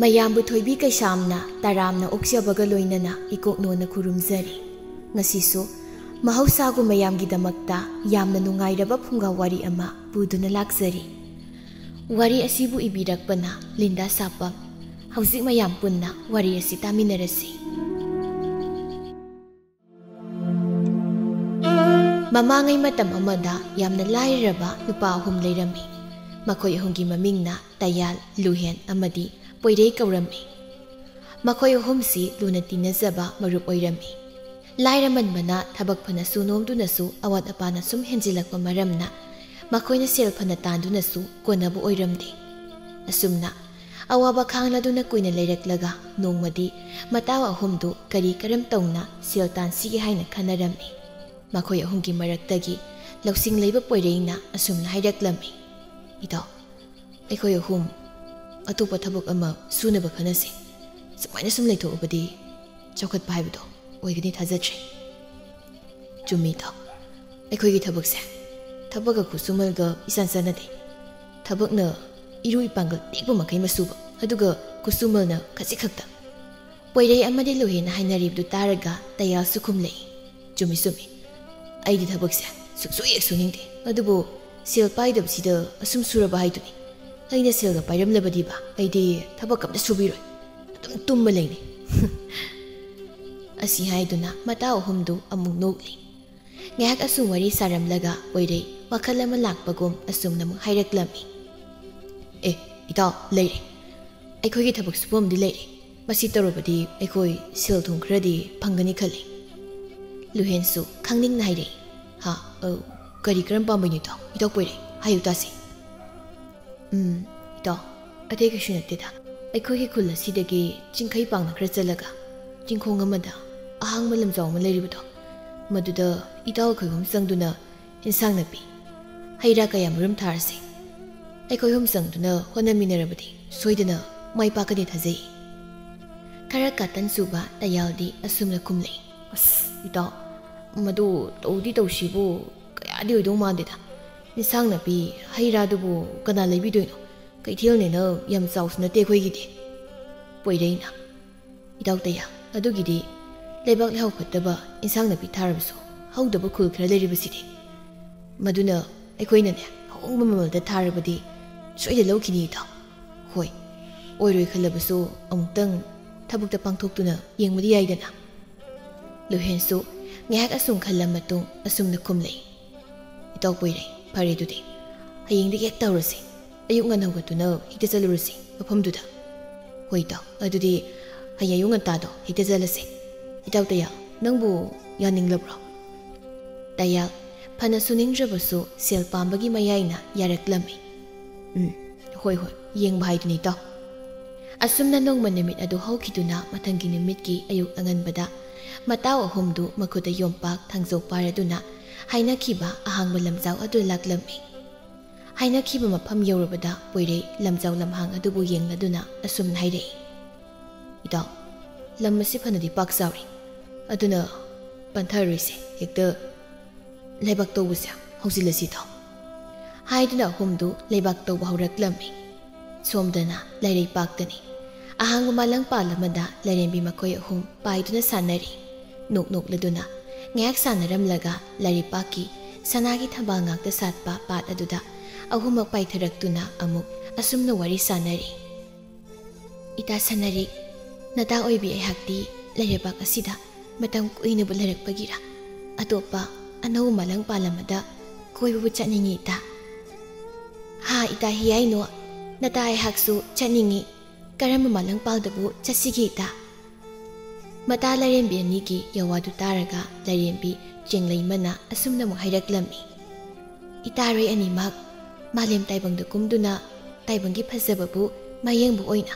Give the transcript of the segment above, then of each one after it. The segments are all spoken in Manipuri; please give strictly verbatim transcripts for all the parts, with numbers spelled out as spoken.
ꯃꯌꯥꯝꯕꯨ ꯊꯣꯏꯕꯤ ꯀꯩꯁꯥꯝꯅ ꯇꯔꯥꯝꯅ ꯑꯣꯛꯆꯕꯒ ꯂꯣꯏꯅꯅ ꯏꯀꯣꯛꯅꯣꯅ ꯈꯨꯔꯨꯝꯖꯔꯤ꯫ ꯉꯁꯤꯁꯨ ꯃꯍꯧꯁꯥꯒꯨꯝ ꯃꯌꯥꯝꯒꯤꯗꯃꯛꯇ ꯌꯥꯝꯅ ꯅꯨꯡꯉꯥꯏꯔꯕ ꯐꯨꯡꯒꯥ ꯋꯥꯔꯤ ꯑꯃ ꯄꯨꯗꯨꯅ ꯂꯥꯛꯆꯔꯤ꯫ ꯋꯥꯔꯤ ꯑꯁꯤꯕꯨ ꯏꯕꯤꯔꯛꯄꯅ ꯂꯤꯟꯗꯥ ꯁꯥꯄꯝ꯫ ꯍꯧꯖꯤꯛ ꯃꯌꯥꯝ ꯄꯨꯟꯅ ꯋꯥꯔꯤ ꯑꯁꯤ ꯇꯥꯃꯤꯟꯅꯔꯁꯤ꯫ ꯃꯃꯥꯡꯉꯩ ꯃꯇꯝ ꯑꯃꯗ ꯌꯥꯝꯅ ꯂꯥꯏꯔꯔꯕ ꯅꯨꯄꯥ ꯑꯍꯨꯝ ꯂꯩꯔꯝꯃꯤ꯫ ꯃꯈꯣꯏ ꯑꯍꯨꯝꯒꯤ ꯃꯃꯤꯡꯅ ꯇꯌꯥꯜ, ꯂꯨꯍꯦꯟ ꯑꯃꯗꯤ ꯄꯣꯏꯔꯩ ꯀꯧꯔꯝꯃꯤ꯫ ꯃꯈꯣꯏ ꯑꯍꯨꯝꯁꯤ ꯂꯨꯅ ꯇꯤꯟꯅꯖꯕ ꯃꯔꯨꯞ ꯑꯣꯏꯔꯝꯃꯤ꯫ ꯂꯥꯏꯔꯃꯟꯕꯅ ꯊꯕꯛ ꯐꯅꯁꯨ ꯅꯣꯝꯗꯨꯅꯁꯨ ꯑꯋꯥꯠ ꯑꯄꯥꯅ ꯁꯨꯝ ꯍꯦꯟꯖꯤꯜꯂꯛꯄ ꯃꯔꯝꯅ ꯃꯈꯣꯏꯅ ꯁꯦꯜ ꯐꯅ ꯇꯥꯟꯗꯨꯅꯁꯨ ꯀꯣꯟꯅꯕ ꯑꯣꯏꯔꯝꯗꯦ꯫ ꯑꯁꯨꯝꯅ ꯑꯋꯥꯕ ꯈꯥꯡꯂꯗꯨꯅ ꯀꯨꯏꯅ ꯂꯩꯔꯛꯂꯒ ꯅꯣꯡꯃꯗꯤ ꯃꯇꯥꯎ ꯑꯍꯨꯝꯗꯨ ꯀꯔꯤ ꯀꯔꯝ ꯇꯧꯅ ꯁꯦꯜ ꯇꯥꯟꯁꯤꯒꯦ ꯍꯥꯏꯅ ꯈꯟꯅꯔꯝꯃꯤ꯫ ꯃꯈꯣꯏ ꯑꯍꯨꯝꯒꯤ ꯃꯔꯛꯇꯒꯤ ꯂꯧꯁꯤꯡ ꯂꯩꯕ ꯄꯣꯏꯔꯩꯅ ꯑꯁꯨꯝꯅ ꯍꯥꯏꯔꯛꯂꯝꯃꯤ, "ꯏꯇꯥꯎ, ꯑꯩꯈꯣꯏ ꯑꯍꯨꯝ ꯑꯇꯣꯞꯄ ꯊꯕꯛ ꯑꯃ ꯁꯨꯅꯕ ꯈꯟꯅꯁꯤ꯫ ꯁꯨꯃꯥꯏꯅ ꯁꯨꯝ ꯂꯩꯊꯣꯛꯑꯕꯗꯤ ꯆꯥꯎꯈꯠꯄ ꯍꯥꯏꯕꯗꯣ ꯑꯣꯏꯒꯅꯤ ꯊꯥꯖꯗ꯭ꯔꯦ꯫" "ꯆꯨꯝꯃꯤ ꯏꯇꯥꯎ, ꯑꯩꯈꯣꯏꯒꯤ ꯊꯕꯛꯁꯦ ꯊꯕꯛꯀ ꯈꯨꯠꯁꯨꯃꯜꯒ ꯏꯆꯥꯟ ꯆꯥꯟꯅꯗꯦ꯫ ꯊꯕꯛꯅ ꯏꯔꯨ ꯏꯄꯥꯡꯒꯜ ꯇꯦꯛꯄ ꯃꯈꯩ ꯃꯁꯨꯕ, ꯑꯗꯨꯒ ꯈꯨꯠꯁꯨꯃꯜꯅ ꯈꯖꯤꯛ ꯈꯛꯇ꯫" ꯄꯣꯏꯔꯩ ꯑꯃꯗꯤ ꯂꯨꯍꯦꯟꯅ ꯍꯥꯏꯅꯔꯤꯕꯗꯨ ꯇꯥꯔꯒ ꯇꯌꯥꯜꯁꯨ ꯈꯨꯝꯂꯛꯏ, "ꯆꯨꯝꯃꯤ ꯆꯨꯝꯃꯤ, ꯑꯩꯗꯤ ꯊꯕꯛꯁꯦ ꯁꯨꯛꯁꯨ ꯍꯦꯛ ꯁꯨꯅꯤꯡꯗꯦ, ꯑꯗꯨꯕꯨ ꯁꯦꯜ ꯄꯥꯏꯗꯕꯁꯤꯗ ꯑꯁꯨꯝ ꯁꯨꯔꯕ ꯍꯥꯏꯗꯨꯅꯤ꯫ ꯑꯩꯅ ꯁꯦꯜꯒ ꯄꯥꯏꯔꯝꯂꯕꯗꯤꯕ ꯑꯩꯗꯤ ꯊꯕꯛ ꯑꯝꯇ ꯁꯨꯕꯤꯔꯣꯏ, ꯑꯗꯨꯝ ꯇꯨꯝꯃ ꯂꯩꯅꯤ꯫" ꯑꯁꯤ ꯍꯥꯏꯗꯨꯅ ꯃꯇꯥꯎ ꯑꯍꯨꯝꯗꯨ ꯑꯃꯨꯛ ꯅꯣꯛꯂꯤ꯫ ꯉꯥꯏꯍꯥꯛ ꯑꯁꯨꯝ ꯋꯥꯔꯤ ꯁꯥꯔꯝꯂꯒ ꯄꯣꯏꯔꯩ ꯋꯥꯈꯜ ꯑꯃ ꯂꯥꯛꯄꯒꯨꯝ ꯑꯁꯨꯝꯅ ꯑꯃꯨꯛ ꯍꯥꯏꯔꯛꯂꯝꯃꯤ, "ꯑꯦ, ꯏꯇꯥꯎ, ꯂꯩꯔꯦ꯫ ꯑꯩꯈꯣꯏꯒꯤ ꯊꯕꯛ ꯁꯨꯐꯝꯗꯤ ꯂꯩꯔꯦ꯫ ꯃꯁꯤ ꯇꯧꯔꯕꯗꯤ ꯑꯩꯈꯣꯏ ꯁꯦꯜ ꯊꯨꯝ ꯈꯔꯗꯤ ꯐꯪꯒꯅꯤ ꯈꯜꯂꯤ꯫" ꯂꯨꯍꯦꯟꯁꯨ ꯈꯪꯅꯤꯡꯅ ꯍꯥꯏꯔꯛꯏ, "ꯍꯥ? ꯑ, ꯀꯔꯤ ꯀꯔꯝ ꯄꯥꯝꯕꯩꯅꯣ ꯏꯇꯥꯎ? ꯏꯇꯥꯎ ꯄꯣꯏꯔꯩ, ꯍꯥꯏꯌꯨ ꯇꯥꯁꯤ꯫" "ꯎꯝ, ꯏꯇꯥꯎ, ꯑꯇꯩ ꯀꯩꯁꯨ ꯅꯠꯇꯦꯗ꯫ ꯑꯩꯈꯣꯏꯒꯤ ꯈꯨꯜ ꯑꯁꯤꯗꯒꯤ ꯆꯤꯡꯈꯩ ꯄꯥꯡꯅ ꯈꯔ ꯆꯠꯂꯒ ꯆꯤꯡꯈꯣꯡ ꯑꯃꯗ ꯑꯍꯥꯡꯕ ꯂꯝꯖꯥꯎ ꯑꯃ ꯂꯩꯔꯤꯕꯗꯣ, ꯃꯗꯨꯗ ꯏꯇꯥꯎ ꯑꯩꯈꯣꯏ ꯑꯍꯨꯝ ꯆꯪꯗꯨꯅ ꯏꯟꯁꯥꯡ ꯅꯥꯄꯤ, ꯍꯩ ꯔꯥ ꯀꯌꯥ ꯃꯔꯨꯝ ꯊꯥꯔꯁꯤ꯫ ꯑꯩꯈꯣꯏ ꯑꯍꯨꯝ ꯆꯪꯗꯨꯅ ꯍꯣꯠꯅꯃꯤꯟꯅꯔꯕꯗꯤ ꯁꯣꯏꯗꯅ ꯃꯥꯏ ꯄꯥꯛꯀꯅꯤ ꯊꯥꯖꯩ꯫" ꯈꯔ ꯀꯥꯇꯟ ꯆꯨꯕ ꯇꯌꯥꯜꯗꯤ ꯑꯁꯨꯝꯅ ꯈꯨꯝꯂꯛꯏ, "ꯑꯁ, ꯏꯇꯥꯎ, ꯃꯗꯨ ꯇꯧꯗꯤ ꯇꯧꯁꯤꯕꯨ ꯀꯌꯥꯗꯤ ꯑꯣꯏꯗꯧ ꯃꯥꯟꯗꯦꯗ꯫ ꯏꯟꯁꯥꯡ ꯅꯥꯄꯤ, ꯍꯩ ꯔꯥꯗꯨꯕꯨ ꯀꯅꯥ ꯂꯩꯕꯤꯗꯣꯏꯅꯣ? ꯀꯩꯊꯦꯜꯅꯦꯅ ꯌꯥꯝ ꯆꯥꯎꯁꯨ ꯅꯠꯇꯦ ꯑꯩꯈꯣꯏꯒꯤꯗꯤ꯫" ꯄꯣꯏꯔꯩꯅ, "ꯏꯇꯥꯎ ꯇꯌꯥ, ꯑꯗꯨꯒꯤꯗꯤ ꯂꯩꯕꯥꯛ ꯂꯩꯍꯥꯎ ꯐꯠꯇꯕ ꯏꯟꯁꯥꯡ ꯅꯥꯄꯤ ꯊꯥꯔꯕꯁꯨ ꯍꯧꯗꯕ ꯈꯨꯜ ꯈꯔ ꯂꯩꯔꯤꯕꯁꯤꯗꯤ꯫ ꯃꯗꯨꯅ ꯑꯩꯈꯣꯏꯅꯅꯦ ꯑꯍꯣꯡꯕ ꯃꯃꯜꯗ ꯊꯥꯔꯕꯗꯤ ꯁꯣꯏꯗ ꯂꯧꯈꯤꯅꯤ ꯏꯇꯥꯎ꯫ ꯍꯣꯏ, ꯑꯣꯏꯔꯣꯏ ꯈꯜꯂꯕꯁꯨ ꯑꯃꯨꯛꯇꯪ ꯊꯕꯛꯇ ꯄꯥꯡꯊꯣꯛꯇꯨꯅ ꯌꯦꯡꯕꯗꯤ ꯌꯥꯏꯗꯅ?" ꯂꯨꯍꯦꯟꯁꯨ ꯉꯥꯏꯍꯥꯛ ꯑꯁꯨꯝ ꯈꯜꯂ ꯃꯇꯨꯡ ꯑꯁꯨꯝꯅ ꯈꯨꯝꯂꯛꯏ, "ꯏꯇꯥꯎ ꯄꯣꯏꯔꯩ, ꯐꯔꯦ ꯑꯗꯨꯗꯤ ꯍꯌꯦꯡꯗꯒꯤ ꯍꯦꯛ ꯇꯧꯔꯁꯤ꯫ ꯑꯌꯨꯛ ꯉꯟꯅ ꯍꯧꯒꯠꯇꯨꯅ ꯍꯦꯛꯇ ꯆꯠꯂꯨꯔꯁꯤ ꯃꯐꯝꯗꯨꯗ꯫" "ꯍꯣꯏ ꯏꯇꯥꯎ, ꯑꯗꯨꯗꯤ ꯍꯌꯦꯡ ꯑꯌꯨꯛ ꯉꯟꯇꯥꯗꯣ ꯍꯦꯛꯇ ꯆꯠꯂꯁꯤ꯫ ꯏꯇꯥꯎ ꯇꯌꯥ, ꯅꯪꯕꯨ ꯌꯥꯅꯤꯡꯂꯕ꯭ꯔꯣ?" ꯇꯌꯥ ꯐꯅ ꯁꯨꯅꯤꯡꯗ꯭ꯔꯕꯁꯨ ꯁꯦꯜ ꯄꯥꯝꯕꯒꯤ ꯃꯌꯥꯏꯅ ꯌꯥꯔꯛꯂꯝꯃꯤ꯫ "ꯎꯝ, ꯍꯣꯏ ꯍꯣꯏ, ꯌꯦꯡꯕ ꯍꯥꯏꯗꯨꯅꯤ ꯏꯇꯥꯎ꯫" ꯑꯁꯨꯝꯅ ꯅꯣꯡꯃ ꯅꯨꯃꯤꯠ ꯑꯗꯨ ꯍꯧꯈꯤꯗꯨꯅ ꯃꯊꯪꯒꯤ ꯅꯨꯃꯤꯠꯀꯤ ꯑꯌꯨꯛ ꯑꯉꯟꯕꯗ ꯃꯇꯥꯎ ꯑꯍꯨꯝꯗꯨ ꯃꯈꯨꯠꯇ ꯌꯣꯝꯄꯥꯛ ꯊꯥꯡꯖꯧ ꯄꯥꯏꯔꯗꯨꯅ ꯍꯥꯏꯅꯈꯤꯕ ꯑꯍꯥꯡꯕ ꯂꯝꯖꯥꯎ ꯑꯗꯨ ꯂꯥꯛꯂꯝꯃꯤ꯫ ꯍꯥꯏꯅꯈꯤꯕ ꯃꯐꯝ ꯌꯧꯔꯕꯗ ꯄꯣꯏꯔꯩ ꯂꯝꯖꯥꯎ ꯂꯝꯍꯥꯡ ꯑꯗꯨꯕꯨ ꯌꯦꯡꯂꯗꯨꯅ ꯑꯁꯨꯝꯅ ꯍꯥꯏꯔꯛꯏ, "ꯏꯇꯥꯎ, ꯂꯝ ꯑꯁꯤ ꯐꯅꯗꯤ ꯄꯥꯛ ꯆꯥꯎꯔꯤ, ꯑꯗꯨꯅ ꯄꯟꯊꯔꯣꯏꯁꯦ, ꯍꯦꯛꯇ ꯂꯩꯕꯥꯛ ꯇꯧꯕꯁꯦ ꯍꯧꯖꯤꯜꯂꯁꯤ ꯏꯇꯥꯎ꯫" ꯍꯥꯏꯗꯨꯅ ꯑꯍꯨꯝꯗꯨ ꯂꯩꯕꯥꯛ ꯇꯧꯕ ꯍꯧꯔꯛꯂꯝꯃꯤ꯫ ꯁꯣꯝꯗꯅ ꯂꯥꯏꯔꯩ ꯄꯥꯛꯇꯅꯤ꯫ ꯑꯍꯥꯡꯕ ꯃꯥꯂꯪ ꯄꯥꯜ ꯑꯃꯗ ꯂꯥꯏꯔꯦꯝꯕꯤ ꯃꯈꯣꯏ ꯑꯍꯨꯝ ꯄꯥꯏꯗꯨꯅ ꯁꯥꯟꯅꯔꯤ꯫ ꯅꯣꯛ ꯅꯣꯛꯂꯗꯨꯅ ꯉꯥꯏꯍꯥꯛ ꯁꯥꯟꯅꯔꯝꯂꯒ ꯂꯥꯏꯔꯩꯄꯥꯛꯀꯤ ꯁꯅꯥꯒꯤ ꯊꯝꯕꯥꯜ ꯉꯥꯛꯇ ꯁꯥꯠꯄ ꯄꯥꯠ ꯑꯗꯨꯗ ꯑꯍꯨꯝꯃꯛ ꯄꯥꯏꯊꯔꯛꯇꯨꯅ ꯑꯃꯨꯛ ꯑꯁꯨꯝꯅ ꯋꯥꯔꯤ ꯁꯥꯟꯅꯔꯤ꯫ "ꯏꯇꯥ ꯁꯅꯥꯔꯤꯛ, ꯅꯇꯥ ꯑꯣꯏꯕꯤ ꯑꯩꯍꯥꯛꯇꯤ ꯂꯩꯔꯩꯄꯥꯛ ꯑꯁꯤꯗ ꯃꯇꯝ ꯀꯨꯏꯅꯕꯨ ꯂꯩꯔꯛꯄꯒꯤꯔ ꯑꯇꯣꯞꯄ ꯑꯅꯧꯕ ꯃꯥꯂꯪ ꯄꯥꯜ ꯑꯃꯗ ꯀꯣꯏꯕꯕꯨ ꯆꯠꯅꯤꯡꯉꯤ ꯏꯇꯥ꯫" "ꯍꯥ ꯏꯇꯥ ꯍꯤꯌꯥꯏꯅꯣ, ꯅꯇꯥ ꯑꯩꯍꯥꯛꯁꯨ ꯆꯠꯅꯤꯡꯉꯤ꯫ ꯀꯔꯝꯕ ꯃꯥꯂꯪ ꯄꯥꯜꯗꯕꯨ ꯆꯠꯁꯤꯒꯦ ꯏꯇꯥ?" ꯃꯇꯥ ꯂꯥꯏꯔꯦꯝꯕꯤ ꯑꯅꯤꯒꯤ ꯌꯋꯥꯗꯨ ꯇꯥꯔꯒ ꯂꯥꯏꯔꯦꯝꯕꯤ ꯆꯦꯡꯂꯩꯃꯅ ꯑꯁꯨꯝꯅ ꯑꯃꯨꯛ ꯍꯥꯏꯔꯛꯂꯝꯃꯤ, "ꯏꯇꯥꯔꯣꯏ ꯑꯅꯤꯃꯛ ꯃꯥꯂꯦꯝ ꯇꯥꯏꯕꯪꯗ ꯀꯨꯝꯗꯨꯅ ꯇꯥꯏꯕꯪꯒꯤ ꯐꯖꯕꯕꯨ ꯃꯌꯦꯡꯕ ꯑꯣꯏꯅ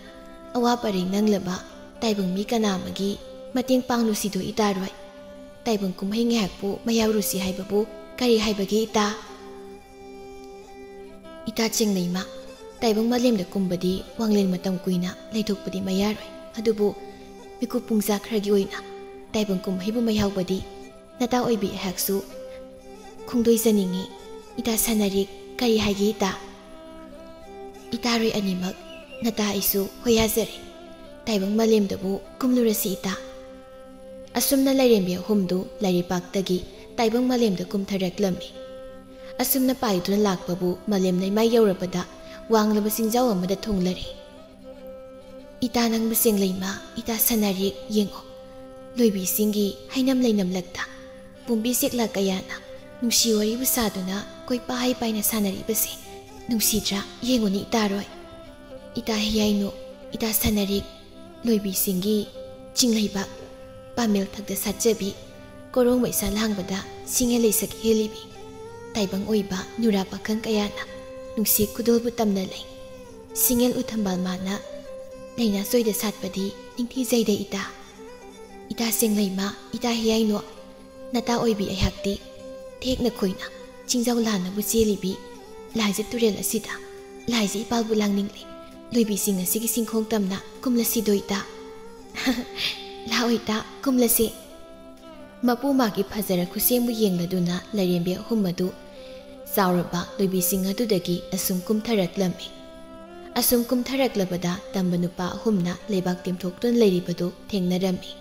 ꯑꯋꯥ ꯄꯔꯦꯡ ꯅꯪꯂꯕ ꯇꯥꯏꯕꯪ ꯃꯤ ꯀꯅꯥ ꯑꯃꯒꯤ ꯃꯇꯦꯡ ꯄꯥꯡꯂꯨꯁꯤꯗꯣ ꯏꯇꯥꯔꯣꯏ꯫ ꯇꯥꯏꯕꯪ ꯀꯨꯝꯍꯩ ꯉꯥꯏꯍꯥꯛꯄꯨ ꯃꯌꯥꯎꯔꯨꯁꯤ ꯍꯥꯏꯕꯕꯨ ꯀꯔꯤ ꯍꯥꯏꯕꯒꯦ ꯏꯇꯥ?" "ꯏꯇꯥ ꯆꯦꯡꯂꯩꯃ, ꯇꯥꯏꯕꯪ ꯃꯥꯂꯦꯝꯗ ꯀꯨꯝꯕꯗꯤ ꯋꯥꯡꯂꯦꯟ ꯃꯇꯝ ꯀꯨꯏꯅ ꯂꯩꯊꯣꯛꯄꯗꯤ ꯃꯌꯥꯔꯣꯏ꯫ ꯑꯗꯨꯕꯨ ꯃꯤꯀꯨꯞ ꯄꯨꯡꯖꯥ ꯈꯔꯒꯤ ꯑꯣꯏꯅ ꯇꯥꯏꯕꯪ ꯀꯨꯝꯍꯩꯕꯨ ꯃꯌꯥꯎꯕꯗꯤ ꯅꯇꯥ ꯑꯣꯏꯕꯤ ꯑꯩꯍꯥꯛꯁꯨ ꯈꯣꯡꯗꯣꯏꯖꯅꯤꯡꯉꯤ꯫ ꯏꯇꯥ ꯁꯥꯅꯔꯤꯛ, ꯀꯔꯤ ꯍꯥꯏꯒꯦ ꯏꯇꯥ?" "ꯏꯇꯥꯔꯣꯏ ꯑꯅꯤꯃꯛ, ꯅꯇꯥ ꯑꯩꯁꯨ ꯍꯣꯌꯥꯖꯔꯦ꯫ ꯇꯥꯏꯕꯪ ꯃꯥꯂꯦꯝꯗꯕꯨ ꯀꯨꯝꯂꯨꯔꯁꯤ ꯏꯇꯥ꯫ ꯑꯁꯨꯝꯅ ꯂꯥꯏꯔꯦꯝꯕꯤ ꯑꯍꯨꯝꯗꯨ ꯂꯥꯏꯔꯤꯄꯥꯛꯇꯒꯤ ꯇꯥꯏꯕꯪ ꯃꯥꯂꯦꯝꯗ ꯀꯨꯝꯊꯔꯛꯂꯝꯃꯤ꯫ ꯑꯁꯨꯝꯅ ꯄꯥꯏꯗꯨꯅ ꯂꯥꯛꯄꯕꯨ ꯃꯥꯂꯦꯝ ꯂꯩꯃꯥꯏ ꯌꯧꯔꯕꯗ ꯋꯥꯡꯂꯕ ꯆꯤꯡꯖꯥꯎ ꯑꯃꯗ ꯊꯨꯡꯂꯔꯦ꯫ "ꯏꯇꯥ ꯅꯪꯕꯨ ꯆꯦꯡꯂꯩꯃ, ꯏꯇꯥ ꯁꯅꯥꯔꯤꯛ, ꯌꯦꯡꯉꯣ, ꯂꯣꯏꯕꯤꯁꯤꯡꯒꯤ ꯍꯩꯅꯝ ꯂꯩꯅꯝꯂꯛꯇ ꯄꯨꯝꯕꯤ ꯆꯦꯛꯂꯥ ꯀꯌꯥꯅ ꯅꯨꯡꯁꯤ ꯋꯥꯔꯤꯕꯨ ꯁꯥꯗꯨꯅ ꯀꯣꯏꯄꯥꯏ ꯄꯥꯏꯅ ꯁꯥꯟꯅꯔꯤꯕꯁꯦ ꯅꯨꯡꯁꯤꯗ꯭ꯔꯥ? ꯌꯦꯡꯉꯨꯅꯦ ꯏꯇꯥꯔꯣꯏ, ꯏꯇꯥ ꯍꯤꯌꯥꯏꯅꯨ, ꯏꯇꯥ ꯁꯅꯥꯔꯤꯛ, ꯂꯣꯏꯕꯤꯁꯤꯡꯒꯤ ꯆꯤꯡꯂꯩꯕꯥꯛ ꯄꯥꯃꯦꯜ ꯊꯛꯇ ꯁꯥꯠꯆꯕꯤ, ꯀꯣꯔꯣꯡ ꯃꯩꯁꯥ ꯂꯥꯡꯕꯗ ꯁꯤꯡꯍꯦ ꯂꯩꯁꯛ ꯍꯦꯜꯂꯤꯕꯤ, ꯇꯥꯏꯕꯪ ꯑꯣꯏꯕ ꯅꯨꯔꯥ ꯄꯥꯈꯪ ꯀꯌꯥꯅ ꯅꯨꯡꯁꯤ ꯈꯨꯗꯣꯜꯕꯨ ꯇꯝꯅ ꯂꯩ꯫ ꯁꯤꯡꯍꯦꯜ ꯎꯊꯝꯕꯥꯜ ꯃꯥꯅ ꯂꯩꯅꯥ ꯆꯣꯏꯗ ꯁꯥꯠꯄꯗꯤ ꯅꯤꯡꯊꯤꯖꯩꯗ ꯏꯇꯥ꯫ ꯏꯇꯥ ꯆꯦꯡꯂꯩꯃ, ꯏꯇꯥ ꯍꯤꯌꯥꯏꯅꯨ, ꯅꯇꯥ ꯑꯣꯏꯕꯤ ꯑꯩꯍꯥꯛꯇꯤ ꯊꯦꯛꯅ ꯈꯣꯏꯅ ꯆꯤꯡꯖꯥꯎ ꯂꯥꯟꯅꯕꯨ ꯆꯦꯜꯂꯤꯕꯤ ꯂꯥꯏꯖ ꯇꯨꯔꯦꯜ ꯑꯁꯤꯗ ꯂꯥꯏꯖ ꯏꯄꯥꯜꯕꯨ ꯂꯥꯡꯅꯤꯡꯂꯦ꯫ ꯂꯣꯏꯕꯤꯁꯤꯡ ꯑꯁꯤꯒꯤ ꯆꯤꯡꯈꯣꯡ ꯇꯝꯅ ꯀꯨꯝꯂꯁꯤꯗꯣ ꯏꯇꯥ꯫" "ꯂꯥꯛꯑꯣ ꯏꯇꯥ, ꯀꯨꯝꯂꯁꯦ꯫" ꯃꯄꯨ ꯃꯥꯒꯤ ꯐꯖꯔ ꯈꯨꯠꯁꯦꯝꯕꯨ ꯌꯦꯡꯂꯗꯨꯅ ꯂꯥꯏꯔꯦꯝꯕꯤ ꯑꯍꯨꯝ ꯑꯗꯨ ꯆꯥꯎꯔꯕ ꯂꯣꯏꯕꯤꯁꯤꯡ ꯑꯗꯨꯗꯒꯤ ꯑꯁꯨꯝ ꯀꯨꯝꯊꯔꯛꯂꯝꯃꯤ꯫ ꯑꯁꯨꯝ ꯀꯨꯝꯊꯔꯛꯂꯕꯗ ꯇꯝꯕ ꯅꯨꯄꯥ ꯑꯍꯨꯝꯅ ꯂꯩꯕꯥꯛ ꯇꯦꯝꯊꯣꯛꯇꯨꯅ ꯂꯩꯔꯤꯕꯗꯨ ꯊꯦꯡꯅꯔꯝꯃꯤ꯫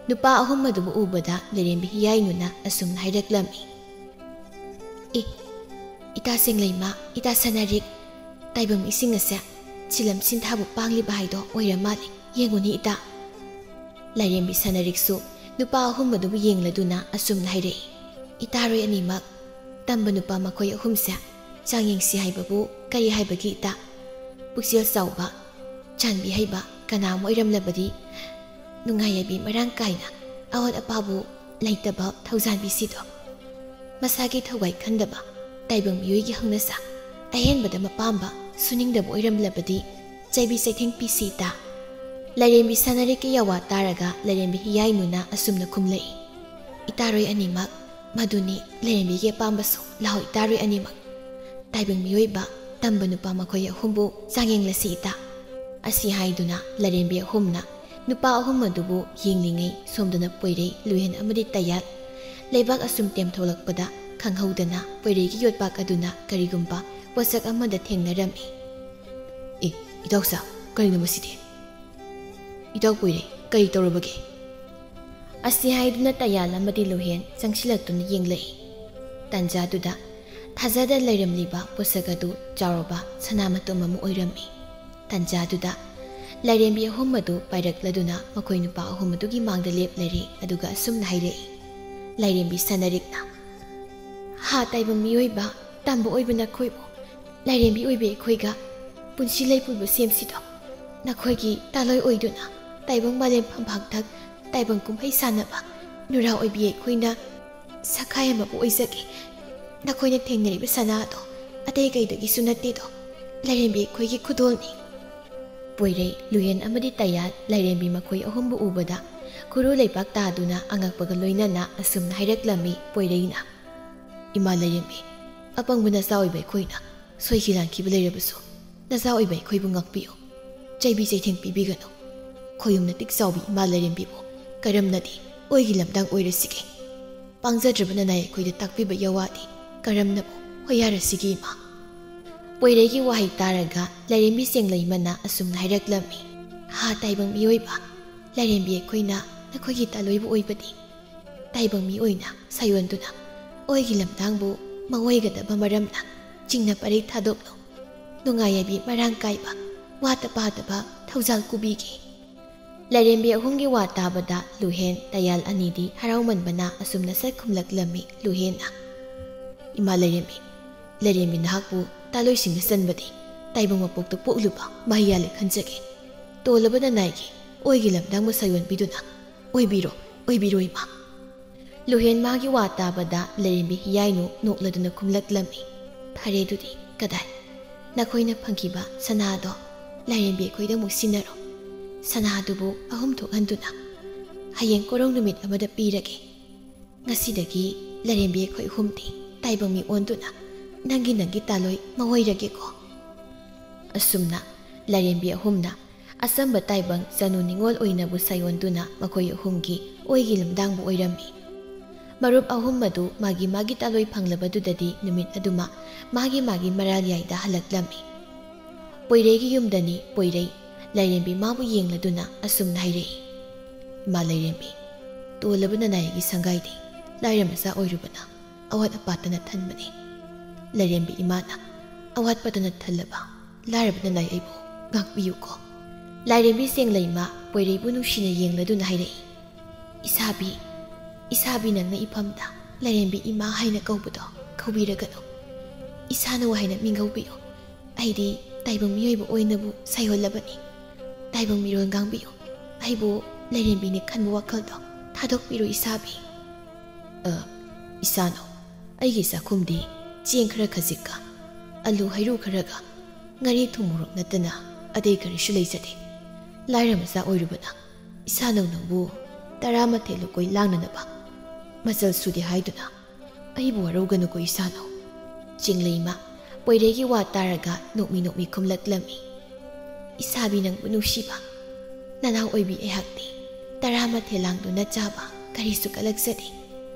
ꯅꯨꯄꯥ ꯑꯍꯨꯝ ꯑꯗꯨꯕꯨ ꯎꯕꯗ ꯂꯥꯏꯔꯦꯝꯕꯤ ꯍꯤꯌꯥꯏꯅꯨꯅ ꯑꯁꯨꯝꯅ ꯍꯥꯏꯔꯛꯂꯝꯃꯤ, "ꯑꯦ, ꯏꯇꯥ ꯆꯦꯡꯂꯩꯃ, ꯏꯇꯥ ꯁꯅꯥꯔꯤꯛ, ꯇꯥꯏꯕꯪ ꯃꯤꯁꯤꯡ ꯑꯁꯦ ꯁꯤꯂꯝ ꯁꯤꯟꯊꯥꯕꯨ ꯄꯥꯡꯂꯤꯕ ꯍꯥꯏꯗꯣ ꯑꯣꯏꯔ ꯃꯥꯜꯂꯦ꯫ ꯌꯦꯡꯉꯨꯅꯦ ꯏꯇꯥ꯫" ꯂꯥꯏꯔꯦꯝꯕꯤ ꯁꯅꯥꯔꯤꯛꯁꯨ ꯅꯨꯄꯥ ꯑꯍꯨꯝ ꯑꯗꯨꯕꯨ ꯌꯦꯡꯂꯗꯨꯅ ꯑꯁꯨꯝꯅ ꯍꯥꯏꯔꯛꯏ, "ꯏꯇꯥꯔꯣꯏ ꯑꯅꯤꯃꯛ, ꯇꯝꯕ ꯅꯨꯄꯥ ꯃꯈꯣꯏ ꯑꯍꯨꯝꯁꯦ ꯆꯥꯡꯌꯦꯡꯁꯤ ꯍꯥꯏꯕꯕꯨ ꯀꯔꯤ ꯍꯥꯏꯕꯒꯦ ꯏꯇꯥ? ꯄꯨꯛꯆꯦꯜ ꯆꯥꯎꯕ, ꯆꯥꯟꯕꯤ ꯍꯩꯕ ꯀꯅꯥ ꯑꯃ ꯑꯣꯏꯔꯝꯂꯕꯗꯤ ꯅꯨꯡꯉꯥꯏ ꯌꯥꯏꯕꯤ ꯃꯔꯥꯡ ꯀꯥꯏꯅ ꯑꯋꯥꯠ ꯑꯄꯥꯕꯨ ꯂꯩꯇꯕ ꯊꯧꯖꯥꯟꯕꯤꯁꯤꯗꯣ꯫ ꯃꯁꯥꯒꯤ ꯊꯋꯥꯏ ꯈꯟꯗꯕ ꯇꯥꯏꯕꯪ ꯃꯤꯑꯣꯏꯒꯤ ꯍꯧꯅꯁꯥ ꯑꯍꯦꯟꯕꯗ ꯃꯄꯥꯝꯕ ꯁꯨꯅꯤꯡꯗꯕ ꯑꯣꯏꯔꯝꯂꯕꯗꯤ ꯆꯩꯕꯤ ꯆꯩꯊꯦꯡ ꯄꯤꯁꯤ ꯏꯇꯥ꯫" ꯂꯥꯏꯔꯦꯝꯕꯤ ꯁꯅꯥꯔꯤꯛꯀꯤ ꯌꯥꯋꯥ ꯇꯥꯔꯒ ꯂꯥꯏꯔꯦꯝꯕꯤ ꯍꯤꯌꯥꯏꯅꯨꯅ ꯑꯁꯨꯝꯅ ꯈꯨꯝꯂꯛꯏ, "ꯏꯇꯥꯔꯣꯏ ꯑꯅꯤꯃꯛ, ꯃꯗꯨꯅꯤ ꯂꯥꯏꯔꯦꯝꯕꯤꯒꯤ ꯑꯄꯥꯝꯕꯁꯨ꯫ ꯂꯥꯛꯑꯣ ꯏꯇꯥꯔꯣꯏ ꯑꯅꯤꯃꯛ, ꯇꯥꯏꯕꯪ ꯃꯤꯑꯣꯏꯕ ꯇꯝꯕ ꯅꯨꯄꯥ ꯃꯈꯣꯏ ꯑꯍꯨꯝꯕꯨ ꯆꯥꯡꯌꯦꯡꯂꯁꯤ ꯏꯇꯥ꯫" ꯑꯁꯤ ꯍꯥꯏꯗꯨꯅ ꯂꯥꯏꯔꯦꯝꯕꯤ ꯑꯍꯨꯝꯅ ꯅꯨꯄꯥ ꯑꯍꯨꯝ ꯑꯗꯨꯕꯨ ꯌꯦꯡꯂꯤꯉꯩ ꯁꯣꯝꯗꯅ ꯄꯣꯏꯔꯩ, ꯂꯨꯍꯦꯟ ꯑꯃꯗꯤ ꯇꯌꯥꯜ ꯂꯩꯕꯥꯛ ꯑꯁꯨꯝ ꯇꯦꯝꯊꯣꯛꯂꯛꯄꯗ ꯈꯪꯍꯧꯗꯅ ꯄꯣꯏꯔꯩꯒꯤ ꯌꯣꯠꯄꯥꯛ ꯑꯗꯨꯅ ꯀꯔꯤꯒꯨꯝꯕ ꯄꯣꯠꯁꯛ ꯑꯃꯗ ꯊꯦꯡꯅꯔꯝꯃꯤ꯫ "ꯑꯦ, ꯏꯇꯥꯎꯁꯥ, ꯀꯔꯤꯅꯣ ꯃꯁꯤꯗꯤ?" "ꯏꯇꯥꯎ ꯄꯣꯏꯔꯩ, ꯀꯔꯤ ꯇꯧꯔꯕꯒꯦ?" ꯑꯁꯤ ꯍꯥꯏꯗꯨꯅ ꯇꯌꯥꯜ ꯑꯃꯗꯤ ꯂꯨꯍꯦꯟ ꯆꯪꯁꯤꯜꯂꯛꯇꯨꯅ ꯌꯦꯡꯂꯛꯏ꯫ ꯇꯟꯖꯥꯗꯨꯗ ꯊꯥꯖꯗ ꯂꯩꯔꯝꯂꯤꯕ ꯄꯣꯠꯁꯛ ꯑꯗꯨ ꯆꯥꯎꯔꯕ ꯁꯅꯥ ꯃꯇꯨꯝ ꯑꯃ ꯑꯣꯏꯔꯝꯃꯤ꯫ ꯇꯟꯖꯥꯗꯨꯗ ꯂꯥꯏꯔꯦꯝꯕꯤ ꯑꯍꯨꯝ ꯑꯗꯨ ꯄꯥꯏꯔꯛꯂꯗꯨꯅ ꯃꯈꯣꯏ ꯅꯨꯄꯥ ꯑꯍꯨꯝ ꯑꯗꯨꯒꯤ ꯃꯥꯡꯗ ꯂꯦꯞꯂꯔꯦ, ꯑꯗꯨꯒ ꯑꯁꯨꯝꯅ ꯍꯥꯏꯔꯛꯏ, ꯂꯥꯏꯔꯦꯝꯕꯤ ꯁꯅꯥꯔꯤꯛꯅ, "ꯍꯥ ꯇꯥꯏꯕꯪ ꯃꯤꯑꯣꯏꯕ, ꯇꯝꯕ ꯑꯣꯏꯕ ꯅꯈꯣꯏꯕꯨ, ꯂꯥꯏꯔꯦꯝꯕꯤ ꯑꯣꯏꯕꯤ ꯑꯩꯈꯣꯏꯒ ꯄꯨꯟꯁꯤ ꯂꯩꯄꯨꯕ ꯁꯦꯝꯁꯤꯗꯣ, ꯅꯈꯣꯏꯒꯤ ꯇꯥꯂꯣꯏ ꯑꯣꯏꯗꯨꯅ ꯇꯥꯏꯕꯪ ꯃꯥꯂꯦꯝ ꯐꯝꯐꯥꯛꯊꯛ ꯇꯥꯏꯕꯪ ꯀꯨꯝꯍꯩ ꯁꯥꯟꯅꯕ ꯅꯨꯔꯥ ꯑꯣꯏꯕꯤ ꯑꯩꯈꯣꯏꯅ ꯁꯈꯥꯏ ꯑꯃꯕꯨ ꯑꯣꯏꯖꯒꯦ꯫ ꯅꯈꯣꯏꯅ ꯊꯦꯡꯅꯔꯤꯕ ꯁꯅꯥ ꯑꯗꯣ ꯑꯇꯩ ꯀꯩꯗꯒꯤꯁꯨ ꯅꯠꯇꯦꯗꯣ, ꯂꯥꯏꯔꯦꯝꯕꯤ ꯑꯩꯈꯣꯏꯒꯤ ꯈꯨꯗꯣꯜꯅꯤ꯫" ꯄꯣꯏꯔꯩ, ꯂꯨꯍꯦꯟ ꯑꯃꯗꯤ ꯇꯌꯥꯜ ꯂꯥꯏꯔꯦꯝꯕꯤ ꯃꯈꯣꯏ ꯑꯍꯨꯝꯕꯨ ꯎꯕꯗ ꯈꯨꯔꯨ ꯂꯩꯕꯥꯛ ꯇꯥꯗꯨꯅ ꯑꯉꯛꯄꯒ ꯂꯣꯏꯅꯅ ꯑꯁꯨꯝꯅ ꯍꯥꯏꯔꯛꯂꯝꯃꯤ ꯄꯣꯏꯔꯩꯅ, "ꯏꯃꯥ ꯂꯥꯏꯔꯦꯝꯕꯤ, ꯑꯄꯪꯕ ꯅꯆꯥ ꯑꯣꯏꯕ ꯑꯩꯈꯣꯏꯅ ꯁꯣꯏꯈꯤ ꯂꯥꯟꯈꯤꯕ ꯂꯩꯔꯕꯁꯨ ꯅꯆꯥ ꯑꯣꯏꯕ ꯑꯩꯈꯣꯏꯕꯨ ꯉꯥꯛꯄꯤꯌꯨ, ꯆꯩꯕꯤ ꯆꯩꯊꯦꯡ ꯄꯤꯕꯤꯒꯅꯨ꯫ ꯈꯣꯌꯨꯝ ꯅꯇꯤꯛ ꯆꯥꯎꯕꯤ ꯏꯃꯥ ꯂꯥꯏꯔꯦꯝꯕꯤꯕꯨ ꯀꯔꯝꯅꯗꯤ ꯑꯣꯏꯒꯤ ꯂꯝꯗꯥꯡ ꯑꯣꯏꯔꯁꯤꯒꯦ? ꯄꯥꯡꯖꯗ꯭ꯔꯕ ꯅꯅꯥꯏ ꯑꯩꯈꯣꯏꯗ ꯇꯥꯛꯄꯤꯕ ꯌꯥꯋꯥꯗꯤ ꯀꯔꯝꯅꯕꯨ ꯍꯣꯌꯥꯔꯁꯤꯒꯦ ꯏꯃꯥ?" ꯄꯣꯏꯔꯩꯒꯤ ꯋꯥꯍꯩ ꯇꯥꯔꯒ ꯂꯥꯏꯔꯦꯝꯕꯤ ꯆꯦꯡꯂꯩꯃꯅ ꯑꯁꯨꯝꯅ ꯍꯥꯏꯔꯛꯂꯝꯃꯤ, "ꯍꯥ ꯇꯥꯏꯕꯪ ꯃꯤꯑꯣꯏꯕ, ꯂꯥꯏꯔꯦꯝꯕꯤ ꯑꯩꯈꯣꯏꯅ ꯅꯈꯣꯏꯒꯤ ꯇꯥꯂꯣꯏꯕꯨ ꯑꯣꯏꯕꯗꯤ ꯇꯥꯏꯕꯪ ꯃꯤ ꯑꯣꯏꯅ ꯁꯥꯌꯣꯟꯗꯨꯅ ꯑꯣꯏꯒꯤ ꯂꯝꯗꯥꯡꯕꯨ ꯃꯥꯡꯑꯣꯏꯒꯗꯕ ꯃꯔꯝꯅ ꯆꯤꯡꯅ ꯄꯔꯦꯡ ꯊꯥꯗꯣꯛꯂꯨ꯫ ꯅꯨꯡꯉꯥꯏ ꯌꯥꯏꯕꯤ ꯃꯔꯥꯡ ꯀꯥꯏꯕ, ꯋꯥꯠꯇ ꯄꯥꯗꯕ ꯊꯧꯖꯥꯜ ꯀꯨꯕꯤꯒꯦ꯫" ꯂꯥꯏꯔꯦꯝꯕꯤ ꯑꯍꯨꯝꯒꯤ ꯋꯥ ꯇꯥꯕꯗ ꯂꯨꯍꯦꯟ, ꯇꯌꯥꯜ ꯑꯅꯤꯗꯤ ꯍꯔꯥꯎꯃꯟꯕꯅ ꯑꯁꯨꯝꯅ ꯁꯛ ꯈꯨꯝꯂꯛꯂꯝꯃꯤ ꯂꯨꯍꯦꯟꯅ, "ꯏꯃꯥ ꯂꯥꯏꯔꯦꯝꯕꯤ, ꯂꯥꯏꯔꯦꯝꯕꯤ ꯅꯍꯥꯛꯄꯨ ꯇꯥꯂꯣꯏꯁꯤꯡꯗ ꯆꯟꯕꯗꯤ ꯇꯥꯏꯕꯪ ꯃꯄꯣꯛꯇ ꯄꯣꯛꯂꯨꯕ ꯃꯍꯩꯌꯥꯜꯂꯦ ꯈꯟꯖꯒꯦ꯫ ꯇꯣꯜꯂꯕ ꯅꯅꯥꯏꯒꯤ ꯑꯣꯏꯒꯤ ꯂꯝꯗꯥꯡꯕꯨ ꯁꯥꯌꯣꯟꯕꯤꯗꯨꯅ ꯑꯣꯏꯕꯤꯔꯣ, ꯑꯣꯏꯕꯤꯔꯣ ꯏꯃꯥ꯫" ꯂꯨꯍꯦꯟ ꯃꯥꯒꯤ ꯋꯥ ꯇꯥꯕꯗ ꯂꯥꯏꯔꯦꯝꯕꯤ ꯍꯤꯌꯥꯏꯅꯨ ꯅꯣꯛꯂꯗꯨꯅ ꯈꯨꯝꯂꯛꯂꯝꯃꯤ, "ꯐꯔꯦ ꯑꯗꯨꯗꯤ, ꯀꯗꯥꯏ? ꯅꯈꯣꯏꯅ ꯐꯪꯈꯤꯕ ꯁꯅꯥꯗꯣ ꯂꯥꯏꯔꯦꯝꯕꯤ ꯑꯩꯈꯣꯏꯗ ꯑꯃꯨꯛ ꯁꯤꯟꯅꯔꯣ꯫ ꯁꯅꯥ ꯑꯗꯨꯕꯨ ꯑꯍꯨꯝ ꯊꯣꯛꯍꯟꯗꯨꯅ ꯍꯌꯦꯡ ꯀꯣꯔꯧ ꯅꯨꯃꯤꯠ ꯑꯃꯗ ꯄꯤꯔꯒꯦ꯫ ꯉꯁꯤꯗꯒꯤ ꯂꯥꯏꯔꯦꯝꯕꯤ ꯑꯩꯈꯣꯏ ꯑꯍꯨꯝꯗꯤ ꯇꯥꯏꯕꯪ ꯃꯤ ꯑꯣꯟꯗꯨꯅ ꯅꯪꯒꯤ ꯅꯪꯒꯤ ꯇꯥꯂꯣꯏ ꯃꯥꯡꯑꯣꯏꯔꯒꯦꯀꯣ꯫" ꯑꯁꯨꯝꯅ ꯂꯥꯏꯔꯦꯝꯕꯤ ꯑꯍꯨꯝꯅ ꯑꯆꯝꯕ ꯇꯥꯏꯕꯪ ꯆꯅꯨ ꯅꯤꯉꯣꯜ ꯑꯣꯏꯅꯕꯨ ꯁꯥꯌꯣꯟꯗꯨꯅ ꯃꯈꯣꯏ ꯑꯍꯨꯝꯒꯤ ꯑꯣꯏꯒꯤ ꯂꯝꯗꯥꯡꯕꯨ ꯑꯣꯏꯔꯝꯃꯤ꯫ ꯃꯔꯨꯞ ꯑꯍꯨꯝ ꯑꯗꯨ ꯃꯥꯒꯤ ꯃꯥꯒꯤ ꯇꯥꯂꯣꯏ ꯐꯪꯂꯕꯗꯨꯗꯗꯤ ꯅꯨꯃꯤꯠ ꯑꯗꯨꯃ ꯃꯥꯒꯤ ꯃꯥꯒꯤ ꯃꯔꯥꯜ ꯌꯥꯏꯗ ꯍꯜꯂꯛꯂꯝꯃꯤ꯫ ꯄꯣꯏꯔꯩꯒꯤ ꯌꯨꯝꯗꯅꯤ ꯄꯣꯏꯔꯩ ꯂꯥꯏꯔꯦꯝꯕꯤ ꯃꯥꯕꯨ ꯌꯦꯡꯂꯗꯨꯅ ꯑꯁꯨꯝꯅ ꯍꯥꯏꯔꯛꯏ, "ꯏꯃꯥ ꯂꯥꯏꯔꯦꯝꯕꯤ, ꯇꯣꯜꯂꯕ ꯅꯅꯥꯏꯒꯤ ꯁꯪꯒꯥꯏꯗꯤ ꯂꯥꯏꯔ ꯃꯆꯥ ꯑꯣꯏꯔꯨꯕꯅ ꯑꯋꯥꯠ ꯑꯄꯥꯇꯅ ꯊꯟꯕꯅꯤ꯫ ꯂꯥꯏꯔꯦꯝꯕꯤ ꯏꯃꯥꯅ ꯑꯋꯥꯠꯄꯇꯅ ꯊꯜꯂꯕ ꯂꯥꯏꯔꯕ ꯅꯅꯥꯏ ꯑꯩꯕꯨ ꯉꯥꯛꯄꯤꯌꯨꯀꯣ꯫" ꯂꯥꯏꯔꯦꯝꯕꯤ ꯆꯦꯡꯂꯩꯃ ꯄꯣꯏꯔꯩꯕꯨ ꯅꯨꯡꯁꯤꯅ ꯌꯦꯡꯂꯗꯨꯅ ꯍꯥꯏꯔꯛꯏ, "ꯏꯁꯥꯕꯤ, ꯏꯁꯥꯕꯤ ꯅꯪꯅ ꯏꯐꯝꯗ ꯂꯥꯏꯔꯦꯝꯕꯤ ꯏꯃꯥ ꯍꯥꯏꯅ ꯀꯧꯕꯗꯣ ꯀꯧꯕꯤꯔꯒꯅꯨ꯫ ꯏꯁꯥꯅꯧ ꯍꯥꯏꯅ ꯃꯤꯡꯒꯧꯕꯤꯌꯨ꯫ ꯑꯩꯗꯤ ꯇꯥꯏꯕꯪ ꯃꯤꯑꯣꯏꯕ ꯑꯣꯏꯅꯕꯨ ꯁꯩꯍꯣꯜꯂꯕꯅꯤ꯫ ꯇꯥꯏꯕꯪ ꯃꯤꯔꯣꯜ ꯉꯥꯡꯕꯤꯌꯨ꯫ ꯑꯩꯕꯨ ꯂꯥꯏꯔꯦꯝꯕꯤꯅꯤ ꯈꯟꯕ ꯋꯥꯈꯜꯗꯣ ꯊꯥꯗꯣꯛꯄꯤꯔꯣ ꯏꯁꯥꯕꯤ꯫" "ꯑ, ꯏꯁꯥꯅꯧ, ꯑꯩꯒꯤ ꯆꯥꯛꯈꯨꯝꯗꯤ ꯆꯦꯡ ꯈꯔ ꯈꯖꯤꯛꯀ, ꯑꯂꯨ ꯍꯩꯔꯨ ꯈꯔꯒ, ꯉꯥꯔꯤ ꯊꯨꯝ ꯃꯣꯔꯣꯛ ꯅꯠꯇꯅ ꯑꯇꯩ ꯀꯔꯤꯁꯨ ꯂꯩꯖꯗꯦ꯫ ꯂꯥꯏꯔ ꯃꯆꯥ ꯑꯣꯏꯔꯨꯕꯅ ꯏꯁꯥꯅꯧ ꯅꯪꯕꯨ ꯇꯔꯥꯃꯥꯊꯣꯏ ꯂꯨꯀꯣꯏ ꯂꯥꯡꯅꯅꯕ ꯃꯆꯜ ꯁꯨꯗꯦ ꯍꯥꯏꯗꯨꯅ ꯑꯩꯕꯨ ꯋꯥꯔꯧꯒꯅꯨꯀꯣ ꯏꯁꯥꯅꯧ꯫" ꯆꯤꯡꯂꯩꯃ ꯄꯣꯏꯔꯩꯒꯤ ꯋꯥ ꯇꯥꯔꯒ ꯅꯣꯛꯃꯤ ꯅꯣꯛꯃꯤ ꯈꯨꯝꯂꯛꯂꯝꯃꯤ, "ꯏꯁꯥꯕꯤ ꯅꯪꯕꯨ ꯅꯨꯡꯁꯤꯕ ꯅꯅꯥꯎ ꯑꯣꯏꯕꯤ ꯑꯩꯍꯥꯛꯇꯤ ꯇꯔꯥꯃꯥꯊꯣꯏ ꯂꯥꯡꯗꯨꯅ ꯆꯥꯕ ꯀꯔꯤꯁꯨ ꯀꯂꯛꯆꯗꯦ꯫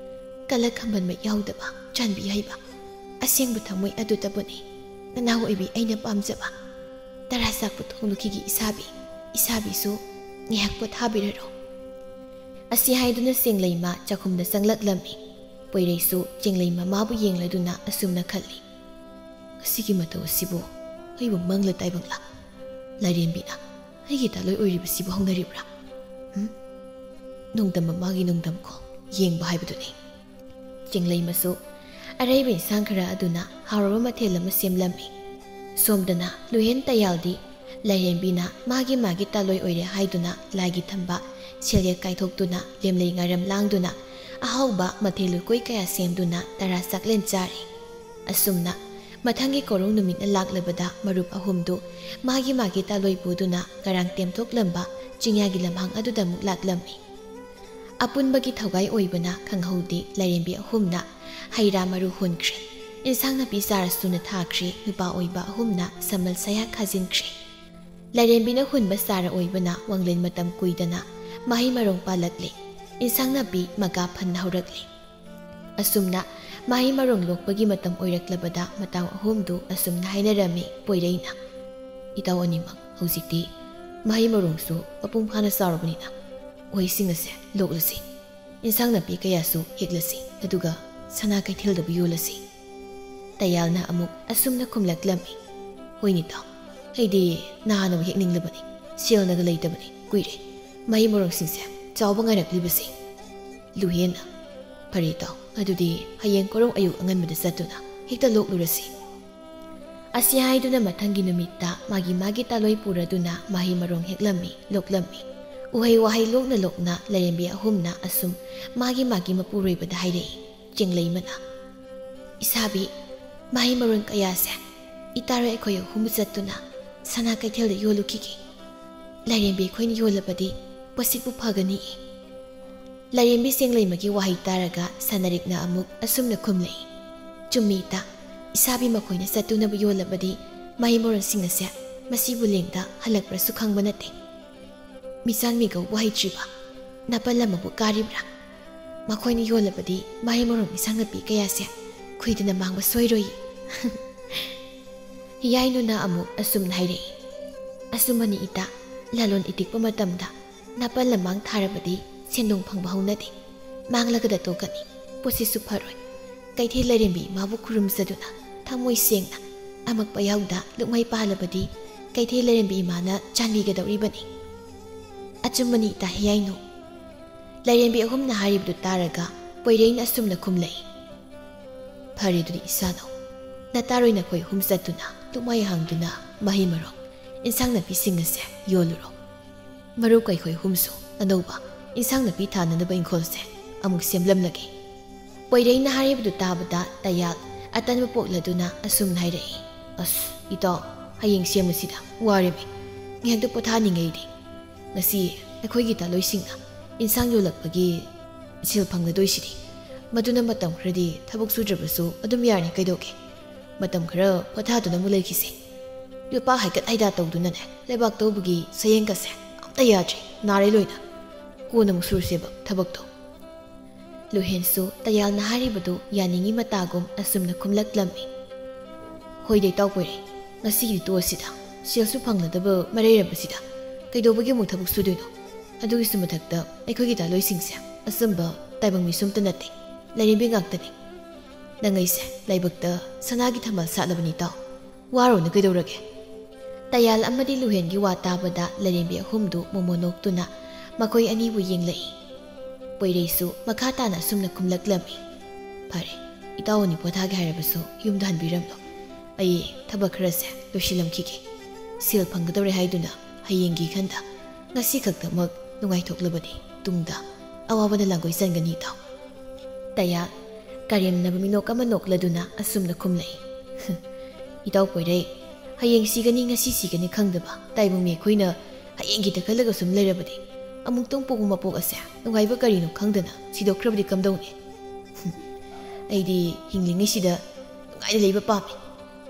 ꯀꯂꯛ ꯈꯝꯕꯟꯕ ꯌꯥꯎꯗꯕ, ꯆꯥꯟꯕꯤ ꯍꯩꯕ, ꯑꯁꯦꯡꯕ ꯊꯃꯣꯏ ꯑꯗꯨꯇꯕꯨꯅꯤ ꯅꯅꯥꯎ ꯑꯣꯏꯕꯤ ꯑꯩꯅ ꯄꯥꯝꯖꯕ꯫ ꯇꯔꯥ ꯆꯥꯛꯄ ꯊꯣꯡꯂꯨꯈꯤꯒꯦ ꯏꯁꯥꯕꯤ, ꯏꯁꯥꯕꯤꯁꯨ ꯉꯥꯏꯍꯥꯛ ꯄꯣꯊꯥꯕꯤꯔꯔꯣ꯫" ꯑꯁꯤ ꯍꯥꯏꯗꯨꯅ ꯆꯦꯡꯂꯩꯃ ꯆꯥꯛꯈꯨꯝꯗ ꯆꯪꯂꯛꯂꯝꯃꯤ꯫ ꯄꯣꯏꯔꯩꯁꯨ ꯆꯦꯡꯂꯩꯃ ꯃꯥꯕꯨ ꯌꯦꯡꯂꯗꯨꯅ ꯑꯁꯨꯝꯅ ꯈꯜꯂꯤ, "ꯑꯁꯤꯒꯤ ꯃꯇꯧ ꯑꯁꯤꯕꯨ ꯑꯩꯕꯨ ꯃꯪꯂ ꯇꯥꯏꯕꯪꯂꯥ? ꯂꯥꯏꯔꯦꯝꯕꯤꯅ ꯑꯩꯒꯤ ꯇꯥꯂꯣꯏ ꯑꯣꯏꯔꯤꯕꯁꯤꯕꯨ ꯍꯧꯅꯔꯤꯕ꯭ꯔꯥ? ꯎꯝ? ꯅꯣꯡꯗꯝ ꯃꯃꯥꯒꯤ ꯅꯣꯡꯗꯝꯈꯣ ꯌꯦꯡꯕ ꯍꯥꯏꯕꯗꯨꯅꯤ꯫" ꯆꯤꯡꯂꯩꯃꯁꯨ ꯑꯔꯩꯕ ꯏꯟꯁꯥꯡ ꯈꯔ ꯑꯗꯨꯅ ꯍꯥꯎꯔꯕ ꯃꯊꯦꯜ ꯑꯃ ꯁꯦꯝꯂꯝꯃꯤ꯫ ꯁꯣꯝꯗꯅ ꯂꯨꯍꯦꯟ ꯇꯌꯥꯜꯗꯤ ꯂꯥꯏꯔꯦꯝꯕꯤꯅ ꯃꯥꯒꯤ ꯃꯥꯒꯤ ꯇꯥꯂꯣꯏ ꯑꯣꯏꯔꯦ ꯍꯥꯏꯗꯨꯅ ꯂꯥꯏꯒꯤ ꯊꯝꯕ ꯁꯦꯜꯌꯦꯛ ꯀꯥꯏꯊꯣꯛꯇꯨꯅ ꯂꯦꯝꯂꯩ ꯉꯥꯔꯝ ꯂꯥꯡꯗꯨꯅ ꯑꯍꯥꯎꯕ ꯃꯊꯦꯜ ꯂꯨꯀꯣꯏ ꯀꯌꯥ ꯁꯦꯝꯗꯨꯅ ꯇꯔꯥ ꯆꯥꯛꯂꯦꯟ ꯆꯥꯔꯤ꯫ ꯑꯁꯨꯝꯅ ꯃꯊꯪꯒꯤ ꯀꯣꯔꯧ ꯅꯨꯃꯤꯠꯅ ꯂꯥꯛꯂꯕꯗ ꯃꯔꯨꯞ ꯑꯍꯨꯝꯗꯨ ꯃꯥꯒꯤ ꯃꯥꯒꯤ ꯇꯥꯂꯣꯏ ꯄꯨꯗꯨꯅ ꯉꯔꯥꯡ ꯇꯦꯝꯊꯣꯛꯂꯝꯕ ꯆꯤꯡꯌꯥꯒꯤ ꯂꯝꯍꯥꯡ ꯑꯗꯨꯗ ꯑꯃꯨꯛ ꯂꯥꯛꯂꯝꯃꯤ꯫ ꯑꯄꯨꯟꯕꯒꯤ ꯊꯧꯒꯥꯏ ꯑꯣꯏꯕꯅ ꯈꯪꯍꯧꯗꯦ ꯂꯥꯏꯔꯦꯝꯕꯤ ꯑꯍꯨꯝꯅ ꯍꯩ ꯔꯥ ꯃꯔꯨ ꯍꯨꯟꯈ꯭ꯔꯦ꯫ ꯏꯟꯁꯥꯡ ꯅꯥꯄꯤ ꯆꯥꯔ ꯁꯨꯅ ꯊꯥꯈ꯭ꯔꯦ꯫ ꯅꯨꯄꯥ ꯑꯣꯏꯕ ꯑꯍꯨꯝꯅ ꯁꯝꯕꯜ ꯁꯌꯥ ꯈꯥꯖꯤꯟꯈ꯭ꯔꯦ꯫ ꯂꯥꯏꯔꯦꯝꯕꯤꯅ ꯍꯨꯟꯕ ꯆꯥꯔ ꯑꯣꯏꯕꯅ ꯋꯥꯡꯂꯦꯟ ꯃꯇꯝ ꯀꯨꯏꯗꯅ ꯃꯍꯩ ꯃꯔꯣꯡ ꯄꯥꯜꯂꯛꯂꯦ꯫ ꯏꯟꯁꯥꯡ ꯅꯥꯄꯤ ꯃꯀꯥ ꯐꯟꯅ ꯍꯧꯔꯛꯂꯦ꯫ ꯑꯁꯨꯝꯅ ꯃꯍꯩ ꯃꯔꯣꯡ ꯂꯣꯛꯄꯒꯤ ꯃꯇꯝ ꯑꯣꯏꯔꯛꯂꯕꯗ ꯃꯇꯥꯎ ꯑꯍꯨꯝꯗꯨ ꯑꯁꯨꯝꯅ ꯍꯥꯏꯅꯔꯝꯃꯤ ꯄꯣꯏꯔꯩꯅ, "ꯏꯇꯥꯎ ꯑꯅꯤꯃꯛ ꯍꯧꯖꯤꯛꯇꯤ ꯃꯍꯩ ꯃꯔꯣꯡꯁꯨ ꯃꯄꯨꯡ ꯐꯥꯅ ꯆꯥꯎꯔꯕꯅꯤꯅ ꯎꯍꯩꯁꯤꯡ ꯑꯁꯦ ꯂꯣꯛꯂꯁꯤ, ꯏꯟꯁꯥꯡ ꯅꯥꯄꯤ ꯀꯌꯥꯁꯨ ꯍꯦꯛꯂꯁꯤ, ꯑꯗꯨꯒ ꯁꯅꯥ ꯀꯩꯊꯦꯜꯗꯕꯨ ꯌꯣꯜꯂꯁꯤ꯫ ꯇꯌꯥꯜꯅ ꯑꯃꯨꯛ ꯑꯁꯨꯝꯅ ꯈꯨꯝꯂꯛꯂꯝꯃꯤ, "ꯍꯣꯏꯅꯦ ꯇꯥꯎ, ꯑꯩꯗꯤ ꯅꯍꯥꯟꯅꯕꯨ ꯍꯦꯛꯅꯤꯡꯂꯕꯅꯤ, ꯁꯦꯜꯅꯒ ꯂꯩꯇꯕꯅꯤ, ꯀꯨꯏꯔꯦ ꯃꯍꯩ ꯃꯔꯣꯡꯁꯤꯡꯁꯦ ꯆꯥꯎꯕ ꯉꯥꯏꯔꯛꯂꯤꯕꯁꯦ꯫" ꯂꯨꯍꯦꯟꯅ, "ꯐꯔꯦ ꯇꯥꯎ, ꯑꯗꯨꯗꯤ ꯍꯌꯦꯡ ꯀꯣꯔꯣꯡ ꯑꯌꯨꯛ ꯑꯉꯟꯕꯗ ꯆꯠꯇꯨꯅ ꯍꯦꯛꯇ ꯂꯣꯛꯂꯨꯔꯁꯤ꯫" ꯑꯁꯤ ꯍꯥꯏꯗꯨꯅ ꯃꯊꯪꯒꯤ ꯅꯨꯃꯤꯠꯇ ꯃꯥꯒꯤ ꯃꯥꯒꯤ ꯇꯥꯂꯣꯏ ꯄꯨꯔꯗꯨꯅ ꯃꯍꯩ ꯃꯔꯣꯡ ꯍꯦꯛꯂꯝꯃꯤ, ꯂꯣꯛꯂꯝꯃꯤ꯫ ꯎꯍꯩ ꯋꯥꯍꯩ ꯂꯣꯛꯅ ꯂꯣꯛꯅ ꯂꯥꯏꯔꯦꯝꯕꯤ ꯑꯍꯨꯝꯅ ꯑꯁꯨꯝ ꯃꯥꯒꯤ ꯃꯥꯒꯤ ꯃꯄꯨꯔꯣꯏꯕꯗ ꯍꯥꯏꯔꯛꯏ, ꯆꯦꯡꯂꯩꯃꯅ, "ꯏꯁꯥꯕꯤ, ꯃꯍꯩ ꯃꯔꯣꯡ ꯀꯌꯥꯁꯦ ꯏꯇꯥꯔꯣꯏ ꯑꯩꯈꯣꯏ ꯑꯍꯨꯝ ꯆꯠꯇꯨꯅ ꯁꯅꯥ ꯀꯩꯊꯦꯜꯗ ꯌꯣꯜꯂꯨꯈꯤꯒꯦ꯫ ꯂꯥꯏꯔꯦꯝꯕꯤ ꯑꯩꯈꯣꯏꯅ ꯌꯣꯜꯂꯕꯗꯤ ꯄꯣꯠꯁꯤꯠꯄꯨ ꯐꯒꯅꯤꯌꯦ꯫" ꯂꯥꯏꯔꯦꯝꯕꯤ ꯆꯦꯡꯂꯩꯃꯒꯤ ꯋꯥꯍꯩ ꯇꯥꯔꯒ ꯁꯅꯥꯔꯤꯛꯅ ꯑꯃꯨꯛ ꯑꯁꯨꯝꯅ ꯈꯨꯝꯂꯛꯏ, "ꯆꯨꯝꯃꯤ ꯏꯇꯥ, ꯏꯁꯥꯕꯤ ꯃꯈꯣꯏꯅ ꯆꯠꯇꯨꯅꯕ ꯌꯣꯜꯂꯕꯗꯤ ꯃꯍꯩ ꯃꯔꯣꯡꯁꯤꯡ ꯑꯁꯦ ꯃꯁꯤꯕꯨ ꯂꯦꯡꯗ ꯍꯜꯂꯛꯄ꯭ꯔꯁꯨ ꯈꯪꯕ ꯅꯠꯇꯦ꯫ ꯃꯤꯆꯥꯟ ꯃꯤꯒꯧꯕꯨ ꯍꯩꯇ꯭ꯔꯤꯕ ꯅꯥꯄꯜ ꯑꯃꯕꯨ ꯀꯥꯔꯤꯕ꯭ꯔꯥ? ꯃꯈꯣꯏꯅ ꯌꯣꯜꯂꯕꯗꯤ ꯃꯍꯩ ꯃꯔꯣꯡ ꯏꯟꯁꯥꯡ ꯅꯥꯄꯤ ꯀꯌꯥꯁꯦ ꯈꯨꯏꯗꯅ ꯃꯥꯡꯕ ꯁꯣꯏꯔꯣꯏ꯫" ꯍꯤꯌꯥꯏꯅꯨꯅ ꯑꯃꯨꯛ ꯑꯁꯨꯝꯅ ꯍꯥꯏꯔꯛꯏ, "ꯑꯆꯨꯝꯕꯅꯤ ꯏꯇꯥ, ꯂꯂꯣꯟ ꯏꯇꯤꯛꯄ ꯃꯇꯝꯗ ꯅꯥꯄꯜ ꯂꯝꯃꯥꯡ ꯊꯥꯔꯕꯗꯤ ꯁꯦꯟꯗꯣꯡ ꯐꯪꯕ ꯍꯧꯅꯗꯦ, ꯃꯥꯡꯂꯒꯗ ꯇꯣꯛꯀꯅꯤ, ꯄꯣꯠꯁꯤꯠꯁꯨ ꯐꯔꯣꯏ꯫ ꯀꯩꯊꯦꯜ ꯂꯥꯏꯔꯦꯝꯕꯤ ꯏꯃꯥꯕꯨ ꯈꯨꯔꯨꯝꯖꯗꯨꯅ ꯊꯃꯣꯏ ꯁꯦꯡꯅ ꯑꯃꯛꯄ ꯌꯥꯎꯗ ꯂꯨꯛꯃꯩ ꯄꯥꯜꯂꯕꯗꯤ ꯀꯩꯊꯦꯜ ꯂꯥꯏꯔꯦꯝꯕꯤ ꯏꯃꯥꯅ ꯆꯥꯟꯕꯤꯒꯗꯧꯔꯤꯕꯅꯤ꯫" ꯑꯆꯨꯝꯕꯅꯤ ꯏꯇꯥ ꯍꯤꯌꯥꯏꯅꯨ꯫ ꯂꯥꯏꯔꯦꯝꯕꯤ ꯑꯍꯨꯝꯅ ꯍꯥꯏꯔꯤꯕꯗꯨ ꯇꯥꯔꯒ ꯄꯣꯏꯔꯩꯅ ꯑꯁꯨꯝꯅ ꯈꯨꯝꯂꯛꯏ, "ꯐꯔꯦ ꯑꯗꯨꯗꯤ ꯏꯆꯥꯅꯨ, ꯅꯇꯥꯔꯣꯏ ꯅꯈꯣꯏ ꯑꯍꯨꯝ ꯆꯠꯇꯨꯅ ꯂꯨꯛꯃꯥꯏ ꯍꯥꯡꯗꯨꯅ ꯃꯍꯩ ꯃꯔꯣꯡ, ꯏꯟꯁꯥꯡ ꯅꯥꯄꯤꯁꯤꯡ ꯑꯁꯦ ꯌꯣꯜꯂꯨꯔꯣ꯫ ꯃꯔꯨꯞ ꯑꯩꯈꯣꯏ ꯑꯍꯨꯝꯁꯨ ꯑꯅꯧꯕ ꯏꯟꯁꯥꯡ ꯅꯥꯄꯤ ꯊꯥꯅꯅꯕ ꯏꯪꯈꯣꯜꯁꯦ ꯑꯃꯨꯛ ꯁꯦꯝꯂꯝꯂꯒꯦ꯫" ꯄꯣꯏꯔꯩꯅ ꯍꯥꯏꯔꯤꯕꯗꯨ ꯇꯥꯕꯗ ꯇꯌꯥꯜ ꯑꯇꯟꯕ ꯄꯣꯛꯂꯗꯨꯅ ꯑꯁꯨꯝꯅ ꯍꯥꯏꯔꯛꯏ, "ꯑꯁ, ꯏꯇꯥꯎ, ꯍꯌꯦꯡ ꯁꯦꯝꯂꯁꯤꯗ, ꯋꯥꯔꯦꯃꯤ꯫ ꯉꯥꯏꯍꯥꯛꯇ ꯄꯣꯊꯥꯅꯤꯡꯉꯩꯗꯤ꯫ ꯉꯁꯤ ꯑꯩꯈꯣꯏꯒꯤ ꯇꯥꯂꯣꯏꯁꯤꯡꯅ ꯏꯟꯁꯥꯡ ꯌꯣꯜꯂꯛꯄꯒꯤ ꯁꯦꯜ ꯐꯪꯂꯗꯣꯏꯁꯤꯗꯤ꯫ ꯃꯗꯨꯅ ꯃꯇꯝ ꯈꯔꯗꯤ ꯊꯕꯛ ꯁꯨꯗ꯭ꯔꯕꯁꯨ ꯑꯗꯨꯝ ꯌꯥꯔꯅꯤ, ꯀꯩꯗꯧꯒꯦ? ꯃꯇꯝ ꯈꯔ ꯄꯣꯊꯥꯗꯨꯅ ꯑꯃꯨꯛ ꯂꯩꯈꯤꯁꯦ꯫ ꯌꯣꯠꯄꯥꯛ ꯍꯥꯏꯒꯠ ꯍꯥꯏꯗꯥ ꯇꯧꯗꯨꯅꯅꯦ, ꯂꯩꯕꯥꯛ ꯇꯧꯕꯒꯤ ꯁꯌꯦꯡꯒꯁꯦ ꯑꯝꯇ ꯌꯥꯗ꯭ꯔꯦ, ꯅꯥꯔꯦ ꯂꯣꯏꯅ꯫ ꯀꯣꯟꯅ ꯑꯃꯨꯛ ꯁꯨꯔꯁꯦꯕ ꯊꯕꯛꯇꯣ꯫" ꯂꯨꯍꯦꯟꯁꯨ ꯇꯌꯥꯜꯅ ꯍꯥꯏꯔꯤꯕꯗꯨ ꯌꯥꯅꯤꯡꯉꯤ ꯃꯇꯥꯒꯨꯝ ꯑꯁꯨꯝꯅ ꯈꯨꯝꯂꯛꯂꯝꯃꯤ, "ꯍꯣꯏꯗ ꯏꯇꯥꯎ ꯄꯣꯏꯔꯩ, ꯉꯁꯤꯒꯤꯗꯤ ꯇꯣꯛꯑꯁꯤꯗ, ꯁꯦꯜꯁꯨ ꯐꯪꯂꯗꯕ ꯃꯔꯩꯔꯕꯁꯤꯗ꯫ ꯀꯩꯗꯧꯕꯒꯤ ꯑꯃꯨꯛ ꯊꯕꯛ ꯁꯨꯗꯣꯏꯅꯣ? ꯑꯗꯨꯒꯤꯁꯨ ꯃꯊꯛꯇ ꯑꯩꯈꯣꯏꯒꯤ ꯗꯥ ꯂꯣꯏꯁꯤꯡꯁꯦ ꯑꯆꯝꯕ ꯇꯥꯏꯕꯪ ꯃꯤꯁꯨ ꯑꯝꯇ ꯅꯠꯇꯦ, ꯂꯥꯏꯔꯦꯝꯕꯤ ꯉꯥꯛꯇꯅꯤ꯫ ꯅꯪ ꯑꯩꯁꯦ ꯂꯥꯏꯕꯛꯇ ꯁꯅꯥꯒꯤ ꯊꯝꯕꯥꯜ ꯁꯥꯠꯂꯕꯅꯤ ꯏꯇꯥꯎ꯫ ꯋꯥꯔꯨꯅꯨ ꯀꯩꯗꯧꯔꯒꯦ? ꯇꯌꯥꯜ ꯑꯃꯗꯤ ꯂꯨꯍꯦꯟꯒꯤ ꯋꯥ ꯇꯥꯕꯗ ꯂꯥꯏꯔꯦꯝꯕꯤ ꯑꯍꯨꯝꯗꯨ ꯃꯣꯃꯣꯟ ꯅꯣꯛꯇꯨꯅ ꯃꯈꯣꯏ ꯑꯅꯤꯕꯨ ꯌꯦꯡꯂꯛꯏ꯫ ꯄꯣꯏꯔꯩꯁꯨ ꯃꯈꯥ ꯇꯥꯅ ꯑꯁꯨꯝꯅ ꯈꯨꯝꯂꯛꯂꯝꯃꯤ, "ꯐꯔꯦ, ꯏꯇꯥꯎ ꯑꯅꯤ ꯄꯣꯊꯥꯒꯦ ꯍꯥꯏꯔꯕꯁꯨ ꯌꯨꯝꯗ ꯍꯟꯕꯤꯔꯝꯂꯣ꯫ ꯑꯩ ꯊꯕꯛ ꯈꯔꯁꯦ ꯂꯣꯏꯁꯤꯜꯂꯝꯈꯤꯒꯦ꯫ ꯁꯦꯜ ꯐꯪꯒꯗꯧꯔꯦ ꯍꯥꯏꯗꯨꯅ ꯍꯌꯦꯡꯒꯤ ꯈꯟꯗ ꯉꯁꯤ ꯈꯛꯇꯃꯛ ꯅꯨꯡꯉꯥꯏꯊꯣꯛꯂꯕꯗꯤ ꯇꯨꯡꯗ ꯑꯋꯥꯕꯅ ꯂꯥꯡꯒꯣꯏ ꯆꯟꯒꯅꯤ ꯏꯇꯥꯎ꯫" ꯇꯌꯥꯜ ꯀꯔꯦꯝꯅꯕ ꯃꯤꯅꯣꯛ ꯑꯃ ꯅꯣꯛꯂꯗꯨꯅ ꯑꯁꯨꯝꯅ ꯈꯨꯝꯂꯛꯏ, "ꯏꯇꯥꯎ ꯄꯣꯏꯔꯩ, ꯍꯌꯦꯡ ꯁꯤꯒꯅꯤ ꯉꯁꯤ ꯁꯤꯒꯅꯤ ꯈꯪꯗꯕ ꯇꯥꯏꯕꯪ ꯃꯤ ꯑꯩꯈꯣꯏꯅ ꯍꯌꯦꯡꯒꯤꯗ ꯈꯜꯂꯒ ꯁꯨꯝ ꯂꯩꯔꯕꯗꯤ ꯑꯃꯨꯛꯇꯪ ꯄꯣꯛꯄ ꯃꯄꯣꯛ ꯑꯁꯦ ꯅꯨꯡꯉꯥꯏꯕ ꯀꯔꯤꯅꯣ ꯈꯪꯗꯅ ꯁꯤꯗꯣꯛꯈ꯭ꯔꯕꯗꯤ ꯀꯝꯗꯧꯅꯤ? ꯑꯩꯗꯤ ꯍꯤꯡꯂꯤꯉꯩꯁꯤꯗ ꯅꯨꯡꯉꯥꯏꯅ ꯂꯩꯕ ꯄꯥꯝꯃꯤ꯫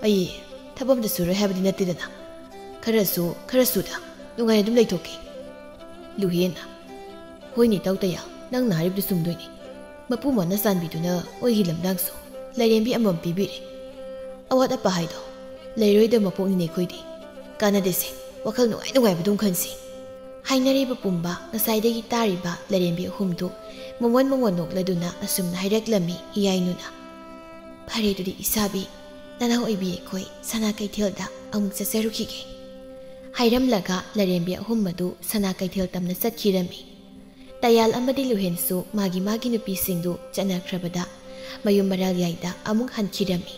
ꯑꯩ ꯊꯕꯛ ꯑꯝꯇ ꯁꯨꯔꯣꯏ ꯍꯥꯏꯕꯗꯤ ꯅꯠꯇꯦꯗꯅ꯫ ꯈꯔꯁꯨ ꯈꯔꯁꯨꯗ ꯅꯨꯡꯉꯥꯏꯅ ꯑꯗꯨꯝ ꯂꯩꯊꯣꯛꯀꯦ꯫" ꯂꯨꯍꯦꯟꯅ, "ꯍꯣꯏꯅꯦ ꯏꯇꯥꯎ ꯇꯌꯥꯜ, ꯅꯪꯅ ꯍꯥꯏꯔꯤꯕꯗꯨ ꯆꯨꯝꯗꯣꯏꯅꯤ꯫ ꯃꯄꯨ ꯃꯅ ꯆꯥꯟꯕꯤꯗꯨꯅ ꯑꯣꯏꯒꯤ ꯂꯝꯗꯥꯡꯁꯨ ꯂꯥꯏꯔꯦꯝꯕꯤ ꯑꯃꯃꯝ ꯄꯤꯕꯤꯔꯦ꯫ ꯑꯋꯥꯠ ꯑꯄꯥ ꯍꯥꯏꯗꯣ ꯂꯩꯔꯣꯏꯗꯕ ꯃꯄꯣꯛꯅꯤꯅꯦ ꯑꯩꯈꯣꯏꯗꯤ꯫ ꯀꯥꯟꯅꯗꯦꯁꯦ, ꯋꯥꯈꯜ ꯅꯨꯡꯉꯥꯏ ꯅꯨꯡꯉꯥꯏꯕ ꯑꯗꯨꯝ ꯈꯟꯁꯤ꯫" ꯍꯥꯏꯅꯔꯤꯕ ꯄꯨꯝꯕ ꯉꯁꯥꯏꯗꯒꯤ ꯇꯥꯔꯤꯕ ꯂꯥꯏꯔꯦꯝꯕꯤ ꯑꯍꯨꯝꯗꯨ ꯃꯣꯃꯣꯟ ꯃꯣꯃꯣꯟ ꯅꯣꯛꯂꯗꯨꯅ ꯑꯁꯨꯝꯅ ꯍꯥꯏꯔꯛꯂꯝꯃꯤ ꯏꯌꯥꯏꯅꯨꯅ, "ꯐꯔꯦ ꯑꯗꯨꯗꯤ ꯏꯁꯥꯕꯤ, ꯅꯅꯥꯎ ꯑꯣꯏꯕꯤ ꯑꯩꯈꯣꯏ ꯁꯅꯥ ꯀꯩꯊꯦꯜꯗ ꯑꯃꯨꯛ ꯆꯠꯆꯔꯨꯈꯤꯒꯦ꯫" ꯍꯥꯏꯔꯝꯂꯒ ꯂꯥꯏꯔꯦꯝꯕꯤ ꯑꯍꯨꯝ ꯑꯗꯨ ꯁꯅꯥ ꯀꯩꯊꯦꯜ ꯇꯝꯅ ꯆꯠꯈꯤꯔꯝꯃꯤ꯫ ꯇꯌꯥꯜ ꯑꯃꯗꯤ ꯂꯨꯍꯦꯟꯁꯨ ꯃꯥꯒꯤ ꯃꯥꯒꯤ ꯅꯨꯄꯤꯁꯤꯡꯗꯨ ꯆꯠꯅꯈ꯭ꯔꯕꯗ ꯃꯌꯨꯝ ꯃꯔꯥꯜ ꯌꯥꯏꯗ ꯑꯃꯨꯛ ꯍꯟꯈꯤꯔꯝꯃꯤ꯫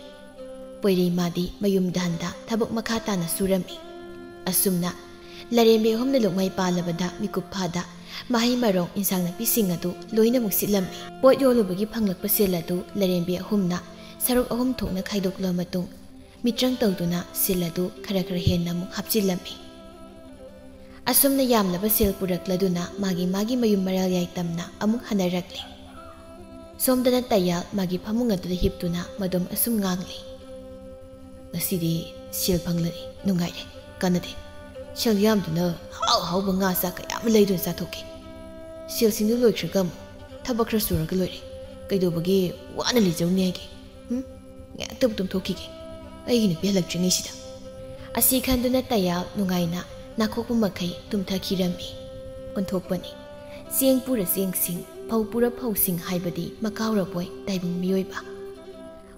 ꯄꯣꯏꯔꯩ ꯃꯥꯗꯤ ꯃꯌꯨꯝꯗ ꯍꯟꯗ ꯊꯕꯛ ꯃꯈꯥ ꯇꯥꯅ ꯁꯨꯔꯝꯃꯤ꯫ ꯑꯁꯨꯝꯅ ꯂꯥꯏꯔꯦꯝꯕꯤ ꯑꯍꯨꯝꯅ ꯂꯨꯛꯃꯩ ꯄꯥꯜꯂꯕꯗ ꯃꯤꯀꯨꯞ ꯐꯥꯗ ꯃꯍꯩ ꯃꯔꯣꯡ ꯏꯟꯁꯥꯡ ꯅꯥꯄꯤꯁꯤꯡ ꯑꯗꯨ ꯂꯣꯏꯅꯃꯛ ꯁꯤꯠꯂꯝꯃꯤ꯫ ꯄꯣꯠ ꯌꯣꯜꯂꯨꯕꯒꯤ ꯐꯪꯂꯛꯄ ꯁꯦꯜ ꯑꯗꯨ ꯂꯥꯏꯔꯦꯝꯕꯤ ꯑꯍꯨꯝꯅ ꯁꯔꯨꯛ ꯑꯍꯨꯝ ꯊꯣꯛꯅ ꯈꯥꯏꯗꯣꯛꯂꯕ ꯃꯇꯨꯡ ꯃꯤꯇ꯭ꯔꯪ ꯇꯧꯗꯨꯅ ꯁꯦꯜ ꯑꯗꯨ ꯈꯔ ꯈꯔ ꯍꯦꯟꯅ ꯑꯃꯨꯛ ꯍꯥꯞꯆꯤꯜꯂꯝꯃꯤ꯫ ꯑꯁꯨꯝꯅ ꯌꯥꯝꯂꯕ ꯁꯦꯜ ꯄꯨꯔꯛꯂꯗꯨꯅ ꯃꯥꯒꯤ ꯃꯥꯒꯤ ꯃꯌꯨꯝ ꯃꯔꯥꯜ ꯌꯥꯏ ꯇꯝꯅ ꯑꯃꯨꯛ ꯍꯟꯅꯔꯛꯂꯤ꯫ ꯁꯣꯝꯗꯅ ꯇꯌꯥꯜ ꯃꯥꯒꯤ ꯐꯃꯨꯡ ꯑꯗꯨꯗ ꯍꯤꯞꯇꯨꯅ ꯃꯗꯨꯝ ꯑꯁꯨꯝ ꯉꯥꯡꯂꯤ꯫ "ꯉꯁꯤꯗꯤ ꯁꯦꯜ ꯐꯪꯂꯅꯤ, ꯅꯨꯡꯉꯥꯏꯔꯦ꯫ ꯀꯥꯟꯅꯗꯦ꯫ ꯁꯦꯜ ꯌꯥꯝꯗꯨꯅ ꯍꯥꯎ ꯍꯥꯎꯕ ꯉꯥ ꯆꯥꯛ ꯀꯌꯥ ꯑꯃ ꯂꯩꯗꯨꯅ ꯆꯥꯊꯣꯛꯀꯦ꯫ ꯁꯦꯜꯁꯤꯡꯗꯨ ꯂꯣꯏꯈ꯭ꯔꯒ ꯑꯃꯨꯛ ꯊꯕꯛ ꯈꯔ ꯁꯨꯔꯒ ꯂꯣꯏꯔꯦ꯫ ꯀꯩꯗꯧꯕꯒꯤ ꯋꯥꯅ ꯂꯩꯖꯔꯨꯅꯤ ꯍꯥꯏꯒꯦ? ꯍꯨꯝ? ꯉꯥꯏꯍꯥꯛꯇꯕꯨ ꯇꯨꯝꯊꯣꯛꯈꯤꯒꯦ, ꯑꯩꯒꯤ ꯅꯨꯄꯤ ꯍꯜꯂꯛꯇ꯭ꯔꯤꯉꯩꯁꯤꯗ꯫" ꯑꯁꯤ ꯈꯟꯗꯨꯅ ꯇꯌꯥꯜ ꯅꯨꯡꯉꯥꯏꯅ ꯅꯥꯈꯣꯛꯄ ꯃꯈꯩ ꯇꯨꯝꯊꯈꯤꯔꯝꯃꯤ꯫ ꯑꯣꯟꯊꯣꯛꯄꯅꯤ꯫ ꯆꯦꯡ ꯄꯨꯔ ꯆꯦꯡꯁꯤꯡ, ꯐꯧ ꯄꯨꯔ ꯐꯧꯁꯤꯡ ꯍꯥꯏꯕꯗꯤ ꯃꯀꯥꯎꯔꯕꯣꯏ ꯇꯥꯏꯕꯪ ꯃꯤꯑꯣꯏꯕ꯫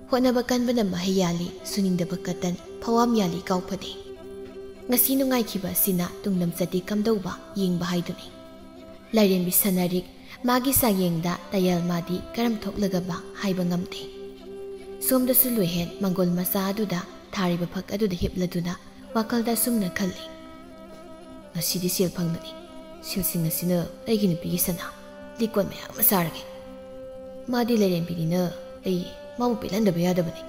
ꯍꯣꯠꯅꯕ ꯀꯟꯕꯅ ꯃꯍꯩ ꯌꯥꯜꯂꯤ, ꯁꯨꯅꯤꯡꯗꯕ ꯀꯇꯟ, ꯐꯋꯥꯝ ꯌꯥꯜꯂꯤ ꯀꯥꯎ ꯐꯗꯦ꯫ ꯉꯁꯤ ꯅꯨꯡꯉꯥꯏꯈꯤꯕ ꯑꯁꯤꯅ ꯇꯨꯡ ꯂꯝꯆꯠꯇꯤ ꯀꯝꯗꯧꯕ ꯌꯦꯡꯕ ꯍꯥꯏꯗꯨꯅꯤ꯫ ꯂꯥꯏꯔꯦꯝꯕꯤ ꯁꯅꯥꯔꯤꯛ ꯃꯥꯒꯤ ꯆꯥꯡꯌꯦꯡꯗ ꯇꯌꯥꯜ ꯃꯥꯗꯤ ꯀꯔꯝ ꯊꯣꯛꯂꯒꯕ ꯍꯥꯏꯕ ꯉꯝꯗꯦ꯫ ꯁꯣꯝꯗꯁꯨ ꯂꯣꯏꯍꯦꯟ ꯃꯪꯒꯣꯜ ꯃꯆꯥ ꯑꯗꯨꯗ ꯊꯥꯔꯤꯕ ꯐꯛ ꯑꯗꯨꯗ ꯍꯤꯞꯂꯗꯨꯅ ꯋꯥꯈꯜꯗ ꯑꯁꯨꯝꯅ ꯈꯜꯂꯤ꯫ ꯉꯁꯤꯗꯤ ꯁꯦꯜ ꯐꯪꯕꯅꯤ꯫ ꯁꯦꯜꯁꯤꯡ ꯑꯁꯤꯅ ꯑꯩꯒꯤ ꯅꯨꯄꯤꯒꯤ ꯁꯅꯥ, ꯂꯤꯛꯀꯣꯟ ꯃꯌꯥꯝ ꯑꯃ ꯁꯥꯔꯒꯦ꯫ ꯃꯥꯗꯤ ꯂꯥꯏꯔꯦꯝꯕꯤꯅꯤꯅ ꯑꯩ ꯃꯥꯕꯨ ꯄꯦꯜꯍꯟꯗꯕ ꯌꯥꯗꯕꯅꯤ꯫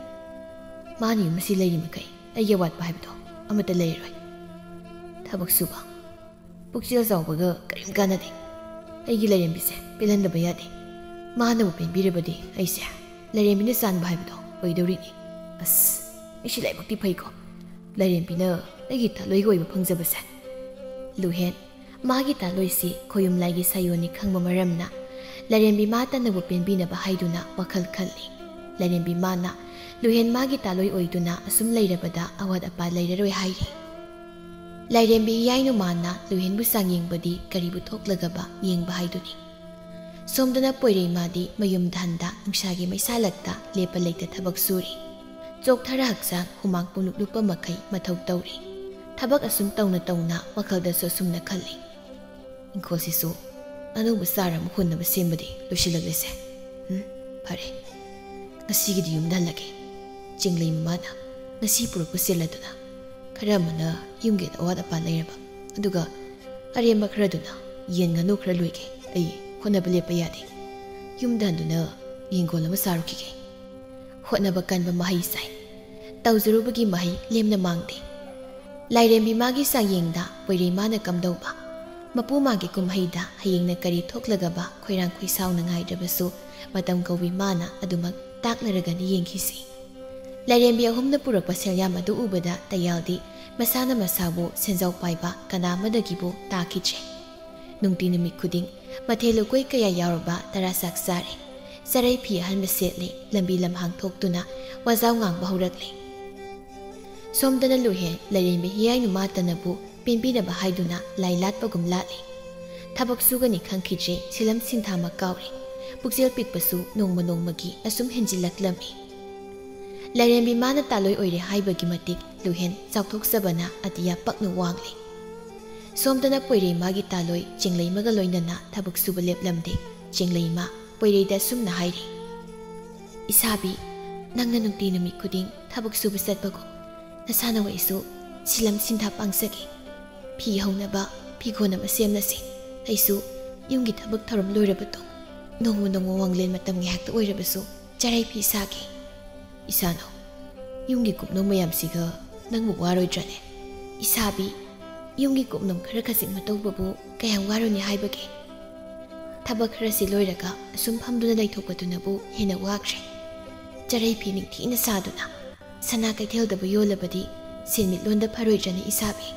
ꯃꯥꯅ ꯌꯨꯝ ꯑꯁꯤ ꯂꯩꯔꯤ ꯃꯈꯩ ꯑꯩꯒꯤ ꯑꯋꯥꯠꯄ ꯍꯥꯏꯕꯗꯣ ꯑꯃꯠꯇ ꯂꯩꯔꯔꯣꯏ꯫ ꯊꯕꯛ ꯁꯨꯕ, ꯄꯨꯛꯆꯦꯜ ꯆꯥꯎꯕꯒ ꯀꯔꯤꯝ ꯀꯥꯟꯅꯗꯦ꯫ ꯑꯩꯒꯤ ꯂꯥꯏꯔꯦꯝꯕꯤꯁꯦ ꯄꯦꯜꯍꯟꯗꯕ ꯌꯥꯗꯦ꯫ ꯃꯥꯅꯕꯨ ꯄꯦꯟꯕꯤꯔꯕꯗꯤ ꯑꯩꯁꯦ ꯂꯥꯏꯔꯦꯝꯕꯤꯅ ꯆꯥꯟꯕ ꯍꯥꯏꯕꯗꯣ ꯑꯣꯏꯗꯧꯔꯤꯅꯤ꯫ ꯑꯁ, ꯑꯩꯁꯤ ꯂꯥꯏꯕꯛꯇꯤ ꯐꯩꯀꯣ, ꯂꯥꯏꯔꯦꯝꯕꯤꯅ ꯑꯩꯒꯤ ꯊꯥꯂꯣꯏꯒ ꯑꯣꯏꯕ ꯐꯪꯖꯕꯁꯦ꯫ ꯂꯨꯍꯦꯟ, ꯃꯥꯒꯤ ꯊꯥꯂꯣꯏꯁꯤ ꯈꯣꯌꯨꯝ ꯂꯥꯏꯒꯤ ꯁꯥꯌꯣꯟꯅꯤ ꯈꯪꯕ ꯃꯔꯝꯅ ꯂꯥꯏꯔꯦꯝꯕꯤ ꯃꯥꯇꯅꯕꯨ ꯄꯦꯟꯕꯤꯅꯕ ꯍꯥꯏꯗꯨꯅ ꯋꯥꯈꯜ ꯈꯜꯂꯤ꯫ ꯂꯥꯏꯔꯦꯝꯕꯤ ꯃꯥꯅ ꯂꯨꯍꯦꯟ ꯃꯥꯒꯤ ꯊꯥꯂꯣꯏ ꯑꯣꯏꯗꯨꯅ ꯑꯁꯨꯝ ꯂꯩꯔꯕꯗ ꯑꯋꯥꯠ ꯑꯄꯥ ꯂꯩꯔꯔꯣꯏ ꯍꯥꯏꯔꯤ꯫ ꯂꯥꯏꯔꯦꯝꯕꯤ ꯍꯤꯌꯥꯏ ꯅꯨꯃꯥꯅ ꯂꯨꯍꯦꯟꯕꯨ ꯆꯥꯡꯌꯦꯡꯕꯗꯤ ꯀꯔꯤꯕꯨ ꯊꯣꯛꯂꯒꯕ ꯌꯦꯡꯕ ꯍꯥꯏꯗꯨꯅꯤ꯫ ꯁꯣꯝꯗꯅ ꯄꯣꯏꯔꯩꯃꯥꯗꯤ ꯃꯌꯨꯝꯗ ꯍꯟꯗ ꯅꯨꯡꯁꯥꯒꯤ ꯃꯩꯁꯥꯂꯛꯇ ꯂꯦꯞꯄ ꯂꯩꯇ ꯊꯕꯛ ꯁꯨꯔꯤ꯫ ꯆꯣꯛꯊꯔ ꯍꯛꯆꯥꯡ ꯍꯨꯃꯥꯡ ꯄꯨꯡꯂꯨꯞ ꯂꯨꯞꯄ ꯃꯈꯩ ꯃꯊꯧ ꯇꯧꯔꯤ꯫ ꯊꯕꯛ ꯑꯁꯨꯝ ꯇꯧꯅ ꯇꯧꯅ ꯋꯥꯈꯜꯗꯁꯨ ꯑꯁꯨꯝꯅ ꯈꯜꯂꯤ꯫ ꯏꯪꯈꯣꯜꯁꯤꯁꯨ ꯑꯅꯧꯕ ꯆꯥꯔ ꯑꯃ ꯍꯨꯟꯅꯕ ꯁꯦꯝꯕꯗꯤ ꯂꯣꯏꯁꯤꯜꯂꯛꯂꯦꯁꯦ꯫ ꯎꯝ, ꯐꯔꯦ꯫ ꯉꯁꯤꯒꯤꯗꯤ ꯌꯨꯝꯗ ꯍꯜꯂꯒꯦ꯫ ꯆꯦꯡꯂꯩ ꯃꯃꯥꯅ ꯉꯁꯤ ꯄꯨꯔꯛꯄ ꯁꯦꯜ ꯑꯗꯨꯅ ꯈꯔ ꯑꯃꯅ ꯌꯨꯝꯒꯤ ꯑꯋꯥꯠ ꯑꯄꯥ ꯂꯩꯔꯕ, ꯑꯗꯨꯒ ꯑꯔꯦꯝꯕ ꯈꯔꯗꯨꯅ ꯌꯦꯟ ꯉꯥꯅꯨ ꯈꯔ ꯂꯣꯏꯒꯦ꯫ ꯑꯩ ꯍꯣꯠꯅꯕ ꯂꯦꯞꯄ ꯌꯥꯗꯦ꯫ ꯌꯨꯝꯗ ꯍꯟꯗꯨꯅ ꯌꯦꯡꯒꯣꯜ ꯑꯃ ꯁꯥꯔꯨꯈꯤꯒꯦ꯫ ꯍꯣꯠꯅꯕ ꯀꯟꯕ ꯃꯍꯩ ꯆꯥꯏ꯫ ꯇꯧꯖꯔꯨꯕꯒꯤ ꯃꯍꯩ ꯂꯦꯝꯅ ꯃꯥꯡꯗꯦ꯫ ꯂꯥꯏꯔꯦꯝꯕꯤ ꯃꯥꯒꯤ ꯆꯥꯡꯌꯦꯡꯗ ꯄꯣꯏꯔꯩꯃꯥꯅ ꯀꯝꯗꯧꯕ? ꯃꯄꯨ ꯃꯥꯒꯤ ꯀꯨꯝꯍꯩꯗ ꯍꯌꯦꯡꯅ ꯀꯔꯤ ꯊꯣꯛꯂꯒꯕ ꯈꯣꯏꯔꯥꯡ ꯈꯣꯏꯁꯥꯎꯅ ꯉꯥꯏꯗ꯭ꯔꯕꯁꯨ ꯃꯇꯝ ꯀꯧꯕꯤ ꯃꯥꯅ ꯑꯗꯨꯃꯛ ꯇꯥꯛꯂꯔꯒꯅꯤ ꯌꯦꯡꯈꯤꯁꯤ꯫ ꯂꯥꯏꯔꯦꯝꯕꯤ ꯑꯍꯨꯝꯅ ꯄꯨꯔꯛꯄ ꯁꯦꯜꯌꯥꯝ ꯑꯗꯨ ꯎꯕꯗ ꯇꯌꯥꯜꯗꯤ ꯃꯁꯥꯅ ꯃꯁꯥꯕꯨ ꯁꯦꯟꯖꯥꯎ ꯄꯥꯏꯕ ꯀꯅꯥ ꯑꯃꯗꯒꯤꯕꯨ ꯇꯥꯈꯤꯗ꯭ꯔꯦ꯫ ꯅꯨꯡꯇꯤ ꯅꯨꯃꯤꯠ ꯈꯨꯗꯤꯡ ꯃꯊꯦꯜ ꯂꯨꯀꯣꯏ ꯀꯌꯥ ꯌꯥꯎꯔꯕ ꯇꯔꯥ ꯆꯥꯛ ꯆꯥꯔꯦ꯫ ꯆꯔꯩ ꯐꯤ ꯑꯍꯟꯕ ꯁꯦꯠꯂꯦ, ꯂꯝꯕꯤ ꯂꯝꯍꯥꯡ ꯊꯣꯛꯇꯨꯅ ꯋꯥꯖꯥꯎ ꯉꯥꯡꯕ ꯍꯧꯔꯛꯂꯦ꯫ ꯁꯣꯝꯗꯅ ꯂꯨꯍꯦꯟ ꯂꯥꯏꯔꯦꯝꯕꯤ ꯍꯤꯌꯥꯏ ꯅꯨꯃꯥꯇꯅꯕꯨ ꯄꯦꯟꯕꯤꯅꯕ ꯍꯥꯏꯗꯨꯅ ꯂꯥꯏ ꯂꯥꯠꯄꯒꯨꯝ ꯂꯥꯠꯂꯤ꯫ ꯊꯕꯛ ꯁꯨꯒꯅꯤ ꯈꯪꯈꯤꯗ꯭ꯔꯦ, ꯁꯤꯂꯝ ꯁꯤꯟꯊꯥꯃꯛ ꯀꯥꯎꯔꯦ꯫ ꯄꯨꯛꯆꯦꯜ ꯄꯤꯛꯄꯁꯨ ꯅꯣꯡꯃ ꯅꯣꯡꯃꯒꯤ ꯑꯁꯨꯝ ꯍꯦꯟꯖꯤꯜꯂꯛꯂꯝꯃꯤ꯫ ꯂꯥꯏꯔꯦꯝꯕꯤ ꯃꯥꯅ ꯇꯥꯂꯣꯏ ꯑꯣꯏꯔꯦ ꯍꯥꯏꯕꯒꯤ ꯃꯇꯤꯛ ꯂꯨꯍꯦꯟ ꯆꯥꯎꯊꯣꯛꯆꯕꯅ ꯑꯇꯤꯌꯥ ꯄꯛꯅ ꯋꯥꯡꯂꯤ꯫ ꯁꯣꯝꯗꯅ ꯄꯣꯏꯔꯩꯃꯥꯒꯤ ꯇꯥꯂꯣꯏ ꯆꯦꯡꯂꯩꯃꯒ ꯂꯣꯏꯅꯅ ꯊꯕꯛ ꯁꯨꯕ ꯂꯦꯞꯂꯝꯗꯦ꯫ ꯆꯦꯡꯂꯩꯃ ꯄꯣꯏꯔꯩꯗ ꯑꯁꯨꯝꯅ ꯍꯥꯏꯔꯤ, "ꯏꯁꯥꯕꯤ, ꯅꯪꯅ ꯅꯨꯡꯇꯤ ꯅꯨꯃꯤꯠ ꯈꯨꯗꯤꯡ ꯊꯕꯛ ꯁꯨꯕ ꯆꯠꯄꯒꯨꯝ ꯅꯁꯥꯅ ꯑꯩꯁꯨ ꯁꯤꯂꯝ ꯁꯤꯟꯊꯥ ꯄꯥꯡꯖꯒꯦ꯫ ꯐꯤ ꯍꯧꯅꯕ ꯐꯤꯒꯣꯟ ꯑꯃ ꯁꯦꯝꯂꯁꯤ꯫ ꯑꯩꯁꯨ ꯌꯨꯝꯒꯤ ꯊꯕꯛ ꯊꯧꯔꯝ ꯂꯣꯏꯔꯕ ꯇꯨꯡ ꯅꯣꯡꯃ ꯅꯣꯡꯃ ꯋꯥꯡꯂꯦꯟ ꯃꯇꯝ ꯉꯥꯏꯍꯥꯛꯇ ꯑꯣꯏꯔꯕꯁꯨ ꯆꯔꯩ ꯐꯤ ꯁꯥꯒꯦ꯫" "ꯏꯁꯥꯅꯧ, ꯌꯨꯝꯒꯤ ꯀꯨꯞꯅꯣꯝ ꯃꯌꯥꯝꯁꯤꯒ ꯅꯪꯕꯨ ꯋꯥꯔꯣꯏꯗ꯭ꯔꯅꯦ?" "ꯏꯁꯥꯕꯤ, ꯌꯨꯝꯒꯤ ꯀꯨꯞꯅꯣꯝ ꯈꯔ ꯈꯖꯤꯛ ꯃꯇꯧꯕꯕꯨ ꯀꯌꯥꯝ ꯋꯥꯔꯨꯅꯤ ꯍꯥꯏꯕꯒꯦ? ꯊꯕꯛ ꯈꯔꯁꯤ ꯂꯣꯏꯔꯒ ꯑꯁꯨꯝ ꯐꯝꯗꯨꯅ ꯂꯩꯊꯣꯛꯄꯗꯨꯅꯕꯨ ꯍꯦꯟꯅ ꯋꯥꯈ꯭ꯔꯦ꯫ ꯆꯔꯩ ꯐꯤ ꯅꯤꯡꯊꯤꯅ ꯁꯥꯗꯨꯅ ꯁꯅꯥ ꯀꯩꯊꯦꯜꯗꯕꯨ ꯌꯣꯜꯂꯕꯗꯤ ꯁꯦꯟꯃꯤꯠꯂꯣꯟꯗ ꯐꯔꯣꯏꯗ꯭ꯔꯅꯤ ꯏꯁꯥꯕꯤ?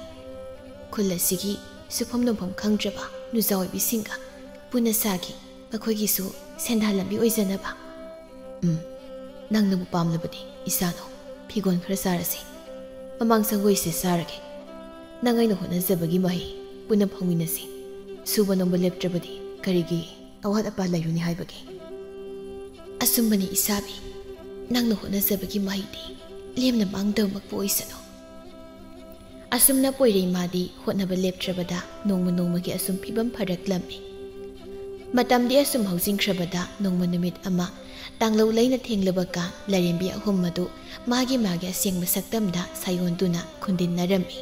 ꯈꯨꯜ ꯑꯁꯤꯒꯤ ꯁꯨꯐꯝ ꯅꯣꯝꯐꯝ ꯈꯪꯗ꯭ꯔꯕ ꯅꯨꯖꯥ ꯑꯣꯏꯕꯤꯁꯤꯡꯒ ꯄꯨꯟꯅ ꯁꯥꯈꯤ, ꯃꯈꯣꯏꯒꯤꯁꯨ ꯁꯦꯟꯗꯥꯟ ꯂꯝꯕꯤ ꯑꯣꯏꯖꯅꯕ꯫" "ꯎꯝ, ꯅꯪꯅꯕꯨ ꯄꯥꯝꯂꯕꯗꯤ ꯏꯁꯥꯅꯧ, ꯐꯤꯒꯣꯟ ꯈꯔ ꯁꯥꯔꯁꯤ꯫ ꯃꯃꯥꯡ ꯁꯪꯒꯣꯏꯁꯦ ꯁꯥꯔꯒꯦ꯫ ꯅꯪ ꯑꯩꯅ ꯍꯣꯠꯅꯖꯕꯒꯤ ꯃꯍꯩ ꯄꯨꯟꯅ ꯐꯪꯃꯤꯟꯅꯁꯤ꯫ ꯁꯨꯕ ꯅꯣꯝꯕ ꯂꯦꯞꯇ꯭ꯔꯕꯗꯤ ꯀꯔꯤꯒꯤ ꯑꯋꯥꯠ ꯑꯄꯥ ꯂꯩꯔꯨꯅꯤ ꯍꯥꯏꯕꯒꯦ?" "ꯑꯆꯨꯝꯕꯅꯤ ꯏꯁꯥꯕꯤ, ꯅꯪꯅ ꯍꯣꯠꯅꯖꯕꯒꯤ ꯃꯍꯩꯗꯤ ꯂꯦꯝꯅ ꯃꯥꯡꯗꯕꯃꯛꯄꯨ ꯑꯣꯏꯁꯅꯨ꯫" ꯑꯁꯨꯝꯅ ꯄꯣꯏꯔꯩꯃꯥꯗꯤ ꯍꯣꯠꯅꯕ ꯂꯦꯞꯇ꯭ꯔꯕꯗ ꯅꯣꯡꯃ ꯅꯣꯡꯃꯒꯤ ꯑꯁꯨꯝ ꯐꯤꯕꯝ ꯐꯔꯛꯂꯝꯃꯤ꯫ ꯃꯇꯝꯗꯤ ꯑꯁꯨꯝ ꯍꯧꯖꯤꯟꯈ꯭ꯔꯕꯗ ꯅꯣꯡꯃ ꯅꯨꯃꯤꯠ ꯑꯃ ꯇꯥꯡꯂꯧ ꯂꯩꯅ ꯊꯦꯡꯂꯕ ꯀꯥꯟ ꯂꯥꯏꯔꯦꯝꯕꯤ ꯑꯍꯨꯝ ꯑꯗꯨ ꯃꯥꯒꯤ ꯃꯥꯒꯤ ꯑꯁꯦꯡꯕ ꯁꯛꯇꯝꯗ ꯁꯥꯌꯣꯟꯗꯨꯅ ꯈꯨꯟꯗꯤꯟꯅꯔꯝꯃꯤ꯫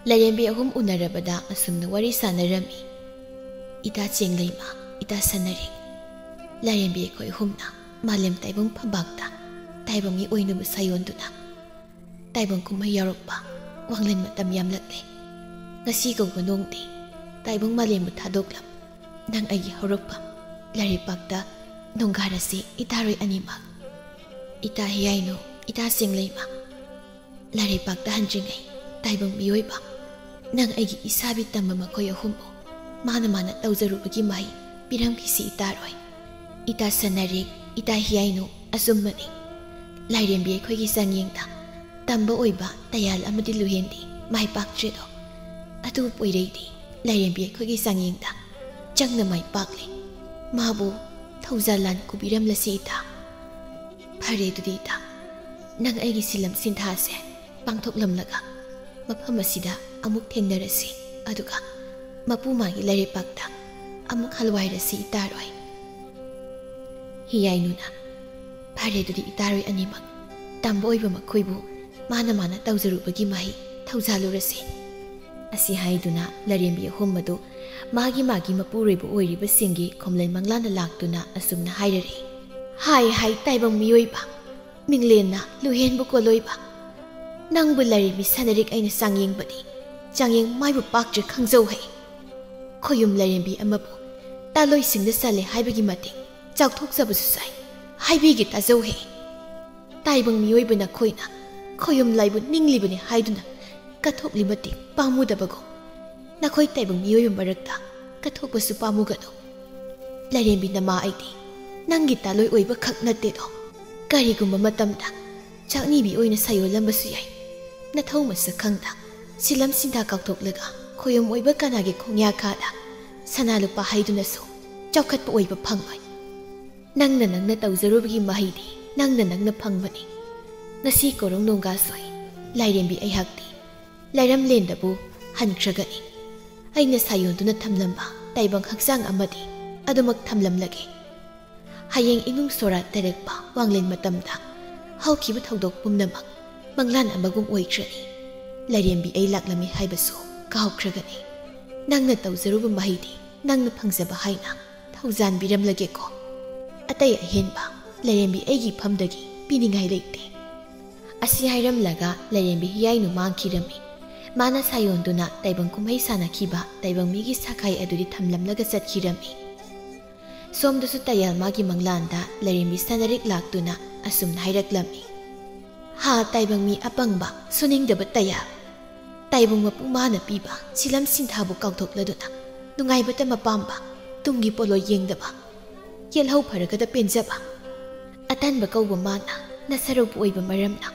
ꯂꯥꯏꯔꯦꯝꯕꯤ ꯑꯍꯨꯝ ꯎꯅꯔꯕꯗ ꯑꯁꯨꯝꯅ ꯋꯥꯔꯤ ꯁꯥꯟꯅꯔꯝꯃꯤ꯫ "ꯏꯇꯥ ꯆꯦꯡꯂꯩꯃ, ꯏꯇꯥ ꯁꯅꯔꯤꯛ, ꯂꯥꯏꯔꯦꯝꯕꯤ ꯑꯩꯈꯣꯏ ꯑꯍꯨꯝꯅ ꯃꯥꯂꯦꯝ ꯇꯥꯏꯕꯪ ꯐꯝꯕꯥꯛꯇ ꯇꯥꯏꯕꯪꯒꯤ ꯑꯣꯏꯅꯕ ꯁꯥꯌꯣꯟꯗꯨꯅ ꯇꯥꯏꯕꯪ ꯀꯨꯝꯍꯩ ꯌꯥꯎꯔꯛꯄ ꯋꯥꯡꯂꯦꯟ ꯃꯇꯝ ꯌꯥꯝꯂꯛꯂꯦ꯫ ꯉꯁꯤ ꯀꯧꯕ ꯅꯣꯡꯗꯤ ꯇꯥꯏꯕꯪ ꯃꯥꯂꯦꯝꯕꯨ ꯊꯥꯗꯣꯛꯂꯝ꯫ ꯅꯪ ꯑꯩꯒꯤ ꯍꯧꯔꯛꯐꯝ ꯂꯥꯏꯔꯩꯄꯥꯛꯇ ꯅꯣꯡꯒꯥꯔꯁꯤ ꯏꯇꯥꯔꯣꯏ ꯑꯅꯤꯃꯛ꯫ ꯏꯇꯥ ꯍꯤꯌꯥꯏꯅꯨ, ꯏꯇꯥ ꯆꯦꯡꯂꯩꯃ, ꯂꯥꯏꯔꯩꯄꯥꯛꯇ ꯍꯟꯗ꯭ꯔꯤꯉꯩ ꯇꯥꯏꯕꯪ ꯃꯤꯑꯣꯏꯕ ꯅꯪ ꯑꯩꯒꯤ ꯏꯁꯥꯕꯤ ꯇꯝꯕ ꯃꯈꯣꯏ ꯑꯍꯨꯝꯕꯨ ꯃꯥꯅ ꯃꯥꯅ ꯇꯧꯖꯔꯨꯕꯒꯤ ꯃꯍꯩ ꯄꯤꯔꯝꯈꯤꯁꯤ ꯏꯇꯥꯔꯣꯏ꯫ ꯏꯇꯥ ꯁꯅꯔꯤꯛ, ꯏꯇꯥ ꯍꯤꯌꯥꯏꯅꯨ, ꯑꯆꯨꯝꯕꯅꯤ꯫ ꯂꯥꯏꯔꯦꯝꯕꯤ ꯑꯩꯈꯣꯏꯒꯤ ꯆꯥꯡꯌꯦꯡꯗ ꯇꯝꯕ ꯑꯣꯏꯕ ꯇꯌꯥꯜ ꯑꯃꯗꯤ ꯂꯨꯍꯦꯟꯗꯤ ꯃꯥꯏ ꯄꯥꯛꯇ꯭ꯔꯦꯗꯣ꯫ ꯑꯗꯨ ꯄꯣꯏꯔꯩꯗꯤ ꯂꯥꯏꯔꯦꯝꯕꯤ ꯑꯩꯈꯣꯏꯒꯤ ꯆꯥꯡꯌꯦꯡꯗ ꯆꯪꯅ ꯃꯥꯏ ꯄꯥꯛꯂꯦ꯫ ꯃꯥꯕꯨ ꯊꯧꯖꯥꯜ ꯂꯥꯟ ꯀꯨꯕꯤꯔꯝꯂꯁꯤ ꯏꯇꯥ꯫ ꯐꯔꯦ ꯑꯗꯨꯗꯤ ꯏꯇꯥ, ꯅꯪ ꯑꯩꯒꯤ ꯁꯤꯂꯝ ꯁꯤꯟꯊꯥꯁꯦ ꯄꯥꯡꯊꯣꯛꯂꯝꯂꯒ ꯃꯐꯝ ꯑꯁꯤꯗ ꯑꯃꯨꯛ ꯊꯦꯡꯅꯔꯁꯤ, ꯑꯗꯨꯒ ꯃꯄꯨ ꯃꯥꯒꯤ ꯂꯩꯔꯩꯄꯥꯛꯇ ꯑꯃꯨꯛ ꯍꯜꯋꯥꯏꯔꯁꯤ ꯏꯇꯥꯔꯣꯏ꯫ ꯍꯤꯌꯥꯏꯅꯨꯅ, ꯐꯔꯦ ꯑꯗꯨꯗꯤ ꯏꯇꯥꯔꯣꯏ ꯑꯅꯤꯃꯛ, ꯇꯝꯕ ꯑꯣꯏꯕ ꯃꯈꯣꯏꯕꯨ ꯃꯥꯅ ꯃꯥꯅ ꯇꯧꯖꯔꯨꯕꯒꯤ ꯃꯍꯩ ꯊꯧꯖꯥꯜꯂꯨꯔꯁꯤ꯫ ꯑꯁꯤ ꯍꯥꯏꯗꯨꯅ ꯂꯥꯏꯔꯦꯝꯕꯤ ꯑꯍꯨꯝ ꯑꯗꯨ ꯃꯥꯒꯤ ꯃꯥꯒꯤ ꯃꯄꯨꯔꯣꯏꯕ ꯑꯣꯏꯔꯤꯕꯁꯤꯡꯒꯤ ꯈꯣꯝꯂꯩ ꯃꯪꯂꯥꯟꯗ ꯂꯥꯛꯇꯨꯅ ꯑꯁꯨꯝꯅ ꯍꯥꯏꯔꯔꯤ꯫ ꯍꯥꯏ ꯍꯥꯏ ꯇꯥꯏꯕꯪ ꯃꯤꯑꯣꯏꯕ, ꯃꯤꯡꯂꯦꯟꯅ ꯂꯨꯍꯦꯟꯕ ꯀꯣꯂꯣꯏꯕ, ꯅꯪꯕꯨ ꯂꯥꯏꯔꯦꯝꯕꯤ ꯁꯅꯔꯤꯛ ꯑꯩꯅ ꯆꯥꯡꯌꯦꯡꯕꯗꯤ ꯆꯥꯡꯌꯦꯡ ꯃꯥꯏꯕꯨ ꯄꯥꯛꯇ꯭ꯔꯦ ꯈꯪꯖꯧ ꯍꯩ꯫ ꯈꯣꯌꯨꯝ ꯂꯥꯏꯔꯦꯝꯕꯤ ꯑꯃꯕꯨ ꯇꯥꯂꯣꯏꯁꯤꯡꯗ ꯆꯜꯂꯦ ꯍꯥꯏꯕꯒꯤ ꯃꯇꯤꯛ ꯆꯥꯎꯊꯣꯛꯆꯕꯁꯨ ꯁꯥꯏ꯫ ꯍꯥꯏꯕꯤꯒꯦ ꯇꯥꯖꯧ ꯍꯦ꯫ ꯇꯥꯏꯕꯪ ꯃꯤꯑꯣꯏꯕ ꯅꯈꯣꯏꯅ ꯈꯣꯌꯨꯝ ꯂꯥꯏꯕꯨ ꯅꯤꯡꯂꯤꯕꯅꯤ ꯍꯥꯏꯗꯨꯅ ꯀꯠꯊꯣꯛꯂꯤ ꯃꯇꯤꯛ ꯄꯥꯝꯃꯨꯗꯕꯒꯨꯝ, ꯅꯈꯣꯏ ꯇꯥꯏꯕꯪ ꯃꯤꯑꯣꯏꯕ ꯃꯔꯛꯇ ꯀꯠꯊꯣꯛꯄꯁꯨ ꯄꯥꯝꯃꯨꯒꯅꯨ꯫ ꯂꯥꯏꯔꯦꯝꯕꯤ ꯅꯃꯥ ꯑꯩꯗꯤ ꯅꯪꯒꯤ ꯇꯥꯂꯣꯏ ꯑꯣꯏꯕ ꯈꯛ ꯅꯠꯇꯦꯗꯣ, ꯀꯔꯤꯒꯨꯝꯕ ꯃꯇꯝꯗ ꯆꯥꯛꯅꯤꯕꯤ ꯑꯣꯏꯅ ꯁꯥꯌꯣꯜꯂꯝꯕꯁꯨ ꯌꯥꯏ꯫ ꯅꯊꯧ ꯃꯁꯛ ꯈꯪꯗ ꯁꯤꯂꯝ ꯁꯤꯟꯊꯥ ꯀꯥꯎꯊꯣꯛꯂꯒ ꯈꯣꯌꯨꯝ ꯑꯣꯏꯕ ꯀꯅꯥꯒꯤ ꯈꯣꯡꯌꯥꯈꯥꯗ ꯁꯅꯥ ꯂꯨꯄꯥ ꯍꯩꯗꯨꯅꯁꯨ ꯆꯥꯎꯈꯠꯄ ꯑꯣꯏꯕ ꯐꯪꯂꯣꯏ꯫ ꯅꯪꯅ ꯅꯪꯅ ꯇꯧꯖꯔꯨꯕꯒꯤ ꯃꯍꯩꯗꯤ ꯅꯪꯅ ꯅꯪꯅ ꯐꯪꯕꯅꯤ꯫ ꯉꯁꯤ ꯀꯣꯔꯧ ꯅꯣꯡꯒꯥꯁꯣꯏ ꯂꯥꯏꯔꯦꯝꯕꯤ ꯑꯩꯍꯥꯛꯇꯤ ꯂꯩꯔꯝꯂꯦꯟꯗꯕꯨ ꯍꯟꯈ꯭ꯔꯒꯅꯤ꯫ ꯑꯩꯅ ꯁꯥꯌꯣꯟꯗꯨꯅ ꯊꯝꯂꯝꯕ ꯇꯥꯏꯕꯪ ꯍꯛꯆꯥꯡ ꯑꯃꯗꯤ ꯑꯗꯨꯃꯛ ꯊꯝꯂꯝꯂꯒꯦ꯫ ꯍꯌꯦꯡ ꯏꯃꯨꯡ ꯁꯣꯔꯥꯠ ꯇꯩꯔꯛꯄ ꯋꯥꯡꯂꯦꯟ ꯃꯇꯝꯗ ꯍꯧꯈꯤꯕ ꯊꯧꯗꯣꯛ ꯄꯨꯝꯅꯃꯛ ꯃꯪꯂꯥꯟ ꯑꯃꯒꯨꯝ ꯑꯣꯏꯈ꯭ꯔꯅꯤ꯫ ꯂꯥꯏꯔꯦꯝꯕꯤ ꯑꯩ ꯂꯥꯛꯂꯝꯃꯤ ꯍꯥꯏꯕꯁꯨ ꯀꯥꯎꯈ꯭ꯔꯒꯅꯤ꯫ ꯅꯪꯅ ꯇꯧꯖꯔꯨꯕ ꯃꯍꯩꯗꯤ ꯅꯪꯅ ꯐꯪꯖꯕ ꯍꯥꯏꯅ ꯊꯧꯖꯥꯟꯕꯤꯔꯝꯂꯒꯦꯀꯣ꯫ ꯑꯇꯩ ꯑꯍꯦꯟꯕ ꯂꯥꯏꯔꯦꯝꯕꯤ ꯑꯩꯒꯤ ꯏꯐꯝꯗꯒꯤ ꯄꯤꯅꯤꯡꯉꯥꯏ ꯂꯩꯇꯦ꯫ ꯑꯁꯤ ꯍꯥꯏꯔꯝꯂꯒ ꯂꯥꯏꯔꯦꯝꯕꯤ ꯍꯤꯌꯥꯏꯅꯨ ꯃꯥꯡꯈꯤꯔꯝꯃꯤ꯫ ꯃꯥꯅ ꯁꯥꯌꯣꯟꯗꯨꯅ ꯇꯥꯏꯕꯪ ꯀꯨꯝꯍꯩ ꯁꯥꯟꯅꯈꯤꯕ ꯇꯥꯏꯕꯪ ꯃꯤꯒꯤ ꯁꯥꯈꯥꯏ ꯑꯗꯨꯗꯤ ꯊꯝꯂꯝꯂꯒ ꯆꯠꯈꯤꯔꯝꯃꯤ꯫ ꯁꯣꯝꯗꯁꯨ ꯇꯌꯥꯜ ꯃꯥꯒꯤ ꯃꯪꯂꯥꯟꯗ ꯂꯥꯏꯔꯦꯝꯕꯤ ꯁꯅꯔꯤꯛ ꯂꯥꯛꯇꯨꯅ ꯑꯁꯨꯝꯅ ꯍꯥꯏꯔꯛꯂꯝꯃꯤ꯫ ꯍꯥ ꯇꯥꯏꯕꯪ ꯃꯤ ꯑꯄꯪꯕ ꯁꯨꯅꯤꯡꯗꯕ ꯇꯌꯥꯜ! ꯇꯥꯏꯕꯪ ꯃꯄꯨ ꯃꯥꯅ ꯄꯤꯕ ꯁꯤꯂꯝ ꯁꯤꯟꯊꯥꯕꯨ ꯀꯥꯎꯊꯣꯛꯂꯗꯨꯅ ꯅꯨꯡꯉꯥꯏꯕꯇ ꯃꯄꯥꯝꯕ, ꯇꯨꯡꯒꯤ ꯄꯣꯠꯂꯣꯏ ꯌꯦꯡꯗꯕ, ꯌꯦꯜꯍꯧ ꯐꯔꯒꯗ ꯄꯦꯟꯖꯕ꯫ ꯑꯇꯟꯕ ꯀꯧꯕ ꯃꯥꯅ ꯅꯁꯔꯧꯕ ꯑꯣꯏꯕ ꯃꯔꯝꯅ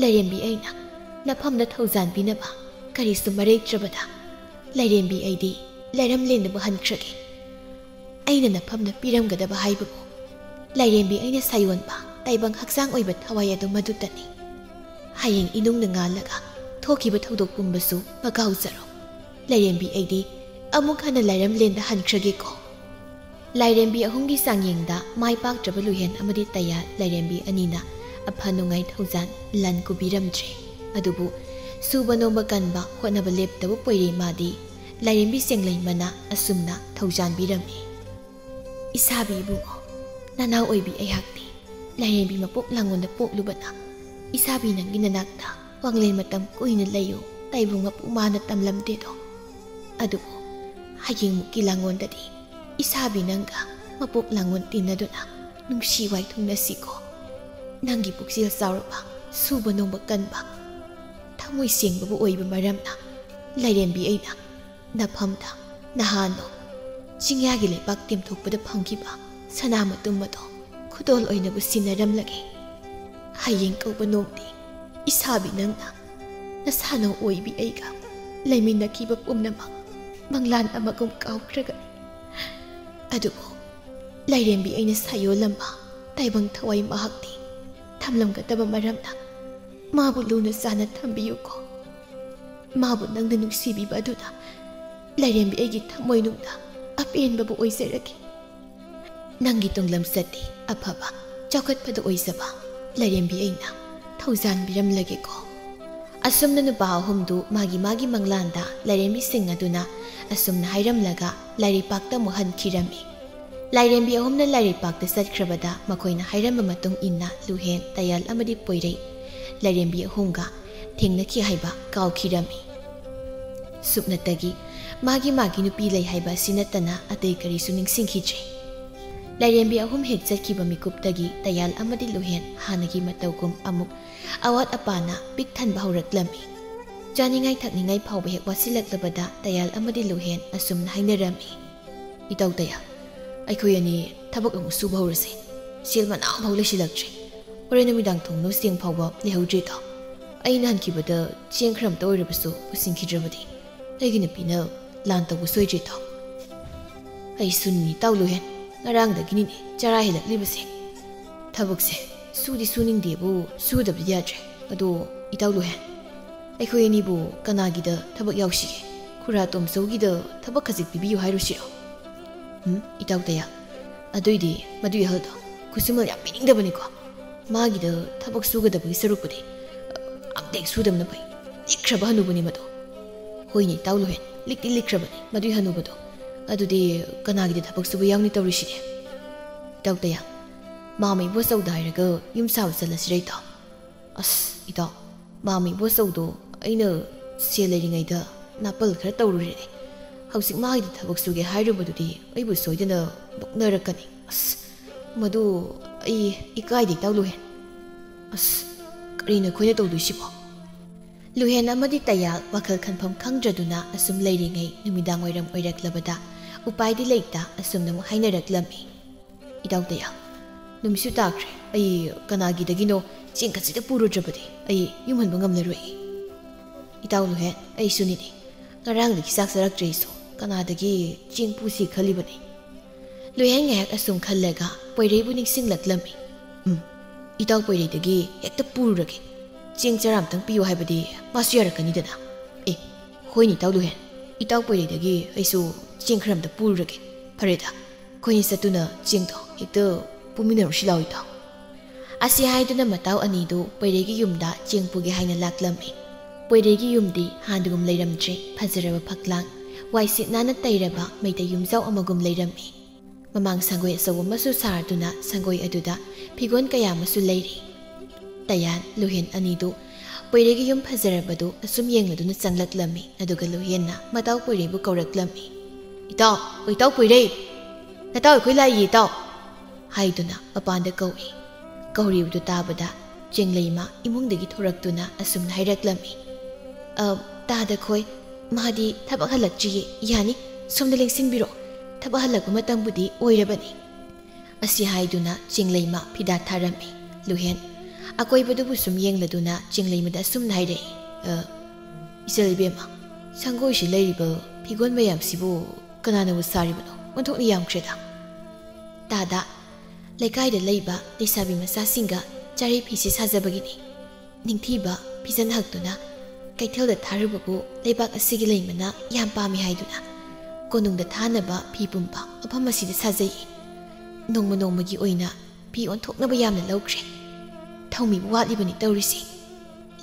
ꯂꯥꯏꯔꯦꯝꯕꯤ ꯑꯩꯅ ꯅꯐꯝꯗ ꯊꯧꯖꯥꯟꯕꯤꯅꯕ ꯀꯔꯤꯁꯨ ꯃꯔꯩꯇ꯭ꯔꯕꯗ, "ꯂꯥꯏꯔꯦꯝꯕꯤ, ꯑꯩꯗꯤ ꯂꯩꯔꯝꯂꯦꯟꯗꯕꯨ ꯍꯟꯈ꯭ꯔꯒꯦ꯫ ꯑꯩꯅ ꯅꯐꯝꯗ ꯄꯤꯔꯝꯒꯗꯕ ꯍꯥꯏꯕꯕꯨ ꯂꯥꯏꯔꯦꯝꯕꯤ ꯑꯩꯅ ꯁꯥꯌꯣꯟꯕ ꯇꯥꯏꯕꯪ ꯍꯛꯆꯥꯡ ꯑꯣꯏꯕ ꯊꯋꯥꯏ ꯑꯗꯨ ꯃꯗꯨꯇꯅꯤ꯫ ꯍꯌꯦꯡ ꯏꯅꯨꯡꯅ ꯉꯥꯜꯂꯒ ꯊꯣꯛꯈꯤꯕ ꯊꯧꯗꯣꯛ ꯄꯨꯝꯕꯁꯨ ꯃꯀꯥꯎꯖꯔꯣ꯫ ꯂꯥꯏꯔꯦꯝꯕꯤ, ꯑꯩꯗꯤ ꯑꯃꯨꯛ ꯍꯟꯅ ꯂꯥꯏꯔꯝꯂꯦꯟꯗ ꯍꯟꯈ꯭ꯔꯒꯦꯀꯣ"꯫ ꯂꯥꯏꯔꯦꯝꯕꯤ ꯑꯍꯨꯝꯒꯤ ꯆꯥꯡꯌꯦꯡꯗ ꯃꯥꯏ ꯄꯥꯛꯇ꯭ꯔꯕ ꯂꯨꯍꯦꯟ ꯑꯃꯗꯤ ꯇꯌꯥꯜ ꯂꯥꯏꯔꯦꯝꯕꯤ ꯑꯅꯤꯅ ꯑꯐ ꯅꯨꯡꯉꯥꯏ ꯊꯧꯖꯥꯟ ꯂꯟ ꯀꯨꯕꯤꯔꯝꯗ꯭ꯔꯦ꯫ ꯑꯗꯨꯕꯨ ꯁꯨꯕ ꯅꯣꯝꯕ ꯀꯟꯕ, ꯍꯣꯠꯅꯕ ꯂꯦꯞꯇꯕ ꯄꯣꯏꯔꯩ ꯃꯥꯗꯤ ꯂꯥꯏꯔꯦꯝꯕꯤ ꯆꯦꯡꯂꯩꯃꯅ ꯑꯁꯨꯝꯅ ꯊꯧꯖꯥꯟꯕꯤꯔꯝꯃꯤ꯫ "ꯏꯁꯥꯕꯤ ꯏꯕꯨꯡꯉꯣ, ꯅꯅꯥꯎ ꯑꯣꯏꯕꯤ ꯑꯩꯍꯥꯛꯇꯤ ꯂꯥꯏꯔꯦꯝꯕꯤ ꯃꯄꯣꯛ ꯂꯥꯡꯉꯣꯟꯗ ꯄꯣꯛꯂꯨꯕꯅ ꯏꯁꯥꯕꯤ ꯅꯪꯒꯤ ꯅꯅꯥꯛꯇ ꯋꯥꯡꯂꯦꯟ ꯃꯇꯝ ꯀꯨꯏꯅ ꯂꯩꯌꯨ ꯇꯥꯏꯕꯨꯡ ꯃꯄꯨ ꯃꯥꯅ ꯇꯝꯂꯝꯗꯦꯗꯣ꯫ ꯑꯗꯨꯕꯨ ꯍꯌꯦꯡꯃꯨꯛꯀꯤ ꯂꯥꯡꯉꯣꯟꯗꯗꯤ ꯏꯁꯥꯕꯤ ꯅꯪꯒ ꯃꯄꯣꯛ ꯂꯥꯡꯉꯣꯟ ꯇꯤꯟꯅꯗꯨꯅ ꯅꯨꯡꯁꯤ ꯋꯥꯏꯊꯨꯡꯅꯁꯤꯀꯣ꯫ ꯅꯪꯒꯤ ꯄꯨꯛꯆꯦꯜ ꯆꯥꯎꯔꯕ, ꯁꯨꯕ ꯅꯣꯝꯕ ꯀꯟꯕ, ꯊꯃꯣꯏ ꯁꯦꯡꯕꯕꯨ ꯑꯣꯏꯕ ꯃꯔꯝꯅ ꯂꯥꯏꯔꯦꯝꯕꯤ ꯑꯩꯅ ꯅꯐꯝꯗ ꯅꯍꯥꯟꯅꯣ ꯆꯤꯡꯌꯥꯒꯤ ꯂꯩꯕꯥꯛ ꯇꯦꯝꯊꯣꯛꯄꯗ ꯐꯪꯈꯤꯕ ꯁꯅꯥ ꯃꯇꯨꯝ ꯑꯗꯣ ꯈꯨꯗꯣꯜ ꯑꯣꯏꯅꯕꯨ ꯁꯤꯟꯅꯔꯝꯂꯒꯦ꯫ ꯍꯌꯦꯡ ꯀꯧꯕ ꯅꯣꯡꯗꯤ ꯏꯁꯥꯕꯤ ꯅꯪꯅ ꯅꯁꯥꯅꯧ ꯑꯣꯏꯕꯤ ꯑꯩꯒ ꯂꯩꯃꯤꯟꯅꯈꯤꯕ ꯄꯨꯝꯅꯃꯛ ꯃꯪꯂꯥꯟ ꯑꯃꯒꯨꯝ ꯀꯥꯎꯈ꯭ꯔꯒꯅꯤ꯫ ꯑꯗꯨꯕꯨ ꯂꯥꯏꯔꯦꯝꯕꯤ ꯑꯩꯅ ꯁꯥꯌꯣꯜꯂꯝꯕ ꯇꯥꯏꯕꯪ ꯊꯋꯥꯏ ꯃꯍꯥꯛꯇꯤ ꯊꯝꯂꯝꯒꯗꯕ ꯃꯔꯝꯅ ꯃꯥꯕꯨ ꯂꯨꯅ ꯆꯥꯟꯅ ꯊꯝꯕꯤꯌꯨꯀꯣ꯫ ꯃꯥꯕꯨ ꯅꯪꯅ ꯅꯨꯡꯁꯤꯕꯤꯕ ꯑꯗꯨꯅ ꯂꯥꯏꯔꯦꯝꯕꯤ ꯑꯩꯒꯤ ꯊꯃꯣꯏꯅꯨꯡꯗ ꯑꯄꯦꯟꯕꯕꯨ ꯑꯣꯏꯖꯔꯒꯦ꯫ ꯅꯪꯒꯤ ꯇꯨꯡꯂꯝꯆꯠꯇꯤ ꯑꯐꯕ, ꯆꯥꯎꯈꯠꯄꯗ ꯑꯣꯏꯖꯕ ꯂꯥꯏꯔꯦꯝꯕꯤ ꯑꯩꯅ ꯊꯧꯖꯥꯟꯕꯤꯔꯝꯂꯒꯦꯀꯣ"꯫ ꯑꯁꯨꯝꯅ ꯅꯨꯄꯥ ꯑꯍꯨꯝꯗꯨ ꯃꯥꯒꯤ ꯃꯥꯒꯤ ꯃꯪꯂꯥꯟꯗ ꯂꯥꯏꯔꯦꯝꯕꯤꯁꯤꯡ ꯑꯗꯨꯅ ꯑꯁꯨꯝꯅ ꯍꯥꯏꯔꯝꯂꯒ ꯂꯥꯏꯔꯩꯄꯥꯛꯇ ꯑꯃꯨꯛ ꯍꯟꯈꯤꯔꯝꯃꯤ꯫ ꯂꯥꯏꯔꯦꯝꯕꯤ ꯑꯍꯨꯝꯅ ꯂꯥꯏꯔꯩꯄꯥꯛꯇ ꯆꯠꯈ꯭ꯔꯕꯗ ꯃꯈꯣꯏꯅ ꯍꯥꯏꯔꯝꯕ ꯃꯇꯨꯡ ꯏꯟꯅ ꯂꯨꯍꯦꯟ, ꯇꯌꯥꯜ ꯑꯃꯗꯤ ꯄꯣꯏꯔꯩ ꯂꯥꯏꯔꯦꯝꯕꯤ ꯑꯍꯨꯝꯒ ꯊꯦꯡꯅꯈꯤ ꯍꯥꯏꯕ ꯀꯥꯎꯈꯤꯔꯝꯃꯤ꯫ ꯁꯨꯞꯅꯇꯒꯤ ꯃꯥꯒꯤ ꯃꯥꯒꯤ ꯅꯨꯄꯤ ꯂꯩ ꯍꯥꯏꯕ ꯑꯁꯤ ꯅꯠꯇꯅ ꯑꯇꯩ ꯀꯔꯤꯁꯨ ꯅꯤꯡꯁꯤꯡꯈꯤꯗ꯭ꯔꯦ꯫ ꯂꯥꯏꯔꯦꯝꯕꯤ ꯑꯍꯨꯝ ꯍꯦꯛ ꯆꯠꯈꯤꯕ ꯃꯤꯀꯨꯞꯇꯒꯤ ꯇꯌꯥꯜ ꯑꯃꯗꯤ ꯂꯨꯍꯦꯟ ꯍꯥꯟꯅꯒꯤ ꯃꯇꯧꯒꯨꯝ ꯑꯃꯨꯛ ꯑꯋꯥꯠ ꯑꯄꯥꯅ ꯄꯤꯛ ꯊꯟꯕ ꯍꯧꯔꯛꯂꯝꯃꯤ꯫ ꯆꯥꯅꯤꯡꯉꯥꯏ ꯊꯛꯅꯤꯡꯉꯥꯏ ꯐꯥꯎꯕ ꯍꯦꯛ ꯋꯥꯠꯁꯤꯜꯂꯛꯂꯕꯗ ꯇꯌꯥꯜ ꯑꯃꯗꯤ ꯂꯨꯍꯦꯟ ꯑꯁꯨꯝꯅ ꯍꯥꯏꯅꯔꯝꯃꯤ꯫ "ꯏꯇꯥꯎ ꯇꯌꯥꯜ, ꯑꯩꯈꯣꯏ ꯑꯅꯤ ꯊꯕꯛ ꯑꯃꯨꯛ ꯁꯨꯕ ꯍꯧꯔꯁꯦ꯫ ꯁꯦꯜ ꯃꯅꯥ ꯑꯃꯐꯥꯎ ꯂꯩꯁꯤꯜꯂꯛꯇ꯭ꯔꯦ꯫ ꯍꯣꯔꯦꯟ ꯅꯨꯃꯤꯗꯥꯡ ꯊꯣꯡꯅꯕ ꯆꯦꯡ ꯐꯥꯎꯕ ꯂꯩꯍꯧꯗ꯭ꯔꯦꯗꯣ"꯫ ꯑꯩꯅ ꯍꯟꯈꯤꯕꯗ ꯆꯦꯡ ꯈꯔ ꯑꯝꯇ ꯑꯣꯏꯔꯕꯁꯨ ꯄꯨꯁꯤꯟꯈꯤꯗ꯭ꯔꯕꯗꯤ ꯑꯩꯒꯤ ꯅꯨꯄꯤꯅ ꯂꯥꯟ ꯇꯧꯕ ꯁꯣꯏꯗ꯭ꯔꯦ ꯏꯇꯥꯎ꯫ ꯑꯩꯁꯨꯅꯤꯅꯦ ꯏꯇꯥꯎ ꯂꯨꯍꯦꯟ, ꯉꯔꯥꯡꯗꯒꯤꯅꯤꯅꯦ ꯆꯔꯥ ꯍꯦꯜꯂꯛꯂꯤꯕꯁꯦ꯫ ꯊꯕꯛꯁꯦ ꯁꯨꯗꯤ ꯁꯨꯅꯤꯡꯗꯦꯕꯨ ꯁꯨꯗꯕꯗꯤ ꯌꯥꯗ꯭ꯔꯦ꯫ ꯑꯗꯣ ꯏꯇꯥꯎ ꯂꯨꯍꯦꯟ, ꯑꯩꯈꯣꯏ ꯑꯅꯤꯕꯨ ꯀꯅꯥꯒꯤꯗ ꯊꯕꯛ ꯌꯥꯎꯁꯤꯒꯦ? ꯈꯨꯔꯥ ꯇꯣꯝꯆꯧꯒꯤꯗ ꯊꯕꯛ ꯈꯖꯤꯛ ꯄꯤꯕꯤꯌꯨ ꯍꯥꯏꯔꯨꯁꯤꯔꯣ? ꯎꯝ, ꯏꯇꯥꯎ ꯇꯌꯥ, ꯑꯗꯨꯏꯗꯤ ꯃꯗꯨꯏ ꯑꯍꯜꯗꯣ ꯈꯨꯠꯁꯨꯃꯜ ꯌꯥꯝ ꯄꯤꯅꯤꯡꯗꯕꯅꯤꯀꯣ꯫ ꯃꯥꯒꯤꯗ ꯊꯕꯛ ꯁꯨꯒꯗꯕꯒꯤ ꯁꯔꯨꯛꯄꯨꯗꯤ ꯑꯝꯇ ꯍꯦꯛ ꯁꯨꯗꯕꯅ ꯐꯩ꯫ ꯂꯤꯛꯈ꯭ꯔꯕ ꯍꯅꯨꯕꯅꯤ ꯃꯗꯣ꯫ ꯍꯣꯏꯅꯦ ꯏꯇꯥꯎ ꯂꯨꯍꯦꯟ, ꯂꯤꯛꯇꯤ ꯂꯤꯛꯈ꯭ꯔꯕꯅꯤ ꯃꯗꯨꯏ ꯍꯅꯨꯕꯗꯣ꯫ ꯑꯗꯨꯗꯤ ꯀꯅꯥꯒꯤꯗ ꯊꯕꯛ ꯁꯨꯕ ꯌꯥꯎꯅꯤ ꯇꯧꯔꯤꯁꯤꯗꯤ? ꯏꯇꯥꯎ ꯇꯌꯥ, ꯃꯥꯃ ꯏꯕꯣꯆꯧꯗ ꯍꯥꯏꯔꯒ ꯌꯨꯝ ꯁꯥꯕ ꯆꯠꯂꯁꯤꯔ ꯏꯇꯥꯎ? ꯑꯁ ꯏꯇꯥꯎ, ꯃꯥꯃ ꯏꯕꯣꯆꯧꯗꯣ ꯑꯩꯅ ꯁꯦꯜ ꯂꯩꯔꯤꯉꯩꯗ ꯅꯥꯄꯜ ꯈꯔ ꯇꯧꯔꯨꯔꯦꯅꯦ꯫ ꯍꯧꯖꯤꯛ ꯃꯥꯒꯤꯗ ꯊꯕꯛ ꯁꯨꯒꯦ ꯍꯥꯏꯔꯨꯕꯗꯨꯗꯤ ꯑꯩꯕꯨ ꯁꯣꯏꯗꯅ ꯅꯣꯛꯅꯔꯛꯀꯅꯤ꯫ ꯑꯁ, ꯃꯗꯨ ꯑꯩ ꯏꯀꯥꯏꯗꯦ ꯏꯇꯥꯎ ꯂꯨꯍꯦꯟ꯫ ꯑꯁ, ꯀꯔꯤꯅꯣ ꯑꯩꯈꯣꯏꯅ ꯇꯧꯗꯣꯏꯁꯤꯕꯣ? ꯂꯨꯍꯦꯟ ꯑꯃꯗꯤ ꯇꯌꯥꯜ ꯋꯥꯈꯜ ꯈꯟꯐꯝ ꯈꯪꯗ꯭ꯔꯗꯨꯅ ꯑꯁꯨꯝ ꯂꯩꯔꯤꯉꯩ ꯅꯨꯃꯤꯗꯥꯡ ꯋꯥꯏꯔꯝ ꯑꯣꯏꯔꯛꯂꯕꯗ ꯎꯄꯥꯏꯗꯤ ꯂꯩꯇ ꯑꯁꯨꯝꯅ ꯑꯃꯨꯛ ꯍꯥꯏꯅꯔꯛꯂꯝꯃꯤ꯫ ꯏꯇꯥꯎ ꯇꯌꯥꯜ, ꯅꯨꯃꯤꯠꯁꯨ ꯇꯥꯈ꯭ꯔꯦ꯫ ꯑꯩ ꯀꯅꯥꯒꯤꯗꯒꯤꯅꯣ ꯆꯦꯡ ꯈꯖꯤꯛꯇ ꯄꯨꯔꯨꯗ꯭ꯔꯕꯗꯤ ꯑꯩ ꯌꯨꯝ ꯍꯟꯕ ꯉꯝꯂꯔꯣꯏ꯫ ꯏꯇꯥꯎ ꯂꯨꯍꯦꯟ, ꯑꯩꯁꯨꯅꯤꯅꯦ꯫ ꯉꯔꯥꯡꯗꯒꯤ ꯆꯥꯛ ꯆꯥꯔꯛꯇ꯭ꯔꯦ ꯑꯩꯁꯨ꯫ ꯀꯅꯥꯗꯒꯤ ꯆꯦꯡ ꯄꯨꯁꯤ ꯈꯜꯂꯤꯕꯅꯤ? ꯂꯨꯍꯦꯟ ꯉꯥꯏꯍꯥꯛ ꯑꯁꯨꯝ ꯈꯜꯂꯒ ꯄꯣꯏꯔꯩꯕꯨ ꯅꯤꯡꯁꯤꯡꯂꯛꯂꯝꯃꯤ꯫ ꯎꯝ, ꯏꯇꯥꯎ ꯄꯣꯏꯔꯩꯗꯒꯤ ꯍꯦꯛꯇ ꯄꯨꯔꯨꯔꯒꯦ꯫ ꯆꯦꯡ ꯆꯔꯥ ꯑꯝꯇꯪ ꯄꯤꯌꯨ ꯍꯥꯏꯕꯗꯤ ꯃꯥꯁꯨ ꯌꯥꯔꯛꯀꯅꯤꯗꯅ꯫ ꯑꯦ, ꯍꯣꯏꯅꯦ ꯏꯇꯥꯎ ꯂꯨꯍꯦꯟ, ꯏꯇꯥꯎ ꯄꯣꯏꯔꯩꯗꯒꯤ ꯑꯩꯁꯨ ꯆꯦꯡ ꯈꯔ ꯑꯝꯇ ꯄꯨꯔꯨꯔꯒꯦ꯫ ꯐꯔꯦꯗ, ꯑꯩꯈꯣꯏꯅꯤ ꯆꯠꯇꯨꯅ ꯆꯦꯡꯗꯣ ꯍꯦꯛꯇ ꯄꯨꯃꯤꯟꯅꯔꯨꯁꯤ ꯂꯥꯎ ꯏꯇꯥꯎ꯫ ꯑꯁꯤ ꯍꯥꯏꯗꯨꯅ ꯃꯇꯥꯎ ꯑꯅꯤꯗꯨ ꯄꯣꯏꯔꯩꯒꯤ ꯌꯨꯝꯗ ꯆꯦꯡ ꯄꯨꯒꯦ ꯍꯥꯏꯅ ꯂꯥꯛꯂꯝꯃꯤ꯫ ꯄꯣꯏꯔꯩꯒꯤ ꯌꯨꯝꯗꯤ ꯍꯥꯟꯅꯒꯨꯝ ꯂꯩꯔꯝꯗ꯭ꯔꯦ꯫ ꯐꯖꯔꯕ ꯐꯛꯂꯥꯡ, ꯋꯥꯏꯁꯤꯠ ꯅꯥꯟꯅ ꯇꯩꯔꯕ ꯃꯩꯇꯩ ꯌꯨꯝꯖꯥꯎ ꯑꯃꯒꯨꯝ ꯂꯩꯔꯝꯃꯤ꯫ ꯃꯃꯥꯡ ꯁꯪꯒꯣꯏ ꯑꯆꯧꯕ ꯑꯃꯁꯨ ꯁꯥꯔꯗꯨꯅ ꯁꯪꯒꯣꯏ ꯑꯗꯨꯗ ꯐꯤꯒꯣꯟ ꯀꯌꯥ ꯑꯃꯁꯨ ꯂꯩꯔꯤ꯫ ꯇꯌꯥꯟ, ꯂꯨꯍꯦꯟ ꯑꯅꯤꯗꯨ ꯄꯣꯏꯔꯩꯒꯤ ꯌꯨꯝ ꯐꯖꯔꯕꯗꯨ ꯑꯁꯨꯝ ꯌꯦꯡꯂꯗꯨꯅ ꯆꯪꯂꯛꯂꯝꯃꯤ꯫ ꯑꯗꯨꯒ ꯂꯨꯍꯦꯟꯅ ꯃꯇꯥꯎ ꯄꯣꯏꯔꯩꯕꯨ ꯀꯧꯔꯛꯂꯝꯃꯤ꯫ "ꯏꯇꯥꯎ, ꯏꯇꯥꯎ ꯄꯣꯏꯔꯩ! ꯅꯇꯥꯎ ꯑꯩꯈꯣꯏ ꯂꯥꯛꯏꯌꯦ ꯏꯇꯥꯎ!" ꯍꯥꯏꯗꯨꯅ ꯃꯄꯥꯟꯗ ꯀꯧꯏ꯫ ꯀꯧꯔꯤꯕꯗꯨ ꯇꯥꯕꯗ ꯆꯦꯡꯂꯩꯃ ꯏꯃꯨꯡꯗꯒꯤ ꯊꯣꯔꯛꯇꯨꯅ ꯑꯁꯨꯝꯅ ꯍꯥꯏꯔꯛꯂꯝꯃꯤ꯫ "ꯑ, ꯇꯥꯗ ꯈꯣꯏ, ꯃꯥꯗꯤ ꯊꯕꯛ ꯍꯜꯂꯛꯇ꯭ꯔꯤꯌꯦ, ꯌꯥꯅꯤ, ꯁꯣꯝꯗ ꯂꯦꯡꯁꯤꯟꯕꯤꯔꯣ, ꯊꯕꯛ ꯍꯜꯂꯛꯄ ꯃꯇꯝꯕꯨꯗꯤ ꯑꯣꯏꯔꯕꯅꯤ"꯫ ꯑꯁꯤ ꯍꯥꯏꯗꯨꯅ ꯆꯦꯡꯂꯩꯃ ꯐꯤꯗꯥ ꯊꯥꯔꯝꯃꯤ꯫ ꯂꯨꯍꯦꯟ, ꯑꯀꯣꯏꯕꯗꯨꯕꯨ ꯁꯨꯝ ꯌꯦꯡꯂꯗꯨꯅ ꯆꯦꯡꯂꯩꯃꯗ ꯑꯁꯨꯝꯅ ꯍꯥꯏꯔꯛꯏ, "ꯑ, ꯏꯆꯜ ꯏꯕꯦꯝꯃ, ꯁꯪꯒꯣꯏꯁꯤ ꯂꯩꯔꯤꯕ ꯐꯤꯒꯣꯟ ꯃꯌꯥꯝꯁꯤꯕꯨ ꯀꯅꯥꯅꯕꯨ ꯁꯥꯔꯤꯕꯅꯣ? ꯑꯣꯟꯊꯣꯛꯅ ꯌꯥꯝꯈ꯭ꯔꯦꯗ꯫ ꯇꯥꯗ, ꯂꯩꯀꯥꯏꯗ ꯂꯩꯕ ꯂꯩꯁꯥꯕꯤ ꯃꯆꯥꯁꯤꯡꯒ ꯆꯥꯔꯤ ꯐꯤꯁꯤ ꯁꯥꯖꯕꯒꯤꯅꯤ꯫ ꯅꯤꯡꯊꯤꯕ ꯐꯤꯖꯟ ꯍꯛꯇꯨꯅ ꯀꯩꯊꯦꯜꯗ ꯊꯥꯔꯨꯕꯕꯨ ꯂꯩꯕꯥꯛ ꯑꯁꯤꯒꯤ ꯂꯩꯃꯅ ꯌꯥꯝ ꯄꯥꯝꯃꯤ ꯍꯥꯏꯗꯨꯅ ꯀꯣꯅꯨꯡꯗ ꯊꯥꯅꯕ ꯐꯤ ꯄꯨꯝꯕ ꯃꯐꯝ ꯑꯁꯤꯗ ꯁꯥꯖꯩ꯫ ꯅꯣꯡꯃ ꯅꯣꯡꯃꯒꯤ ꯑꯣꯏꯅ ꯐꯤ ꯑꯣꯟꯊꯣꯛꯅꯕ ꯌꯥꯝꯅ ꯂꯧꯈ꯭ꯔꯦ꯫ ꯊꯧꯃꯤꯕꯨ ꯋꯥꯠꯂꯤꯕꯅꯤ ꯇꯧꯔꯤꯁꯤ꯫"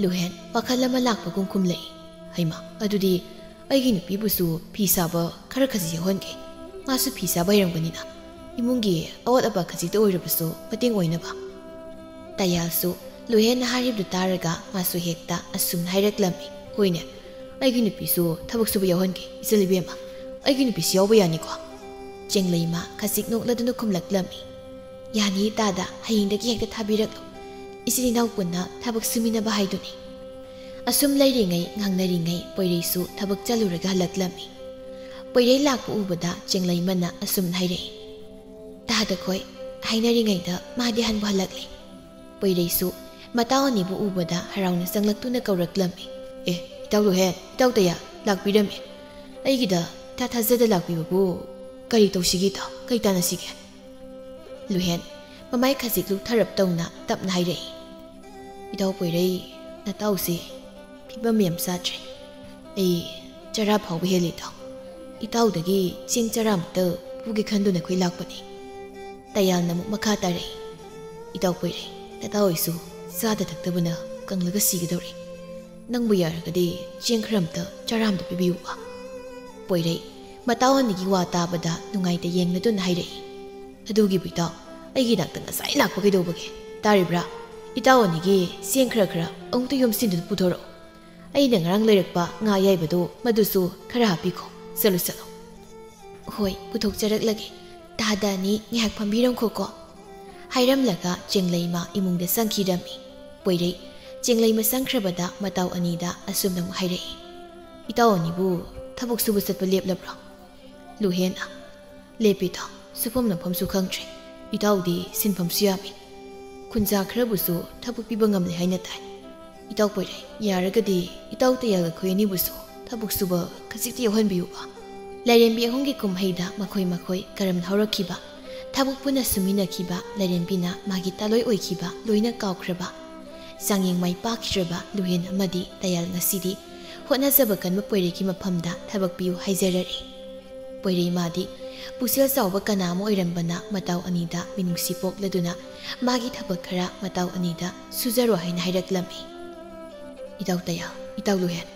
ꯂꯨꯍꯦꯟ ꯋꯥꯈꯜ ꯑꯃ ꯂꯥꯛꯄꯒꯨꯝ ꯈꯨꯝꯂꯛꯏ꯫ "ꯍꯩꯃꯥ, ꯑꯗꯨꯗꯤ ꯑꯩꯒꯤ ꯅꯨꯄꯤꯕꯨꯁꯨ ꯐꯤ ꯁꯥꯕ ꯈꯔ ꯈꯖꯤꯛ ꯌꯥꯎꯍꯟꯒꯦ꯫ ꯃꯥꯁꯨ ꯐꯤ ꯁꯥꯕ ꯍꯩꯔꯝꯒꯅꯤꯅ꯫ ꯏꯃꯨꯡꯒꯤ ꯑꯋꯥꯠ ꯑꯄꯥ ꯈꯖꯤꯛꯇ ꯑꯣꯏꯔꯕꯁꯨ ꯃꯇꯦꯡ ꯑꯣꯏꯅꯕ꯫" ꯇꯌꯥꯜꯁꯨ ꯂꯨꯍꯦꯟꯅ ꯍꯥꯏꯔꯤꯕꯗꯨ ꯇꯥꯔꯒ ꯃꯥꯁꯨ ꯍꯦꯛꯇ ꯑꯁꯨꯝꯅ ꯍꯥꯏꯔꯛꯂꯝꯃꯤ, "ꯍꯣꯏꯅꯦ, ꯑꯩꯒꯤ ꯅꯨꯄꯤꯁꯨ ꯊꯕꯛ ꯁꯨꯕ ꯌꯥꯎꯍꯟꯒꯦ, ꯏꯆꯜ ꯏꯕꯦꯝꯃ꯫ ꯑꯩꯒꯤ ꯅꯨꯄꯤꯁꯨ ꯌꯥꯎꯕ ꯌꯥꯅꯤꯀꯣ?" ꯆꯦꯡꯂꯩꯃ ꯈꯖꯤꯛ ꯅꯣꯛꯂꯗꯨꯅ ꯈꯨꯝꯂꯛꯂꯝꯃꯤ, "ꯌꯥꯅꯤ ꯇꯥꯗ, ꯍꯌꯦꯡꯗꯒꯤ ꯍꯦꯛꯇ ꯊꯥꯕꯤꯔꯛꯂꯣ꯫ ꯏꯆꯤꯜ ꯏꯅꯥꯎ ꯄꯨꯟꯅ ꯊꯕꯛ ꯁꯨꯃꯤꯟꯅꯕ ꯍꯥꯏꯗꯨꯅꯤ꯫" ꯑꯁꯨꯝ ꯂꯩꯔꯤꯉꯩ ꯉꯥꯡꯅꯔꯤꯉꯩ ꯄꯣꯏꯔꯩꯁꯨ ꯊꯕꯛ ꯆꯠꯂꯨꯔꯒ ꯍꯜꯂꯛꯂꯝꯃꯤ꯫ ꯄꯣꯏꯔꯩ ꯂꯥꯛꯄ ꯎꯕꯗ ꯆꯦꯡꯂꯩꯃꯅ ꯑꯁꯨꯝꯅ ꯍꯥꯏꯔꯛꯏ, "ꯇꯥꯗ ꯈꯣꯏ ꯍꯥꯏꯅꯔꯤꯉꯩꯗ ꯃꯥꯗꯤ ꯍꯟꯕꯨ ꯍꯜꯂꯛꯂꯦ꯫" ꯄꯣꯏꯔꯩꯁꯨ ꯃꯇꯥꯎ ꯑꯅꯤꯕꯨ ꯎꯕꯗ ꯍꯔꯥꯎꯅ ꯆꯪꯂꯛꯇꯨꯅ ꯀꯧꯔꯛꯂꯝꯃꯤ꯫ "ꯑꯦ, ꯏꯇꯥꯎ ꯂꯨꯍꯦꯟ, ꯏꯇꯥꯎ ꯇꯌꯥꯜ ꯂꯥꯛꯄꯤꯔꯝꯃꯦ꯫ ꯑꯩꯒꯤꯗ ꯏꯊꯥ ꯊꯥꯖꯗ ꯂꯥꯛꯄꯤꯕꯕꯨ ꯀꯔꯤ ꯇꯧꯁꯤꯒꯦ ꯏꯇꯥꯎ? ꯀꯔꯤ ꯇꯥꯟꯅꯁꯤꯒꯦ?" ꯂꯨꯍꯦꯟ ꯃꯃꯥꯏ ꯈꯖꯤꯛ ꯂꯨꯞꯊꯔꯞ ꯇꯧꯅ ꯇꯞꯅ ꯍꯥꯏꯔꯛꯏ, "ꯏꯇꯥꯎ ꯄꯣꯏꯔꯩ, ꯅꯇꯥꯎꯁꯦ ꯐꯤꯕꯝ ꯌꯥꯝ ꯆꯥꯗ꯭ꯔꯦ꯫ ꯑꯩ ꯆꯔꯥ ꯐꯥꯎꯕ ꯍꯦꯜꯂꯦ ꯏꯇꯥꯎ꯫ ꯏꯇꯥꯎꯗꯒꯤ ꯆꯦꯡ ꯆꯔꯥꯃꯨꯛꯇ ꯄꯨꯒꯦ ꯈꯟꯗꯨꯅ ꯑꯩꯈꯣꯏ ꯂꯥꯛꯄꯅꯤ꯫" ꯇꯌꯥꯜꯅ ꯑꯃꯨꯛ ꯃꯈꯥ ꯇꯥꯔꯛꯏ, "ꯏꯇꯥꯎ ꯄꯣꯏꯔꯩ, ꯅꯇꯥꯎ ꯑꯩꯁꯨ ꯆꯥꯗ ꯊꯛꯇꯕꯅ ꯀꯪꯂꯒ ꯁꯤꯒꯗꯧꯔꯦ꯫ ꯅꯪꯕꯨ ꯌꯥꯔꯒꯗꯤ ꯆꯦꯡ ꯈꯔ ꯑꯝꯇ ꯆꯔꯥ ꯑꯝꯇ ꯄꯤꯕꯤꯌꯨꯕ꯫" ꯄꯣꯏꯔꯩ ꯃꯇꯥꯎ ꯑꯅꯤꯒꯤ ꯋꯥ ꯇꯥꯕꯗ ꯅꯨꯡꯉꯥꯏꯇ ꯌꯦꯡꯂꯗꯨꯅ ꯍꯥꯏꯔꯛꯏ, "ꯑꯗꯨꯒꯤꯕꯨ ꯏꯇꯥꯎ, ꯑꯩꯒꯤ ꯅꯥꯛꯇ ꯉꯁꯥꯏ ꯂꯥꯛꯄ ꯀꯩꯗꯧꯕꯒꯦ? ꯇꯥꯔꯤꯕ꯭ꯔꯥ? ꯏꯇꯥꯎ ꯑꯅꯤꯒꯤ ꯆꯦꯡ ꯈꯔ ꯈꯔ ꯑꯃꯨꯛꯇ ꯌꯣꯝꯁꯤꯟꯗꯨꯅ ꯄꯨꯊꯣꯔꯛꯑꯣ꯫ ꯑꯩꯅ ꯉꯔꯥꯡ ꯂꯩꯔꯛꯄ ꯉꯥ ꯑꯌꯥꯏꯕꯗꯣ ꯃꯗꯨꯁꯨ ꯈꯔ ꯍꯥꯞꯄꯤꯈꯣ꯫ ꯆꯠꯂꯨ, ꯆꯠꯂꯨ꯫" "ꯍꯣꯏ, ꯄꯨꯊꯣꯛꯆꯔꯛꯂꯒꯦ꯫ ꯇꯥꯗ ꯑꯅꯤ ꯉꯥꯏꯍꯥꯛ ꯐꯝꯕꯤꯔꯝꯈꯣꯀꯣ꯫" ꯍꯥꯏꯔꯝꯂꯒ ꯆꯦꯡꯂꯩꯃ ꯏꯃꯨꯡꯗ ꯆꯪꯈꯤꯔꯝꯃꯤ꯫ ꯄꯣꯏꯔꯩ ꯆꯦꯡꯂꯩꯃ ꯆꯪꯈ꯭ꯔꯕꯗ ꯃꯇꯥꯎ ꯑꯅꯤꯗ ꯑꯁꯨꯝꯅ ꯑꯃꯨꯛ ꯍꯥꯏꯔꯛꯏ, "ꯏꯇꯥꯎ ꯑꯅꯤꯕꯨ ꯊꯕꯛ ꯁꯨꯕ ꯆꯠꯄ ꯂꯦꯞꯂꯕ꯭ꯔꯣ?" ꯂꯨꯍꯦꯟꯅ, "ꯂꯦꯞꯄꯦ ꯏꯇꯥꯎ, ꯁꯨꯐꯝ ꯅꯣꯝꯐꯝꯁꯨ ꯈꯪꯗ꯭ꯔꯦ꯫ ꯏꯇꯥꯎꯗꯤ ꯁꯤꯟꯐꯝꯁꯨ ꯌꯥꯝꯃꯤ꯫ ꯈꯨꯟꯖꯥ ꯈꯔꯕꯨꯁꯨ ꯊꯕꯛ ꯄꯤꯕ ꯉꯝꯂꯦ ꯍꯥꯏꯅ ꯇꯥꯏ꯫ ꯏꯇꯥꯎ ꯄꯣꯏꯔꯩ, ꯌꯥꯔꯒꯗꯤ ꯏꯇꯥꯎ ꯇꯌꯥꯜ ꯑꯩꯈꯣꯏ ꯑꯅꯤꯕꯨꯁꯨ ꯊꯕꯛ ꯁꯨꯕ ꯈꯖꯤꯛꯇꯤ ꯌꯥꯎꯍꯟꯕꯤꯌꯨꯕ꯫ ꯂꯥꯏꯔꯦꯝꯕꯤ ꯑꯍꯨꯝꯒꯤ ꯀꯨꯝꯍꯩꯗ ꯃꯈꯣꯏ ꯃꯈꯣꯏ ꯀꯔꯝꯅ ꯍꯧꯔꯛꯈꯤꯕ, ꯊꯕꯛ ꯄꯨꯟꯅ ꯁꯨꯃꯤꯟꯅꯈꯤꯕ, ꯂꯥꯏꯔꯦꯝꯕꯤꯅ ꯃꯥꯒꯤ ꯇꯥꯂꯣꯏ ꯑꯣꯏꯈꯤꯕ ꯂꯣꯏꯅ ꯀꯥꯎꯈ꯭ꯔꯕ, ꯆꯥꯡꯌꯦꯡ ꯃꯥꯏ ꯄꯥꯛꯈꯤꯗ꯭ꯔꯕ ꯂꯨꯍꯦꯟ ꯑꯃꯗꯤ ꯇꯌꯥꯜ ꯉꯁꯤꯗꯤ ꯍꯣꯠꯅꯖꯕ ꯀꯟꯕ ꯄꯣꯏꯔꯩꯒꯤ ꯃꯐꯝꯗ ꯊꯕꯛ ꯄꯤꯌꯨ ꯍꯥꯏꯖꯔꯔꯦ꯫ ꯄꯣꯏꯔꯩ ꯃꯥꯗꯤ ꯄꯨꯛꯆꯦꯜ ꯆꯥꯎꯕ ꯀꯅꯥ ꯑꯃ ꯑꯣꯏꯔꯝꯕꯅ ꯃꯇꯥꯎ ꯑꯅꯤꯗ ꯃꯤꯅꯨꯡꯁꯤ ꯄꯣꯛꯂꯗꯨꯅ ꯃꯥꯒꯤ ꯊꯕꯛ ꯈꯔ ꯃꯇꯥꯎ ꯑꯅꯤꯗ ꯁꯨꯖꯔꯣ ꯍꯥꯏꯅ ꯍꯥꯏꯔꯛꯂꯝꯃꯤ꯫ ꯏꯇꯥꯎ ꯇꯌꯥꯜ, ꯏꯇꯥꯎ ꯂꯨꯍꯦꯟ,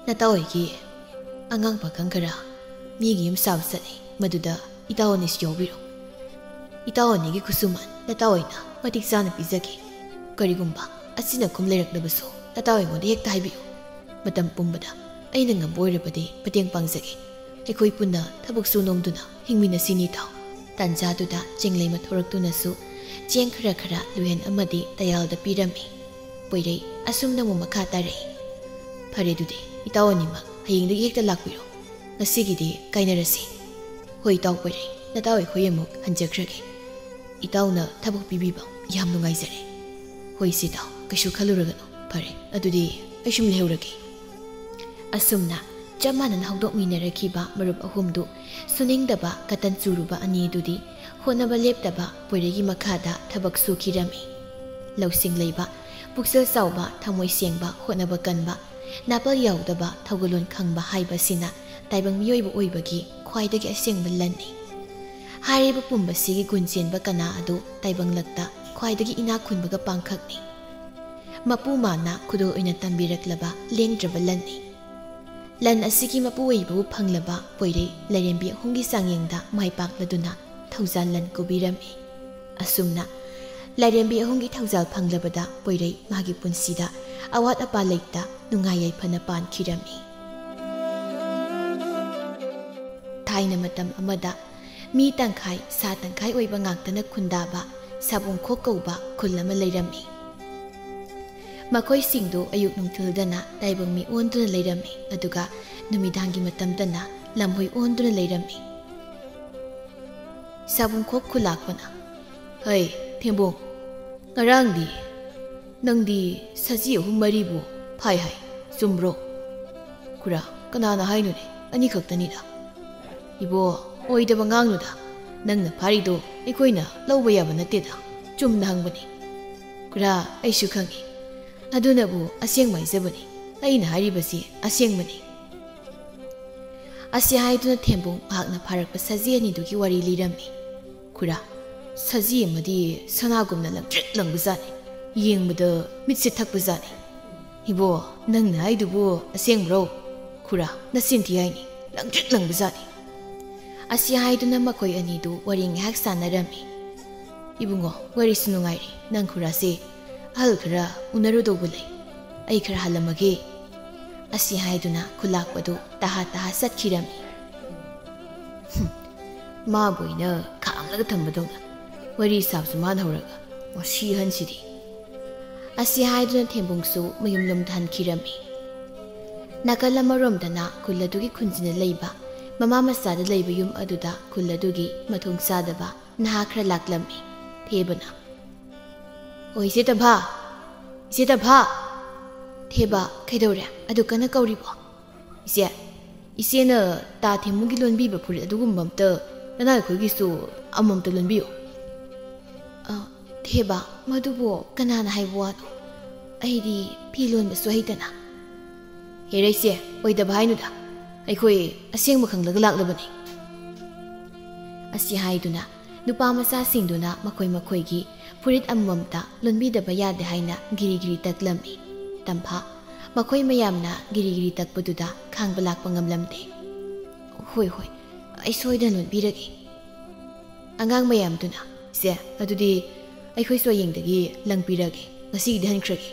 ꯅꯇꯥꯎ ꯑꯩꯒꯤ ꯑꯉꯥꯡ ꯄꯥꯈꯪ ꯈꯔ ꯃꯤꯒꯤ ꯌꯨꯝ ꯁꯥꯕ ꯆꯠꯂꯤ, ꯃꯗꯨꯗ ꯏꯇꯥꯎ ꯑꯅꯤꯁꯨ ꯌꯥꯎꯕꯤꯔꯣ꯫ ꯏꯇꯥꯎ ꯑꯅꯤꯒꯤ ꯈꯨꯠꯁꯨꯃꯟ ꯅꯇꯥꯎ ꯑꯩꯅ ꯃꯇꯤꯛ ꯆꯥꯅ ꯄꯤꯖꯒꯦ꯫ ꯀꯔꯤꯒꯨꯝꯕ ꯑꯆꯤꯟ ꯑꯈꯨꯝ ꯂꯩꯔꯛꯂꯕꯁꯨ ꯅꯇꯥꯎ ꯑꯩꯉꯣꯟꯗ ꯍꯦꯛꯇ ꯍꯥꯏꯕꯤꯌꯨ꯫ ꯃꯇꯝ ꯄꯨꯝꯕꯗ ꯑꯩꯅ ꯉꯝꯕ ꯑꯣꯏꯔꯕꯗꯤ ꯃꯇꯦꯡ ꯄꯥꯡꯖꯒꯦ꯫ ꯑꯩꯈꯣꯏ ꯄꯨꯟꯅ ꯊꯕꯛ ꯁꯨ ꯅꯣꯝꯗꯨꯅ ꯍꯤꯡꯃꯤꯟꯅꯁꯤ ꯅꯤꯊꯥꯎ꯫ ꯇꯥꯟꯖꯥꯗꯨꯗ ꯆꯦꯡꯂꯩꯃ ꯊꯣꯔꯛꯇꯨꯅꯁꯨ ꯆꯦꯡ ꯈꯔ ꯈꯔ ꯂꯨꯍꯦꯟ ꯑꯃꯗꯤ ꯇꯌꯥꯜꯗ ꯄꯤꯔꯝꯃꯤ꯫ ꯄꯣꯏꯔꯩ ꯑꯁꯨꯝꯅ ꯑꯃꯨꯛ ꯃꯈꯥ ꯇꯥꯔꯛꯏ꯫ ꯐꯔꯦ, ꯑꯗꯨꯗꯤ ꯏꯇꯥꯎ ꯑꯅꯤꯃꯛ ꯍꯌꯦꯡꯗꯒꯤ ꯍꯦꯛꯇ ꯂꯥꯛꯄꯤꯔꯣ꯫ ꯉꯁꯤꯒꯤꯗꯤ ꯀꯥꯏꯅꯔꯁꯤ꯫ ꯍꯣꯏ ꯏꯇꯥꯎ ꯄꯣꯏꯔꯩ, ꯅꯇꯥꯎ ꯑꯩꯈꯣꯏ ꯑꯃꯨꯛ ꯍꯟꯖꯈ꯭ꯔꯒꯦ꯫ ꯏꯇꯥꯎꯅ ꯊꯕꯛ ꯄꯤꯕꯤꯕ ꯌꯥꯝ ꯅꯨꯡꯉꯥꯏꯖꯔꯦ꯫ ꯍꯣꯏ ꯏꯆꯦ ꯏꯇꯥꯎ, ꯀꯩꯁꯨ ꯈꯜꯂꯨꯔꯒꯅꯨ꯫ ꯐꯔꯦ, ꯑꯗꯨꯗꯤ ꯑꯩ ꯁꯨꯝ ꯂꯩꯍꯧꯔꯒꯦ꯫ ꯑꯁꯨꯝꯅ ꯆꯞ ꯃꯥꯟꯅꯅ ꯍꯧꯗꯣꯛꯃꯤꯟꯅꯔꯛꯈꯤꯕ ꯃꯔꯨꯞ ꯑꯍꯨꯝꯗꯨ ꯁꯨꯅꯤꯡꯗꯕ ꯀꯇꯟ ꯆꯨꯔꯨꯕ ꯑꯅꯤꯗꯨꯗꯤ ꯍꯣꯠꯅꯕ ꯂꯦꯞꯇꯕ ꯄꯣꯏꯔꯩꯒꯤ ꯃꯈꯥꯗ ꯊꯕꯛ ꯁꯨꯈꯤꯔꯝꯃꯤ꯫ ꯂꯧꯁꯤꯡ ꯂꯩꯕ, ꯄꯨꯛꯆꯦꯜ ꯆꯥꯎꯕ, ꯊꯃꯣꯏ ꯁꯦꯡꯕ, ꯍꯣꯠꯅꯕ ꯀꯟꯕ, ꯅꯥꯄꯜ ꯌꯥꯎꯗꯕ, ꯊꯧꯒꯜꯂꯣꯟ ꯈꯪꯕ ꯍꯥꯏꯕꯁꯤꯅ ꯇꯥꯏꯕꯪ ꯃꯤꯑꯣꯏꯕ ꯑꯣꯏꯕꯒꯤ ꯈ꯭ꯋꯥꯏꯗꯒꯤ ꯑꯁꯦꯡꯕ ꯂꯟꯅꯤ꯫ ꯍꯥꯏꯔꯤꯕ ꯄꯨꯝꯕꯁꯤꯒꯤ ꯒꯨꯟ ꯆꯦꯟꯕ ꯀꯅꯥ ꯑꯗꯨ ꯇꯥꯏꯕꯪꯂꯛꯇ ꯈ꯭ꯋꯥꯏꯗꯒꯤ ꯏꯅꯥꯛ ꯈꯨꯟꯕꯒ ꯄꯥꯡꯈꯛꯅꯤ꯫ ꯃꯄꯨ ꯃꯥꯅ ꯈꯨꯗꯣꯜ ꯑꯣꯏꯅ ꯇꯝꯕꯤꯔꯛꯂꯕ ꯂꯦꯡꯗ꯭ꯔꯕ ꯂꯟꯅꯤ꯫ ꯂꯟ ꯑꯁꯤꯒꯤ ꯃꯄꯨ ꯑꯣꯏꯕꯕꯨ ꯐꯪꯂꯕ ꯄꯣꯏꯔꯩ ꯂꯥꯏꯔꯦꯝꯕꯤ ꯑꯍꯨꯝꯒꯤ ꯆꯥꯡꯌꯦꯡꯗ ꯃꯥꯏ ꯄꯥꯛꯂꯗꯨꯅ ꯊꯧꯖꯥꯜ ꯂꯟ ꯀꯨꯕꯤꯔꯝꯃꯤ꯫ ꯑꯁꯨꯝꯅ ꯂꯥꯏꯔꯦꯝꯕꯤ ꯑꯍꯨꯝꯒꯤ ꯊꯧꯖꯥꯜ ꯐꯪꯂꯕꯗ ꯄꯣꯏꯔꯩ ꯃꯥꯒꯤ ꯄꯨꯟꯁꯤꯗ ꯑꯋꯥꯠ ꯑꯄꯥ ꯂꯩꯇ ꯅꯨꯡꯉꯥꯏ ꯌꯥꯏꯐꯅ ꯄꯥꯟꯈꯤꯔꯝꯃꯤ꯫ ꯊꯥꯏꯅ ꯃꯇꯝ ꯑꯃꯗ ꯃꯤ ꯇꯪꯈꯥꯏ ꯁꯥ ꯇꯪꯈꯥꯏ ꯑꯣꯏꯕ ꯉꯥꯛꯇꯅ ꯈꯨꯟꯗꯥꯕ ꯁꯥꯕꯨꯡꯈꯣꯛ ꯀꯧꯕ ꯈꯨꯜ ꯑꯃ ꯂꯩꯔꯝꯃꯤ꯫ ꯃꯈꯣꯏꯁꯤꯡꯗꯨ ꯑꯌꯨꯛ ꯅꯨꯡꯊꯤꯜꯗꯅ ꯇꯥꯏꯕꯪ ꯃꯤ ꯑꯣꯟꯗꯨꯅ ꯂꯩꯔꯝꯃꯤ, ꯑꯗꯨꯒ ꯅꯨꯃꯤꯗꯥꯡꯒꯤ ꯃꯇꯝꯗꯅ ꯂꯝꯍꯨꯏ ꯑꯣꯟꯗꯨꯅ ꯂꯩꯔꯝꯃꯤ꯫ ꯁꯥꯕꯨꯡꯈꯣꯛ ꯈꯨꯂꯥꯛꯄꯅ, "ꯍꯩ, ꯊꯦꯝꯕꯣꯡ, "ꯉꯔꯥꯡꯗꯤ ꯅꯪꯗꯤ ꯁꯖꯤ ꯑꯍꯨꯝ ꯃꯔꯤꯕꯨ ꯐꯥꯏ ꯍꯥꯏ, ꯆꯨꯝꯕ꯭ꯔꯣ?" "ꯈꯨꯔꯥ, ꯀꯅꯥꯅ ꯍꯥꯏꯅꯣꯅꯦ? ꯑꯅꯤꯈꯛꯇꯅꯤꯗ꯫" "ꯏꯕꯣ, ꯑꯣꯏꯗꯕ ꯉꯥꯡꯅꯨꯗ꯫ ꯅꯪꯅ ꯐꯥꯔꯤꯗꯣ ꯑꯩꯈꯣꯏꯅ ꯂꯧꯕ ꯌꯥꯕ ꯅꯠꯇꯦꯗ꯫ ꯆꯨꯝꯅ ꯍꯪꯕꯅꯤ꯫" "ꯈꯨꯔꯥ, ꯑꯩꯁꯨ ꯈꯪꯉꯤ꯫ ꯑꯗꯨꯅꯕꯨ ꯑꯁꯦꯡꯕ ꯍꯥꯏꯖꯕꯅꯤ꯫ ꯑꯩꯅ ꯍꯥꯏꯔꯤꯕꯁꯤ ꯑꯁꯦꯡꯕꯅꯤ꯫" ꯑꯁꯤ ꯍꯥꯏꯗꯨꯅ ꯊꯦꯝꯕꯨꯡ ꯃꯍꯥꯛꯅ ꯐꯥꯔꯛꯄ ꯁꯖꯤ ꯑꯅꯤꯗꯨꯒꯤ ꯋꯥꯔꯤ ꯂꯤꯔꯝꯃꯤ꯫ "ꯈꯨꯔꯥ, ꯁꯖꯤ ꯑꯃꯗꯤ ꯁꯅꯥꯒꯨꯝꯅ ꯂꯪꯇ꯭ꯔꯤꯛ ꯂꯪꯕꯖꯥꯠꯅꯤ꯫ ꯌꯦꯡꯕꯗ ꯃꯤꯠꯁꯦ ꯊꯛꯄꯖꯥꯠꯅꯤ꯫" "ꯏꯕꯣ, ꯅꯪꯅ ꯍꯥꯏꯗꯨꯕꯨ ꯑꯁꯦꯡꯕ꯭ꯔꯣ?" "ꯈꯨꯔꯥ, ꯅꯆꯤꯟ ꯊꯤ ꯍꯥꯏꯅꯤ, ꯂꯪꯇ꯭ꯔꯤꯛ ꯂꯪꯕꯖꯥꯠꯅꯤ꯫" ꯑꯁꯤ ꯍꯥꯏꯗꯨꯅ ꯃꯈꯣꯏ ꯑꯅꯤꯗꯨ ꯋꯥꯔꯤ ꯉꯥꯏꯍꯥꯛ ꯁꯥꯟꯅꯔꯝꯃꯤ꯫ "ꯏꯕꯨꯡꯉꯣ, ꯋꯥꯔꯤꯁꯨ ꯅꯨꯡꯉꯥꯏꯔꯤ꯫ ꯅꯪ ꯈꯨꯔꯥꯁꯦ ꯑꯍꯜ ꯈꯔ ꯎꯅꯔꯨꯗꯧꯕ ꯂꯩ꯫ ꯑꯩ ꯈꯔ ꯍꯜꯂꯝꯃꯒꯦ꯫" ꯑꯁꯤ ꯍꯥꯏꯗꯨꯅ ꯈꯨꯂꯥꯛꯄꯗꯨ ꯇꯍꯥ ꯇꯍꯥ ꯆꯠꯈꯤꯔꯝꯃꯤ꯫ ꯍꯨꯝ, ꯃꯥꯕꯨ ꯑꯩꯅ ꯈꯥꯝꯂꯒ ꯊꯝꯕꯗꯧꯅ ꯋꯥꯔꯤ ꯁꯥꯕꯁꯨ ꯃꯥꯅ ꯍꯧꯔꯒ, ꯃꯁꯤ ꯑꯍꯟꯁꯤꯗꯤ꯫ ꯑꯁꯤ ꯍꯥꯏꯗꯨꯅ ꯊꯦꯝꯕꯨꯡꯁꯨ ꯃꯌꯨꯝꯂꯣꯝꯗ ꯍꯟꯈꯤꯔꯝꯃꯤ꯫ ꯅꯥꯀꯜ ꯑꯃꯔꯣꯝꯗꯅ ꯈꯨꯜ ꯑꯗꯨꯒꯤ ꯈꯨꯟꯖꯤꯟꯅ ꯂꯩꯕ ꯃꯃꯥ ꯃꯆꯥꯗ ꯂꯩꯕ ꯌꯨꯝ ꯑꯗꯨꯗ ꯈꯨꯜ ꯑꯗꯨꯒꯤ ꯃꯊꯣꯡ ꯆꯥꯗꯕ ꯅꯍꯥ ꯈꯔ ꯂꯥꯛꯂꯝꯃꯤ꯫ ꯊꯦꯕꯅ, "ꯑꯣ, ꯏꯆꯦ ꯇꯝꯐꯥ! ꯏꯆꯦ ꯇꯝꯐꯥ!" "ꯊꯦꯕ, ꯀꯩꯗꯧꯔꯦ? ꯑꯗꯨ ꯀꯟꯅ ꯀꯧꯔꯤꯕꯣ?" "ꯏꯆꯦ, ꯏꯆꯦꯅ ꯇꯥ ꯊꯦꯝꯕꯨꯡꯒꯤ ꯂꯣꯟꯕꯤꯕ ꯐꯨꯔꯤꯠ ꯑꯗꯨꯒꯨꯝꯕ ꯑꯝꯇ ꯅꯅꯥꯏ ꯑꯩꯈꯣꯏꯒꯤꯁꯨ ꯑꯃꯃꯝꯇ ꯂꯣꯟꯕꯤꯌꯨ꯫" "ꯑ, ꯊꯦꯕ, ꯃꯗꯨꯕꯨ ꯀꯅꯥꯅ ꯍꯥꯏꯕ ꯋꯥꯅꯣ? ꯑꯩꯗꯤ ꯐꯤ ꯂꯣꯟꯕꯁꯨ ꯍꯩꯇꯅ꯫" "ꯍꯦꯔꯥ ꯏꯆꯦ, ꯑꯣꯏꯗꯕ ꯍꯥꯏꯅꯨꯗ꯫ ꯑꯩꯈꯣꯏ ꯑꯁꯦꯡꯕ ꯈꯪꯂꯒ ꯂꯥꯛꯂꯕꯅꯤ꯫" ꯑꯁꯤ ꯍꯥꯏꯗꯨꯅ ꯅꯨꯄꯥ ꯃꯆꯥꯁꯤꯡꯗꯨꯅ ꯃꯈꯣꯏ ꯃꯈꯣꯏꯒꯤ ꯐꯨꯔꯤꯠ ꯑꯃꯃꯝꯇ ꯂꯣꯟꯕꯤꯗꯕ ꯌꯥꯗꯦ ꯍꯥꯏꯅ ꯒꯤꯔꯤ ꯒꯤꯔꯤ ꯇꯛꯂꯝꯃꯤ꯫ ꯇꯝꯐꯥ, ꯃꯈꯣꯏ ꯃꯌꯥꯝꯅ ꯒꯤꯔꯤ ꯒꯤꯔꯤ ꯇꯛꯄꯗꯨꯗ ꯈꯥꯡꯕ ꯂꯥꯛꯄ ꯉꯝꯂꯝꯗꯦ꯫ "ꯍꯣꯏ, ꯍꯣꯏ, ꯑꯩ ꯁꯣꯏꯗꯅ ꯂꯣꯟꯕꯤꯔꯒꯦ꯫" ꯑꯉꯥꯡ ꯃꯌꯥꯝꯗꯨꯅ, "ꯁꯦ, ꯑꯗꯨꯗꯤ ꯑꯩꯈꯣꯏꯁꯨ ꯍꯌꯦꯡꯗꯒꯤ ꯂꯪꯄꯤꯔꯒꯦ, ꯉꯁꯤꯒꯤꯗꯤ ꯍꯟꯈ꯭ꯔꯒꯦ꯫"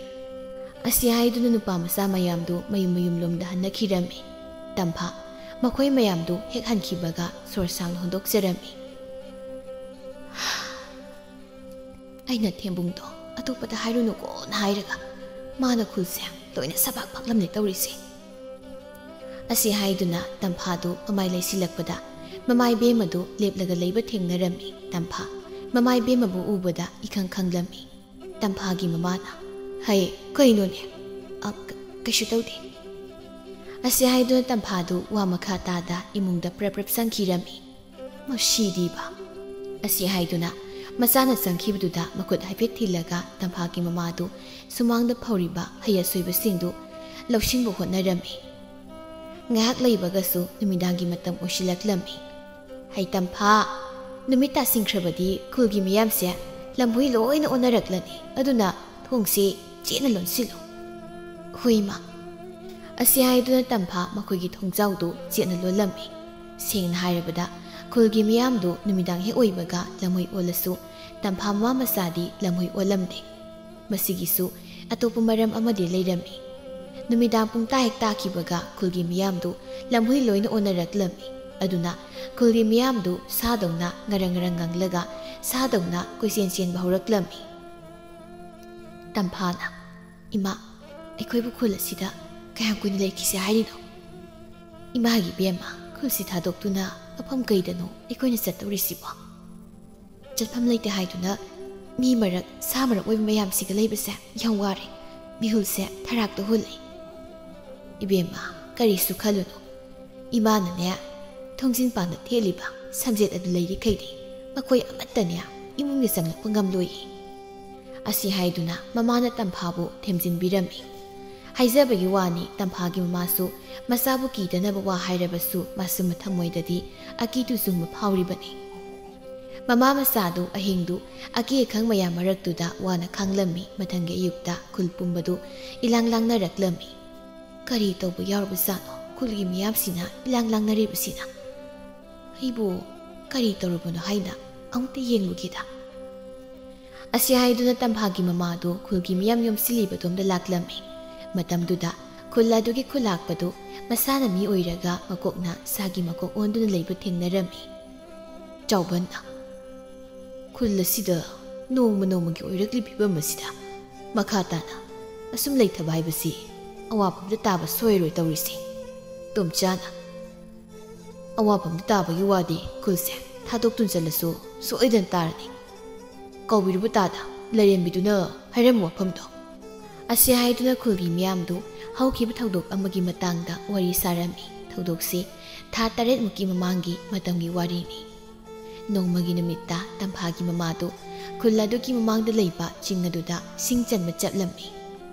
ꯑꯁꯤ ꯍꯥꯏꯗꯨꯅ ꯅꯨꯄꯥ ꯃꯆꯥ ꯃꯌꯥꯝꯗꯨ ꯃꯌꯨꯝ ꯃꯌꯨꯝꯂꯣꯝꯗ ꯍꯟꯅꯈꯤꯔꯝꯃꯤ꯫ ꯇꯝꯐꯥ, ꯃꯈꯣꯏ ꯃꯌꯥꯝꯗꯨ ꯍꯦꯛ ꯍꯟꯈꯤꯕꯒ ꯁꯣꯔ ꯁꯥꯡꯅ ꯍꯣꯟꯗꯣꯛꯆꯔꯝꯃꯤ꯫ "ꯑꯩꯅ ꯊꯦꯝꯕꯨꯡꯗꯣ ꯑꯇꯣꯞꯄꯗ ꯍꯥꯏꯔꯨꯅꯨꯀꯣꯅ ꯍꯥꯏꯔꯒ ꯃꯥꯅ ꯈꯨꯜꯁꯦ ꯂꯣꯏꯅ ꯁꯕꯥꯛ ꯐꯛꯂꯝꯂꯦ ꯇꯧꯔꯤꯁꯦ꯫" ꯑꯁꯤ ꯍꯥꯏꯗꯨꯅ ꯇꯝꯐꯥꯗꯨ ꯃꯃꯥꯏ ꯂꯩꯁꯤꯜꯂꯛꯄꯗ ꯃꯃꯥꯏ ꯕꯦꯝꯃꯗꯨ ꯂꯦꯞꯂꯒ ꯂꯩꯕ ꯊꯦꯡꯅꯔꯝꯃꯤ꯫ ꯇꯝꯐꯥ ꯃꯃꯥꯏ ꯕꯦꯝꯃꯕꯨ ꯎꯕꯗ ꯏꯈꯪ ꯈꯪꯂꯝꯃꯤ꯫ ꯇꯝꯐꯥꯒꯤ ꯃꯃꯥꯅ, "ꯍꯩ, ꯀꯩꯅꯣꯅꯦ?" "ꯑ, ꯀ-, ꯀꯩꯁꯨ ꯇꯧꯗꯦ"꯫ ꯑꯁꯤ ꯍꯥꯏꯗꯨꯅ ꯇꯝꯐꯥꯗꯨ ꯋꯥ ꯃꯈꯥ ꯇꯥꯗ ꯏꯃꯨꯡꯗ ꯄ꯭ꯔꯞ ꯄ꯭ꯔꯞ ꯆꯪꯈꯤꯔꯝꯃꯤ꯫ "ꯃꯁꯤꯗꯤꯕ"꯫ ꯑꯁꯤ ꯍꯥꯏꯗꯨꯅ ꯃꯆꯥꯅ ꯆꯪꯈꯤꯕꯗꯨꯗ ꯃꯈꯨꯠ ꯍꯥꯏꯐꯦꯠ ꯊꯤꯜꯂꯒ ꯇꯝꯐꯥꯒꯤ ꯃꯃꯥꯗꯨ ꯁꯨꯃꯥꯡꯗ ꯐꯧꯔꯤꯕ ꯍꯩ ꯑꯁꯣꯏꯕꯁꯤꯡꯗꯨ ꯂꯧꯁꯤꯟꯕ ꯍꯣꯠꯅꯔꯝꯃꯤ꯫ ꯉꯥꯏꯍꯥꯛ ꯂꯩꯕꯒꯁꯨ ꯅꯨꯃꯤꯗꯥꯡꯒꯤ ꯃꯇꯝ ꯑꯣꯏꯁꯤꯜꯂꯛꯂꯝꯃꯤ꯫ "ꯍꯩ ꯇꯝꯐꯥ, ꯅꯨꯃꯤꯠ ꯇꯥꯁꯤꯟꯈ꯭ꯔꯕꯗꯤ ꯈꯨꯜꯒꯤ ꯃꯤꯌꯥꯝꯁꯦ ꯂꯝꯍꯨꯏ ꯂꯣꯏꯅ ꯑꯣꯟꯅꯔꯛꯂꯅꯤ, ꯑꯗꯨꯅ ꯊꯣꯡꯁꯦ ꯆꯦꯠꯅ ꯂꯣꯟꯁꯤꯜꯂꯨ"꯫ "ꯍꯣꯏ ꯏꯃꯥ"꯫ ꯑꯁꯤ ꯍꯥꯏꯗꯨꯅ ꯇꯝꯐꯥ ꯃꯈꯣꯏꯒꯤ ꯊꯣꯡꯖꯥꯎꯗꯨ ꯆꯦꯠꯅ ꯂꯣꯜꯂꯝꯃꯤ꯫ ꯁꯦꯡꯅ ꯍꯥꯏꯔꯕꯗ, ꯈꯨꯜꯒꯤ ꯃꯤꯌꯥꯝꯗꯨ ꯅꯨꯃꯤꯗꯥꯡ ꯍꯦꯛ ꯑꯣꯏꯕꯒ ꯂꯝꯍꯨꯏ ꯑꯣꯜꯂꯁꯨ, ꯇꯝꯐꯥ ꯃꯃꯥ ꯃꯆꯥꯗꯤ ꯂꯝꯍꯨꯏ ꯑꯣꯜꯂꯝꯗꯦ꯫ ꯃꯁꯤꯒꯤꯁꯨ ꯑꯇꯣꯞꯄ ꯃꯔꯝ ꯑꯃꯗꯤ ꯂꯩꯔꯝꯃꯤ꯫ ꯅꯨꯃꯤꯗꯥꯡ ꯄꯨꯡ ꯇꯥ ꯍꯦꯛ ꯇꯥꯈꯤꯕꯒ ꯈꯨꯜꯒꯤ ꯃꯤꯌꯥꯝꯗꯨ ꯂꯝꯍꯨꯏ ꯂꯣꯏꯅ ꯑꯣꯟꯅꯔꯛꯂꯝꯃꯤ꯫ ꯑꯗꯨꯅ ꯈꯨꯜꯒꯤ ꯃꯤꯌꯥꯝꯗꯨ ꯁꯥꯗꯧꯅ ꯉꯔꯪ ꯉꯔꯪ ꯉꯪꯂꯒ ꯁꯥꯗꯧꯅ ꯀꯣꯏꯆꯦꯟ ꯆꯦꯟꯕ ꯍꯧꯔꯛꯂꯝꯃꯤ꯫ ꯇꯝꯐꯥꯅ, "ꯏꯃꯥ, ꯑꯩꯈꯣꯏꯕꯨ ꯈꯨꯜ ꯑꯁꯤꯗ ꯀꯌꯥꯝ ꯀꯨꯏꯅ ꯂꯩꯈꯤꯁꯦ ꯍꯥꯏꯔꯤꯅꯣ? ꯏꯃꯥꯒꯤ ꯏꯕꯦꯝꯃ, ꯈꯨꯜꯁꯤ ꯊꯥꯗꯣꯛꯇꯨꯅ ꯃꯐꯝ ꯀꯩꯗꯅꯣ ꯑꯩꯈꯣꯏꯅ ꯆꯠꯇꯧꯔꯤꯁꯤꯕꯣ? ꯆꯠꯐꯝ ꯂꯩꯇꯦ ꯍꯥꯏꯗꯨꯅ ꯃꯤ ꯃꯔꯛ, ꯁꯥ ꯃꯔꯛ ꯑꯣꯏꯕ ꯃꯌꯥꯝꯁꯤꯒ ꯂꯩꯕꯁꯦ ꯌꯥꯝ ꯋꯥꯔꯦ꯫ ꯃꯤꯍꯨꯜꯁꯦ ꯊꯔꯥꯛꯇ ꯍꯨꯜꯂꯦ"꯫ "ꯏꯕꯦꯝꯃ, ꯀꯔꯤꯁꯨ ꯈꯜꯂꯨꯅꯨ꯫ ꯏꯃꯥꯅꯅꯦ, ꯊꯣꯡꯖꯤꯟ ꯄꯥꯟꯗ ꯊꯦꯠꯂꯤꯕ ꯁꯝꯖꯦꯠ ꯑꯗꯨ ꯂꯩꯔꯤꯈꯩꯗꯤ ꯃꯈꯣꯏ ꯑꯃꯠꯇꯅꯦ ꯏꯃꯨꯡꯗ ꯆꯪꯂꯛꯄ ꯉꯝꯂꯣꯏꯌꯦ"꯫ ꯑꯁꯤ ꯍꯥꯏꯗꯨꯅ ꯃꯃꯥꯅ ꯇꯝꯐꯥꯕꯨ ꯊꯦꯝꯖꯤꯟꯕꯤꯔꯝꯃꯤ꯫ ꯍꯥꯏꯖꯕꯒꯤ ꯋꯥꯅꯤ, ꯇꯝꯐꯥꯒꯤ ꯃꯃꯥꯁꯨ ꯃꯆꯥꯕꯨ ꯀꯤꯗꯅꯕ ꯋꯥ ꯍꯥꯏꯔꯕꯁꯨ ꯃꯥꯁꯨ ꯃꯊꯃꯣꯏꯗꯗꯤ ꯑꯀꯤꯗꯨ ꯆꯨꯡꯕ ꯐꯥꯎꯔꯤꯕꯅꯤ꯫ ꯃꯃꯥ ꯃꯆꯥꯗꯨ ꯑꯍꯤꯡꯗꯨ ꯑꯀꯤ ꯑꯈꯪ ꯃꯌꯥꯝ ꯃꯔꯛꯇꯨꯗ ꯋꯥꯅ ꯈꯥꯡꯂꯝꯃꯤ꯫ ꯃꯊꯪꯒꯤ ꯑꯌꯨꯛꯇ ꯈꯨꯜ ꯄꯨꯝꯕꯗꯨ ꯏꯂꯥꯡ ꯂꯥꯡꯅꯔꯛꯂꯝꯃꯤ꯫ "ꯀꯔꯤ ꯇꯧꯕ ꯌꯥꯎꯔꯕꯖꯥꯠꯅꯣ? ꯈꯨꯜꯒꯤ ꯃꯤꯌꯥꯝꯁꯤꯅ ꯏꯂꯥꯡ ꯂꯥꯡꯅꯔꯤꯕꯁꯤꯅ? ꯑꯩꯕꯨ ꯀꯔꯤ ꯇꯧꯔꯕꯅꯣ ꯍꯥꯏꯅ ꯑꯃꯨꯛꯇ ꯌꯦꯡꯂꯨꯒꯦꯗ"꯫ ꯑꯁꯤ ꯍꯥꯏꯗꯨꯅ ꯇꯝꯐꯥꯒꯤ ꯃꯃꯥꯗꯨ ꯈꯨꯜꯒꯤ ꯃꯤꯌꯥꯝ ꯌꯣꯝꯁꯤꯜꯂꯤꯕꯗꯣꯝꯗ ꯂꯥꯛꯂꯝꯃꯤ꯫ ꯃꯇꯝꯗꯨꯗ ꯈꯨꯜ ꯑꯗꯨꯒꯤ ꯈꯨꯂꯥꯛꯄꯗꯨ ꯃꯁꯥꯅ ꯃꯤ ꯑꯣꯏꯔꯒ ꯃꯀꯣꯛꯅ ꯁꯥꯒꯤ ꯃꯀꯣꯛ ꯑꯣꯟꯗꯨꯅ ꯂꯩꯕ ꯊꯦꯡꯅꯔꯝꯃꯤ꯫ ꯆꯥꯎꯕꯟꯅ, "ꯈꯨꯜ ꯑꯁꯤꯗ ꯅꯣꯡꯃ ꯅꯣꯡꯃꯒꯤ ꯑꯣꯏꯔꯛꯂꯤꯕ ꯐꯤꯕꯝ ꯑꯁꯤꯗ ꯃꯈꯥ ꯇꯥꯅ ꯑꯁꯨꯝ ꯂꯩꯊꯕ ꯍꯥꯏꯕꯁꯤ ꯑꯋꯥꯕ ꯑꯃꯗ ꯇꯥꯕ ꯁꯣꯏꯔꯣꯏ ꯇꯧꯔꯤꯁꯦ"꯫ ꯇꯣꯝꯆꯥꯅ, "ꯑꯋꯥꯕ ꯑꯃꯗ ꯇꯥꯕꯒꯤ ꯋꯥꯗꯤ ꯈꯨꯜꯁꯦ ꯊꯥꯗꯣꯛꯇꯨꯅ ꯆꯠꯂꯁꯨ ꯁꯣꯏꯗꯅ ꯇꯥꯔꯅꯤ꯫ ꯀꯧꯕꯤꯔꯨꯕ ꯇꯥꯗ ꯂꯥꯏꯔꯦꯝꯕꯤꯗꯨꯅ ꯍꯥꯏꯔꯝꯕ ꯋꯥꯐꯝꯗꯣ꯫ ꯑꯁꯤ ꯍꯥꯏꯗꯨꯅ ꯈꯨꯜꯒꯤ ꯃꯤꯌꯥꯝꯗꯨ ꯍꯧꯈꯤꯕ ꯊꯧꯗꯣꯛ ꯑꯃꯒꯤ ꯃꯇꯥꯡꯗ ꯋꯥꯔꯤ ꯁꯥꯔꯝꯃꯤ꯫ ꯊꯧꯗꯣꯛꯁꯤ ꯊꯥ ꯇꯔꯦꯠꯃꯨꯛꯀꯤ ꯃꯃꯥꯡꯒꯤ ꯃꯇꯝꯒꯤ ꯋꯥꯔꯤꯅꯤ꯫ ꯅꯣꯡꯃꯒꯤ ꯅꯨꯃꯤꯠꯇ ꯇꯝꯐꯥꯒꯤ ꯃꯃꯥꯗꯨ ꯈꯨꯜ ꯑꯗꯨꯒꯤ ꯃꯃꯥꯡꯗ ꯂꯩꯕ ꯆꯤꯡ ꯑꯗꯨꯗ ꯁꯤꯡ ꯆꯟꯕ ꯆꯠꯂꯝꯃꯤ꯫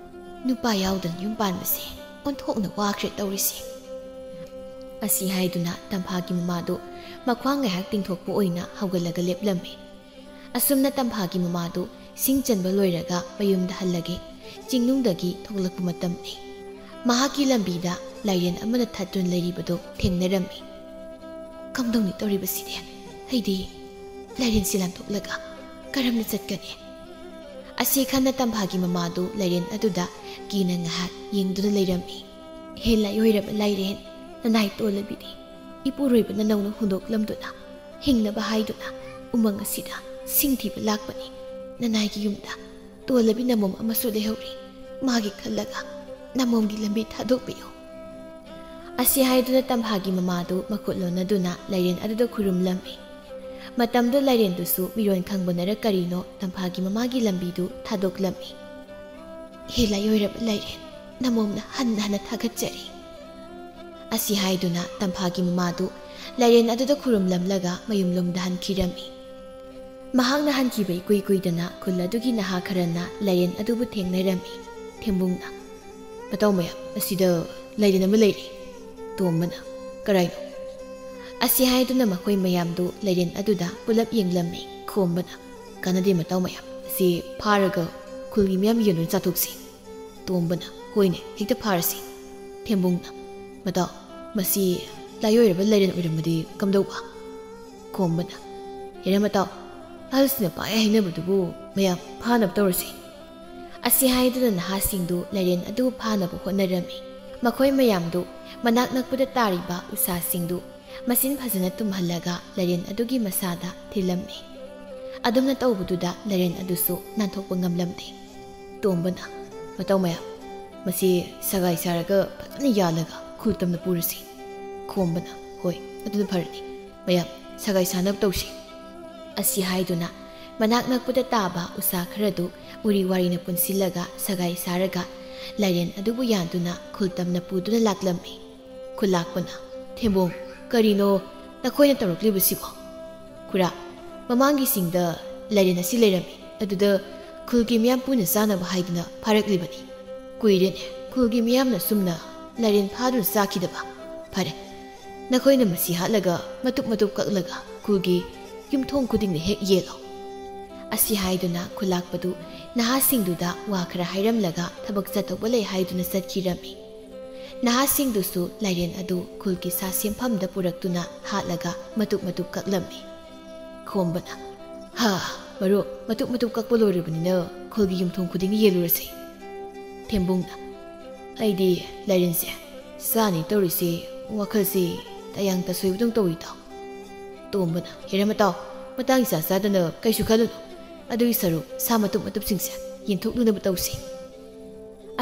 ꯅꯨꯄꯥ ꯌꯥꯎꯗꯅ ꯌꯨꯝ ꯄꯥꯟꯕꯁꯦ ꯑꯣꯟꯊꯣꯛꯅ ꯋꯥꯈ꯭ꯔꯦ ꯇꯧꯔꯤꯁꯦ꯫ ꯑꯁꯤ ꯍꯥꯏꯗꯨꯅ ꯇꯝꯐꯥꯒꯤ ꯃꯃꯥꯗꯨ ꯃꯈ꯭ꯋꯥꯡ ꯉꯥꯏꯍꯥꯛ ꯇꯤꯡꯊꯣꯛꯄ ꯑꯣꯏꯅ ꯍꯧꯒꯠꯂꯒ ꯂꯦꯞꯂꯝꯃꯤ꯫ ꯑꯁꯨꯝꯅ ꯇꯝꯐꯥꯒꯤ ꯃꯃꯥꯗꯨ ꯁꯤꯡ ꯆꯟꯕ ꯂꯣꯏꯔꯒ ꯃꯌꯨꯝꯗ ꯍꯜꯂꯒꯦ ꯆꯤꯡꯅꯨꯡꯗꯒꯤ ꯊꯣꯛꯂꯛꯄ ꯃꯇꯝꯅꯤ꯫ ꯃꯍꯥꯛꯀꯤ ꯂꯝꯕꯤꯗ ꯂꯥꯏꯔꯦꯟ ꯑꯃꯅ ꯊꯠꯇꯨꯅ ꯂꯩꯔꯤꯕꯗꯨ ꯊꯦꯡꯅꯔꯝꯃꯤ꯫ "ꯀꯝꯗꯧꯅꯤ ꯇꯧꯔꯤꯕꯁꯤꯗꯤ? ꯑꯩꯗꯤ ꯂꯥꯏꯔꯦꯟꯁꯤ ꯂꯥꯟꯊꯣꯛꯂꯒ ꯀꯔꯝꯅ ꯆꯠꯀꯅꯤ?" ꯑꯁꯤ ꯈꯟꯅ ꯇꯝꯐꯥꯒꯤ ꯃꯃꯥꯗꯨ ꯂꯥꯏꯔꯦꯟ ꯑꯗꯨꯗ ꯀꯤꯅ ꯉꯥꯏꯍꯥꯛ ꯌꯦꯡꯗꯨꯅ ꯂꯩꯔꯝꯃꯤ꯫ "ꯍꯦ ꯂꯥꯏꯑꯣꯏꯔꯕ ꯂꯥꯏꯔꯦꯟ, ꯅꯅꯥꯏ ꯇꯣꯜꯂꯕꯤꯗꯤ ꯏꯄꯨꯔꯣꯏꯕ ꯅꯅꯧꯅ ꯍꯨꯟꯗꯣꯛꯂꯝꯗꯨꯅ ꯍꯤꯡꯅꯕ ꯍꯥꯏꯗꯨꯅ ꯎꯃꯪ ꯑꯁꯤꯗ ꯁꯤꯡ ꯊꯤꯕ ꯂꯥꯛꯄꯅꯤ꯫ ꯅꯅꯥꯏꯒꯤ ꯌꯨꯝꯗ ꯇꯣꯜꯂꯕꯤ ꯅꯃꯣꯝ ꯑꯃꯁꯨ ꯂꯩꯍꯧꯔꯤ꯫ ꯃꯥꯒꯤ ꯈꯜꯂꯒ ꯅꯃꯣꯝꯒꯤ ꯂꯝꯕꯤ ꯊꯥꯗꯣꯛꯄꯤꯌꯨ꯫" ꯑꯁꯤ ꯍꯥꯏꯗꯨꯅ ꯇꯝꯐꯥꯒꯤ ꯃꯃꯥꯗꯨ ꯃꯈꯨꯠ ꯂꯣꯟꯅꯗꯨꯅ ꯂꯥꯏꯔꯦꯟ ꯑꯗꯨꯗ ꯈꯨꯔꯨꯝꯂꯝꯃꯤ꯫ ꯃꯇꯝꯗꯨ ꯂꯥꯏꯔꯦꯟꯗꯨꯁꯨ ꯃꯤꯔꯣꯟ ꯈꯪꯕꯅꯔ ꯀꯔꯤꯅꯣ ꯇꯝꯐꯥꯒꯤ ꯃꯃꯥꯒꯤ ꯂꯝꯕꯤꯗꯨ ꯊꯥꯗꯣꯛꯂꯝꯃꯤ꯫ "ꯍꯦ ꯂꯥꯏꯑꯣꯏꯔꯕ ꯂꯥꯏꯔꯦꯟ, ꯅꯃꯣꯝꯅ ꯍꯟꯅ ꯍꯟꯅ ꯊꯥꯒꯠꯆꯔꯤ꯫" ꯑꯁꯤ ꯍꯥꯏꯗꯨꯅ ꯇꯝꯐꯥꯒꯤ ꯃꯃꯥꯗꯨ ꯂꯥꯏꯔꯦꯟ ꯑꯗꯨꯗ ꯈꯨꯔꯨꯝꯂꯝꯂꯒ ꯃꯌꯨꯝꯂꯣꯝꯗ ꯍꯟꯈꯤꯔꯝꯃꯤ꯫ ꯃꯍꯥꯛꯅ ꯍꯟꯈꯤꯕ ꯏꯀꯨꯏ ꯀꯨꯏꯗꯅ ꯈꯨꯜ ꯑꯗꯨꯒꯤ ꯅꯍꯥ ꯈꯔꯅ ꯂꯥꯏꯔꯦꯟ ꯑꯗꯨꯕꯨ ꯊꯦꯡꯅꯔꯝꯃꯤ꯫ ꯊꯦꯝꯕꯨꯡꯅ, "ꯃꯇꯥꯎ ꯃꯌꯥꯝ, ꯑꯁꯤꯗ ꯂꯥꯏꯔꯦꯟ ꯑꯃ ꯂꯩꯔꯦ꯫" ꯇꯣꯝꯕꯅ, "ꯀꯔꯥꯏꯅꯣ?" ꯑꯁꯤ ꯍꯥꯏꯗꯨꯅ ꯃꯈꯣꯏ ꯃꯌꯥꯝꯗꯨ ꯂꯥꯏꯔꯦꯟ ꯑꯗꯨꯗ ꯄꯨꯂꯞ ꯌꯦꯡꯂꯝꯃꯤ꯫ ꯈꯣꯝꯕꯅ, "ꯀꯥꯟꯅꯗꯦ ꯃꯇꯥꯎ ꯃꯌꯥꯝ, ꯑꯁꯤ ꯐꯥꯔꯒ ꯈꯨꯜꯒꯤ ꯃꯤꯌꯥꯝ ꯌꯦꯟ ꯑꯣꯏꯅ ꯆꯥꯊꯣꯛꯁꯤ꯫" ꯇꯣꯝꯕꯅ, "ꯍꯣꯏꯅꯦ, ꯍꯦꯛꯇ ꯐꯥꯔꯁꯤ꯫" ꯊꯦꯝꯕꯨꯡꯅ, "ꯃꯇꯥꯎ, ꯃꯁꯤ ꯂꯥꯏꯑꯣꯏꯔꯕ ꯂꯥꯏꯔꯦꯟ ꯑꯣꯏꯔꯝꯃꯗꯤ ꯀꯝꯗꯧꯕ?" ꯈꯣꯝꯕꯅ, "ꯍꯦꯔꯥ ꯃꯇꯥꯎ, ꯑꯍꯜꯁꯤꯡꯅ ꯄꯥꯏ ꯍꯥꯏꯅꯕꯗꯨꯕꯨ ꯃꯌꯥꯝ ꯐꯥꯅꯕ ꯇꯧꯔꯁꯤ꯫" ꯑꯁꯤ ꯍꯥꯏꯗꯨꯅ ꯅꯍꯥꯁꯤꯡꯗꯨ ꯂꯥꯏꯔꯦꯟ ꯑꯗꯨ ꯐꯥꯅꯕ ꯍꯣꯠꯅꯔꯝꯃꯤ꯫ ꯃꯈꯣꯏ ꯃꯌꯥꯝꯗꯨ ꯃꯅꯥꯛ ꯅꯛꯄꯗ ꯇꯥꯔꯤꯕ ꯎꯁꯥꯁꯤꯡꯗꯨ ꯃꯆꯤꯟ ꯐꯖꯅ ꯇꯨꯝꯍꯜꯂꯒ ꯂꯥꯏꯔꯦꯟ ꯑꯗꯨꯒꯤ ꯃꯁꯥꯗ ꯊꯤꯜꯂꯝꯃꯤ꯫ ꯑꯗꯨꯝꯅ ꯇꯧꯕꯗꯨꯗ ꯂꯥꯏꯔꯦꯟ ꯑꯗꯨꯁꯨ ꯅꯥꯟꯊꯣꯛꯄ ꯉꯝꯂꯝꯗꯦ꯫ ꯇꯣꯝꯕꯅ, "ꯃꯇꯥꯎ ꯃꯌꯥꯝ, ꯃꯁꯤ ꯁꯒꯥꯏ ꯁꯥꯔꯒ ꯐꯖꯅ ꯌꯥꯜꯂꯒ ꯈꯨꯜ ꯇꯝꯅ ꯄꯨꯔꯁꯤ꯫" ꯈꯣꯝꯕꯅ, "ꯍꯣꯏ, ꯑꯗꯨꯅ ꯐꯔꯅꯤ꯫ ꯃꯌꯥꯝ, ꯁꯒꯥꯏ ꯁꯥꯅꯕ ꯇꯧꯁꯤ꯫" ꯑꯁꯤ ꯍꯥꯏꯗꯨꯅ ꯃꯅꯥꯛ ꯅꯛꯄꯗ ꯇꯥꯕ ꯎꯁꯥ ꯈꯔꯗꯨ ꯎꯔꯤ ꯋꯥꯔꯤꯅ ꯄꯨꯟꯁꯤꯜꯂꯒ ꯁꯒꯥꯏ ꯁꯥꯔꯒ ꯂꯥꯏꯔꯦꯟ ꯑꯗꯨꯕꯨ ꯌꯥꯟꯗꯨꯅ ꯈꯨꯜ ꯇꯝꯅ ꯄꯨꯗꯨꯅ ꯂꯥꯛꯂꯝꯃꯤ꯫ ꯈꯨꯜꯂꯥꯛꯄꯅ, "ꯊꯦꯝꯕꯣꯡ, ꯀꯔꯤꯅꯣ ꯅꯈꯣꯏꯅ ꯇꯧꯔꯛꯂꯤꯕꯁꯤꯕꯣ?" "ꯈꯨꯔꯥ, ꯃꯃꯥꯡꯒꯤ ꯆꯤꯡꯗ ꯂꯥꯏꯔꯦꯟ ꯑꯁꯤ ꯂꯩꯔꯝꯃꯤ, ꯑꯗꯨꯗ ꯈꯨꯜꯒꯤ ꯃꯤꯌꯥꯝ ꯄꯨꯟꯅ ꯆꯥꯅꯕ ꯍꯥꯏꯗꯨꯅ ꯐꯥꯔꯛꯂꯤꯕꯅꯤ꯫ ꯀꯨꯏꯔꯦꯅꯦ ꯈꯨꯜꯒꯤ ꯃꯤꯌꯥꯝꯅ ꯁꯨꯝꯅ ꯂꯥꯏꯔꯦꯟ ꯐꯥꯗꯨꯅ ꯆꯥꯈꯤꯗꯕ꯫ ꯐꯔꯦ, ꯅꯈꯣꯏꯅ ꯃꯁꯤ ꯍꯥꯠꯂꯒ ꯃꯇꯨꯞ ꯃꯇꯨꯞ ꯀꯛꯂꯒ ꯈꯨꯜꯒꯤ ꯌꯨꯝꯊꯣꯡ ꯈꯨꯗꯤꯡꯗ ꯍꯦꯛ ꯌꯦꯜꯂꯣ꯫" ꯑꯁꯤ ꯍꯥꯏꯗꯨꯅ ꯈꯨꯜꯂꯥꯛꯄꯗꯨ ꯅꯍꯥꯁꯤꯡꯗꯨꯗ ꯋꯥ ꯈꯔ ꯍꯥꯏꯔꯝꯂꯒ ꯊꯕꯛ ꯆꯠꯇꯧꯕ ꯂꯩ ꯍꯥꯏꯗꯨꯅ ꯆꯠꯈꯤꯔꯝꯃꯤ꯫ ꯅꯍꯥꯁꯤꯡꯗꯨꯁꯨ ꯂꯥꯏꯔꯦꯟ ꯑꯗꯨ ꯈꯨꯜꯒꯤ ꯁꯥ ꯁꯦꯝꯐꯝꯗ ꯄꯨꯔꯛꯇꯨꯅ ꯍꯥꯠꯂꯒ ꯃꯇꯨꯞ ꯃꯇꯨꯞ ꯀꯛꯂꯝꯃꯤ꯫ ꯈꯣꯝꯕꯅ, "ꯍꯥ, ꯃꯔꯨꯞ, ꯃꯇꯨꯞ ꯃꯇꯨꯞ ꯀꯛꯄ ꯂꯣꯏꯔꯕꯅꯤꯅ ꯈꯨꯜꯒꯤ ꯌꯨꯝꯊꯣꯡ ꯈꯨꯗꯤꯡ ꯌꯦꯜꯂꯨꯔꯁꯤ꯫" ꯊꯦꯝꯕꯨꯡꯅ, "ꯑꯩꯗꯤ ꯂꯥꯏꯔꯦꯟꯁꯦ ꯆꯥꯅꯤ ꯇꯧꯔꯤꯁꯤ ꯋꯥꯈꯜꯁꯤ ꯇꯌꯥꯡ ꯇꯁꯣꯏꯕꯗꯧ ꯇꯧꯏꯗꯣ꯫" ꯇꯣꯝꯕꯅ, "ꯍꯦꯔꯥ ꯃꯇꯥꯎ, ꯃꯇꯥꯡ ꯏꯆꯥ ꯆꯥꯗꯅ ꯀꯩꯁꯨ ꯈꯜꯂꯨꯅꯨ꯫ ꯑꯗꯨꯒꯤ ꯁꯔꯨꯛ ꯁꯥ ꯃꯇꯨꯞ ꯃꯇꯨꯞꯁꯤꯡꯁꯦ ꯌꯦꯟꯊꯣꯛꯅꯅꯕ ꯇꯧꯁꯤ꯫"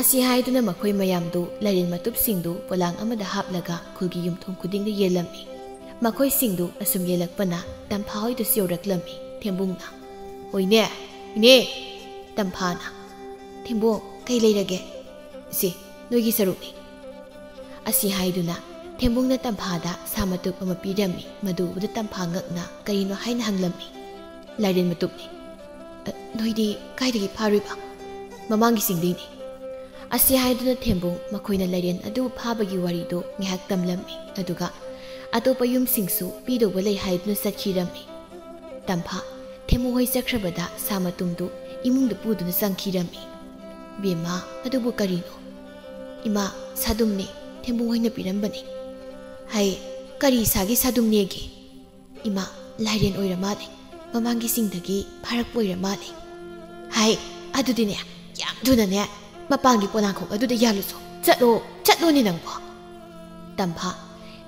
ꯑꯁꯤ ꯍꯥꯏꯗꯨꯅ ꯃꯈꯣꯏ ꯃꯌꯥꯝꯗꯨ ꯂꯥꯏꯔꯦꯟ ꯃꯇꯨꯞꯁꯤꯡꯗꯨ ꯄꯣꯂꯥꯡ ꯑꯃꯗ ꯍꯥꯞꯂꯒ ꯈꯨꯜꯒꯤ ꯌꯨꯝꯊꯣꯡ ꯈꯨꯗꯤꯡꯗ ꯌꯦꯜꯂꯝꯃꯤ꯫ ꯃꯈꯣꯏꯁꯤꯡꯗꯨ ꯑꯁꯨꯝ ꯌꯦꯜꯂꯛꯄꯅ ꯇꯝꯐꯥ ꯍꯣꯏꯗꯁꯨ ꯌꯧꯔꯛꯂꯝꯃꯤ꯫ ꯊꯦꯝꯕꯨꯡꯅ, "ꯍꯣꯏꯅꯦ, ꯏꯅꯦ!" ꯇꯝꯐꯥꯅ, "ꯊꯦꯝꯕꯨꯡ, ꯀꯩ ꯂꯩꯔꯒꯦ?" "ꯁꯤ, ꯅꯣꯏꯒꯤ ꯁꯔꯨꯛꯅꯤ꯫" ꯑꯁꯤ ꯍꯥꯏꯗꯨꯅ ꯊꯦꯝꯕꯨꯡꯅ ꯇꯝꯐꯥꯗ ꯁꯥ ꯃꯇꯨꯞ ꯑꯃ ꯄꯤꯔꯝꯃꯤ꯫ ꯃꯗꯨ ꯎꯕꯗ ꯇꯝꯐꯥ ꯉꯛꯅ ꯀꯔꯤꯅꯣ ꯍꯥꯏꯅ ꯍꯪꯂꯝꯃꯤ꯫ "ꯂꯥꯏꯔꯦꯟ ꯃꯇꯨꯞꯅꯤ꯫" "ꯑ, ꯅꯣꯏꯗꯤ ꯀꯥꯏꯗꯒꯤ ꯐꯥꯔꯨꯏꯕ?" "ꯃꯃꯥꯡꯒꯤ ꯆꯤꯡꯗꯩꯅꯤ꯫" ꯑꯁꯤ ꯍꯥꯏꯗꯨꯅ ꯊꯦꯝꯕꯨꯡ ꯃꯈꯣꯏꯅ ꯂꯥꯏꯔꯦꯟ ꯑꯗꯨ ꯐꯥꯕꯒꯤ ꯋꯥꯔꯤꯗꯨ ꯉꯥꯏꯍꯥꯛ ꯇꯝꯂꯝꯃꯤ꯫ ꯑꯗꯨꯒ ꯑꯇꯣꯞꯄ ꯌꯨꯝꯁꯤꯡꯁꯨ ꯄꯤꯗꯧꯕ ꯂꯩ ꯍꯥꯏꯗꯨꯅ ꯆꯠꯈꯤꯔꯝꯃꯤ꯫ ꯇꯝꯐꯥ, ꯊꯦꯝꯕꯨꯡ ꯍꯣꯏ ꯆꯠꯈ꯭ꯔꯕꯗ ꯁꯥ ꯃꯇꯨꯝꯗꯨ ꯏꯃꯨꯡꯗ ꯄꯨꯗꯨꯅ ꯆꯪꯈꯤꯔꯝꯃꯤ꯫ "ꯕꯦꯝꯃ, ꯑꯗꯨꯕꯨ ꯀꯔꯤꯅꯣ?" "ꯏꯃꯥ, ꯁꯥꯗꯨꯝꯅꯦ, ꯊꯦꯝꯕꯨꯡ ꯍꯣꯏꯅ ꯄꯤꯔꯝꯕꯅꯤ꯫" "ꯍꯩ, ꯀꯔꯤ ꯁꯥꯒꯤ ꯁꯥꯗꯨꯝꯅꯦꯒꯦ?" "ꯏꯃꯥ, ꯂꯥꯏꯔꯦꯟ ꯑꯣꯏꯔ ꯃꯥꯜꯂꯦ, ꯃꯃꯥꯡꯒꯤ ꯆꯤꯡꯗꯒꯤ ꯐꯥꯔꯛꯄ ꯑꯣꯏꯔ ꯃꯥꯜꯂꯦ꯫" "ꯍꯥꯏ, ꯑꯗꯨꯗꯤꯅꯦ, ꯌꯥꯝ ꯊꯨꯅꯅꯦ ꯃꯄꯥꯟꯒꯤ ꯄꯣꯂꯥꯡꯈꯣꯛ ꯑꯗꯨꯗ ꯌꯥꯜꯂꯨꯁꯣ꯫ ꯆꯠꯂꯣ, ꯆꯠꯂꯣꯅꯦ ꯅꯪꯕꯣ꯫" ꯇꯝꯐꯥ,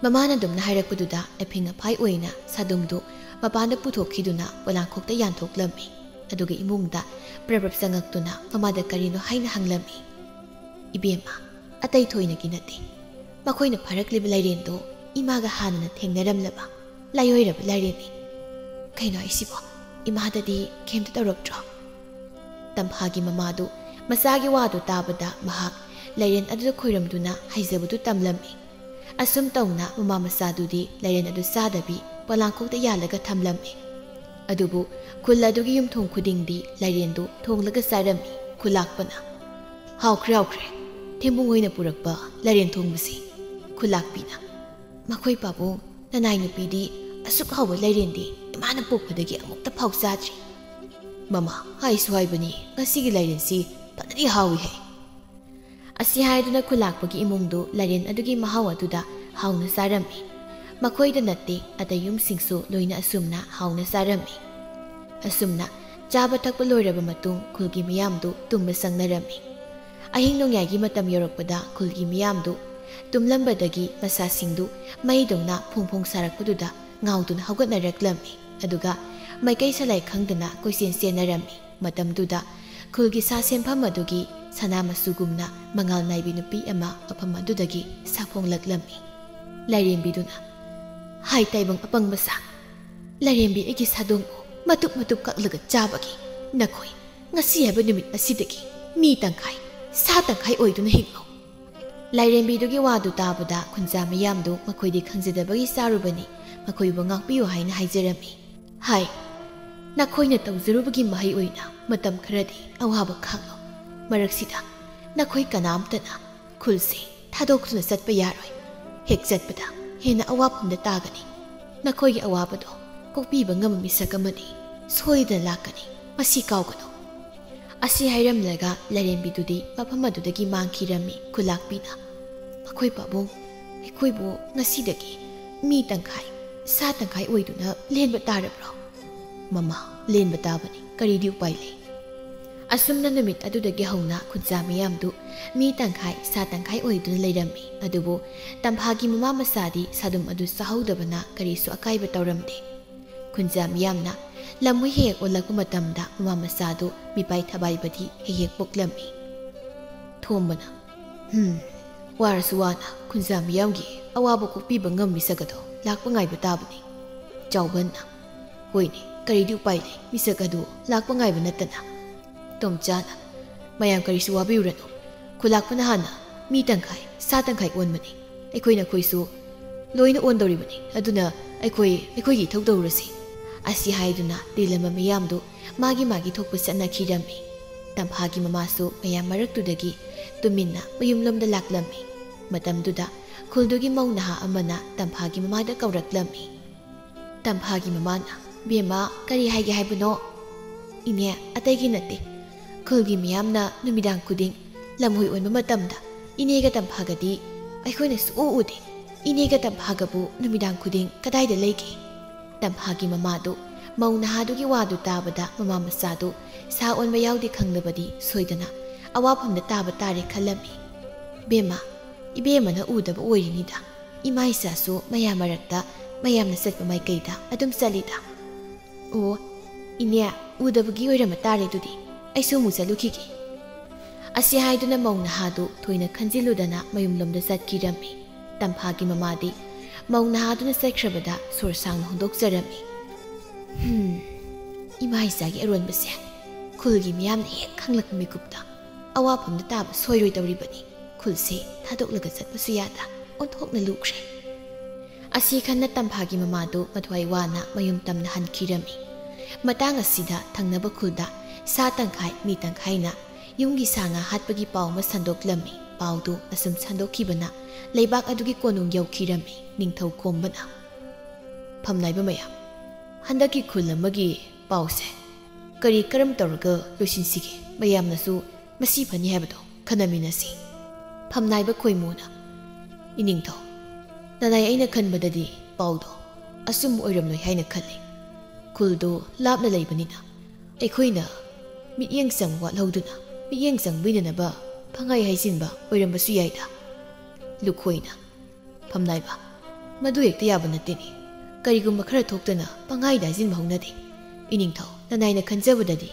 ꯃꯃꯥꯅ ꯑꯗꯨꯝꯅ ꯍꯥꯏꯔꯛꯄꯗꯨꯗ ꯑꯐꯤꯡ ꯑꯐꯥꯏ ꯑꯣꯏꯅ ꯁꯥꯗꯨꯝꯗꯨ ꯃꯄꯥꯟꯗ ꯄꯨꯊꯣꯛꯈꯤꯗꯨꯅ ꯄꯣꯂꯥꯡꯈꯣꯛꯇ ꯌꯥꯟꯊꯣꯛꯂꯝꯃꯤ꯫ ꯑꯗꯨꯒ ꯏꯃꯨꯡꯗ ꯄ꯭ꯔꯞ ꯄ꯭ꯔꯞ ꯆꯪꯉꯛꯇꯨꯅ ꯃꯃꯥꯗ ꯀꯔꯤꯅꯣ ꯍꯥꯏꯅ ꯍꯪꯂꯝꯃꯤ꯫ "ꯏꯕꯦꯝꯃ, ꯑꯇꯩ ꯊꯣꯏꯅꯒꯤ ꯅꯠꯇꯦ꯫ ꯃꯈꯣꯏꯅ ꯐꯥꯔꯛꯂꯤꯕ ꯂꯥꯏꯔꯦꯟꯗꯣ ꯏꯃꯥꯒ ꯍꯥꯟꯅꯅ ꯊꯦꯡꯅꯔꯝꯂꯕ ꯂꯥꯏꯑꯣꯏꯔꯕ ꯂꯥꯏꯔꯦꯟꯅꯤ꯫" "ꯀꯩꯅꯣ ꯍꯥꯏꯁꯤꯕꯣ? "ꯏꯃꯥꯗꯗꯤ ꯀꯩꯝꯇ ꯇꯧꯔꯛꯇ꯭ꯔꯣ?" ꯇꯝꯐꯥꯒꯤ ꯃꯃꯥꯗꯨ ꯃꯆꯥꯒꯤ ꯋꯥꯗꯨ ꯇꯥꯕꯗ ꯃꯍꯥꯛ ꯂꯥꯏꯔꯦꯟ ꯑꯗꯨꯗ ꯈꯣꯏꯔꯝꯗꯨꯅ ꯍꯩꯖꯕꯗꯨ ꯇꯝꯂꯝꯃꯤ꯫ ꯑꯁꯨꯝ ꯇꯧꯅ ꯃꯃꯥ ꯃꯆꯥꯗꯨꯗꯤ ꯂꯥꯏꯔꯦꯟ ꯑꯗꯨ ꯆꯥꯗꯕꯤ ꯄꯣꯂꯥꯡꯈꯣꯛꯇ ꯌꯥꯜꯂꯒ ꯊꯝꯂꯝꯃꯤ꯫ ꯑꯗꯨꯕꯨ ꯈꯨꯜ ꯑꯗꯨꯒꯤ ꯌꯨꯝꯊꯣꯡ ꯈꯨꯗꯤꯡꯗꯤ ꯂꯥꯏꯔꯦꯟꯗꯨ ꯊꯣꯡꯂꯒ ꯆꯥꯔꯝꯃꯤ꯫ ꯈꯨꯂꯥꯛꯄꯅ, "ꯍꯥꯎꯈ꯭ꯔꯦ, ꯍꯥꯎꯈ꯭ꯔꯦ, ꯊꯦꯝꯕꯨꯡ ꯍꯣꯏꯅ ꯄꯨꯔꯛꯄ ꯂꯥꯏꯔꯦꯟ ꯊꯣꯡꯕꯁꯤ"꯫ ꯈꯨꯂꯥꯛꯄꯤꯅ, "ꯃꯈꯣꯏ ꯄꯥꯕꯨꯡ, ꯅꯅꯥꯏ ꯅꯨꯄꯤꯗꯤ ꯑꯁꯨꯛ ꯍꯥꯎꯕ ꯂꯥꯏꯔꯦꯟꯗꯤ ꯏꯃꯥꯅ ꯄꯣꯛꯄꯗꯒꯤ ꯑꯃꯨꯛꯇ ꯐꯥꯎ ꯆꯥꯗ꯭ꯔꯤ"꯫ "ꯃꯃꯥ, ꯍꯥꯏꯁꯨ ꯍꯥꯏꯕꯅꯤ, ꯉꯁꯤꯒꯤ ꯂꯥꯏꯔꯦꯟꯁꯤ ꯐꯖꯅꯗꯤ ꯍꯥꯎꯏ ꯍꯦ"꯫ ꯑꯁꯤ ꯍꯥꯏꯗꯨꯅ ꯈꯨꯂꯥꯛꯄꯒꯤ ꯏꯃꯨꯡꯗꯨ ꯂꯥꯏꯔꯦꯟ ꯑꯗꯨꯒꯤ ꯃꯍꯥꯎ ꯑꯗꯨꯗ ꯍꯥꯎꯅ ꯆꯥꯔꯝꯃꯤ꯫ ꯃꯈꯣꯏꯗ ꯅꯠꯇꯦ, ꯑꯇꯩ ꯌꯨꯝꯁꯤꯡꯁꯨ ꯂꯣꯏꯅ ꯑꯁꯨꯝꯅ ꯍꯥꯎꯅ ꯆꯥꯔꯝꯃꯤ꯫ ꯑꯁꯨꯝꯅ ꯆꯥꯕ ꯊꯛꯄ ꯂꯣꯏꯔꯕ ꯃꯇꯨꯡ ꯈꯨꯜꯒꯤ ꯃꯤꯌꯥꯝꯗꯨ ꯇꯨꯝꯕ ꯆꯪꯅꯔꯝꯃꯤ꯫ ꯑꯍꯤꯡ ꯅꯣꯡꯌꯥꯏꯒꯤ ꯃꯇꯝ ꯌꯧꯔꯛꯄꯗ ꯈꯨꯜꯒꯤ ꯃꯤꯌꯥꯝꯗꯨ ꯇꯨꯝꯂꯝꯕꯗꯒꯤ ꯃꯁꯥꯁꯤꯡꯗꯨ ꯃꯩꯗꯧꯅ ꯐꯣꯡ ꯐꯣꯡ ꯁꯥꯔꯛꯄꯗꯨꯗ ꯉꯥꯎꯗꯨꯅ ꯍꯧꯒꯠꯅꯔꯛꯂꯝꯃꯤ꯫ ꯑꯗꯨꯒ ꯃꯥꯏꯀꯩ ꯁꯂꯥꯏ ꯈꯪꯗꯅ ꯀꯣꯏꯆꯦꯟ ꯆꯦꯟꯅꯔꯝꯃꯤ꯫ ꯃꯇꯝꯗꯨꯗ ꯈꯨꯜꯒꯤ ꯁꯥ ꯁꯦꯟꯐꯝ ꯑꯗꯨꯒꯤ ꯁꯅꯥ ꯃꯆꯨꯒꯨꯝꯅ ꯃꯉꯥꯜ ꯅꯥꯏꯕꯤ ꯅꯨꯄꯤ ꯑꯃ ꯃꯐꯝ ꯑꯗꯨꯗꯒꯤ ꯁꯥꯐꯣꯡꯂꯛꯂꯝꯃꯤ꯫ ꯂꯥꯏꯔꯦꯝꯕꯤꯗꯨꯅ, "ꯍꯥꯏ ꯇꯥꯏꯕꯪ ꯑꯄꯪ ꯃꯆꯥ, ꯂꯥꯏꯔꯦꯝꯕꯤ ꯑꯩꯒꯤ ꯁꯥꯗꯣꯡꯕꯨ ꯃꯇꯨꯞ ꯃꯇꯨꯞ ꯀꯛꯂꯒ ꯆꯥꯕꯒꯤ ꯅꯈꯣꯏ ꯉꯁꯤ ꯍꯥꯏꯕ ꯅꯨꯃꯤꯠ ꯑꯁꯤꯗꯒꯤ ꯃꯤ ꯇꯪꯈꯥꯏ, ꯁꯥ ꯇꯪꯈꯥꯏ ꯑꯣꯏꯗꯨꯅ ꯍꯤꯡꯂꯣ"꯫ ꯂꯥꯏꯔꯦꯝꯕꯤꯗꯨꯒꯤ ꯋꯥꯗꯨ ꯇꯥꯕꯗ ꯈꯨꯟꯖꯥ ꯃꯤꯌꯥꯝꯗꯨ ꯃꯈꯣꯏꯗꯤ ꯈꯪꯖꯗꯕꯒꯤ ꯆꯥꯔꯨꯕꯅꯤ, ꯃꯈꯣꯏꯕꯨ ꯉꯥꯛꯄꯤꯌꯨ ꯍꯥꯏꯅ ꯍꯥꯏꯖꯔꯝꯃꯤ꯫ "ꯍꯥꯏ, ꯅꯈꯣꯏꯅ ꯇꯧꯖꯔꯨꯕꯒꯤ ꯃꯍꯩ ꯑꯣꯏꯅ ꯃꯇꯝ ꯈꯔꯗꯤ ꯑꯋꯥꯕ ꯈꯥꯡꯂꯣ꯫ ꯃꯔꯛꯁꯤꯗ ꯅꯈꯣꯏ ꯀꯅꯥꯝꯇꯅ ꯈꯨꯜꯁꯦ ꯊꯥꯗꯣꯛꯇꯨꯅ ꯆꯠꯄ ꯌꯥꯔꯣꯏ꯫ ꯍꯦꯛ ꯆꯠꯄꯗ ꯍꯦꯟꯅ ꯑꯋꯥꯐꯝꯗ ꯇꯥꯒꯅꯤ꯫ ꯅꯈꯣꯏꯒꯤ ꯑꯋꯥꯕꯗꯣ ꯀꯣꯛꯄꯤꯕ ꯉꯝꯕ ꯃꯤꯁꯛ ꯑꯃꯗꯤ ꯁꯣꯏꯗꯅ ꯂꯥꯛꯀꯅꯤ, ꯃꯁꯤ ꯀꯥꯎꯒꯅꯨ"꯫ ꯑꯁꯤ ꯍꯥꯏꯔꯝꯂꯒ ꯂꯥꯏꯔꯦꯝꯕꯤꯗꯨꯗꯤ ꯃꯐꯝ ꯑꯗꯨꯗꯒꯤ ꯃꯥꯡꯈꯤꯔꯝꯃꯤ꯫ ꯈꯨꯂꯥꯛꯄꯤꯅ, "ꯃꯈꯣꯏ ꯄꯥꯕꯨꯡ, ꯑꯩꯈꯣꯏꯕꯨ ꯉꯁꯤꯗꯒꯤ ꯃꯤ ꯇꯪꯈꯥꯏ, ꯁꯥ ꯇꯪꯈꯥꯏ ꯑꯣꯏꯗꯨꯅ ꯂꯦꯟꯕ ꯇꯥꯔꯕ꯭ꯔꯣ?" "ꯃꯃꯥ, ꯂꯦꯟꯕ ꯇꯥꯕꯅꯤ, ꯀꯔꯤꯗꯤ ꯎꯄꯥꯏ ꯂꯩ?" ꯑꯁꯨꯝꯅ ꯅꯨꯃꯤꯠ ꯑꯗꯨꯗꯒꯤ ꯍꯧꯅ ꯈꯨꯟꯖꯥ ꯃꯤꯌꯥꯝꯗꯨ ꯃꯤ ꯇꯪꯈꯥꯏ, ꯁꯥ ꯇꯪꯈꯥꯏ ꯑꯣꯏꯗꯨꯅ ꯂꯩꯔꯝꯃꯤ꯫ ꯑꯗꯨꯕꯨ ꯇꯝꯐꯥꯒꯤ ꯃꯃꯥ ꯃꯆꯥꯗꯤ ꯁꯥꯗꯨꯝ ꯑꯗꯨ ꯆꯥꯍꯧꯗꯕꯅ ꯀꯔꯤꯁꯨ ꯑꯀꯥꯏꯕ ꯇꯧꯔꯝꯗꯦ꯫ ꯈꯨꯟꯖꯥ ꯃꯤꯌꯥꯝꯅ ꯂꯝꯍꯨꯏ ꯍꯦꯛ ꯍꯦꯛ ꯑꯣꯜꯂꯛꯄ ꯃꯇꯝꯗ ꯃꯃꯥ ꯃꯆꯥꯗꯨ ꯃꯤꯄꯥꯏ ꯊꯕꯥꯏꯕꯗꯤ ꯍꯦꯛ ꯍꯦꯛ ꯄꯣꯛꯂꯝꯃꯤ꯫ ꯊꯣꯝꯕꯅ, "ꯍꯝ, ꯋꯥꯔꯁꯨ ꯋꯥꯅ ꯈꯨꯟꯖꯥ ꯃꯤꯌꯥꯝꯒꯤ ꯑꯋꯥꯕ ꯀꯣꯛꯄꯤꯕ ꯉꯝꯃꯤꯁꯛ ꯑꯗꯣ ꯂꯥꯛꯄ ꯉꯥꯏꯕ ꯇꯥꯕꯅꯤ"꯫ ꯆꯥꯎꯕꯟꯅ, "ꯍꯣꯏꯅꯦ, ꯀꯔꯤꯗꯤ ꯎꯄꯥꯏ ꯂꯩ, ꯃꯤꯁꯛ ꯑꯗꯨ ꯂꯥꯛꯄ ꯉꯥꯏꯕ ꯅꯠꯇꯅ꯫ ꯇꯣꯝꯆꯥꯅ, "ꯃꯌꯥꯝ ꯀꯔꯤꯁꯨ ꯋꯥꯕꯤꯔꯨꯔꯅꯨ, ꯈꯨꯂꯥꯛꯄꯅ ꯍꯥꯟꯅ ꯃꯤ ꯇꯪꯈꯥꯏ ꯁꯥ ꯇꯪꯈꯥꯏ ꯑꯣꯟꯕꯅꯤ꯫ ꯑꯩꯈꯣꯏ ꯅꯈꯣꯏꯁꯨ ꯂꯣꯏꯅ ꯑꯣꯟꯗꯧꯔꯤꯕꯅꯤ, ꯑꯗꯨꯅ ꯑꯩꯈꯣꯏ ꯑꯩꯈꯣꯏꯒꯤ ꯏꯊꯧ ꯇꯧꯔꯁꯤ"꯫ ꯑꯁꯤ ꯍꯥꯏꯗꯨꯅ ꯇꯤꯜꯂꯝꯕ ꯃꯤꯌꯥꯝꯗꯨ ꯃꯥꯒꯤ ꯃꯥꯒꯤ ꯊꯣꯛꯄ ꯆꯠꯅꯈꯤꯔꯝꯃꯤ꯫ ꯇꯝꯐꯥꯒꯤ ꯃꯃꯥꯁꯨ ꯃꯌꯥꯝ ꯃꯔꯛꯇꯨꯗꯒꯤ ꯇꯨꯃꯤꯟꯅ ꯃꯌꯨꯝꯂꯣꯝꯗ ꯂꯥꯛꯂꯝꯃꯤ꯫ ꯃꯇꯝꯗꯨꯗ ꯈꯨꯜꯗꯨꯒꯤ ꯃꯧ ꯅꯍꯥ ꯑꯃꯅ ꯇꯝꯐꯥꯒꯤ ꯃꯃꯥꯗ ꯀꯧꯔꯛꯂꯝꯃꯤ꯫ ꯇꯝꯐꯥꯒꯤ ꯃꯃꯥꯅ, "ꯕꯦꯝꯃ, ꯀꯔꯤ ꯍꯥꯏꯒꯦ ꯍꯥꯏꯕꯅꯣ?" "ꯏꯅꯦ, ꯑꯇꯩꯒꯤ ꯅꯠꯇꯦ꯫ ꯈꯨꯜꯒꯤ ꯃꯤꯌꯥꯝꯅ ꯅꯨꯃꯤꯗꯥꯡ ꯈꯨꯗꯤꯡ ꯂꯝꯍꯨꯏ ꯑꯣꯟꯕ ꯃꯇꯝꯗ ꯏꯅꯦꯒ ꯇꯝꯐꯥꯒꯗꯤ ꯑꯩꯈꯣꯏꯅ ꯁꯨꯛꯎ ꯎꯗꯦ꯫ ꯏꯅꯦꯒ ꯇꯝꯐꯥꯒꯕꯨ ꯅꯨꯃꯤꯗꯥꯡ ꯈꯨꯗꯤꯡ ꯀꯗꯥꯏꯗ ꯂꯩꯒꯦ?" ꯇꯝꯐꯥꯒꯤ ꯃꯃꯥꯗꯨ ꯃꯧ ꯅꯍꯥꯗꯨꯒꯤ ꯋꯥꯗꯨ ꯇꯥꯕꯗ ꯃꯃꯥ ꯃꯆꯥꯗꯨ ꯁꯥ ꯑꯣꯟꯕ ꯌꯥꯎꯗꯦ ꯈꯪꯂꯕꯗꯤ ꯁꯣꯏꯗꯅ ꯑꯋꯥꯐꯝꯗ ꯇꯥꯕ ꯇꯥꯔꯦ ꯈꯜꯂꯝꯃꯤ꯫ "ꯕꯦꯝꯃ, ꯏꯕꯦꯝꯃꯅ ꯎꯗꯕ ꯑꯣꯏꯔꯤꯅꯤꯗ꯫ ꯏꯃꯥ ꯏꯆꯥꯁꯨ ꯃꯌꯥꯝ ꯃꯔꯛꯇ ꯃꯌꯥꯝꯅ ꯆꯠꯄ ꯃꯥꯏꯀꯩꯗ ꯑꯗꯨꯝ ꯆꯠꯂꯤꯗ"꯫ "ꯑꯣ, ꯏꯅꯦ, ꯎꯗꯕꯒꯤ ꯑꯣꯏꯔꯝꯕ ꯇꯥꯔꯦ ꯑꯗꯨꯗꯤ꯫ ꯑꯩꯁꯨ ꯑꯃꯨꯛ ꯆꯠꯂꯨꯈꯤꯒꯦ"꯫ ꯑꯁꯤ ꯍꯥꯏꯗꯨꯅ ꯃꯧ ꯅꯍꯥꯗꯨ ꯊꯣꯏꯅ ꯈꯟꯖꯤꯜꯂꯨꯗꯅ ꯃꯌꯨꯝꯂꯣꯝꯗ ꯆꯠꯈꯤꯔꯝꯃꯤ꯫ ꯇꯝꯐꯥꯒꯤ ꯃꯃꯥꯗꯤ ꯃꯧ ꯅꯍꯥꯗꯨꯅ ꯆꯠꯈ꯭ꯔꯕꯗ ꯁꯣꯔ ꯁꯥꯡꯅ ꯍꯣꯟꯗꯣꯛꯆꯔꯝꯃꯤ꯫ "ꯍꯝ, ꯏꯃꯥ ꯏꯆꯥꯒꯤ ꯑꯔꯣꯟꯕꯁꯦ ꯈꯨꯜꯒꯤ ꯃꯤꯌꯥꯝꯅ ꯍꯦꯛ ꯈꯪꯂꯛꯄ ꯃꯤꯀꯨꯞꯇ ꯑꯋꯥꯐꯝꯗ ꯇꯥꯕ ꯁꯣꯏꯔꯣꯏꯗꯧꯔꯤꯕꯅꯤ꯫ ꯈꯨꯜꯁꯦ ꯊꯥꯗꯣꯛꯂꯒ ꯆꯠꯄꯁꯨ ꯌꯥꯗ ꯑꯣꯟꯊꯣꯛꯅ ꯂꯨꯈ꯭ꯔꯦ"꯫ ꯑꯁꯤ ꯈꯟꯅ ꯇꯝꯐꯥꯒꯤ ꯃꯃꯥꯗꯨ ꯃꯊ꯭ꯋꯥꯏ ꯋꯥꯅ ꯃꯌꯨꯝ ꯇꯝꯅ ꯍꯟꯈꯤꯔꯝꯃꯤ꯫ ꯃꯇꯥꯡ ꯑꯁꯤꯗ ꯊꯪꯅꯕ ꯈꯨꯜꯗ ꯁꯥ ꯇꯪꯈꯥꯏ ꯃꯤ ꯇꯪꯈꯥꯏꯅ ꯌꯨꯝꯒꯤ ꯁꯥ ꯉꯥ ꯍꯥꯠꯄꯒꯤ ꯄꯥꯎ ꯑꯃ ꯁꯟꯗꯣꯛꯂꯝꯃꯤ꯫ ꯄꯥꯎꯗꯨ ꯑꯁꯨꯝ ꯁꯟꯗꯣꯛꯈꯤꯕꯅ ꯂꯩꯕꯥꯛ ꯑꯗꯨꯒꯤ ꯀꯣꯅꯨꯡ ꯌꯧꯈꯤꯔꯝꯃꯤ꯫ ꯅꯤꯡꯊꯧ ꯈꯣꯝꯕꯅ, "ꯐꯝꯅꯥꯏꯕ ꯃꯌꯥꯝ, ꯍꯟꯗꯛꯀꯤ ꯈꯨꯜ ꯑꯃꯒꯤ ꯄꯥꯎꯁꯦ ꯀꯔꯤ ꯀꯔꯝ ꯇꯧꯔꯒ ꯂꯣꯏꯁꯤꯟꯁꯤꯒꯦ? ꯃꯌꯥꯝꯅꯁꯨ ꯃꯁꯤ ꯐꯅꯤ ꯍꯥꯏꯕꯗꯣ ꯈꯟꯅꯃꯤꯟꯅꯁꯤ"꯫ ꯐꯝꯅꯥꯏꯕ ꯈꯣꯏꯃꯨꯅ, "ꯏꯅꯤꯡꯊꯧ, ꯅꯅꯥꯏ, ꯑꯩꯅ ꯈꯟꯕꯗꯗꯤ ꯄꯥꯎꯗꯣ ꯑꯆꯨꯝꯕ ꯑꯣꯏꯔꯝꯂꯣꯏ ꯍꯥꯏꯅ ꯈꯜꯂꯤ꯫ ꯈꯨꯜꯗꯣ ꯂꯥꯞꯅ ꯂꯩꯕꯅꯤꯅ ꯑꯩꯈꯣꯏꯅ ꯃꯤꯠꯌꯦꯡ ꯆꯪꯕ ꯋꯥꯠꯍꯧꯗꯨꯅ ꯃꯤꯠꯌꯦꯡ ꯆꯪꯕꯤꯅꯅꯕ ꯄꯪꯍꯥꯏ ꯍꯥꯏꯖꯤꯟꯕ ꯑꯣꯏꯔꯝꯕꯁꯨ ꯌꯥꯏꯗ"꯫ ꯂꯨꯈꯣꯏꯅ, "ꯐꯝꯅꯥꯏꯕ, ꯃꯗꯨ ꯍꯦꯛꯇ ꯌꯥꯕ ꯅꯠꯇꯦꯅꯦ꯫ ꯀꯔꯤꯒꯨꯝꯕ ꯈꯔ ꯊꯣꯛꯇꯅ ꯄꯪꯍꯥꯏꯗ ꯍꯥꯏꯖꯤꯟꯕ ꯍꯧꯅꯗꯦ꯫ ꯏꯅꯤꯡꯊꯧ, ꯅꯅꯥꯏꯅ ꯈꯟꯖꯕꯗꯗꯤ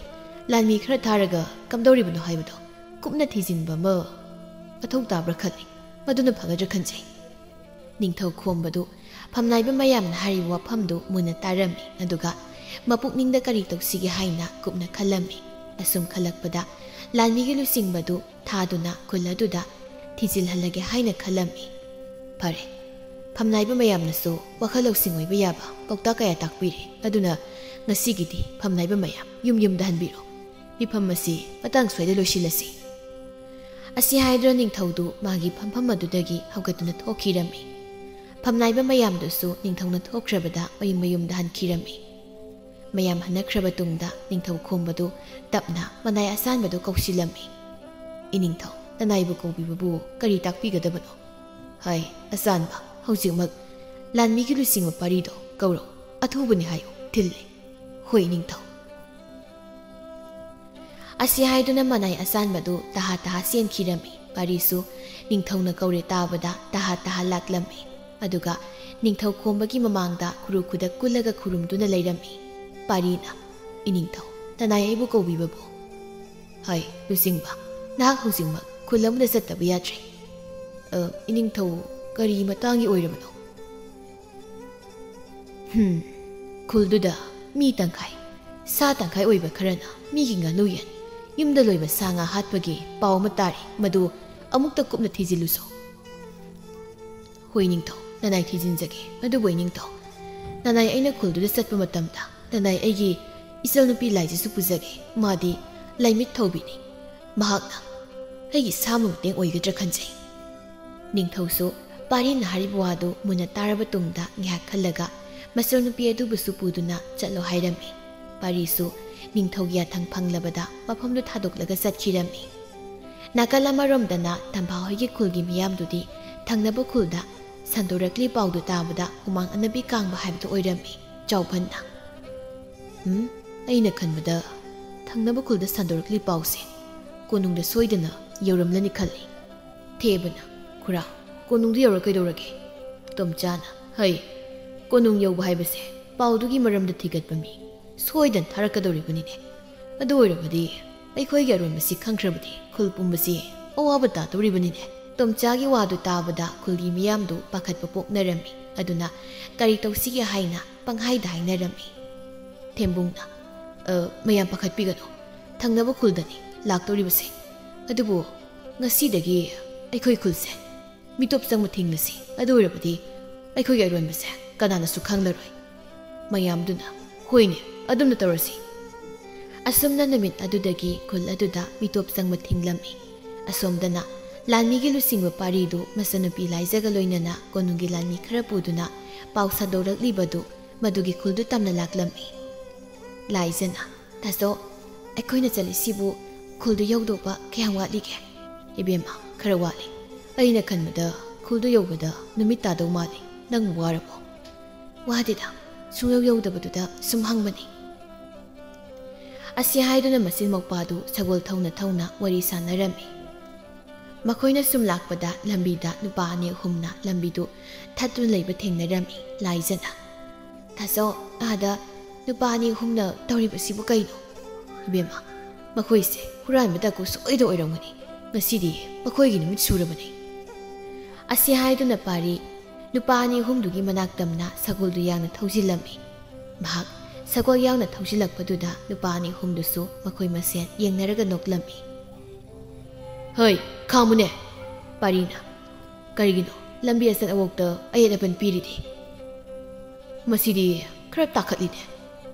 ꯂꯥꯟꯃꯤ ꯈꯔ ꯊꯥꯔꯒ ꯀꯝꯗꯧꯔꯤꯕꯅꯣ ꯍꯥꯏꯕꯗꯣ ꯀꯨꯞꯅ ꯊꯤꯖꯤꯟꯕ ꯑꯃ ꯃꯊꯧ ꯇꯥꯕ꯭ꯔꯥ ꯈꯜꯂꯤ꯫ ꯃꯗꯨꯅ ꯐꯒꯗ꯭ꯔꯥ ꯈꯟꯖꯩ"꯫ ꯅꯤꯡꯊꯧ ꯈꯣꯝꯕꯗꯨ ꯐꯝꯅꯥꯏꯕ ꯃꯌꯥꯝꯅ ꯍꯥꯏꯔꯤꯕ ꯋꯥꯐꯝꯗꯨ ꯃꯨꯟꯅ ꯇꯥꯔꯝꯃꯤ꯫ ꯑꯗꯨꯒ ꯃꯄꯨꯛꯅꯤꯡꯗ ꯀꯔꯤ ꯇꯧꯁꯤꯒꯦ ꯍꯥꯏꯅ ꯀꯨꯞꯅ ꯈꯜꯂꯝꯃꯤ꯫ ꯑꯁꯨꯝ ꯈꯜꯂꯛꯄꯗ ꯂꯥꯟꯃꯤꯒꯤ ꯂꯨꯆꯤꯡꯕꯗꯨ ꯊꯥꯗꯨꯅ ꯈꯨꯜ ꯑꯗꯨꯗ ꯊꯤꯖꯤꯜꯍꯜꯂꯒꯦ ꯍꯥꯏꯅ ꯈꯜꯂꯝꯃꯤ꯫ ꯐꯔꯦ, ꯐꯝꯅꯥꯏꯕ ꯃꯌꯥꯝꯅꯁꯨ ꯋꯥꯈꯜ ꯂꯧꯁꯤꯡ ꯑꯣꯏꯕ ꯌꯥꯕ ꯄꯥꯎꯇꯥꯛ ꯀꯌꯥ ꯇꯥꯛꯄꯤꯔꯦ꯫ ꯑꯗꯨꯅ ꯉꯁꯤꯒꯤꯗꯤ ꯐꯝꯅꯥꯏꯕ ꯃꯌꯥꯝ ꯌꯨꯝ ꯌꯨꯝꯗ ꯍꯟꯕꯤꯔꯣ꯫ ꯃꯤꯐꯝ ꯑꯁꯤ ꯃꯇꯥꯡ ꯁ꯭ꯋꯥꯏꯗ ꯂꯣꯏꯁꯤꯜꯂꯁꯤ꯫ ꯑꯁꯤ ꯍꯥꯏꯗꯨꯅ ꯅꯤꯡꯊꯧꯗꯨ ꯃꯥꯒꯤ ꯐꯝꯐꯝ ꯑꯗꯨꯗꯒꯤ ꯍꯧꯒꯠꯇꯨꯅ ꯊꯣꯛꯈꯤꯔꯝꯃꯤ꯫ ꯐꯝꯅꯥꯏꯕ ꯃꯌꯥꯝꯗꯨꯁꯨ ꯅꯤꯡꯊꯧꯅ ꯊꯣꯛꯈ꯭ꯔꯕꯗ ꯃꯌꯨꯝ ꯃꯌꯨꯝꯗ ꯍꯟꯈꯤꯔꯝꯃꯤ꯫ ꯃꯌꯥꯝ ꯍꯟꯅꯈ꯭ꯔꯕ ꯇꯨꯡꯗ ꯅꯤꯡꯊꯧ ꯈꯣꯝꯕꯗꯨ ꯇꯞꯅ ꯃꯅꯥꯏ ꯑꯁꯥꯟꯕꯗꯨ ꯀꯧꯁꯤꯜꯂꯝꯃꯤ꯫ "ꯏꯅꯤꯡꯊꯧ, ꯅꯅꯥꯏꯕꯨ ꯀꯧꯕꯤꯕꯕꯨ ꯀꯔꯤ ꯇꯥꯛꯄꯤꯒꯗꯕꯅꯣ?" "ꯍꯥꯏ, ꯑꯁꯥꯟꯕ, ꯍꯧꯖꯤꯛꯃꯛ ꯂꯥꯟꯃꯤꯒꯤ ꯂꯨꯆꯤꯡꯕ ꯄꯥꯔꯤꯗꯣ ꯀꯧꯔꯣ꯫ ꯑꯊꯨꯕꯅꯤ ꯍꯥꯏꯌꯨ, ꯊꯤꯜꯂꯦ꯫" "ꯍꯣꯏ, ꯏꯅꯤꯡꯊꯧ꯫" ꯑꯁꯤ ꯍꯥꯏꯗꯨꯅ ꯃꯅꯥꯏ ꯑꯁꯥꯟꯕꯗꯨ ꯇꯍꯥ ꯇꯍꯥ ꯆꯦꯟꯈꯤꯔꯝꯃꯤ꯫ ꯄꯥꯔꯤꯁꯨ ꯅꯤꯡꯊꯧꯅ ꯀꯧꯔꯦ ꯇꯥꯕꯗ ꯇꯍꯥ ꯇꯍꯥ ꯂꯥꯛꯂꯝꯃꯤ꯫ ꯑꯗꯨꯒ ꯅꯤꯡꯊꯧ ꯈꯣꯝꯕꯒꯤ ꯃꯃꯥꯡꯗ ꯈꯨꯔꯨ ꯈꯨꯗꯛ ꯀꯨꯜꯂꯒ ꯈꯨꯔꯨꯝꯗꯨꯅ ꯂꯩꯔꯝꯃꯤ꯫ ꯄꯥꯔꯤꯅ, "ꯏꯅꯤꯡꯊꯧ, ꯅꯅꯥꯏ ꯑꯩꯕꯨ ꯀꯧꯕꯤꯕꯕꯨ?" "ꯍꯥꯏ, ꯂꯨꯆꯤꯡꯕ, ꯅꯍꯥꯛ ꯍꯧꯖꯤꯛꯃꯛ ꯈꯨꯜ ꯑꯃꯗ ꯆꯠꯇꯕ ꯌꯥꯗ꯭ꯔꯦ꯫" "ꯑ, ꯏꯅꯤꯡꯊꯧ, ꯀꯔꯤ ꯃꯇꯥꯡꯒꯤ ꯑꯣꯏꯔꯕꯅꯣ?" "ꯍꯝ, ꯈꯨꯜꯗꯨꯗ ꯃꯤ ꯇꯪꯈꯥꯏ, ꯁꯥ ꯇꯪꯈꯥꯏ ꯑꯣꯏꯕ ꯈꯔꯅ ꯃꯤꯒꯤ ꯉꯥꯅꯨ ꯌꯦꯟ, ꯌꯨꯝꯗ ꯂꯣꯏꯕ ꯁꯥ ꯉꯥ ꯍꯥꯠꯄꯒꯤ ꯄꯥꯎ ꯑꯃ ꯇꯥꯔꯤ, ꯃꯗꯨ ꯑꯃꯨꯛꯇ ꯀꯨꯞꯅ ꯊꯤꯖꯤꯜꯂꯨꯁꯣ꯫" "ꯍꯣꯏ ꯅꯤꯡꯊꯧ, ꯅꯅꯥꯏ ꯊꯤꯖꯤꯟꯖꯒꯦ꯫ ꯑꯗꯨꯕꯨ ꯏꯅꯤꯡꯊꯧ, ꯅꯅꯥꯏ ꯑꯩꯅ ꯈꯨꯜꯗꯨꯗ ꯆꯠꯄ ꯃꯇꯝꯗ ꯅꯅꯥꯏ ꯑꯩꯒꯤ ꯏꯆꯜꯅꯨꯄꯤ ꯂꯥꯏꯖꯤꯁꯨ ꯄꯨꯖꯒꯦ꯫ ꯃꯥꯗꯤ ꯂꯥꯏꯃꯤꯠ ꯊꯧꯕꯤꯅꯤ꯫ ꯃꯍꯥꯛꯅ ꯑꯩꯒꯤ ꯁꯥꯃ ꯃꯇꯦꯡ ꯑꯣꯏꯒꯗ꯭ꯔꯥ ꯈꯟꯖꯩ꯫" ꯅꯤꯡꯊꯧꯁꯨ ꯄꯥꯔꯤꯅ ꯍꯥꯏꯔꯤꯕ ꯋꯥꯗꯨ ꯃꯨꯟꯅ ꯇꯥꯔꯕ ꯇꯨꯡꯗ ꯉꯥꯏꯍꯥꯛ ꯈꯜꯂꯒ ꯃꯆꯜꯅꯨꯄꯤ ꯑꯗꯨꯕꯨꯁꯨ ꯄꯨꯗꯨꯅ ꯆꯠꯂꯣ ꯍꯥꯏꯔꯝꯃꯤ꯫ ꯄꯥꯔꯤꯁꯨ ꯅꯤꯡꯊꯧꯒꯤ ꯌꯥꯊꯪ ꯐꯪꯂꯕꯗ ꯃꯐꯝꯗꯨ ꯊꯥꯗꯣꯛꯂꯒ ꯆꯠꯈꯤꯔꯝꯃꯤ꯫ ꯅꯥꯀꯜ ꯑꯃꯔꯣꯝꯗꯅ ꯇꯝꯐꯥ ꯍꯣꯏꯒꯤ ꯈꯨꯜꯒꯤ ꯃꯤꯌꯥꯝꯗꯨꯗꯤ ꯊꯪꯅꯕ ꯈꯨꯜꯗ ꯁꯟꯗꯣꯔꯛꯂꯤ ꯄꯥꯎꯗꯨ ꯇꯥꯕꯗ ꯍꯨꯃꯥꯡ ꯑꯅꯞꯄꯤ ꯀꯥꯡꯕ ꯍꯥꯏꯕꯗꯨ ꯑꯣꯏꯔꯝꯃꯤ꯫ ꯆꯥꯎꯐꯟꯅ, "ꯎꯝ, ꯑꯩꯅ ꯈꯟꯕꯗ ꯊꯪꯅꯕ ꯈꯨꯜꯗ ꯁꯟꯗꯣꯔꯛꯂꯤ ꯄꯥꯎꯁꯦ ꯀꯣꯅꯨꯡꯗ ꯁꯣꯏꯗꯅ ꯌꯧꯔꯝꯂꯅꯤ ꯈꯜꯂꯤ꯫" ꯊꯦꯕꯅ, "ꯈꯨꯔꯥ, ꯀꯣꯅꯨꯡꯗ ꯌꯧꯔ ꯀꯩꯗꯧꯔꯒꯦ?" ꯇꯣꯝꯆꯥꯅ, "ꯍꯩ, ꯀꯣꯅꯨꯡ ꯌꯧꯕ ꯍꯥꯏꯕꯁꯦ ꯄꯥꯎꯗꯨꯒꯤ ꯃꯔꯝꯗ ꯊꯤꯒꯠꯄ ꯃꯤ ꯁꯣꯏꯗꯅ ꯊꯥꯔꯛꯀꯗꯧꯔꯤꯕꯅꯤꯅꯦ꯫ ꯑꯗꯨ ꯑꯣꯏꯔꯕꯗꯤ ꯑꯩꯈꯣꯏꯒꯤ ꯑꯔꯣꯟꯕꯁꯤ ꯈꯪꯈ꯭ꯔꯕꯗꯤ ꯈꯨꯜ ꯄꯨꯝꯕꯁꯤ ꯑꯋꯥꯕ ꯇꯥꯗꯧꯔꯤꯕꯅꯤꯅꯦ꯫" ꯇꯣꯝꯆꯥꯒꯤ ꯋꯥꯗꯨ ꯇꯥꯕꯗ ꯈꯨꯜꯒꯤ ꯃꯤꯌꯥꯝꯗꯨ ꯄꯥꯈꯠꯄ ꯄꯣꯛꯅꯔꯝꯃꯤ꯫ ꯑꯗꯨꯅ ꯀꯔꯤ ꯇꯧꯁꯤꯒꯦ ꯍꯥꯏꯅ ꯄꯪꯍꯥꯏꯗ ꯍꯥꯏꯅꯔꯝꯃꯤ꯫ ꯊꯦꯝꯕꯨꯡꯅ, "ꯑ, ꯃꯌꯥꯝ ꯄꯥꯈꯠꯄꯤꯒꯅꯨ, ꯊꯪꯅꯕ ꯈꯨꯜꯗꯅꯤ ꯂꯥꯛꯇꯧꯔꯤꯕꯁꯦ꯫ ꯑꯗꯨꯕꯨ ꯉꯁꯤꯗꯒꯤ ꯑꯩꯈꯣꯏ ꯈꯨꯜꯁꯦ ꯃꯤꯇꯣꯞ ꯆꯪꯕ ꯊꯤꯡꯂꯁꯤ꯫ ꯑꯗꯨ ꯑꯣꯏꯔꯕꯗꯤ ꯑꯩꯈꯣꯏꯒꯤ ꯑꯔꯣꯟꯕꯁꯦ ꯀꯅꯥꯅꯁꯨ ꯈꯪꯂꯔꯣꯏ"꯫ ꯃꯌꯥꯝꯗꯨꯅ, "ꯍꯣꯏꯅꯦ, ꯑꯗꯨꯝꯅ ꯇꯧꯔꯁꯤ"꯫ ꯑꯁꯨꯝꯅ ꯅꯨꯃꯤꯠ ꯑꯗꯨꯗꯒꯤ ꯈꯨꯜ ꯑꯗꯨꯗ ꯃꯤꯇꯣꯞ ꯆꯪꯕ ꯊꯤꯡꯂꯝꯃꯤ꯫ ꯑꯁꯣꯝꯗꯅ ꯂꯥꯟꯃꯤꯒꯤ ꯂꯨꯆꯤꯡꯕ ꯄꯥꯔꯤꯗꯨ ꯃꯆꯟꯅꯨꯄꯤ ꯂꯥꯏꯖꯒ ꯂꯣꯏꯅꯅ ꯀꯣꯅꯨꯡꯒꯤ ꯂꯥꯟꯃꯤ ꯈꯔ ꯄꯨꯗꯨꯅ ꯄꯥꯎ ꯁꯟꯗꯣꯔꯛꯂꯤꯕꯗꯨ ꯃꯗꯨꯒꯤ ꯈꯨꯜꯗꯨ ꯇꯝꯅ ꯂꯥꯛꯂꯝꯃꯤ꯫ ꯂꯥꯏꯖꯅ, "ꯇꯥꯆꯧ, ꯑꯩꯈꯣꯏꯅ ꯆꯠꯂꯤꯁꯤꯕꯨ ꯈꯨꯜꯗꯨ ꯌꯧꯗꯧꯕ ꯀꯌꯥꯝ ꯋꯥꯠꯂꯤꯒꯦ?" "ꯏꯕꯦꯝꯃ, ꯈꯔ ꯋꯥꯠꯂꯤ꯫ ꯑꯩꯅ ꯈꯟꯕꯗ ꯈꯨꯜꯗꯨ ꯌꯧꯕꯗ ꯅꯨꯃꯤꯠ ꯇꯥꯗꯧ ꯃꯥꯜꯂꯤ꯫ ꯅꯪ ꯋꯥꯔꯕꯣ?" "ꯋꯥꯗꯦꯗ, ꯁꯨꯡꯌꯧ ꯌꯧꯗꯕꯗꯨꯗ ꯁꯨꯝ ꯍꯪꯕꯅꯤ"꯫ ꯑꯁꯤ ꯍꯥꯏꯗꯨꯅ ꯃꯆꯤꯟ ꯃꯧꯄꯥꯗꯨ ꯁꯒꯣꯜ ꯊꯧꯅ ꯊꯧꯅ ꯋꯥꯔꯤ ꯁꯥꯟꯅꯔꯝꯃꯤ꯫ ꯃꯈꯣꯏꯅ ꯁꯨꯝ ꯂꯥꯛꯄꯗ ꯂꯝꯕꯤꯗ ꯅꯨꯄꯥ ꯑꯅꯤ ꯑꯍꯨꯝꯅ ꯂꯝꯕꯤꯗꯨ ꯊꯠꯇꯨꯅ ꯂꯩꯕ ꯊꯦꯡꯅꯔꯝꯃꯤ꯫ ꯂꯥꯏꯖꯅ, "ꯇꯥꯆꯧ, ꯑꯥꯗ ꯅꯨꯄꯥ ꯑꯅꯤ ꯑꯍꯨꯝꯅ ꯇꯧꯔꯤꯕꯁꯤꯕꯨ ꯀꯩꯅꯣ?" "ꯏꯕꯦꯝꯃ, ꯃꯈꯣꯏꯁꯦ ꯍꯨꯔꯥꯟꯕ ꯗꯥꯀꯨ ꯁꯣꯏꯗ ꯑꯣꯏꯔꯝꯒꯅꯤ꯫ ꯉꯁꯤꯗꯤ ꯃꯈꯣꯏꯒꯤ ꯅꯨꯃꯤꯠ ꯁꯨꯔꯕꯅꯤ"꯫ ꯑꯁꯤ ꯍꯥꯏꯗꯨꯅ ꯄꯥꯔꯤ ꯅꯨꯄꯥ ꯑꯅꯤ ꯑꯍꯨꯝꯗꯨꯒꯤ ꯃꯅꯥꯛ ꯇꯝꯅ ꯁꯒꯣꯜꯗꯨ ꯌꯥꯡꯅ ꯊꯧꯖꯤꯜꯂꯝꯃꯤ꯫ ꯃꯍꯥꯛ ꯁꯒꯣꯜ ꯌꯥꯡꯅ ꯊꯧꯖꯤꯜꯂꯛꯄꯗꯨꯗ ꯅꯨꯄꯥ ꯑꯅꯤ ꯑꯍꯨꯝꯗꯨꯁꯨ ꯃꯈꯣꯏ ꯃꯁꯦꯟ ꯌꯦꯡꯅꯔꯒ ꯅꯣꯛꯂꯝꯃꯤ꯫ "ꯍꯩ, ꯈꯥꯝꯃꯨꯅꯦ!" ꯄꯥꯔꯤꯅ, "ꯀꯔꯤꯒꯤꯅꯣ ꯂꯝꯕꯤ ꯑꯆꯠ ꯑꯋꯣꯛꯇ ꯑꯌꯦꯠ ꯑꯄꯟ ꯄꯤꯔꯤꯗꯤ? ꯃꯁꯤꯗꯤ ꯈꯔ ꯇꯥꯈꯠꯂꯤꯅꯦ"꯫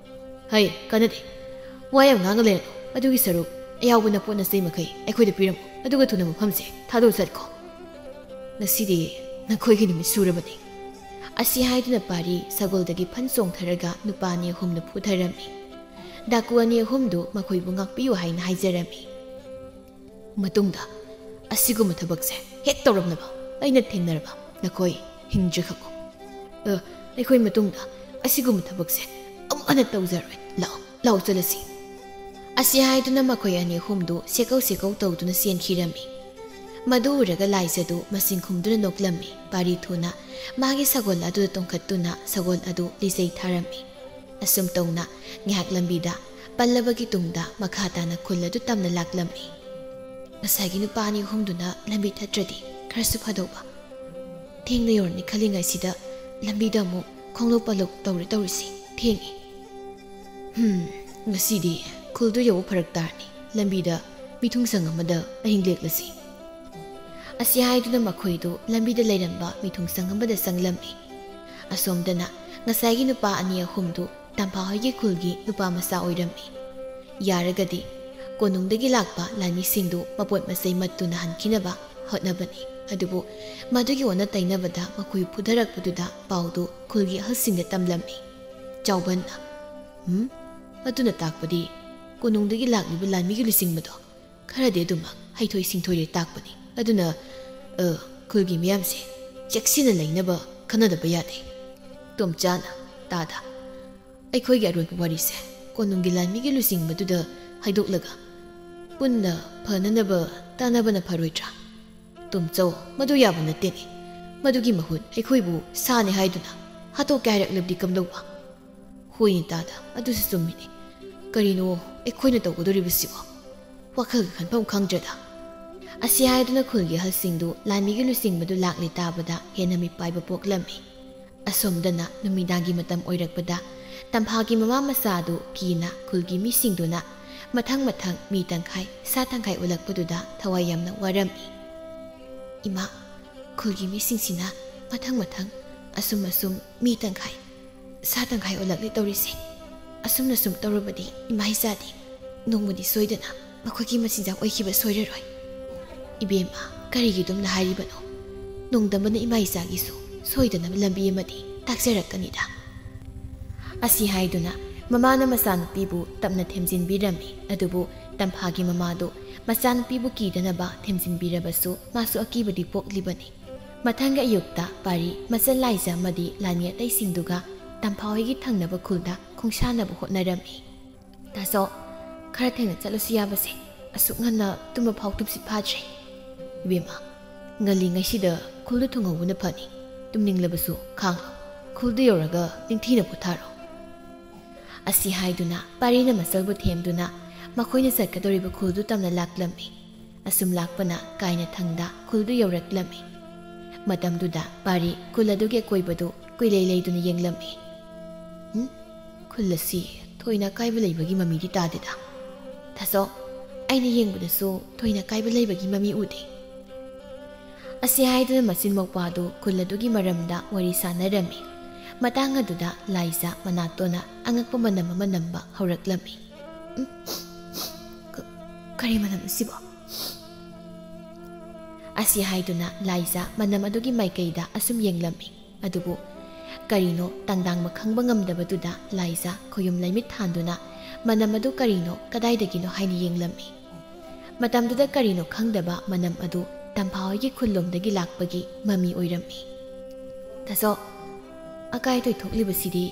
"ꯍꯩ, ꯀꯥꯟꯅꯗꯦ꯫ ꯋꯥ ꯌꯥꯝ ꯉꯥꯡꯉ ꯂꯩꯔꯅꯨ꯫ ꯑꯗꯨꯒꯤ ꯁꯔꯨꯛ ꯑꯌꯥꯎꯕ ꯅꯄꯣꯠ ꯅꯆꯩ ꯃꯈꯩ ꯑꯩꯈꯣꯏꯗ ꯄꯤꯔꯝꯃꯨ꯫ ꯑꯗꯨꯒ ꯊꯨꯅ ꯃꯐꯝꯁꯦ ꯊꯥꯗꯣꯛꯑ ꯆꯠꯈꯣ꯫ ꯉꯁꯤꯗꯤ ꯅꯈꯣꯏꯒꯤ ꯅꯨꯃꯤꯠ ꯁꯨꯔꯕꯅꯤ"꯫ ꯑꯁꯤ ꯍꯥꯏꯗꯨꯅ ꯄꯥꯔꯤ ꯁꯒꯣꯜꯗꯒꯤ ꯐꯟ ꯆꯣꯡꯊꯔꯒ ꯅꯨꯄꯥ ꯑꯅꯤ ꯑꯍꯨꯝꯗꯨ ꯐꯨꯊꯔꯝꯃꯤ꯫ ꯗꯥꯀꯨ ꯑꯅꯤ ꯑꯍꯨꯝꯗꯨ ꯃꯈꯣꯏꯕꯨ ꯉꯥꯛꯄꯤꯌꯨ ꯍꯥꯏꯅ ꯍꯥꯏꯖꯔꯝꯃꯤ꯫ "ꯃꯇꯨꯡꯗ ꯑꯁꯤꯒꯨꯝꯕ ꯊꯕꯛꯁꯦ ꯍꯦꯛ ꯇꯧꯔꯝꯅꯕ ꯑꯩꯅ ꯊꯦꯡꯅꯔꯕ ꯅꯈꯣꯏ ꯍꯤꯡꯗ꯭ꯔꯤ ꯈꯪꯉꯨ꯫ ꯑ, ꯑꯩꯈꯣꯏ ꯃꯇꯨꯡꯗ ꯑꯁꯤꯒꯨꯝꯕ ꯊꯕꯛꯁꯦ ꯑꯃꯨꯛ ꯍꯟꯅ ꯇꯧꯖꯔꯣꯏ꯫ ꯂꯥꯛꯑꯣ, ꯂꯥꯛꯑꯣ ꯆꯠꯂꯁꯤ"꯫ ꯑꯁꯤ ꯍꯥꯏꯗꯨꯅ ꯃꯈꯣꯏ ꯑꯅꯤ ꯑꯍꯨꯝꯗꯨ ꯁꯦꯀꯧ ꯁꯦꯀꯧ ꯇꯧꯗꯨꯅ ꯆꯦꯟꯈꯤꯔꯝꯃꯤ꯫ ꯃꯗꯨ ꯎꯔꯒ ꯂꯥꯏꯖꯗꯨ ꯃꯆꯤꯟ ꯈꯨꯝꯗꯨꯅ ꯅꯣꯛꯂꯝꯃꯤ꯫ ꯄꯥꯔꯤ ꯊꯨꯅ ꯃꯥꯒꯤ ꯁꯒꯣꯜ ꯑꯗꯨꯗ ꯇꯣꯡꯈꯠꯇꯨꯅ ꯁꯒꯣꯜ ꯑꯗꯨ ꯂꯤꯆꯩ ꯊꯥꯔꯝꯃꯤ꯫ ꯑꯁꯨꯝ ꯇꯧꯅ ꯉꯥꯏꯍꯥꯛ ꯂꯝꯕꯤꯗ ꯄꯜꯂꯕꯒꯤ ꯇꯨꯡꯗ ꯃꯈꯥ ꯇꯥꯅ ꯈꯨꯜ ꯑꯗꯨ ꯇꯝꯅ ꯂꯥꯛꯂꯝꯃꯤ꯫ "ꯉꯁꯥꯏꯒꯤ ꯅꯨꯄꯥ ꯑꯅꯤ ꯑꯍꯨꯝꯗꯨꯅ ꯂꯝꯕꯤ ꯊꯠꯇ꯭ꯔꯗꯤ ꯈꯔꯁꯨ ꯐꯗꯧꯕ꯫ ꯊꯦꯡꯅ ꯌꯧꯔꯅꯤ ꯈꯜꯂꯤꯉꯩꯁꯤꯗ ꯂꯝꯕꯤꯗ ꯑꯃꯨꯛ ꯈꯣꯡꯂꯣꯞ ꯄꯜꯂꯣꯞ ꯇꯧꯔꯦ ꯇꯧꯔꯤꯁꯤ꯫ ꯊꯦꯡꯉꯦ"꯫ "ꯍꯝ, ꯉꯁꯤꯗꯤ ꯈꯨꯜꯗꯨ ꯌꯧꯕ ꯐꯔꯛ ꯇꯥꯔꯅꯤ꯫ ꯂꯝꯕꯤꯗ ꯃꯤꯊꯨꯡꯁꯪ ꯑꯃꯗ ꯑꯍꯤꯡ ꯂꯦꯛꯂꯁꯤ"꯫ ꯑꯁꯤ ꯍꯥꯏꯗꯨꯅ ꯃꯈꯣꯏꯗꯨ ꯂꯝꯕꯤꯗ ꯂꯩꯔꯝꯕ ꯃꯤꯊꯨꯡꯁꯪ ꯑꯃꯗ ꯆꯪꯂꯝꯃꯤ꯫ ꯑꯁꯣꯝꯗꯅ ꯉꯁꯥꯏꯒꯤ ꯅꯨꯄꯥ ꯑꯅꯤ ꯑꯍꯨꯝꯗꯨ ꯇꯝꯐꯥ ꯍꯣꯏꯒꯤ ꯈꯨꯜꯒꯤ ꯅꯨꯄꯥ ꯃꯆꯥ ꯑꯣꯏꯔꯝꯃꯤ꯫ ꯌꯥꯔꯒꯗꯤ ꯀꯣꯅꯨꯡꯗꯒꯤ ꯂꯥꯛꯄ ꯂꯥꯟꯃꯤꯁꯤꯡꯗꯨ ꯃꯄꯣꯠ ꯃꯆꯩ ꯃꯠꯇꯨꯅ ꯍꯟꯈꯤꯅꯕ ꯍꯣꯠꯅꯕꯅꯤ꯫ ꯑꯗꯨꯕꯨ ꯃꯗꯨꯒꯤ ꯑꯣꯟꯅ ꯇꯩꯅꯕꯗ ꯃꯈꯣꯏ ꯐꯨꯊꯔꯛꯄꯗꯨꯗ ꯄꯥꯎꯗꯨ ꯈꯨꯜꯒꯤ ꯑꯍꯜꯁꯤꯡꯗ ꯇꯝꯂꯝꯃꯤ꯫ ꯆꯥꯎꯕꯟꯅ, "ꯍꯨꯝ? ꯑꯗꯨꯅ ꯇꯥꯛꯄꯗꯤ ꯀꯣꯅꯨꯡꯗꯒꯤ ꯂꯥꯛꯂꯤꯕ ꯂꯥꯟꯃꯤꯒꯤ ꯂꯨꯆꯤꯡꯕꯗꯣ ꯈꯔꯗꯤ ꯑꯗꯨꯃꯛ ꯍꯩꯊꯣꯏ ꯁꯤꯡꯊꯣꯏꯔꯦ ꯇꯥꯛꯄꯅꯤ꯫ ꯑꯗꯨꯅ, ꯑ, ꯈꯨꯜꯒꯤ ꯃꯤꯌꯥꯝꯁꯦ ꯆꯦꯛꯁꯤꯟꯅ ꯂꯩꯅꯕ ꯈꯟꯅꯗꯕ ꯌꯥꯗꯦ"꯫ ꯇꯣꯝꯆꯥꯅ, "ꯇꯥꯗ, ꯑꯩꯈꯣꯏꯒꯤ ꯑꯔꯣꯏꯕ ꯋꯥꯔꯤꯁꯦ ꯀꯣꯅꯨꯡꯒꯤ ꯂꯥꯟꯃꯤꯒꯤ ꯂꯨꯆꯤꯡꯕꯗꯨꯗ ꯍꯥꯏꯗꯣꯛꯂꯒ ꯄꯨꯟꯅ ꯐꯅꯅꯕ ꯇꯥꯟꯅꯕꯅ ꯐꯔꯣꯏꯗ꯭ꯔꯥ?" "ꯇꯣꯝꯆꯧ, ꯃꯗꯨ ꯌꯥꯕ ꯅꯠꯇꯦꯅꯦ꯫ ꯃꯗꯨꯒꯤ ꯃꯍꯨꯠ ꯑꯩꯈꯣꯏꯕꯨ ꯁꯥꯅꯦ ꯍꯥꯏꯗꯨꯅ ꯍꯥꯠꯇꯣꯛꯀꯦ ꯍꯥꯏꯔꯛꯂꯕꯗꯤ ꯀꯝꯗꯧꯕ?" "ꯍꯣꯏꯅꯦ ꯇꯥꯗ, ꯑꯗꯨꯁꯨ ꯆꯨꯝꯃꯤꯅꯦ꯫ ꯀꯔꯤꯅꯣ ꯑꯩꯈꯣꯏꯅ ꯇꯧꯒꯗꯧꯔꯤꯕꯁꯤꯕꯣ? ꯋꯥꯈꯜꯒ ꯈꯟꯐꯝ ꯈꯪꯗ꯭ꯔꯦꯗ"꯫ ꯑꯁꯤ ꯍꯥꯏꯗꯨꯅ ꯈꯨꯜꯒꯤ ꯑꯍꯜꯁꯤꯡꯗꯨ ꯂꯥꯟꯃꯤꯒꯤ ꯂꯨꯆꯤꯡꯕꯗꯨ ꯂꯥꯛꯂꯦ ꯇꯥꯕꯗ ꯍꯦꯟꯅ ꯃꯤꯄꯥꯏꯕ ꯄꯣꯛꯂꯝꯃꯤ꯫ ꯑꯁꯣꯝꯗꯅ ꯅꯨꯃꯤꯗꯥꯡꯒꯤ ꯃꯇꯝ ꯑꯣꯏꯔꯛꯄꯗ ꯇꯝꯐꯥꯒꯤ ꯃꯃꯥ ꯃꯆꯥꯗꯨ ꯀꯤꯅ ꯈꯨꯜꯒꯤ ꯃꯤꯁꯤꯡꯗꯨꯅ ꯃꯊꯪ ꯃꯊꯪ ꯃꯤ ꯇꯪꯈꯥꯏ ꯁꯥ ꯇꯪꯈꯥꯏ ꯑꯣꯜꯂꯛꯄꯗꯨꯗ ꯊꯋꯥꯏ ꯌꯥꯝꯅ ꯋꯥꯔꯝꯃꯤ꯫ "ꯏꯃꯥ, ꯈꯨꯜꯒꯤ ꯃꯤꯁꯤꯡꯁꯤꯅ ꯃꯊꯪ ꯃꯊꯪ ꯑꯁꯨꯝ ꯑꯁꯨꯝ ꯃꯤ ꯇꯪꯈꯥꯏ ꯁꯥ ꯇꯪꯈꯥꯏ ꯑꯣꯜꯂꯛꯂꯦ ꯇꯧꯔꯤꯁꯦ꯫ ꯑꯁꯨꯝꯅ ꯁꯨꯝ ꯇꯧꯔꯕꯗꯤ ꯏꯃꯥ ꯏꯆꯥꯗꯤ ꯅꯣꯡꯃꯗꯤ ꯁꯣꯏꯗꯅ ꯃꯈꯣꯏꯒꯤ ꯃꯆꯤꯟꯖꯥꯛ ꯑꯣꯏꯈꯤꯕ ꯁꯣꯏꯔꯔꯣꯏ꯫ ꯏꯕꯦꯝꯃ, ꯀꯔꯤꯒꯤ ꯑꯗꯨꯝꯅ ꯍꯥꯏꯔꯤꯕꯅꯣ? ꯅꯣꯡꯗꯝꯕꯅ ꯏꯃꯥ ꯏꯆꯥꯒꯤꯁꯨ ꯁꯣꯏꯗꯅꯕ ꯂꯝꯕꯤ ꯑꯃꯗꯤ ꯇꯥꯛꯆꯔꯛꯀꯅꯤꯗ"꯫ ꯑꯁꯤ ꯍꯥꯏꯗꯨꯅ ꯃꯃꯥꯅ ꯃꯆꯥꯅꯨꯄꯤꯕꯨ ꯇꯞꯅ ꯊꯦꯝꯖꯤꯟꯕꯤꯔꯝꯃꯤ꯫ ꯑꯗꯨꯕꯨ ꯇꯝꯐꯥꯒꯤ ꯃꯃꯥꯗꯨ ꯃꯆꯥꯅꯨꯄꯤꯕꯨ ꯀꯤꯗꯅꯕ ꯊꯦꯝꯖꯤꯟꯕꯤꯔꯕꯁꯨ ꯃꯥꯁꯨ ꯑꯀꯤꯕꯗꯤ ꯄꯣꯛꯂꯤꯕꯅꯤ꯫ ꯃꯊꯪꯒꯤ ꯑꯌꯨꯛꯇ ꯄꯥꯔꯤ ꯃꯆꯜ ꯂꯥꯏꯖ ꯑꯃꯗꯤ ꯂꯥꯟꯃꯤ ꯑꯇꯩꯁꯤꯡꯗꯨꯒ ꯇꯝꯐꯥ ꯍꯣꯏꯒꯤ ꯊꯪꯅꯕ ꯈꯨꯜꯗ ꯈꯣꯡꯁꯥꯟꯅꯕ ꯍꯣꯠꯅꯔꯝꯃꯤ꯫ "ꯇꯥꯆꯧ, ꯈꯔ ꯊꯦꯡꯅ ꯆꯠꯂꯁꯨ ꯌꯥꯕꯁꯦ꯫ ꯑꯁꯨꯛ ꯉꯟꯅ ꯇꯨꯝꯕ ꯐꯥꯎ ꯇꯨꯝꯁꯤꯠ ꯐꯥꯗ꯭ꯔꯦ"꯫ "ꯏꯕꯦꯝꯃ, ꯉꯜꯂꯤꯉꯩꯁꯤꯗ ꯈꯨꯜꯗꯨ ꯊꯨꯡꯍꯧꯕꯅ ꯐꯅꯤ꯫ ꯇꯨꯝꯅꯤꯡꯂꯕꯁꯨ ꯈꯥꯡꯂꯣ꯫ ꯈꯨꯜꯗꯨ ꯌꯧꯔꯒ ꯅꯤꯡꯊꯤꯅ ꯄꯣꯊꯥꯔꯣ"꯫ ꯑꯁꯤ ꯍꯥꯏꯗꯨꯅ ꯄꯥꯔꯤꯅ ꯃꯆꯜꯕꯨ ꯊꯦꯝꯗꯨꯅ ꯃꯈꯣꯏꯅ ꯆꯠꯀꯗꯧꯔꯤꯕ ꯈꯨꯜꯗꯨ ꯇꯝꯅ ꯂꯥꯛꯂꯝꯃꯤ꯫ ꯑꯁꯨꯝ ꯂꯥꯛꯄꯅ ꯀꯥꯏꯅ ꯊꯪꯗ ꯈꯨꯜꯗꯨ ꯌꯧꯔꯛꯂꯝꯃꯤ꯫ ꯃꯇꯝꯗꯨꯗ ꯄꯥꯔꯤ ꯈꯨꯜ ꯑꯗꯨꯒꯤ ꯑꯀꯣꯏꯕꯗꯨ ꯀꯨꯏꯂꯩ ꯂꯩꯗꯨꯅ ꯌꯦꯡꯂꯝꯃꯤ꯫ "ꯎꯝ? ꯈꯨꯜ ꯑꯁꯤ ꯊꯣꯏꯅ ꯑꯀꯥꯏꯕ ꯂꯩꯕꯒꯤ ꯃꯃꯤꯗꯤ ꯇꯥꯗꯦꯗ꯫ ꯇꯥꯆꯧ, ꯑꯩꯅ ꯌꯦꯡꯕꯗꯁꯨ ꯊꯣꯏꯅ ꯑꯀꯥꯏꯕ ꯂꯩꯕꯒꯤ ꯃꯃꯤ ꯎꯗꯦ꯫ ꯑꯁꯤ ꯍꯥꯏꯗꯨꯅ ꯃꯆꯤꯟ ꯃꯧꯄ꯭ꯋꯥꯗꯨ ꯈꯨꯜ ꯑꯗꯨꯒꯤ ꯃꯔꯝꯗ ꯋꯥꯔꯤ ꯁꯥꯟꯅꯔꯝꯃꯤ꯫ ꯃꯇꯥꯡ ꯑꯗꯨꯗ ꯂꯥꯏꯖꯥ ꯃꯅꯥꯇꯣꯟꯅ ꯑꯉꯛꯄ ꯃꯅꯝ ꯑꯃ ꯅꯝꯕ ꯍꯧꯔꯛꯂꯝꯃꯤ꯫ "ꯎꯝ, ꯀ-, ꯀꯔꯤ ꯃꯅꯝ ꯑꯁꯤꯕꯣ?" ꯑꯁꯤ ꯍꯥꯏꯗꯨꯅ ꯂꯥꯏꯖꯥ ꯃꯅꯝ ꯑꯗꯨꯒꯤ ꯃꯥꯏꯀꯩꯗ ꯑꯁꯨꯝ ꯌꯦꯡꯂꯝꯃꯤ꯫ ꯑꯗꯨꯕꯨ ꯀꯔꯤꯅꯣ ꯇꯥꯡꯗꯥꯡꯕ ꯈꯪꯕ ꯉꯝꯗꯕꯗꯨꯗ ꯂꯥꯏꯖꯥ ꯈꯣꯌꯨꯝ ꯂꯩꯃꯤꯠ ꯊꯥꯟꯗꯨꯅ ꯃꯅꯝ ꯑꯗꯨ ꯀꯔꯤꯅꯣ ꯀꯗꯥꯏꯗꯒꯤꯅꯣ ꯍꯥꯏꯅ ꯌꯦꯡꯂꯝꯃꯤ꯫ ꯃꯇꯝꯗꯨꯗ ꯀꯔꯤꯅꯣ ꯈꯪꯗꯕ ꯃꯅꯝ ꯑꯗꯨ ꯇꯝꯐꯥ ꯍꯣꯏꯒꯤ ꯈꯨꯜꯂꯣꯝꯗꯒꯤ ꯂꯥꯛꯄꯒꯤ ꯃꯃꯤ ꯑꯣꯏꯔꯝꯃꯤ꯫ "ꯇꯥꯆꯧ, ꯑꯀꯥꯏ ꯑꯇꯣꯏ ꯊꯣꯛꯂꯤꯕꯁꯤꯗꯤ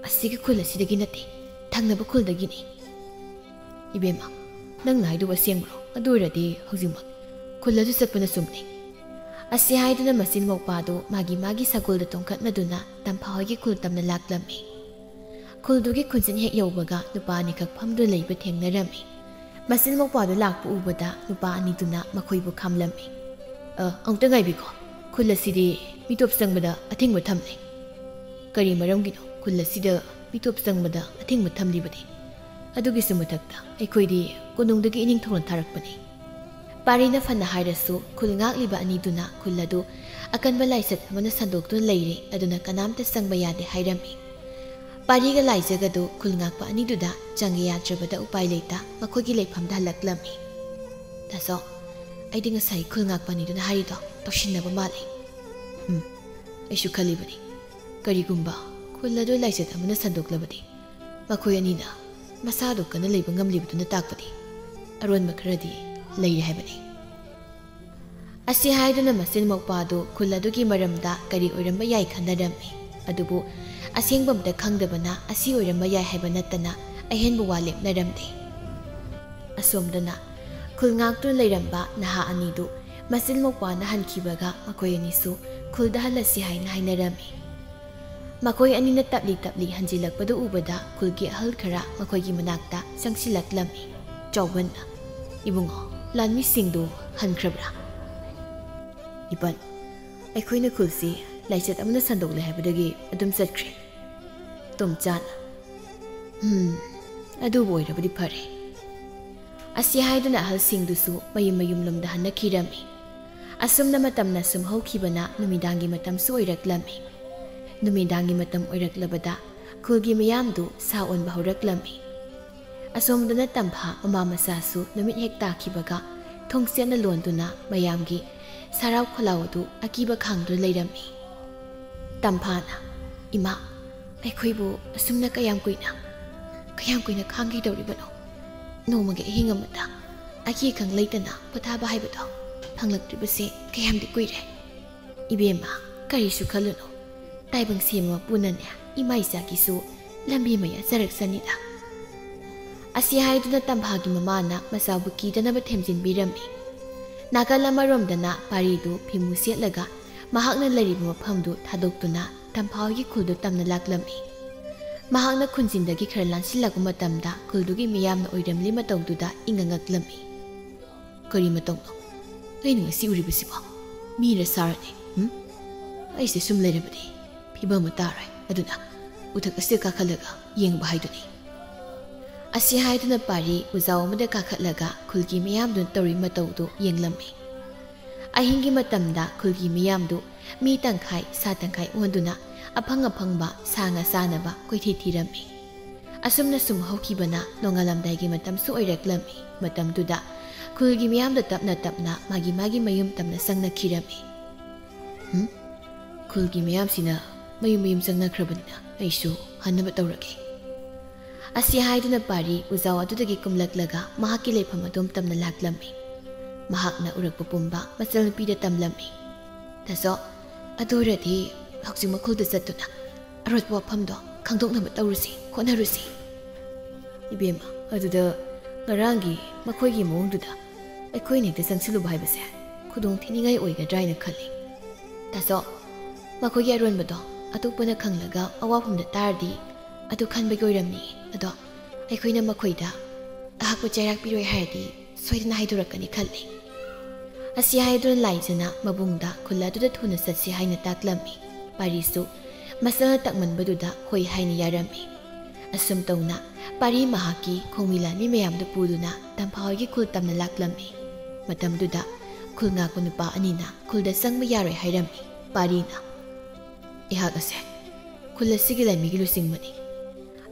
ꯑꯁꯤꯒꯤ ꯈꯨꯜ ꯑꯁꯤꯗꯒꯤ ꯅꯠꯇꯦ, ꯊꯪꯅꯕ ꯈꯨꯜꯗꯒꯤꯅꯤ꯫" "ꯏꯕꯦꯝꯃ, ꯅꯪꯅ ꯍꯥꯏꯗꯨꯕꯨ ꯑꯁꯦꯡꯕ꯭ꯔꯣ? ꯑꯗꯨ ꯑꯣꯏꯔꯗꯤ ꯍꯧꯖꯤꯛꯃꯛ ꯈꯨꯜ ꯑꯗꯨ ꯆꯠꯄꯅ ꯆꯨꯝꯅꯤ꯫" ꯑꯁꯤ ꯍꯥꯏꯗꯨꯅ ꯃꯆꯤꯟ ꯃꯧꯄꯥꯗꯨ ꯃꯥꯒꯤ ꯃꯥꯒꯤ ꯁꯒꯣꯜꯗ ꯇꯣꯡꯈꯠꯅꯗꯨꯅ ꯇꯝꯐꯥ ꯍꯣꯏꯒꯤ ꯈꯨꯜ ꯇꯝꯅ ꯂꯥꯛꯂꯝꯃꯤ꯫ ꯈꯨꯜꯗꯨꯒꯤ ꯈꯨꯟꯖꯤꯟ ꯍꯦꯛ ꯌꯧꯕꯒ ꯅꯨꯄꯥ ꯑꯅꯤꯈꯛ ꯐꯝꯗꯨꯅ ꯂꯩꯕ ꯊꯦꯡꯅꯔꯝꯃꯤ꯫ ꯃꯆꯤꯟ ꯃꯧꯄꯥꯗꯨ ꯂꯥꯛꯄ ꯎꯕꯗ ꯅꯨꯄꯥ ꯑꯅꯤꯗꯨꯅ ꯃꯈꯣꯏꯕꯨ ꯈꯥꯝꯂꯝꯃꯤ꯫ "ꯑ, ꯑꯃꯨꯛꯇ ꯉꯥꯏꯕꯤꯈꯣ, ꯈꯨꯜ ꯑꯁꯤꯗꯤ ꯃꯤꯇꯣꯞ ꯆꯪꯕꯗ ꯑꯊꯤꯡꯕ ꯊꯝꯂꯦ꯫" "ꯀꯔꯤ ꯃꯔꯝꯒꯤꯅꯣ ꯈꯨꯜ ꯑꯁꯤꯗ ꯃꯤꯇꯣꯞ ꯆꯪꯕꯗ ꯑꯊꯤꯡꯕ ꯊꯝꯂꯤꯕꯗꯤ? ꯑꯗꯨꯒꯤꯁꯨ ꯃꯊꯛꯇ ꯑꯩꯈꯣꯏꯗꯤ ꯀꯣꯅꯨꯡꯗꯒꯤ ꯏꯅꯤꯡꯊꯧꯅ ꯊꯥꯔꯛꯄꯅꯤ꯫" ꯄꯥꯔꯤꯅ ꯐꯅ ꯍꯥꯏꯔꯁꯨ ꯈꯨꯜ ꯉꯥꯛꯂꯤꯕ ꯑꯅꯤꯗꯨꯅ ꯈꯨꯜ ꯑꯗꯨ ꯑꯀꯟꯕ ꯂꯥꯏꯆꯠ ꯑꯃꯅ ꯁꯟꯗꯣꯛꯇꯨꯅ ꯂꯩꯔꯦ, ꯑꯗꯨꯅ ꯀꯅꯥꯝꯇ ꯆꯪꯕ ꯌꯥꯗꯦ ꯍꯥꯏꯔꯝꯃꯤ꯫ ꯄꯥꯔꯤꯒ ꯂꯥꯏꯖꯒꯗꯨ ꯈꯨꯜ ꯉꯥꯛꯄ ꯑꯅꯤꯗꯨꯗ ꯆꯪꯒꯦ ꯌꯥꯗ꯭ꯔꯕꯗ ꯎꯄꯥꯏ ꯂꯩꯇ ꯃꯈꯣꯏꯒꯤ ꯂꯩꯐꯝꯗ ꯍꯜꯂꯛꯂꯝꯃꯤ꯫ "ꯇꯥꯆꯧ, ꯑꯩꯗꯤ ꯉꯁꯥꯏ ꯈꯨꯜ ꯉꯥꯛꯄ ꯑꯅꯤꯗꯨꯅ ꯍꯥꯏꯔꯤꯗꯣ ꯇꯧꯁꯤꯟꯅꯕ ꯃꯥꯜꯂꯤ꯫" "ꯎꯝ, ꯑꯩꯁꯨ ꯈꯜꯂꯤꯕꯅꯤ꯫ ꯀꯔꯤꯒꯨꯝꯕ ꯈꯨꯜ ꯑꯗꯨ ꯂꯥꯏꯆꯠ ꯑꯃꯅ ꯁꯟꯗꯣꯛꯂꯕꯗꯤ ꯃꯈꯣꯏ ꯑꯅꯤꯅ ꯃꯁꯥꯗꯨ ꯀꯟꯅ ꯂꯩꯕ ꯉꯝꯂꯤꯕꯗꯨꯅ ꯇꯥꯛꯄꯗꯤ ꯑꯔꯣꯟꯕ ꯈꯔꯗꯤ ꯂꯩꯔꯦ ꯍꯥꯏꯕꯅꯤ꯫" ꯑꯁꯤ ꯍꯥꯏꯗꯨꯅ ꯃꯆꯤꯟ ꯃꯧꯄꯥꯗꯨ ꯈꯨꯜ ꯑꯗꯨꯒꯤ ꯃꯔꯝꯗ ꯀꯔꯤ ꯑꯣꯏꯔꯝꯕ ꯌꯥꯏ ꯈꯟꯅꯔꯝꯃꯤ꯫ ꯑꯗꯨꯕꯨ ꯑꯁꯦꯡꯕ ꯑꯝꯇ ꯈꯪꯗꯕꯅ ꯑꯁꯤ ꯑꯣꯏꯔꯝꯕ ꯌꯥꯏ ꯍꯥꯏꯕ ꯅꯠꯇꯅ ꯑꯍꯦꯟꯕ ꯋꯥ ꯂꯦꯞꯅꯔꯝꯗꯦ꯫ ꯑꯁꯣꯝꯗꯅ ꯈꯨꯜ ꯉꯥꯛꯇꯨꯅ ꯂꯩꯔꯝꯕ ꯅꯍꯥ ꯑꯅꯤꯗꯨ ꯃꯆꯤꯟ ꯃꯧꯄꯥꯅ ꯍꯟꯈꯤꯕꯒ ꯃꯈꯣꯏ ꯑꯅꯤꯁꯨ ꯈꯨꯜꯗ ꯍꯜꯂꯁꯤ ꯍꯥꯏꯅ ꯍꯥꯏꯅꯔꯝꯃꯤ꯫ ꯃꯈꯣꯏ ꯑꯅꯤꯅ ꯇꯞꯂꯤ ꯇꯞꯂꯤ ꯍꯟꯖꯤꯜꯂꯛꯄꯗꯨ ꯎꯕꯗ ꯈꯨꯜꯒꯤ ꯑꯍꯜ ꯈꯔ ꯃꯈꯣꯏꯒꯤ ꯃꯅꯥꯛꯇ ꯆꯪꯁꯤꯜꯂꯛꯂꯝꯃꯤ꯫ ꯆꯥꯎꯕꯟꯅ, "ꯏꯕꯨꯡꯉꯣ, ꯂꯥꯟꯃꯤꯁꯤꯡꯗꯨ ꯍꯟꯈ꯭ꯔꯕ꯭ꯔꯥ?" "ꯏꯄꯟ, ꯑꯩꯈꯣꯏꯅ ꯈꯨꯜꯁꯤ ꯂꯥꯏꯆꯠ ꯑꯃꯅ ꯁꯟꯗꯣꯛꯂꯦ ꯍꯥꯏꯕꯗꯒꯤ ꯑꯗꯨꯝ ꯆꯠꯈ꯭ꯔꯦ꯫" ꯇꯣꯝꯆꯥꯅ, ꯎꯝ, ꯑꯗꯨꯕꯨ ꯑꯣꯏꯔꯕꯗꯤ ꯐꯔꯦ꯫ ꯑꯁꯤ ꯍꯥꯏꯗꯨꯅ ꯑꯍꯜꯁꯤꯡꯗꯨꯁꯨ ꯃꯌꯨꯝ ꯃꯌꯨꯝꯂꯣꯝꯗ ꯍꯟꯅꯈꯤꯔꯝꯃꯤ꯫ ꯑꯁꯨꯝꯅ ꯃꯇꯝꯅ ꯁꯨꯝ ꯍꯧꯈꯤꯕꯅ ꯅꯨꯃꯤꯗꯥꯡꯒꯤ ꯃꯇꯝꯁꯨ ꯑꯣꯏꯔꯛꯂꯝꯃꯤ꯫ ꯅꯨꯃꯤꯗꯥꯡꯒꯤ ꯃꯇꯝ ꯑꯣꯏꯔꯛꯂꯕꯗ ꯈꯨꯜꯒꯤ ꯃꯤꯌꯥꯝꯗꯨ ꯁꯥ ꯑꯣꯟꯕ ꯍꯧꯔꯛꯂꯝꯃꯤ꯫ ꯑꯁꯣꯝꯗꯅ ꯇꯝꯐꯥ ꯃꯃꯥ ꯃꯆꯥꯁꯨ ꯅꯨꯃꯤꯠ ꯍꯦꯛ ꯇꯥꯈꯤꯕꯒ ꯊꯣꯡꯁꯦꯠꯅ ꯂꯣꯟꯗꯨꯅ ꯃꯌꯥꯝꯒꯤ ꯁꯥꯔꯥꯎ ꯈꯣꯜꯂꯥꯎ ꯑꯗꯨ ꯑꯀꯤꯕ ꯈꯥꯡꯗꯨꯅ ꯂꯩꯔꯝꯃꯤ꯫ ꯇꯝꯐꯥꯅ, "ꯏꯃꯥ, ꯑꯩꯈꯣꯏꯕꯨ ꯑꯁꯨꯝꯅ ꯀꯌꯥꯝ ꯀꯨꯏꯅ, ꯀꯌꯥꯝ ꯀꯨꯏꯅ ꯈꯥꯡꯈꯤꯗꯧꯔꯤꯕꯅꯣ? ꯅꯣꯡꯃꯒꯤ ꯑꯍꯤꯡ ꯑꯃꯗ ꯑꯀꯤ ꯑꯈꯪ ꯂꯩꯇꯅ ꯄꯣꯊꯥꯕ ꯍꯥꯏꯕꯗꯣ ꯐꯪꯂꯛꯇ꯭ꯔꯤꯕꯁꯦ ꯀꯌꯥꯝꯗꯤ ꯀꯨꯏꯔꯦ꯫ ꯏꯕꯦꯝꯃ, ꯀꯔꯤꯁꯨ ꯈꯜꯂꯨꯅꯨ꯫ ꯇꯥꯏꯕꯪ ꯁꯦꯝꯕ ꯃꯄꯨꯅꯅꯦ, ꯏꯃꯥ ꯏꯆꯥꯒꯤꯁꯨ ꯂꯝꯕꯤ ꯑꯃ ꯌꯥꯖꯔꯛꯁꯅꯤꯗ"꯫ ꯑꯁꯤ ꯍꯥꯏꯗꯨꯅ ꯇꯝꯐꯥꯒꯤ ꯃꯃꯥꯅ ꯃꯆꯥꯕꯨ ꯀꯤꯗꯅꯕ ꯊꯦꯝꯖꯤꯟꯕꯤꯔꯝꯃꯤ꯫ ꯅꯥꯀꯜ ꯑꯃꯔꯣꯝꯗꯅ ꯄꯥꯔꯤꯗꯨ ꯐꯤꯃꯨ ꯁꯦꯠꯂꯒ ꯃꯍꯥꯛꯅ ꯂꯩꯔꯤꯕ ꯃꯐꯝꯗꯨ ꯊꯥꯗꯣꯛꯇꯨꯅ ꯇꯝꯐꯥ ꯍꯣꯏꯒꯤ ꯈꯨꯜꯗꯨ ꯇꯝꯅ ꯂꯥꯛꯂꯝꯃꯤ꯫ ꯃꯍꯥꯛꯅ ꯈꯨꯟꯖꯤꯟꯗꯒꯤ ꯈꯔ ꯂꯥꯟꯁꯤꯜꯂꯛꯄ ꯃꯇꯝꯗ ꯈꯨꯜꯗꯨꯒꯤ ꯃꯤꯌꯥꯝꯅ ꯑꯣꯏꯔꯝꯂꯤ ꯃꯇꯧꯗꯨꯗ ꯏꯪꯉ ꯉꯛꯂꯝꯃꯤ꯫ "ꯀꯔꯤ ꯃꯇꯧꯅꯣ? ꯑꯩꯅ ꯉꯁꯤ ꯎꯔꯤꯕꯁꯤꯕꯣ? ꯃꯤꯔ ꯁꯥꯔꯅꯦ? ꯎꯝ? ꯑꯩꯁꯦ ꯁꯨꯝ ꯂꯩꯔꯕꯗꯤ ꯐꯤꯕꯝ ꯑꯃ ꯇꯥꯔꯣꯏ꯫ ꯑꯗꯨꯅ ꯎꯊꯛ ꯑꯁꯤꯗ ꯀꯥꯈꯠꯂꯒ ꯌꯦꯡꯕ ꯍꯥꯏꯗꯨꯅꯤ"꯫ ꯑꯁꯤ ꯍꯥꯏꯗꯨꯅ ꯄꯥꯔꯤ ꯎꯖꯥꯎ ꯑꯃꯗ ꯀꯥꯈꯠꯂꯒ ꯈꯨꯜꯒꯤ ꯃꯤꯌꯥꯝꯗꯨꯅ ꯇꯧꯔꯤ ꯃꯇꯧꯗꯨ ꯌꯦꯡꯂꯝꯃꯤ꯫ ꯑꯍꯤꯡꯒꯤ ꯃꯇꯝꯗ ꯈꯨꯜꯒꯤ ꯃꯤꯌꯥꯝꯗꯨ ꯃꯤ ꯇꯪꯈꯥꯏ ꯁꯥ ꯇꯪꯈꯥꯏ ꯑꯣꯟꯗꯨꯅ ꯑꯐꯪ ꯑꯐꯪꯕ ꯁꯥ ꯉꯥ ꯆꯥꯅꯕ ꯀꯣꯏꯊꯤ ꯊꯤꯔꯝꯃꯤ꯫ ꯑꯁꯨꯝꯅ ꯁꯨꯝ ꯍꯧꯈꯤꯕꯅ ꯅꯣꯡꯉꯥꯜꯂꯝꯗꯥꯏꯒꯤ ꯃꯇꯝꯁꯨ ꯑꯣꯏꯔꯛꯂꯝꯃꯤ꯫ ꯃꯇꯝꯗꯨꯗ ꯈꯨꯜꯒꯤ ꯃꯤꯌꯥꯝꯗ ꯇꯞꯅ ꯇꯞꯅ ꯃꯥꯒꯤ ꯃꯥꯒꯤ ꯃꯌꯨꯝ ꯇꯝꯅ ꯆꯪꯅꯈꯤꯔꯝꯃꯤ꯫ "ꯍꯨꯝ? ꯈꯨꯜꯒꯤ ꯃꯤꯌꯥꯝꯁꯤꯅ ꯃꯌꯨꯝ ꯃꯌꯨꯝ ꯆꯪꯅꯈ꯭ꯔꯕꯅꯤꯅ ꯑꯩꯁꯨ ꯍꯟꯅꯕ ꯇꯧꯔꯒꯦ"꯫ ꯑꯁꯤ ꯍꯥꯏꯗꯨꯅ ꯄꯥꯔꯤ ꯎꯖꯥꯎ ꯑꯗꯨꯗꯒꯤ ꯀꯨꯝꯂꯛꯂꯒ ꯃꯍꯥꯛꯀꯤ ꯂꯩꯐꯝ ꯑꯗꯨꯝ ꯇꯝꯅ ꯂꯥꯛꯂꯝꯃꯤ꯫ ꯃꯍꯥꯛꯅ ꯎꯔꯛꯄ ꯄꯨꯝꯕ ꯃꯆꯜꯅꯨꯄꯤꯗ ꯇꯝꯂꯝꯃꯤ꯫ "ꯇꯥꯆꯧ, ꯑꯗꯨ ꯑꯣꯏꯔꯗꯤ ꯍꯧꯖꯤꯛ ꯃꯈꯨꯜꯗ ꯆꯠꯇꯨꯅ ꯑꯔꯣꯠꯄ ꯋꯥꯐꯝꯗꯣ ꯈꯪꯗꯣꯛꯅꯕ ꯇꯧꯔꯨꯁꯤ, ꯍꯣꯠꯅꯔꯨꯁꯤ"꯫ "ꯏꯕꯦꯝꯃ, ꯑꯗꯨꯗ ꯉꯔꯥꯡꯒꯤ ꯃꯈꯣꯏꯒꯤ ꯃꯑꯣꯡꯗꯨꯗ ꯑꯩꯈꯣꯏꯅ ꯍꯦꯛꯇ ꯆꯪꯁꯤꯜꯂꯨꯕ ꯍꯥꯏꯕꯁꯦ ꯈꯨꯗꯣꯡ ꯊꯤꯅꯤꯡꯉꯥꯏ ꯑꯣꯏꯒꯗ꯭ꯔꯥ ꯍꯥꯏꯅ ꯈꯜꯂꯤ꯫ ꯇꯥꯆꯧ, ꯃꯈꯣꯏꯒꯤ ꯑꯔꯣꯟꯕꯗꯣ ꯑꯇꯣꯞꯄꯅ ꯈꯪꯂꯒ ꯑꯋꯥꯐꯝꯗ ꯇꯥꯔꯗꯤ ꯑꯗꯨ ꯈꯟꯕꯒꯤ ꯑꯣꯏꯔꯝꯅꯤ꯫ ꯑꯗꯣ ꯑꯩꯈꯣꯏꯅ ꯃꯈꯣꯏꯗ ꯑꯍꯥꯛꯄ ꯆꯩꯔꯥꯛ ꯄꯤꯔꯣꯏ ꯍꯥꯏꯔꯗꯤ ꯁꯣꯏꯗꯅ ꯍꯥꯏꯗꯣꯔꯛꯀꯅꯤ ꯈꯜꯂꯤ"꯫ ꯑꯁꯤ ꯍꯥꯏꯗꯨꯅ ꯂꯥꯏꯖꯅ ꯃꯕꯨꯡꯗ ꯈꯨꯜ ꯑꯗꯨꯗ ꯊꯨꯅ ꯆꯠꯁꯤ ꯍꯥꯏꯅ ꯇꯥꯛꯂꯝꯃꯤ꯫ ꯄꯥꯔꯤꯁꯨ ꯃꯁꯥꯅ ꯇꯥꯛꯃꯟꯕꯗꯨꯗ ꯍꯣꯏ ꯍꯥꯏꯅ ꯌꯥꯔꯝꯃꯤ꯫ ꯑꯁꯨꯝ ꯇꯧꯅ ꯄꯥꯔꯤ ꯃꯍꯥꯛꯀꯤ ꯈꯣꯡꯃꯤ ꯂꯥꯟꯃꯤ ꯃꯌꯥꯝꯗꯨ ꯄꯨꯗꯨꯅ ꯇꯝꯐꯥ ꯍꯣꯏꯒꯤ ꯈꯨꯜ ꯇꯝꯅ ꯂꯥꯛꯂꯝꯃꯤ꯫ ꯃꯇꯝꯗꯨꯗ ꯈꯨꯜ ꯉꯥꯛꯄ ꯅꯨꯄꯥ ꯑꯅꯤꯅ ꯈꯨꯜꯗ ꯆꯪꯕ ꯌꯥꯔꯣꯏ ꯍꯥꯏꯔꯝꯃꯤ꯫ ꯄꯥꯔꯤꯅ, "ꯑꯩꯍꯥꯛ ꯑꯁꯦ ꯈꯨꯜ ꯑꯁꯤꯒꯤ ꯂꯥꯟꯃꯤꯒꯤ ꯂꯨꯆꯤꯡꯕꯅꯤ꯫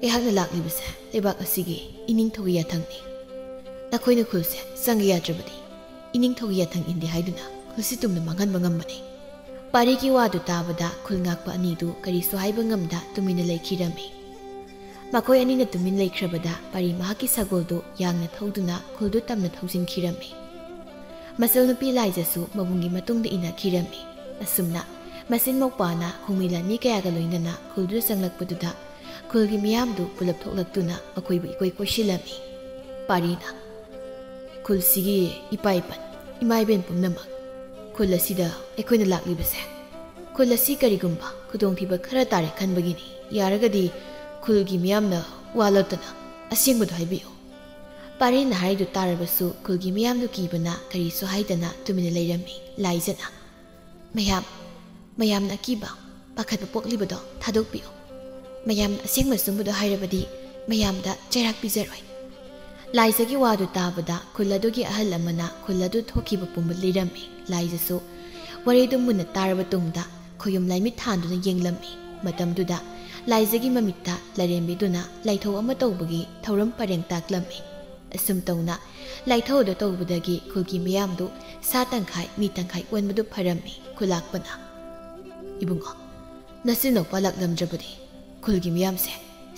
ꯑꯩꯍꯥꯛꯅ ꯂꯥꯛꯂꯤꯕꯁꯦ ꯂꯩꯕꯥꯛ ꯑꯁꯤꯒꯤ ꯏꯅꯤꯡꯊꯧꯒꯤ ꯌꯥꯊꯪꯅꯤ꯫ ꯅꯈꯣꯏꯅ ꯈꯨꯜꯁꯦ ꯆꯪꯒꯦ ꯌꯥꯗ꯭ꯔꯕꯗꯤ ꯏꯅꯤꯡꯊꯧꯒꯤ ꯌꯥꯊꯪ ꯏꯟꯗꯦ ꯍꯥꯏꯗꯨꯅ ꯈꯨꯜꯁꯤ ꯇꯨꯝꯅ ꯃꯥꯡꯍꯟꯕ ꯉꯝꯕꯅꯤ"꯫ ꯄꯥꯔꯤꯒꯤ ꯋꯥꯗꯨ ꯇꯥꯕꯗ ꯈꯨꯜ ꯉꯥꯛꯄ ꯑꯅꯤꯗꯨ ꯀꯔꯤꯁꯨ ꯍꯥꯏꯕ ꯉꯝꯗ ꯇꯨꯃꯤꯟꯅ ꯂꯩꯈꯤꯔꯝꯃꯤ꯫ ꯃꯈꯣꯏ ꯑꯅꯤꯅ ꯇꯨꯃꯤꯟ ꯂꯩꯈ꯭ꯔꯕꯗ ꯄꯥꯔꯤ ꯃꯍꯥꯛꯀꯤ ꯁꯒꯣꯜꯗꯨ ꯌꯥꯡꯅ ꯊꯧꯗꯨꯅ ꯈꯨꯜꯗꯨ ꯇꯝꯅ ꯊꯧꯖꯤꯟꯈꯤꯔꯝꯃꯤ꯫ ꯃꯆꯜꯅꯨꯄꯤ ꯂꯥꯏꯖꯁꯨ ꯃꯕꯨꯡꯒꯤ ꯃꯇꯨꯡꯗ ꯏꯟꯅꯈꯤꯔꯝꯃꯤ꯫ ꯑꯁꯨꯝꯅ ꯃꯆꯤꯟ ꯃꯧꯄꯥꯅ ꯈꯣꯡꯃꯤ ꯂꯥꯟꯃꯤ ꯀꯌꯥꯒ ꯂꯣꯏꯅꯅ ꯈꯨꯜꯗꯨꯗ ꯆꯪꯂꯛꯄꯗꯨꯗ ꯈꯨꯜꯒꯤ ꯃꯤꯌꯥꯝꯗꯨ ꯄꯨꯂꯞ ꯊꯣꯛꯂꯛꯇꯨꯅ ꯃꯈꯣꯏꯕꯨ ꯏꯀꯣꯏ ꯀꯣꯏꯁꯤꯜꯂꯝꯃꯤ꯫ ꯄꯥꯔꯤꯅ, "ꯈꯨꯜꯁꯤꯒꯤ ꯏꯄꯥ ꯏꯄꯟ, ꯏꯃꯥ ꯏꯕꯦꯟ ꯄꯨꯝꯅꯃꯛ, ꯈꯨꯜ ꯑꯁꯤꯗ ꯑꯩꯈꯣꯏꯅ ꯂꯥꯛꯂꯤꯕꯁꯦ ꯈꯨꯜ ꯑꯁꯤ ꯀꯔꯤꯒꯨꯝꯕ ꯈꯨꯗꯣꯡꯊꯤꯕ ꯈꯔ ꯇꯥꯔꯦ ꯈꯟꯕꯒꯤꯅꯤ꯫ ꯌꯥꯔꯒꯗꯤ ꯈꯨꯜꯒꯤ ꯃꯤꯌꯥꯝꯅ ꯋꯥ ꯂꯣꯠꯇꯅ ꯑꯁꯦꯡꯕꯗꯨ ꯍꯥꯏꯕꯤꯌꯨ"꯫ ꯄꯥꯔꯤꯅ ꯍꯥꯏꯔꯤꯗꯨ ꯇꯥꯔꯕꯁꯨ ꯈꯨꯜꯒꯤ ꯃꯤꯌꯥꯝꯗꯨ ꯀꯤꯕꯅ ꯀꯔꯤꯁꯨ ꯍꯥꯏꯗꯅ ꯇꯨꯃꯤꯟꯅ ꯂꯩꯔꯝꯃꯤ꯫ ꯂꯥꯏꯖꯅ, "ꯃꯌꯥꯝ, ꯃꯌꯥꯝꯅ ꯑꯀꯤꯕ, ꯄꯥꯈꯠꯄ ꯄꯣꯛꯂꯤꯕꯗꯣ ꯊꯥꯗꯣꯛꯄꯤꯌꯨ꯫ ꯃꯌꯥꯝꯅ ꯑꯁꯦꯡꯕ ꯑꯆꯨꯝꯕꯗꯣ ꯍꯥꯏꯔꯕꯗꯤ ꯃꯌꯥꯝꯗ ꯆꯩꯔꯥꯛ ꯄꯤꯖꯔꯣꯏ"꯫ ꯂꯥꯏꯖꯒꯤ ꯋꯥꯗꯨ ꯇꯥꯕꯗ ꯈꯨꯜ ꯑꯗꯨꯒꯤ ꯑꯍꯜ ꯑꯃꯅ ꯈꯨꯜ ꯑꯗꯨ ꯊꯣꯛꯈꯤꯕ ꯄꯨꯝꯕ ꯂꯤꯔꯝꯃꯤ꯫ ꯂꯥꯏꯖꯁꯨ ꯋꯥꯔꯤꯗꯨ ꯃꯨꯟꯅ ꯇꯥꯔꯕ ꯇꯨꯡꯗ ꯈꯣꯌꯨꯝ ꯂꯥꯏꯃꯤꯠ ꯊꯥꯟꯗꯨꯅ ꯌꯦꯡꯂꯝꯃꯤ꯫ ꯃꯇꯝꯗꯨꯗ ꯂꯥꯏꯖꯒꯤ ꯃꯃꯤꯠꯇ ꯂꯥꯏꯔꯦꯝꯕꯤꯗꯨꯅ ꯂꯥꯏꯊꯧ ꯑꯃ ꯇꯧꯕꯒꯤ ꯊꯧꯔꯝ ꯄꯔꯦꯡ ꯇꯥꯛꯂꯝꯃꯤ꯫ ꯑꯁꯨꯝ ꯇꯧꯅ ꯂꯥꯏꯊꯧ ꯑꯗꯨ ꯇꯧꯕꯗꯒꯤ ꯈꯨꯜꯒꯤ ꯃꯤꯌꯥꯝꯗꯨ ꯁꯥ ꯇꯪꯈꯥꯏ ꯃꯤ ꯇꯪꯈꯥꯏ ꯑꯣꯟꯕꯗꯨ ꯐꯔꯝꯃꯤ꯫ ꯈꯨꯂꯥꯛꯄꯅ, "ꯏꯕꯨꯡꯉꯣ, ꯅꯆꯤꯟꯅ ꯄꯥꯜꯂꯛꯂꯝꯗ꯭ꯔꯕꯗꯤ ꯈꯨꯜꯒꯤ ꯃꯤꯌꯥꯝꯁꯦ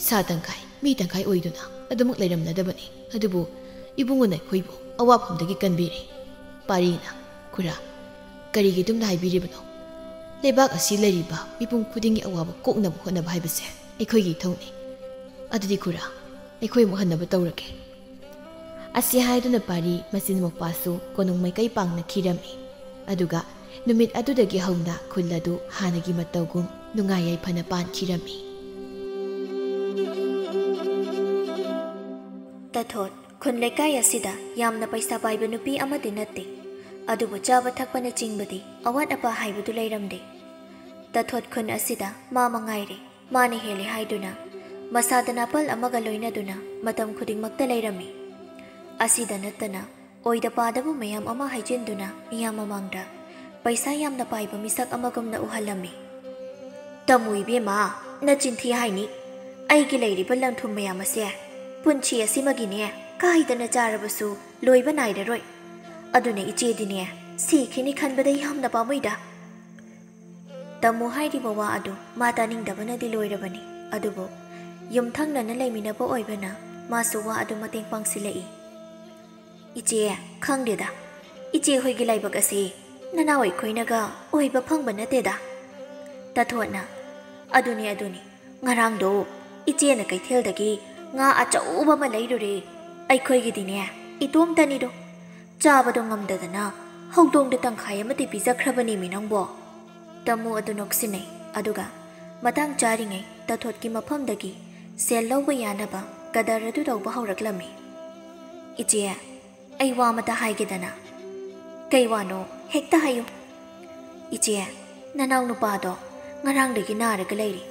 ꯁꯥ ꯇꯪꯈꯥꯏ ꯃꯤ ꯇꯪꯈꯥꯏ ꯑꯣꯏꯗꯨꯅ ꯑꯗꯨꯃꯛ ꯂꯩꯔꯝꯂꯗꯕꯅꯤ꯫ ꯑꯗꯨꯕꯨ ꯏꯕꯨꯡꯉꯣꯅ ꯑꯩꯈꯣꯏꯕꯨ ꯑꯋꯥꯐꯝꯗꯒꯤ ꯀꯟꯕꯤꯔꯦ"꯫ ꯄꯥꯔꯤꯅ, "ꯈꯨꯔꯥ, ꯀꯔꯤꯒꯤ ꯑꯗꯨꯝꯅ ꯍꯥꯏꯕꯤꯔꯤꯕꯅꯣ? ꯂꯩꯕꯥꯛ ꯑꯁꯤ ꯂꯩꯔꯤꯕ ꯃꯤꯄꯨꯝ ꯈꯨꯗꯤꯡꯒꯤ ꯑꯋꯥꯕ ꯀꯣꯛꯅꯕ ꯍꯣꯠꯅꯕ ꯍꯥꯏꯕꯁꯦ ꯑꯩꯈꯣꯏꯒꯤ ꯏꯊꯧꯅꯤ꯫ ꯑꯗꯨꯗꯤ ꯈꯨꯔꯥ, ꯑꯩꯈꯣꯏ ꯑꯃꯨꯛ ꯍꯟꯅꯕ ꯇꯧꯔꯒꯦ"꯫ ꯑꯁꯤ ꯍꯥꯏꯗꯨꯅ ꯄꯥꯔꯤ ꯃꯆꯤꯟ ꯃꯧꯄꯥꯁꯨ ꯀꯣꯅꯨꯡ ꯃꯥꯏꯀꯩ ꯄꯥꯡꯅ ꯈꯤꯔꯝꯃꯤ꯫ ꯑꯗꯨꯒ ꯅꯨꯃꯤꯠ ꯑꯗꯨꯗꯒꯤ ꯍꯧꯅ ꯈꯨꯜ ꯑꯗꯨ ꯍꯥꯟꯅꯒꯤ ꯃꯇꯧꯒꯨꯝ ꯅꯨꯡꯉꯥꯏ ꯌꯥꯏꯐꯅ ꯄꯥꯟꯈꯤꯔꯝꯃꯤ꯫ ꯇꯊꯣꯠ, ꯈꯨꯟ ꯂꯩꯀꯥꯏ ꯑꯁꯤꯗ ꯌꯥꯝꯅ ꯄꯩꯁꯥ ꯄꯥꯏꯕ ꯅꯨꯄꯤ ꯑꯃꯗꯤ ꯅꯠꯇꯦ꯫ ꯑꯗꯨꯕꯨ ꯆꯥꯕ ꯊꯛꯄꯅꯆꯤꯡꯕꯗꯤ ꯑꯋꯥꯠ ꯑꯄꯥ ꯍꯥꯏꯕꯗꯨ ꯂꯩꯔꯝꯗꯦ꯫ ꯇꯊꯣꯠ ꯈꯨꯟ ꯑꯁꯤꯗ ꯃꯥ ꯃꯉꯥꯏꯔꯦ꯫ ꯃꯥꯅ ꯍꯦꯜꯂꯦ ꯍꯥꯏꯗꯨꯅ ꯃꯁꯥꯗ ꯅꯥꯄꯜ ꯑꯃꯒ ꯂꯣꯏꯅꯗꯨꯅ ꯃꯇꯝ ꯈꯨꯗꯤꯡꯃꯛꯇ ꯂꯩꯔꯝꯃꯤ꯫ ꯑꯁꯤꯗ ꯅꯠꯇꯅ ꯑꯣꯏꯗ ꯄꯥꯗꯕ ꯃꯌꯥꯝ ꯑꯃ ꯍꯥꯏꯖꯤꯟꯗꯨꯅ ꯃꯤꯌꯥꯝ ꯃꯃꯥꯡꯗ ꯄꯩꯁꯥ ꯌꯥꯝꯅ ꯄꯥꯏꯕ ꯃꯤꯁꯛ ꯑꯃꯒꯨꯝꯅ ꯎꯍꯜꯂꯝꯃꯤ꯫ "ꯇꯥꯃꯣ ꯏꯕꯦꯝꯃ, ꯅꯆꯤꯟ ꯊꯤ ꯍꯥꯏꯅꯤ꯫ ꯑꯩꯒꯤ ꯂꯩꯔꯤꯕ ꯂꯟ ꯊꯨꯝ ꯃꯌꯥꯝ ꯑꯁꯦ ꯄꯨꯟꯁꯤ ꯑꯁꯤꯃꯒꯤꯅꯦ ꯀꯥꯏꯗꯅ ꯆꯥꯔꯕꯁꯨ ꯂꯣꯏꯕ ꯅꯥꯏꯔꯔꯣꯏ꯫ ꯑꯗꯨꯅ ꯏꯆꯦꯗꯤꯅꯦ ꯁꯤꯈꯤꯅꯤ ꯈꯟꯕꯗ ꯌꯥꯝꯅ ꯄꯥꯝꯃꯨꯏꯗ꯫" ꯇꯥꯃꯣ ꯍꯥꯏꯔꯤꯕ ꯋꯥ ꯑꯗꯨ ꯃꯥ ꯇꯥꯅꯤꯡꯗꯕꯅꯗꯤ ꯂꯣꯏꯔꯕꯅꯤ꯫ ꯑꯗꯨꯕꯨ ꯌꯨꯝꯊꯪꯅꯅ ꯂꯩꯃꯤꯟꯅꯕ ꯑꯣꯏꯕꯅ ꯃꯥꯁꯨ ꯋꯥ ꯑꯗꯨ ꯃꯇꯦꯡ ꯄꯥꯡꯁꯤꯜꯂꯛꯏ꯫ "ꯏꯆꯦ, ꯈꯪꯗꯦꯗ, ꯏꯆꯦ ꯍꯣꯏꯒꯤ ꯂꯥꯏꯕꯛ ꯑꯁꯤ ꯅꯅꯥꯎ ꯑꯩꯈꯣꯏꯅꯒ ꯑꯣꯏꯕ ꯐꯪꯕ ꯅꯠꯇꯦꯗ꯫" ꯇꯥꯊꯣꯠꯅ, "ꯑꯗꯨꯅꯤ, ꯑꯗꯨꯅꯤ, ꯉꯔꯥꯡꯗꯣ ꯏꯆꯦꯅ ꯀꯩꯊꯦꯜꯗꯒꯤ ꯉꯥ ꯑꯆꯧꯕ ꯑꯃ ꯂꯩꯔꯨꯔꯦ꯫ ꯑꯩꯈꯣꯏꯒꯤꯗꯤꯅꯦ ꯏꯇꯣꯝꯇꯅꯤꯗꯣ꯫ ꯆꯥꯕꯗꯣ ꯉꯝꯗꯗꯅ ꯍꯧꯗꯣꯡꯗ ꯇꯪꯈꯥꯏ ꯑꯃꯗꯤ ꯄꯤꯖꯈ꯭ꯔꯕꯅꯦꯃꯤ ꯅꯪꯕꯣ꯫" ꯇꯥꯃꯣ ꯑꯗꯨ ꯅꯣꯛꯁꯤꯟꯅꯩ꯫ ꯑꯗꯨꯒ ꯃꯇꯥꯡ ꯆꯥꯔꯤꯉꯩ ꯇꯥꯊꯣꯠꯀꯤ ꯃꯐꯝꯗꯒꯤ ꯁꯦꯜ ꯂꯧꯕ ꯌꯥꯅꯕ ꯀꯗꯔ ꯑꯗꯨ ꯇꯧꯕ ꯍꯧꯔꯛꯂꯝꯃꯤ꯫ "ꯏꯆꯦ, ꯑꯩ ꯋꯥ ꯑꯃꯇ ꯍꯥꯏꯒꯦꯗꯅ꯫" "ꯀꯩ ꯋꯥꯅꯣ? ꯍꯦꯛꯇ ꯍꯥꯏꯌꯨ꯫" "ꯏꯆꯦ, ꯅꯅꯥꯎ ꯅꯨꯄꯥꯗꯣ ꯉꯔꯥꯡꯗꯒꯤ ꯅꯥꯔꯒ ꯂꯩꯔꯤ꯫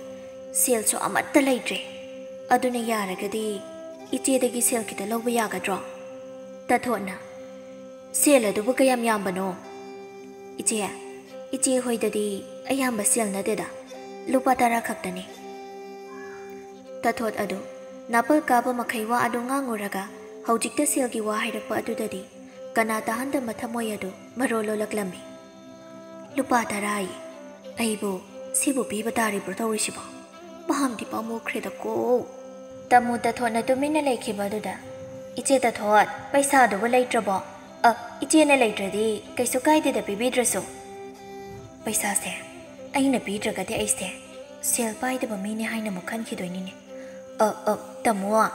ꯁꯦꯜꯁꯨ ꯑꯃꯠꯇ ꯂꯩꯇ꯭ꯔꯦ꯫ ꯑꯗꯨꯅ ꯌꯥꯔꯒꯗꯤ ꯏꯆꯦꯗꯒꯤ ꯁꯦꯜ ꯈꯤꯇ ꯂꯧꯕ ꯌꯥꯒꯗ꯭ꯔꯣ?" ꯇꯥꯊꯣꯠꯅ, "ꯁꯦꯜ ꯑꯗꯨꯕꯨ ꯀꯌꯥꯝ ꯌꯥꯝꯕꯅꯣ?" "ꯏꯆꯦ, ꯏꯆꯦ ꯍꯣꯏꯗꯗꯤ ꯑꯌꯥꯝꯕ ꯁꯦꯜ ꯅꯠꯇꯦꯗ, ꯂꯨꯄꯥ ꯇꯔꯥ ꯈꯛꯇꯅꯤ꯫" ꯇꯥꯊꯣꯠ ꯑꯗꯨ ꯅꯥꯄꯜ ꯀꯥꯕ ꯃꯈꯩ ꯋꯥ ꯑꯗꯨ ꯉꯥꯡꯉꯨꯔꯒ ꯍꯧꯖꯤꯛꯇ ꯁꯦꯜꯒꯤ ꯋꯥ ꯍꯥꯏꯔꯛꯄ ꯑꯗꯨꯗꯗꯤ ꯀꯅꯥ ꯇꯥꯍꯟꯗꯕ ꯊꯃꯣꯏ ꯑꯗꯨ ꯃꯔꯣꯜ ꯂꯣꯜꯂꯛꯂꯝꯃꯤ꯫ "ꯂꯨꯄꯥ ꯇꯔꯥ ꯑꯌꯦ꯫ ꯑꯩꯕꯨ ꯁꯤꯕꯨ ꯄꯤꯕ ꯇꯥꯔꯤꯕ꯭ꯔꯣ ꯇꯧꯔꯤꯁꯤꯕꯣ? ꯄꯥꯝꯗꯤ ꯄꯥꯝꯃꯨꯈ꯭ꯔꯦꯗꯀꯣ꯫" ꯇꯥꯃꯣ ꯇꯥꯊꯣꯠꯅ ꯇꯨꯃꯤꯟꯅ ꯂꯩꯈꯤꯕ ꯑꯗꯨꯗ, "ꯏꯆꯦ ꯇꯥꯊꯣꯠ, ꯄꯩꯁꯥꯗꯨꯕꯨ ꯂꯩꯇ꯭ꯔꯕꯣ? ꯑ, ꯏꯆꯦꯅ ꯂꯩꯇ꯭ꯔꯗꯤ ꯀꯩꯁꯨ ꯀꯥꯏꯗꯦꯗ ꯄꯤꯕꯤꯗ꯭ꯔꯁꯨ꯫" "ꯄꯩꯁꯥꯁꯦ ꯑꯩꯅ ꯄꯤꯗ꯭ꯔꯒꯗꯤ ꯑꯩꯁꯦ ꯁꯦꯜ ꯄꯥꯏꯗꯕ ꯃꯤꯅꯦ ꯍꯥꯏꯅ ꯑꯃꯨꯛ ꯈꯟꯈꯤꯗꯣꯏꯅꯤꯅꯦ꯫ ꯑ, ꯑ, ꯇꯥꯃꯣ,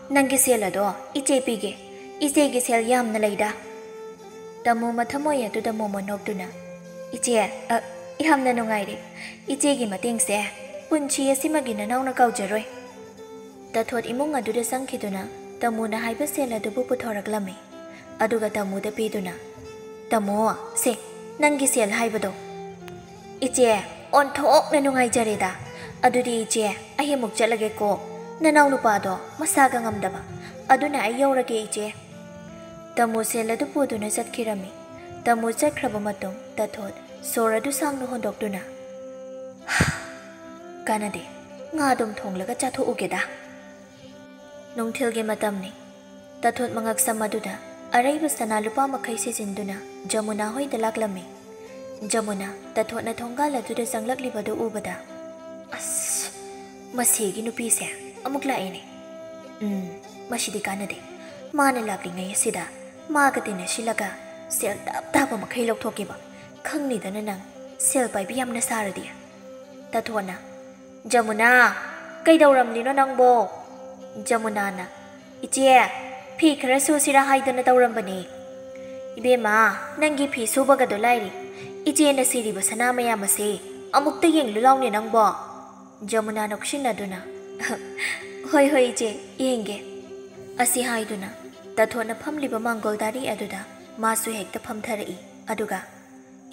ꯅꯪꯒꯤ ꯁꯦꯜ ꯑꯗꯣ ꯏꯆꯦ ꯄꯤꯒꯦ꯫ ꯏꯆꯦꯒꯤ ꯁꯦꯜ ꯌꯥꯝꯅ ꯂꯩꯗ꯫" ꯇꯥꯃꯣ ꯃꯊꯃꯣꯏ ꯑꯗꯨꯗ ꯃꯣꯃꯣꯟ ꯅꯣꯛꯇꯨꯅ, "ꯏꯆꯦ, ꯑ, ꯌꯥꯝꯅ ꯅꯨꯡꯉꯥꯏꯔꯦ꯫ ꯏꯆꯦꯒꯤ ꯃꯇꯦꯡꯁꯦ ꯄꯨꯟꯁꯤ ꯑꯁꯤꯃꯒꯤ ꯅꯅꯥꯎꯅ ꯀꯥꯎꯖꯔꯣꯏ꯫" ꯇꯥꯊꯣꯠ ꯏꯃꯨꯡ ꯑꯗꯨꯗ ꯆꯪꯈꯤꯗꯨꯅ ꯇꯥꯃꯣꯅ ꯍꯥꯏꯕ ꯁꯦꯜ ꯑꯗꯨꯕꯨ ꯄꯨꯊꯣꯔꯛꯂꯝꯃꯤ꯫ ꯑꯗꯨꯒ ꯇꯥꯃꯣꯗ ꯄꯤꯗꯨꯅ, "ꯇꯥꯃꯣ, ꯁꯦ, ꯅꯪꯒꯤ ꯁꯦꯜ ꯍꯥꯏꯕꯗꯣ꯫" "ꯏꯆꯦ, ꯑꯣꯟꯊꯣꯛꯅ ꯅꯨꯡꯉꯥꯏꯖꯔꯦꯗ꯫ ꯑꯗꯨꯗꯤ ꯏꯆꯦ, ꯑꯩ ꯑꯃꯨꯛ ꯆꯠꯂꯒꯦꯀꯣ꯫ "ꯅꯅꯥꯎ ꯅꯨꯄꯥꯗꯣ ꯃꯁꯥꯒ ꯉꯝꯗꯕ, ꯑꯗꯨꯅ ꯑꯩ ꯌꯧꯔꯒꯦ, ꯏꯆꯦ꯫" ꯇꯥꯃꯣ ꯁꯦꯜ ꯑꯗꯨ ꯄꯨꯗꯨꯅ ꯆꯠꯈꯤꯔꯝꯃꯤ꯫ ꯇꯥꯃꯣ ꯆꯠꯈ꯭ꯔꯕ ꯃꯇꯨꯡ ꯇꯥꯊꯣꯠ ꯁꯣꯔ ꯑꯗꯨ ꯁꯥꯡꯅ ꯍꯣꯟꯗꯣꯛꯇꯨꯅ, "ꯀꯥꯟꯅꯗꯦ, ꯉꯥ ꯑꯗꯨꯝ ꯊꯣꯡꯂꯒ ꯆꯥꯊꯣꯛꯎꯒꯦꯗ꯫" ꯅꯨꯡꯊꯤꯜꯒꯤ ꯃꯇꯝꯅꯤ꯫ ꯇꯥꯊꯣꯠ ꯃꯉꯛꯁꯝ ꯑꯗꯨꯗ ꯑꯔꯩꯕ ꯁꯅꯥ ꯂꯨꯄꯥ ꯃꯈꯩ ꯁꯤꯖꯤꯟꯗꯨꯅ ꯖꯃꯨꯅꯥ ꯍꯣꯏꯗ ꯂꯥꯛꯂꯝꯃꯤ꯫ ꯖꯃꯨꯅꯥ ꯇꯥꯊꯣꯠꯅ ꯊꯣꯡꯒꯥꯜ ꯑꯗꯨꯗ ꯆꯪꯂꯛꯂꯤꯕꯗꯨ ꯎꯕꯗ, "ꯑꯁ, ꯃꯁꯤꯒꯤ ꯅꯨꯄꯤꯁꯦ ꯑꯃꯨꯛ ꯂꯥꯛꯑꯦꯅꯦ꯫ ꯎꯝ, ꯃꯁꯤꯗꯤ ꯀꯥꯟꯅꯗꯦ꯫ ꯃꯥꯅ ꯂꯥꯛꯂꯤꯉꯩ ꯑꯁꯤꯗ ꯃꯥꯒ ꯇꯤꯟꯅꯁꯤꯜꯂꯒ ꯁꯦꯜ ꯇꯞ ꯇꯥꯕ ꯃꯈꯩ ꯂꯧꯊꯣꯛꯀꯦꯕ꯫ ꯈꯪꯅꯤꯗꯅ ꯅꯪ, ꯁꯦꯜ ꯄꯥꯏꯕꯤ ꯌꯥꯝꯅ ꯁꯥꯔꯗꯤ꯫" ꯇꯥꯊꯣꯠꯅ, "ꯖꯃꯨꯅꯥ, ꯀꯩꯗꯧꯔꯝꯂꯤꯅꯣ ꯅꯪꯕꯣ?" ꯖꯃꯨꯅꯥꯅ, "ꯏꯆꯦ, ꯐꯤ ꯈꯔ ꯁꯨꯁꯤꯔꯥ ꯍꯥꯏꯗꯅ ꯇꯧꯔꯝꯕꯅꯦ꯫" "ꯏꯕꯦꯝꯃ, ꯅꯪꯒꯤ ꯐꯤ ꯁꯨꯕꯒꯗꯣ ꯂꯥꯏꯔꯤ, ꯏꯆꯦꯅ ꯁꯤꯔꯤꯕ ꯁꯅꯥ ꯃꯌꯥꯝ ꯑꯁꯦ ꯑꯃꯨꯛꯇ ꯌꯦꯡꯂꯨ ꯂꯥꯎꯅꯦ ꯅꯪꯕꯣ꯫" ꯖꯃꯨꯅꯥ ꯅꯣꯛꯁꯤꯟꯅꯗꯨꯅ, "ꯍꯣꯏ, ꯍꯣꯏ, ꯏꯆꯦ, ꯌꯦꯡꯒꯦ꯫" ꯑꯁꯤ ꯍꯥꯏꯗꯨꯅ ꯇꯥꯊꯣꯠꯅ ꯐꯝꯂꯤꯕ ꯃꯥꯡꯒꯣꯜ ꯗꯥꯔꯤ ꯑꯗꯨꯗ ꯃꯥꯁꯨ ꯍꯦꯛꯇ ꯐꯝꯊꯔꯛꯏ꯫ ꯑꯗꯨꯒ,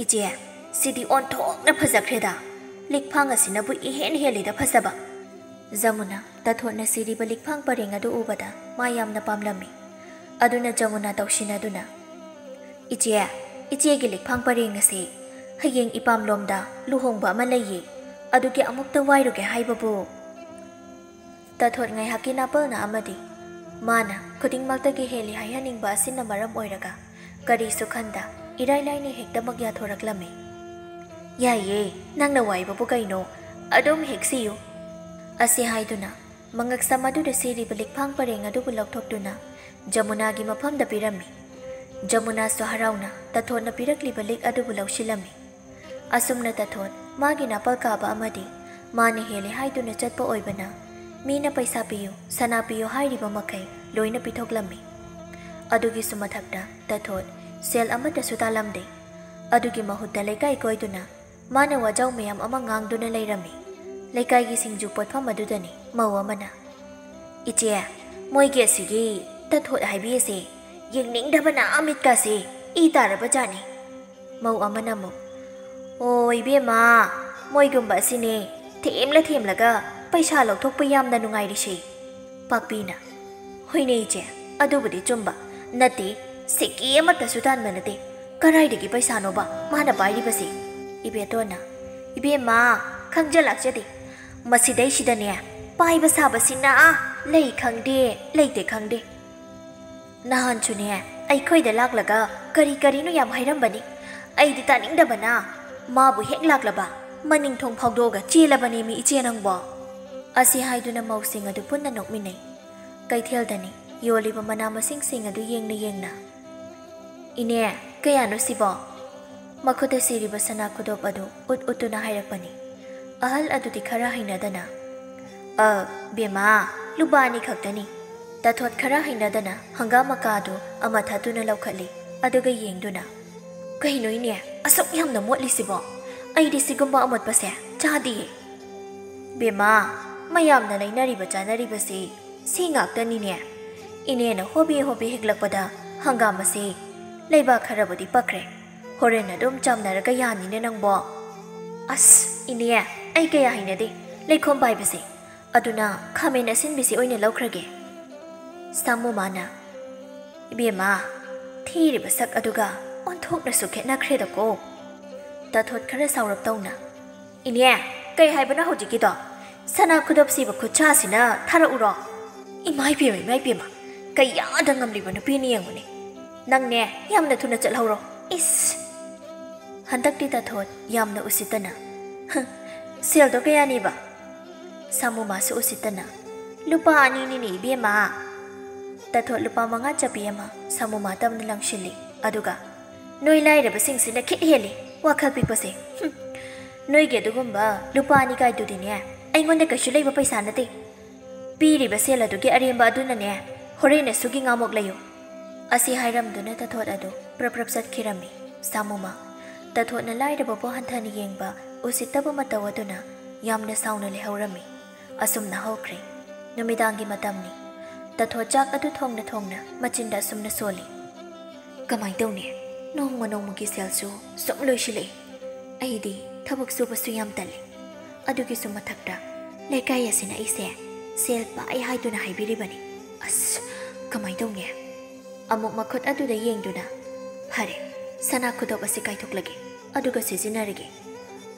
"ꯏꯆꯦ, ꯁꯤꯗꯤ ꯑꯣꯟꯊꯣꯛꯅ ꯐꯖꯈ꯭ꯔꯦꯗ꯫ ꯂꯤꯛꯐꯥꯡ ꯑꯁꯤꯅꯕꯨ ꯏꯍꯦꯟ ꯍꯦꯜꯂꯤꯗ ꯐꯖꯕ꯫" ꯖꯃꯨꯅꯥ ꯇꯥꯊꯣꯠꯅ ꯁꯤꯔꯤꯕ ꯂꯤꯛꯐꯥꯡ ꯄꯔꯦꯡ ꯑꯗꯨ ꯎꯕꯗ ꯃꯥ ꯌꯥꯝꯅ ꯄꯥꯝꯂꯝꯃꯤ꯫ ꯑꯗꯨꯅ ꯖꯃꯨꯅꯥ ꯇꯧꯁꯤꯟꯅꯗꯨꯅ, "ꯏꯆꯦ, ꯏꯆꯦꯒꯤ ꯂꯤꯛꯐꯥꯡ ꯄꯔꯦꯡ ꯑꯁꯤ ꯍꯌꯦꯡ ꯏꯄꯥꯝꯂꯣꯝꯗ ꯂꯨꯍꯣꯡꯕ ꯑꯃ ꯂꯩꯌꯦ, ꯑꯗꯨꯒꯤ ꯑꯃꯨꯛꯇ ꯋꯥꯏꯔꯨꯒꯦ ꯍꯥꯏꯕꯕꯨ꯫" ꯇꯥꯊꯣꯠ ꯉꯥꯏꯍꯥꯛꯀꯤ ꯅꯥꯄꯜꯅ ꯑꯃꯗꯤ ꯃꯥꯅ ꯈꯨꯗꯤꯡꯃꯛꯇꯒꯤ ꯍꯦꯜꯂꯤ ꯍꯥꯏꯍꯟꯅꯤꯡꯕ ꯑꯁꯤꯅ ꯃꯔꯝ ꯑꯣꯏꯔꯒ ꯀꯔꯤꯁꯨ ꯈꯟꯗ ꯏꯔꯥꯏ ꯂꯥꯏꯅ ꯍꯦꯛꯇꯃꯛ ꯌꯥꯊꯣꯔꯛꯂꯝꯃꯤ꯫ "ꯌꯥꯏꯌꯦ, ꯅꯪꯅ ꯋꯥꯏꯕꯕꯨ ꯀꯩꯅꯣ, ꯑꯗꯨꯝ ꯍꯦꯛ ꯁꯤꯌꯨ꯫" ꯑꯁꯤ ꯍꯥꯏꯗꯨꯅ ꯃꯉꯛꯁꯝ ꯑꯗꯨꯗ ꯁꯤꯔꯤꯕ ꯂꯤꯛꯐꯥꯡ ꯄꯔꯦꯡ ꯑꯗꯨꯕꯨ ꯂꯧꯊꯣꯛꯇꯨꯅ ꯖꯃꯨꯅꯥꯒꯤ ꯃꯐꯝꯗ ꯄꯤꯔꯝꯃꯤ꯫ ꯖꯃꯨꯅꯥꯁꯨ ꯍꯔꯥꯎꯅ ꯇꯥꯊꯣꯠꯅ ꯄꯤꯔꯛꯂꯤꯕ ꯂꯤꯛ ꯑꯗꯨꯕꯨ ꯂꯧꯁꯤꯜꯂꯝꯃꯤ꯫ ꯑꯁꯨꯝꯅ ꯇꯥꯊꯣꯠ ꯃꯥꯒꯤ ꯅꯥꯄꯜ ꯀꯥꯕ ꯑꯃꯗꯤ ꯃꯥꯅ ꯍꯦꯜꯂꯦ ꯍꯥꯏꯗꯨꯅ ꯆꯠꯄ ꯑꯣꯏꯕꯅ ꯃꯤꯅ ꯄꯩꯁꯥ ꯄꯤꯌꯨ, ꯁꯅꯥ ꯄꯤꯌꯨ ꯍꯥꯏꯔꯤꯕ ꯃꯈꯩ ꯂꯣꯏꯅ ꯄꯤꯊꯣꯛꯂꯝꯃꯤ꯫ ꯑꯗꯨꯒꯤꯁꯨ ꯃꯊꯛꯇ ꯇꯥꯊꯣꯠ ꯁꯦꯜ ꯑꯃꯠꯇꯁꯨ ꯇꯥꯜꯂꯝꯗꯦ꯫ ꯑꯗꯨꯒꯤ ꯃꯍꯨꯠꯇ ꯂꯩꯀꯥꯏ ꯀꯣꯏꯗꯨꯅ ꯃꯥꯅ ꯋꯥꯖꯥꯎ ꯃꯌꯥꯝ ꯑꯃ ꯉꯥꯡꯗꯨꯅ ꯂꯩꯔꯝꯃꯤ꯫ ꯂꯩꯀꯥꯏꯒꯤ ꯁꯤꯡꯖꯨ ꯄꯣꯠꯐꯝ ꯑꯗꯨꯗꯅꯤ ꯃꯧ ꯑꯃꯅ, "ꯏꯆꯦ, ꯃꯣꯏꯒꯤ ꯑꯁꯤꯒꯤ ꯇꯥꯊꯣꯠ ꯍꯥꯏꯕꯤ ꯑꯁꯦ ꯌꯦꯡꯅꯤꯡꯗꯕꯅ ꯃꯤꯠꯀꯥꯁꯦ ꯏ ꯇꯥꯔꯕ ꯖꯥꯠꯅꯤ꯫" ꯃꯧ ꯑꯃꯅ ꯑꯃꯨꯛ, "ꯑꯣ ꯏꯕꯦꯝꯃ, ꯃꯣꯏꯒꯨꯝꯕ ꯑꯁꯤꯅꯦ ꯊꯦꯝꯂ ꯊꯦꯝꯂꯒ ꯄꯩꯁꯥ ꯂꯧꯊꯣꯛꯄ ꯌꯥꯝꯅ ꯅꯨꯡꯉꯥꯏꯔꯤꯁꯦ꯫ ꯄꯥꯛꯄꯤꯅ, "ꯍꯣꯏꯅꯦ ꯏꯆꯦ, ꯑꯗꯨꯕꯨꯗꯤ ꯆꯨꯝꯕ꯫ ꯅꯠꯇꯦ, ꯁꯤꯀꯤ ꯑꯃꯠꯇꯁꯨ ꯇꯥꯟꯕ ꯅꯠꯇꯦ꯫ ꯀꯗꯥꯏꯗꯒꯤ ꯄꯩꯁꯥꯅꯣꯕ ꯃꯥꯅ ꯄꯥꯏꯔꯤꯕꯁꯦ?" ꯏꯕꯦꯇꯣꯟꯅ, "ꯏꯕꯦꯝꯃ, ꯈꯪꯖ ꯂꯥꯛꯆꯗꯦ꯫ ꯃꯁꯤꯗꯩꯁꯤꯗꯅꯦ, ꯄꯥꯏꯕ ꯁꯥꯕꯁꯤꯅ ꯂꯩ ꯈꯪꯗꯦ, ꯂꯩꯇꯦ ꯈꯪꯗꯦ꯫ ꯅꯍꯥꯟꯁꯨꯅꯦ, ꯑꯩꯈꯣꯏꯗ ꯂꯥꯛꯂꯒ ꯀꯔꯤ ꯀꯔꯤꯅꯣ ꯌꯥꯝ ꯍꯥꯏꯔꯝꯕꯅꯤ꯫ ꯑꯩꯗꯤ ꯇꯥꯅꯤꯡꯗꯕꯅ ꯃꯥꯕꯨ ꯍꯦꯛ ꯂꯥꯛꯂꯕ ꯃꯅꯤꯡ ꯊꯣꯡ ꯐꯥꯎꯗꯣꯛꯑꯒ ꯆꯦꯜꯂꯕꯅꯦꯃꯤ ꯏꯆꯦ ꯅꯪꯕꯣ꯫ ꯑꯁꯤ ꯍꯥꯏꯗꯨꯅ ꯃꯧꯁꯤꯡ ꯑꯗꯨ ꯄꯨꯟꯅ ꯅꯣꯛꯃꯤꯟꯅꯩ꯫ ꯀꯩꯊꯦꯜꯗꯅꯤ ꯌꯣꯜꯂꯤꯕ ꯃꯅꯥ ꯃꯁꯤꯡꯁꯤꯡ ꯑꯗꯨ ꯌꯦꯡꯅ ꯌꯦꯡꯅ꯫ "ꯏꯅꯦ, ꯀꯌꯥꯅꯣ ꯁꯤꯕꯣ?" ꯃꯈꯨꯠꯇ ꯁꯤꯔꯤꯕ ꯁꯅꯥ ꯈꯨꯗꯣꯞ ꯑꯗꯨ ꯎꯠ ꯎꯠꯇꯨꯅ ꯍꯥꯏꯔꯛꯄꯅꯤ꯫ ꯑꯍꯜ ꯑꯗꯨꯗꯤ ꯈꯔ ꯍꯩꯅꯗꯅ, "ꯑ, ꯕꯦꯝꯃ, ꯂꯨꯄꯥ ꯑꯅꯤ ꯈꯛꯇꯅꯤ꯫" ꯇꯥꯊꯣꯠ ꯈꯔ ꯍꯩꯅꯗꯅ ꯍꯪꯒꯥꯝ ꯃꯀꯥꯗꯨ ꯑꯃ ꯊꯥꯗꯨꯅ ꯂꯧꯈꯠꯂꯤ꯫ ꯑꯗꯨꯒ ꯌꯦꯡꯗꯨꯅ, "ꯀꯩꯅꯣ ꯏꯅꯦ, ꯑꯁꯨꯛ ꯌꯥꯝꯅ ꯃꯣꯠꯂꯤꯁꯤꯕꯣ? ꯑꯩꯗꯤ ꯁꯤꯒꯨꯝꯕ ꯑꯃꯣꯠꯄꯁꯦ ꯆꯥꯗꯤꯌꯦ꯫" "ꯕꯦꯝꯃ, ꯃꯌꯥꯝꯅ ꯂꯩꯅꯔꯤꯕ ꯆꯥꯅꯔꯤꯕꯁꯤ ꯁꯤ ꯉꯥꯛꯇꯅꯤꯅꯦ꯫ ꯏꯅꯦꯅ ꯍꯣꯕꯦ ꯍꯣꯕꯦ ꯍꯦꯛꯂꯛꯄꯗ ꯍꯪꯒꯥꯝ ꯑꯁꯤ ꯂꯩꯕꯥꯛ ꯈꯔꯕꯨꯗꯤ ꯄꯛꯈ꯭ꯔꯦ꯫ ꯍꯣꯔꯦꯟ ꯑꯗꯨꯝ ꯆꯥꯝꯅꯔꯒ ꯌꯥꯅꯤꯅꯦ ꯅꯪꯕꯣ꯫" "ꯑꯁ, ꯏꯅꯦ, ꯑꯩ ꯀꯌꯥ ꯍꯩꯅꯗꯦ ꯂꯩꯈꯣꯝ ꯄꯥꯏꯕꯁꯦ꯫ ꯑꯗꯨꯅ ꯈꯥꯃꯦꯟ ꯑꯁꯤꯟꯕꯤꯁꯤ ꯑꯣꯏꯅ ꯂꯧꯈ꯭ꯔꯒꯦ꯫" ꯁꯥꯃꯨ ꯃꯥꯅ, "ꯏꯕꯦꯝꯃ, ꯊꯤꯔꯤꯕ ꯁꯛ ꯑꯗꯨꯒ ꯑꯣꯟꯊꯣꯛꯅꯁꯨ ꯈꯦꯠꯅꯈ꯭ꯔꯦꯗꯀꯣ꯫" ꯇꯥꯊꯣꯠ ꯈꯔ ꯁꯥꯎꯔꯞ ꯇꯧꯅ, "ꯏꯅꯦ, ꯀꯩ ꯍꯥꯏꯕꯅꯣ ꯍꯧꯖꯤꯛꯀꯤꯗꯣ? ꯁꯅꯥ ꯈꯨꯗꯣꯞ ꯁꯤꯕ ꯈꯨꯠꯁꯥꯁꯤꯅ ꯊꯥꯔꯛꯎꯔꯣ? ꯏꯃꯥ ꯏꯕꯦꯝꯃ, ꯏꯃꯥ ꯏꯕꯦꯝꯃ, ꯀꯩꯌꯥꯗ ꯉꯝꯂꯤꯕ ꯅꯨꯄꯤꯅꯤ ꯌꯦꯡꯉꯨꯅꯦ꯫ ꯅꯪꯅꯦ, ꯌꯥꯝꯅ ꯊꯨꯅ ꯆꯠꯍꯧꯔꯣ꯫ ꯏꯁ!" ꯍꯟꯗꯛꯇꯤ ꯇꯥꯊꯣꯠ ꯌꯥꯝꯅ ꯎꯁꯤꯠꯇꯅ, "ꯍ, ꯁꯦꯜꯗꯣ ꯀꯌꯥꯅꯦꯕ?" ꯁꯥꯃꯨ ꯃꯥꯁꯨ ꯎꯁꯤꯠꯇꯅ, "ꯂꯨꯄꯥ ꯑꯅꯤꯅꯤꯅꯦ ꯏꯕꯦꯝꯃ꯫" ꯇꯥꯊꯣꯠ ꯂꯨꯄꯥ ꯃꯉꯥ ꯆꯠꯄꯤ ꯑꯃ ꯁꯥꯃꯨ ꯃꯥ ꯇꯝꯅ ꯂꯪꯁꯤꯜꯂꯤ꯫ ꯑꯗꯨꯒ, "ꯅꯣꯏ ꯂꯥꯏꯔꯕꯁꯤꯡꯁꯤꯅ ꯈꯤꯠ ꯍꯦꯜꯂꯤ ꯋꯥꯈꯜ ꯄꯤꯛꯄꯁꯦ꯫ ꯍꯨꯝ, ꯅꯣꯏꯒꯤ ꯑꯗꯨꯒꯨꯝꯕ ꯂꯨꯄꯥ ꯑꯅꯤ ꯀꯥꯏꯗꯨꯗꯤꯅꯦ ꯑꯩꯉꯣꯟꯗ ꯀꯩꯁꯨ ꯂꯩꯕ ꯄꯩꯁꯥ ꯅꯠꯇꯦ꯫ ꯄꯤꯔꯤꯕ ꯁꯦꯜ ꯑꯗꯨꯒꯤ ꯑꯔꯦꯝꯕ ꯑꯗꯨꯅꯅꯦ ꯍꯣꯔꯦꯟ ꯑꯁꯨꯒꯤ ꯉꯥꯃꯣꯛ ꯂꯩꯌꯨ꯫" ꯑꯁꯤ ꯍꯥꯏꯔꯝꯗꯨꯅ ꯇꯥꯊꯣꯠ ꯑꯗꯨ ꯄ꯭ꯔꯞ ꯄ꯭ꯔꯞ ꯆꯠꯈꯤꯔꯝꯃꯤ꯫ ꯁꯥꯃꯨꯃ ꯇꯥꯊꯣꯠꯅ ꯂꯥꯏꯔꯕꯕꯨ ꯍꯟꯊꯅ ꯌꯦꯡꯕ ꯎꯁꯤꯠꯇꯕ ꯃꯇꯧ ꯑꯗꯨꯅ ꯌꯥꯝꯅ ꯁꯥꯎꯅ ꯂꯩꯍꯧꯔꯝꯃꯤ꯫ ꯑꯁꯨꯝꯅ ꯍꯧꯈ꯭ꯔꯦ꯫ ꯅꯨꯃꯤꯗꯥꯡꯒꯤ ꯃꯇꯝꯅꯤ꯫ ꯇꯥꯊꯣꯠ ꯆꯥꯛ ꯑꯗꯨ ꯊꯣꯡꯅ ꯊꯣꯡꯅ ꯃꯆꯤꯟꯗ ꯑꯁꯨꯝꯅ ꯁꯣꯜꯂꯤ꯫ "ꯀꯃꯥꯏ ꯇꯧꯅꯤ? ꯅꯣꯡꯃ ꯅꯣꯡꯃꯒꯤ ꯁꯦꯜꯁꯨ ꯁꯨꯝ ꯂꯣꯏꯁꯤꯜꯂꯛꯏ꯫ ꯑꯩꯗꯤ ꯊꯕꯛ ꯁꯨꯕꯁꯨ ꯌꯥꯝ ꯇꯜꯂꯤ꯫ ꯑꯗꯨꯒꯤꯁꯨ ꯃꯊꯛꯇ "ꯂꯩꯀꯥꯏ ꯑꯁꯤꯅ ꯑꯩꯁꯦ ꯁꯦꯜ ꯄꯥꯏ ꯍꯥꯏꯗꯨꯅ ꯍꯥꯏꯕꯤꯔꯤꯕꯅꯤ꯫ ꯑꯁ, ꯀꯃꯥꯏ ꯇꯧꯅꯤ?" ꯑꯃꯨꯛ ꯃꯈꯨꯠ ꯑꯗꯨꯗ ꯌꯦꯡꯗꯨꯅ, "ꯐꯔꯦ, ꯁꯅꯥ ꯈꯨꯗꯣꯞ ꯑꯁꯤ ꯀꯥꯏꯊꯣꯛꯂꯒꯦ, ꯑꯗꯨꯒ ꯁꯤꯖꯤꯟꯅꯔꯒꯦ꯫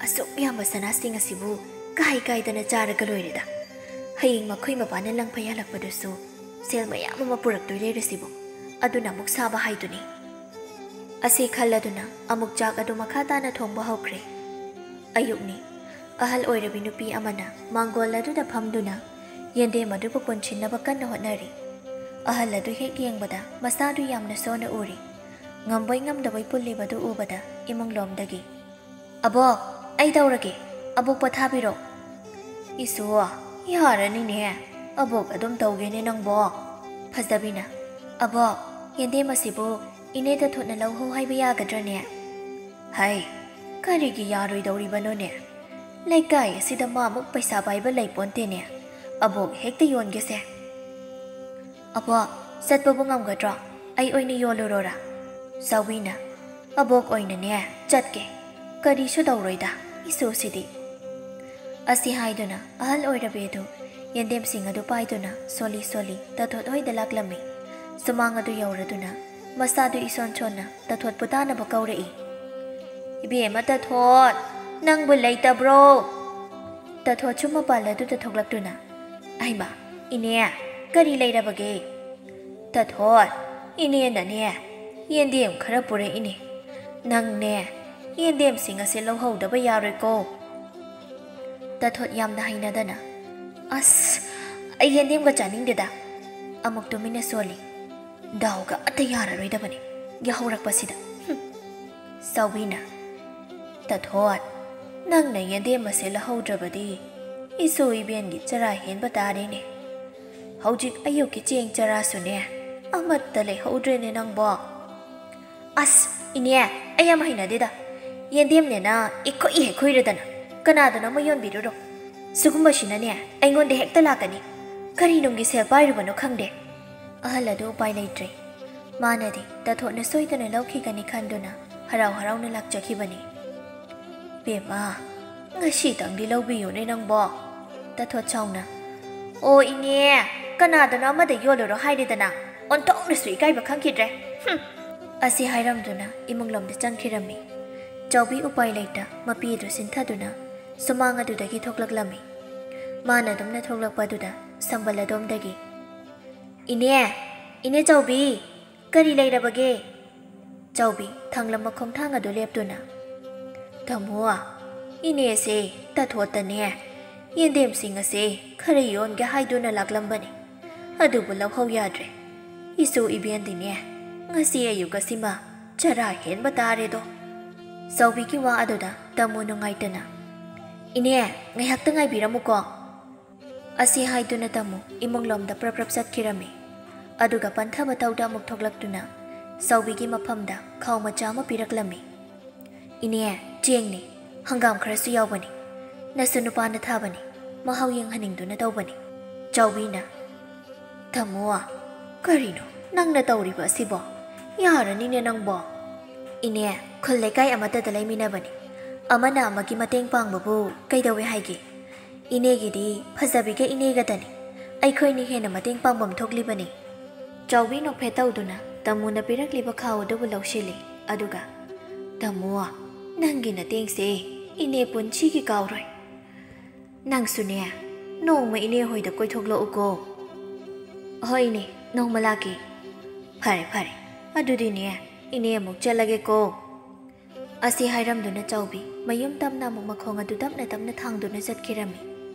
ꯑꯁꯨꯛ ꯌꯥꯝꯕ ꯁꯅꯥꯁꯤꯡ ꯑꯁꯤꯕꯨ ꯀꯥꯏ ꯀꯥꯏꯗꯅ ꯆꯥꯔꯒ ꯂꯣꯏꯔꯦꯗ꯫ ꯍꯌꯦꯡ ꯃꯈꯣꯏ ꯃꯄꯥꯅ ꯂꯪꯐꯩ ꯍꯜꯂꯛꯄꯗꯁꯨ ꯁꯦꯜ ꯃꯌꯥꯝ ꯑꯃ ꯄꯨꯔꯛꯇꯣꯏ ꯂꯩꯔꯤꯁꯤꯕꯨ, ꯑꯗꯨꯅ ꯑꯃꯨꯛ ꯁꯥꯕ ꯍꯥꯏꯗꯨꯅꯤ"꯫ ꯑꯁꯤ ꯈꯜꯂꯗꯨꯅ ꯑꯃꯨꯛ ꯆꯥꯛ ꯑꯗꯨ ꯃꯈꯥ ꯇꯥꯅ ꯊꯣꯡꯕ ꯍꯧꯈ꯭ꯔꯦ꯫ ꯑꯌꯨꯛꯅꯤ꯫ ꯑꯍꯜ ꯑꯣꯏꯔꯕꯤ ꯅꯨꯄꯤ ꯑꯃꯅ ꯃꯥꯡꯒꯣꯜ ꯑꯗꯨꯗ ꯐꯝꯗꯨꯅ ꯌꯦꯟꯗꯦꯝ ꯑꯗꯨꯕꯨ ꯄꯨꯟꯁꯤꯟꯅꯕ ꯀꯟꯅ ꯍꯣꯠꯅꯔꯤ꯫ ꯑꯍꯜ ꯑꯗꯨ ꯍꯦꯛ ꯌꯦꯡꯕꯗ ꯃꯁꯥꯗꯨ ꯌꯥꯝꯅ ꯁꯣꯟꯅ ꯎꯔꯤ꯫ ꯉꯝꯕꯣꯏ ꯉꯝꯗꯕꯣꯏ ꯄꯨꯜꯂꯤꯕꯗꯨ ꯎꯕꯗ ꯏꯃꯨꯡꯂꯣꯝꯗꯒꯤ, "ꯑꯕꯣꯛ, ꯑꯩ ꯇꯧꯔꯒꯦ꯫ ꯑꯕꯣꯛ ꯄꯣꯊꯥꯕꯤꯔꯣ"꯫ "ꯏꯁꯨ, ꯌꯥꯔꯅꯤꯅꯦ꯫ ꯑꯕꯣꯛ ꯑꯗꯨꯝ ꯇꯧꯒꯦꯅꯦ ꯅꯪꯕꯣ"꯫ ꯐꯖꯕꯤꯅ, "ꯑꯕꯣꯛ, ꯌꯦꯟꯗꯦꯝ ꯑꯁꯤꯕꯨ ꯏꯅꯦ ꯇꯊꯣꯠꯅ ꯂꯧꯍꯧ ꯍꯥꯏꯕ ꯌꯥꯒꯗ꯭ꯔꯅꯦ?" "ꯍꯩ, ꯀꯔꯤꯒꯤ ꯌꯥꯔꯣꯏꯗꯧꯔꯤꯕꯅꯣꯅꯦ? ꯂꯩꯀꯥꯏ ꯑꯁꯤꯗ ꯃꯥꯃꯨꯛ ꯄꯩꯁꯥ ꯄꯥꯏꯕ ꯂꯩꯄꯣꯟꯇꯦꯅꯦ꯫ ꯑꯕꯣꯛ ꯍꯦꯛꯇ ꯌꯣꯟꯒꯦꯁꯦ"꯫ "ꯑꯕꯣꯛ, ꯆꯠꯄꯕꯨ ꯉꯝꯒꯗ꯭ꯔꯣ? ꯑꯩ ꯑꯣꯏꯅ ꯌꯣꯜꯂꯨꯔꯣꯔꯥ?" ꯆꯥꯎꯕꯤꯅ, "ꯑꯕꯣꯛ ꯑꯣꯏꯅꯅꯦ ꯆꯠꯀꯦ꯫ ꯀꯔꯤꯁꯨ ꯇꯧꯔꯣꯏꯗ, ꯏꯁꯨꯁꯤꯗꯤ"꯫ ꯑꯁꯤ ꯍꯥꯏꯗꯨꯅ ꯑꯍꯜ ꯑꯣꯏꯔꯕꯤ ꯑꯗꯨ ꯌꯦꯟꯗꯦꯝꯁꯤꯡ ꯑꯗꯨ ꯄꯥꯏꯗꯨꯅ ꯁꯣꯜꯂꯤ ꯁꯣꯜꯂꯤ ꯇꯊꯣꯠ ꯍꯣꯏꯗ ꯂꯥꯛꯂꯝꯃꯤ꯫ ꯁꯨꯃꯥꯡ ꯑꯗꯨ ꯌꯧꯔꯗꯨꯅ ꯃꯁꯥꯗꯨ ꯏꯁꯣꯟ ꯁꯣꯟꯅ ꯇꯊꯣꯠꯄꯨ ꯇꯥꯅꯕ ꯀꯧꯔꯛꯏ꯫ "ꯏꯕꯦꯝꯃ ꯇꯊꯣꯠ, ꯅꯪꯕꯨ ꯂꯩꯇꯕ꯭ꯔꯣ?" ꯇꯊꯣꯠꯁꯨ ꯃꯄꯥꯜ ꯑꯗꯨꯗ ꯊꯣꯛꯂꯛꯇꯨꯅ, "ꯑꯩꯃ, ꯏꯅꯦ, ꯀꯔꯤ ꯂꯩꯔꯕꯒꯦ?" "ꯇꯊꯣꯠ, ꯏꯅꯦꯅꯅꯦ ꯌꯦꯟꯗꯦꯝ ꯈꯔ ꯄꯨꯔꯛꯏꯅꯦ꯫ ꯅꯪꯅꯦ ꯌꯦꯟꯗꯦꯝꯁꯤꯡ ꯑꯁꯦ ꯂꯧꯍꯧꯗꯕ ꯌꯥꯔꯣꯏꯀꯣ"꯫ ꯇꯊꯣꯠ ꯌꯥꯝꯅ ꯍꯩꯅꯗꯅ, "ꯑꯁ, ꯑꯩ ꯌꯦꯟꯗꯦꯝꯒ ꯆꯥꯅꯤꯡꯗꯦꯗ"꯫ ꯑꯃꯨꯛ ꯇꯨꯃꯤꯟꯅ ꯁꯣꯜꯂꯤ꯫ "ꯗꯥꯎꯒ ꯑꯇ ꯌꯥꯔꯔꯣꯏꯗꯕꯅꯤ ꯌꯥꯍꯧꯔꯛꯄꯁꯤꯗ"꯫ ꯍꯨꯝ꯫ ꯆꯥꯎꯕꯤꯅ, "ꯇꯊꯣꯠ, ꯅꯪꯅ ꯌꯦꯟꯗꯦꯝ ꯑꯁꯦ ꯂꯧꯍꯧꯗ꯭ꯔꯕꯗꯤ ꯏꯁꯨ ꯏꯕꯦꯟꯒꯤ ꯆꯔꯥ ꯍꯦꯟꯕ ꯇꯥꯔꯦꯅꯦ꯫ ꯍꯧꯖꯤꯛ ꯑꯌꯨꯛꯀꯤ ꯆꯦꯡ ꯆꯔꯥꯁꯨꯅꯦ ꯑꯃꯠꯇ ꯂꯩꯍꯧꯗ꯭ꯔꯦꯅꯦ ꯅꯪꯕꯣ"꯫ "ꯑꯁ, ꯏꯅꯦ, ꯑꯩ ꯌꯥꯝ ꯍꯩꯅꯗꯦꯗ꯫ ꯌꯦꯟꯗꯦꯝꯅꯦꯅ ꯏꯈꯨꯏ ꯍꯦꯛ ꯈꯨꯏꯔꯗꯅ ꯀꯅꯥꯗꯅꯣ ꯑꯃ ꯌꯣꯟꯕꯤꯔꯨꯔꯣ꯫ ꯁꯤꯒꯨꯝꯕꯁꯤꯅꯅꯦ ꯑꯩꯉꯣꯟꯗ ꯍꯦꯛꯇ ꯂꯥꯛꯀꯅꯤ꯫ ꯀꯔꯤ ꯅꯨꯡꯒꯤ ꯁꯦꯜ ꯄꯥꯏꯔꯨꯕꯅꯣ ꯈꯪꯗꯦ"꯫ ꯑꯍꯜ ꯑꯗꯨ ꯎꯄꯥꯏ ꯂꯩꯇ꯭ꯔꯦ꯫ ꯃꯥꯅꯗꯤ ꯇꯥꯊꯣꯠꯅ ꯁꯣꯏꯗꯅ ꯂꯧꯈꯤꯒꯅꯤ ꯈꯟꯗꯨꯅ ꯍꯔꯥꯎ ꯍꯔꯥꯎꯅ ꯂꯥꯛꯆꯈꯤꯕꯅꯤ꯫ "ꯕꯦꯝꯃ, ꯉꯁꯤꯇꯪꯗꯤ ꯂꯧꯕꯤꯌꯨꯅꯦ ꯅꯪꯕꯣ"꯫ ꯇꯥꯊꯣꯠ ꯁꯥꯎꯅ, "ꯑꯣ ꯏꯅꯦ, ꯀꯅꯥꯗꯅꯣ ꯑꯃꯗ ꯌꯣꯜꯂꯨꯔꯣ ꯍꯥꯏꯔꯦꯗꯅ, ꯑꯣꯟꯊꯣꯛꯅꯁꯨ ꯏꯀꯥꯏꯕ ꯈꯪꯈꯤꯗ꯭ꯔꯦ꯫ ꯍꯨꯝ!" ꯑꯁꯤ ꯍꯥꯏꯔꯝꯗꯨꯅ ꯏꯃꯨꯡꯂꯣꯝꯗ ꯆꯪꯈꯤꯔꯝꯃꯤ꯫ ꯆꯥꯎꯕꯤ ꯎꯄꯥꯏ ꯂꯩꯇ ꯃꯄꯤ ꯑꯗꯨ ꯁꯤꯟꯊꯗꯨꯅ ꯁꯨꯃꯥꯡ ꯑꯗꯨꯗꯒꯤ ꯊꯣꯛꯂꯛꯂꯝꯃꯤ꯫ ꯃꯥꯅ ꯑꯗꯨꯝꯅ ꯊꯣꯛꯂꯛꯄ ꯑꯗꯨꯗ ꯁꯝꯕꯜ ꯑꯗꯣꯝꯗꯒꯤ, "ꯏꯅꯦ, ꯏꯅꯦ ꯆꯥꯎꯕꯤ, ꯀꯔꯤ ꯂꯩꯔꯕꯒꯦ?" ꯆꯥꯎꯕꯤ ꯊꯥꯡꯂꯝꯕ ꯈꯣꯡꯊꯥꯡ ꯑꯗꯨ ꯂꯦꯞꯇꯨꯅ, "ꯇꯥꯃꯣ, ꯏꯅꯦꯁꯦ ꯇꯥꯊꯣꯠꯇꯅꯦ ꯌꯦꯟꯗꯦꯝꯁꯤꯡ ꯑꯁꯦ ꯈꯔ ꯌꯣꯟꯒꯦ ꯍꯥꯏꯗꯨꯅ ꯂꯥꯛꯂꯝꯕꯅꯤ꯫ ꯑꯗꯨꯕꯨ ꯂꯧꯍꯧ ꯌꯥꯗ꯭ꯔꯦ꯫ ꯏꯁꯨ ꯏꯕꯦꯟꯗꯤꯅꯦ ꯉꯁꯤ ꯑꯌꯨꯛ ꯑꯁꯤꯃ ꯆꯔꯥ ꯍꯦꯟꯕ ꯇꯥꯔꯦꯗꯣ꯫" ꯆꯥꯎꯕꯤꯒꯤ ꯋꯥ ꯑꯗꯨꯗ ꯇꯥꯃꯣ ꯅꯨꯡꯉꯥꯏꯇꯅ, "ꯏꯅꯦ, ꯉꯥꯏꯍꯥꯛꯇ ꯉꯥꯏꯕꯤꯔꯝꯃꯨꯀꯣ꯫" ꯑꯁꯤ ꯍꯥꯏꯗꯨꯅ ꯇꯥꯃꯣ ꯏꯃꯨꯡꯂꯣꯝꯗ ꯄ꯭ꯔꯞ ꯄ꯭ꯔꯞ ꯆꯠꯈꯤꯔꯝꯃꯤ꯫ ꯑꯗꯨꯒ ꯄꯟꯊꯕ ꯇꯧꯗ ꯑꯃꯨꯛ ꯊꯣꯛꯂꯛꯇꯨꯅ ꯆꯥꯎꯕꯤꯒꯤ ꯃꯐꯝꯗ ꯈꯥꯎ ꯃꯆꯥ ꯑꯃ ꯄꯤꯔꯛꯂꯝꯃꯤ꯫ "ꯏꯅꯦ, ꯆꯦꯡꯅꯤ, ꯍꯪꯒꯥꯝ ꯈꯔꯁꯨ ꯌꯥꯎꯕꯅꯤ꯫ ꯅꯁꯨ ꯅꯨꯄꯥꯅ ꯊꯥꯕꯅꯤ, ꯃꯍꯥꯎ ꯌꯦꯡꯍꯟꯅꯤꯡꯗꯨꯅ ꯇꯧꯕꯅꯤ꯫" ꯆꯥꯎꯕꯤꯅ, "ꯇꯥꯃꯣ, ꯀꯔꯤꯅꯣ ꯅꯪꯅ ꯇꯧꯔꯤꯕ ꯑꯁꯤꯕꯣ? ꯌꯥꯔꯅꯤꯅꯦ ꯅꯪꯕꯣ꯫ ꯏꯅꯦ, ꯈꯨꯜ ꯂꯩꯀꯥꯏ ꯑꯃꯠꯇꯗ ꯂꯩꯃꯤꯟꯅꯕꯅꯤ꯫ ꯑꯃꯅ ꯑꯃꯒꯤ ꯃꯇꯦꯡ ꯄꯥꯡꯕꯕꯨ ꯀꯩꯗꯧꯋꯦ ꯍꯥꯏꯒꯦ? ꯏꯅꯦꯒꯤꯗꯤ ꯐꯖꯕꯤꯒ ꯏꯅꯦꯒꯗꯅꯤ꯫ ꯑꯩꯈꯣꯏꯅꯤ ꯍꯦꯟꯅ ꯃꯇꯦꯡ ꯄꯥꯡꯐꯝ ꯊꯣꯛꯂꯤꯕꯅꯤ꯫" ꯆꯥꯎꯕꯤ ꯅꯣꯛꯐꯦꯠ ꯇꯧꯗꯨꯅ ꯇꯥꯃꯣꯅ ꯄꯤꯔꯛꯂꯤꯕ ꯈꯥꯎ ꯑꯗꯨꯕꯨ ꯂꯧꯁꯤꯜꯂꯤ꯫ ꯑꯗꯨꯒ, "ꯇꯥꯃꯣ, ꯅꯪꯒꯤ ꯅꯇꯦꯡꯁꯦ ꯏꯅꯦ ꯄꯨꯟꯁꯤꯒꯤ ꯀꯥꯎꯔꯣꯏ꯫ ꯅꯪꯁꯨꯅꯦ, ꯅꯣꯡꯃ ꯏꯅꯦ ꯍꯣꯏꯗ ꯀꯣꯏꯊꯣꯛꯂꯛꯎꯀꯣ꯫" "ꯍꯣꯏꯅꯦ, ꯅꯣꯡꯃ ꯂꯥꯛꯀꯦ꯫" "ꯐꯔꯦ, ꯐꯔꯦ꯫ ꯑꯗꯨꯗꯤꯅꯦ, ꯏꯅꯦ ꯑꯃꯨꯛ ꯆꯠꯂꯒꯦꯀꯣ꯫" ꯑꯁꯤ ꯍꯥꯏꯔꯝꯗꯨꯅ ꯆꯥꯎꯕꯤ ꯃꯌꯨꯝ ꯇꯝꯅ ꯑꯃꯨꯛ ꯃꯈꯣꯡ ꯑꯗꯨ ꯇꯞꯅ ꯇꯞꯅ ꯊꯥꯡꯗꯨꯅ ꯆꯠꯈꯤꯔꯝꯃꯤ꯫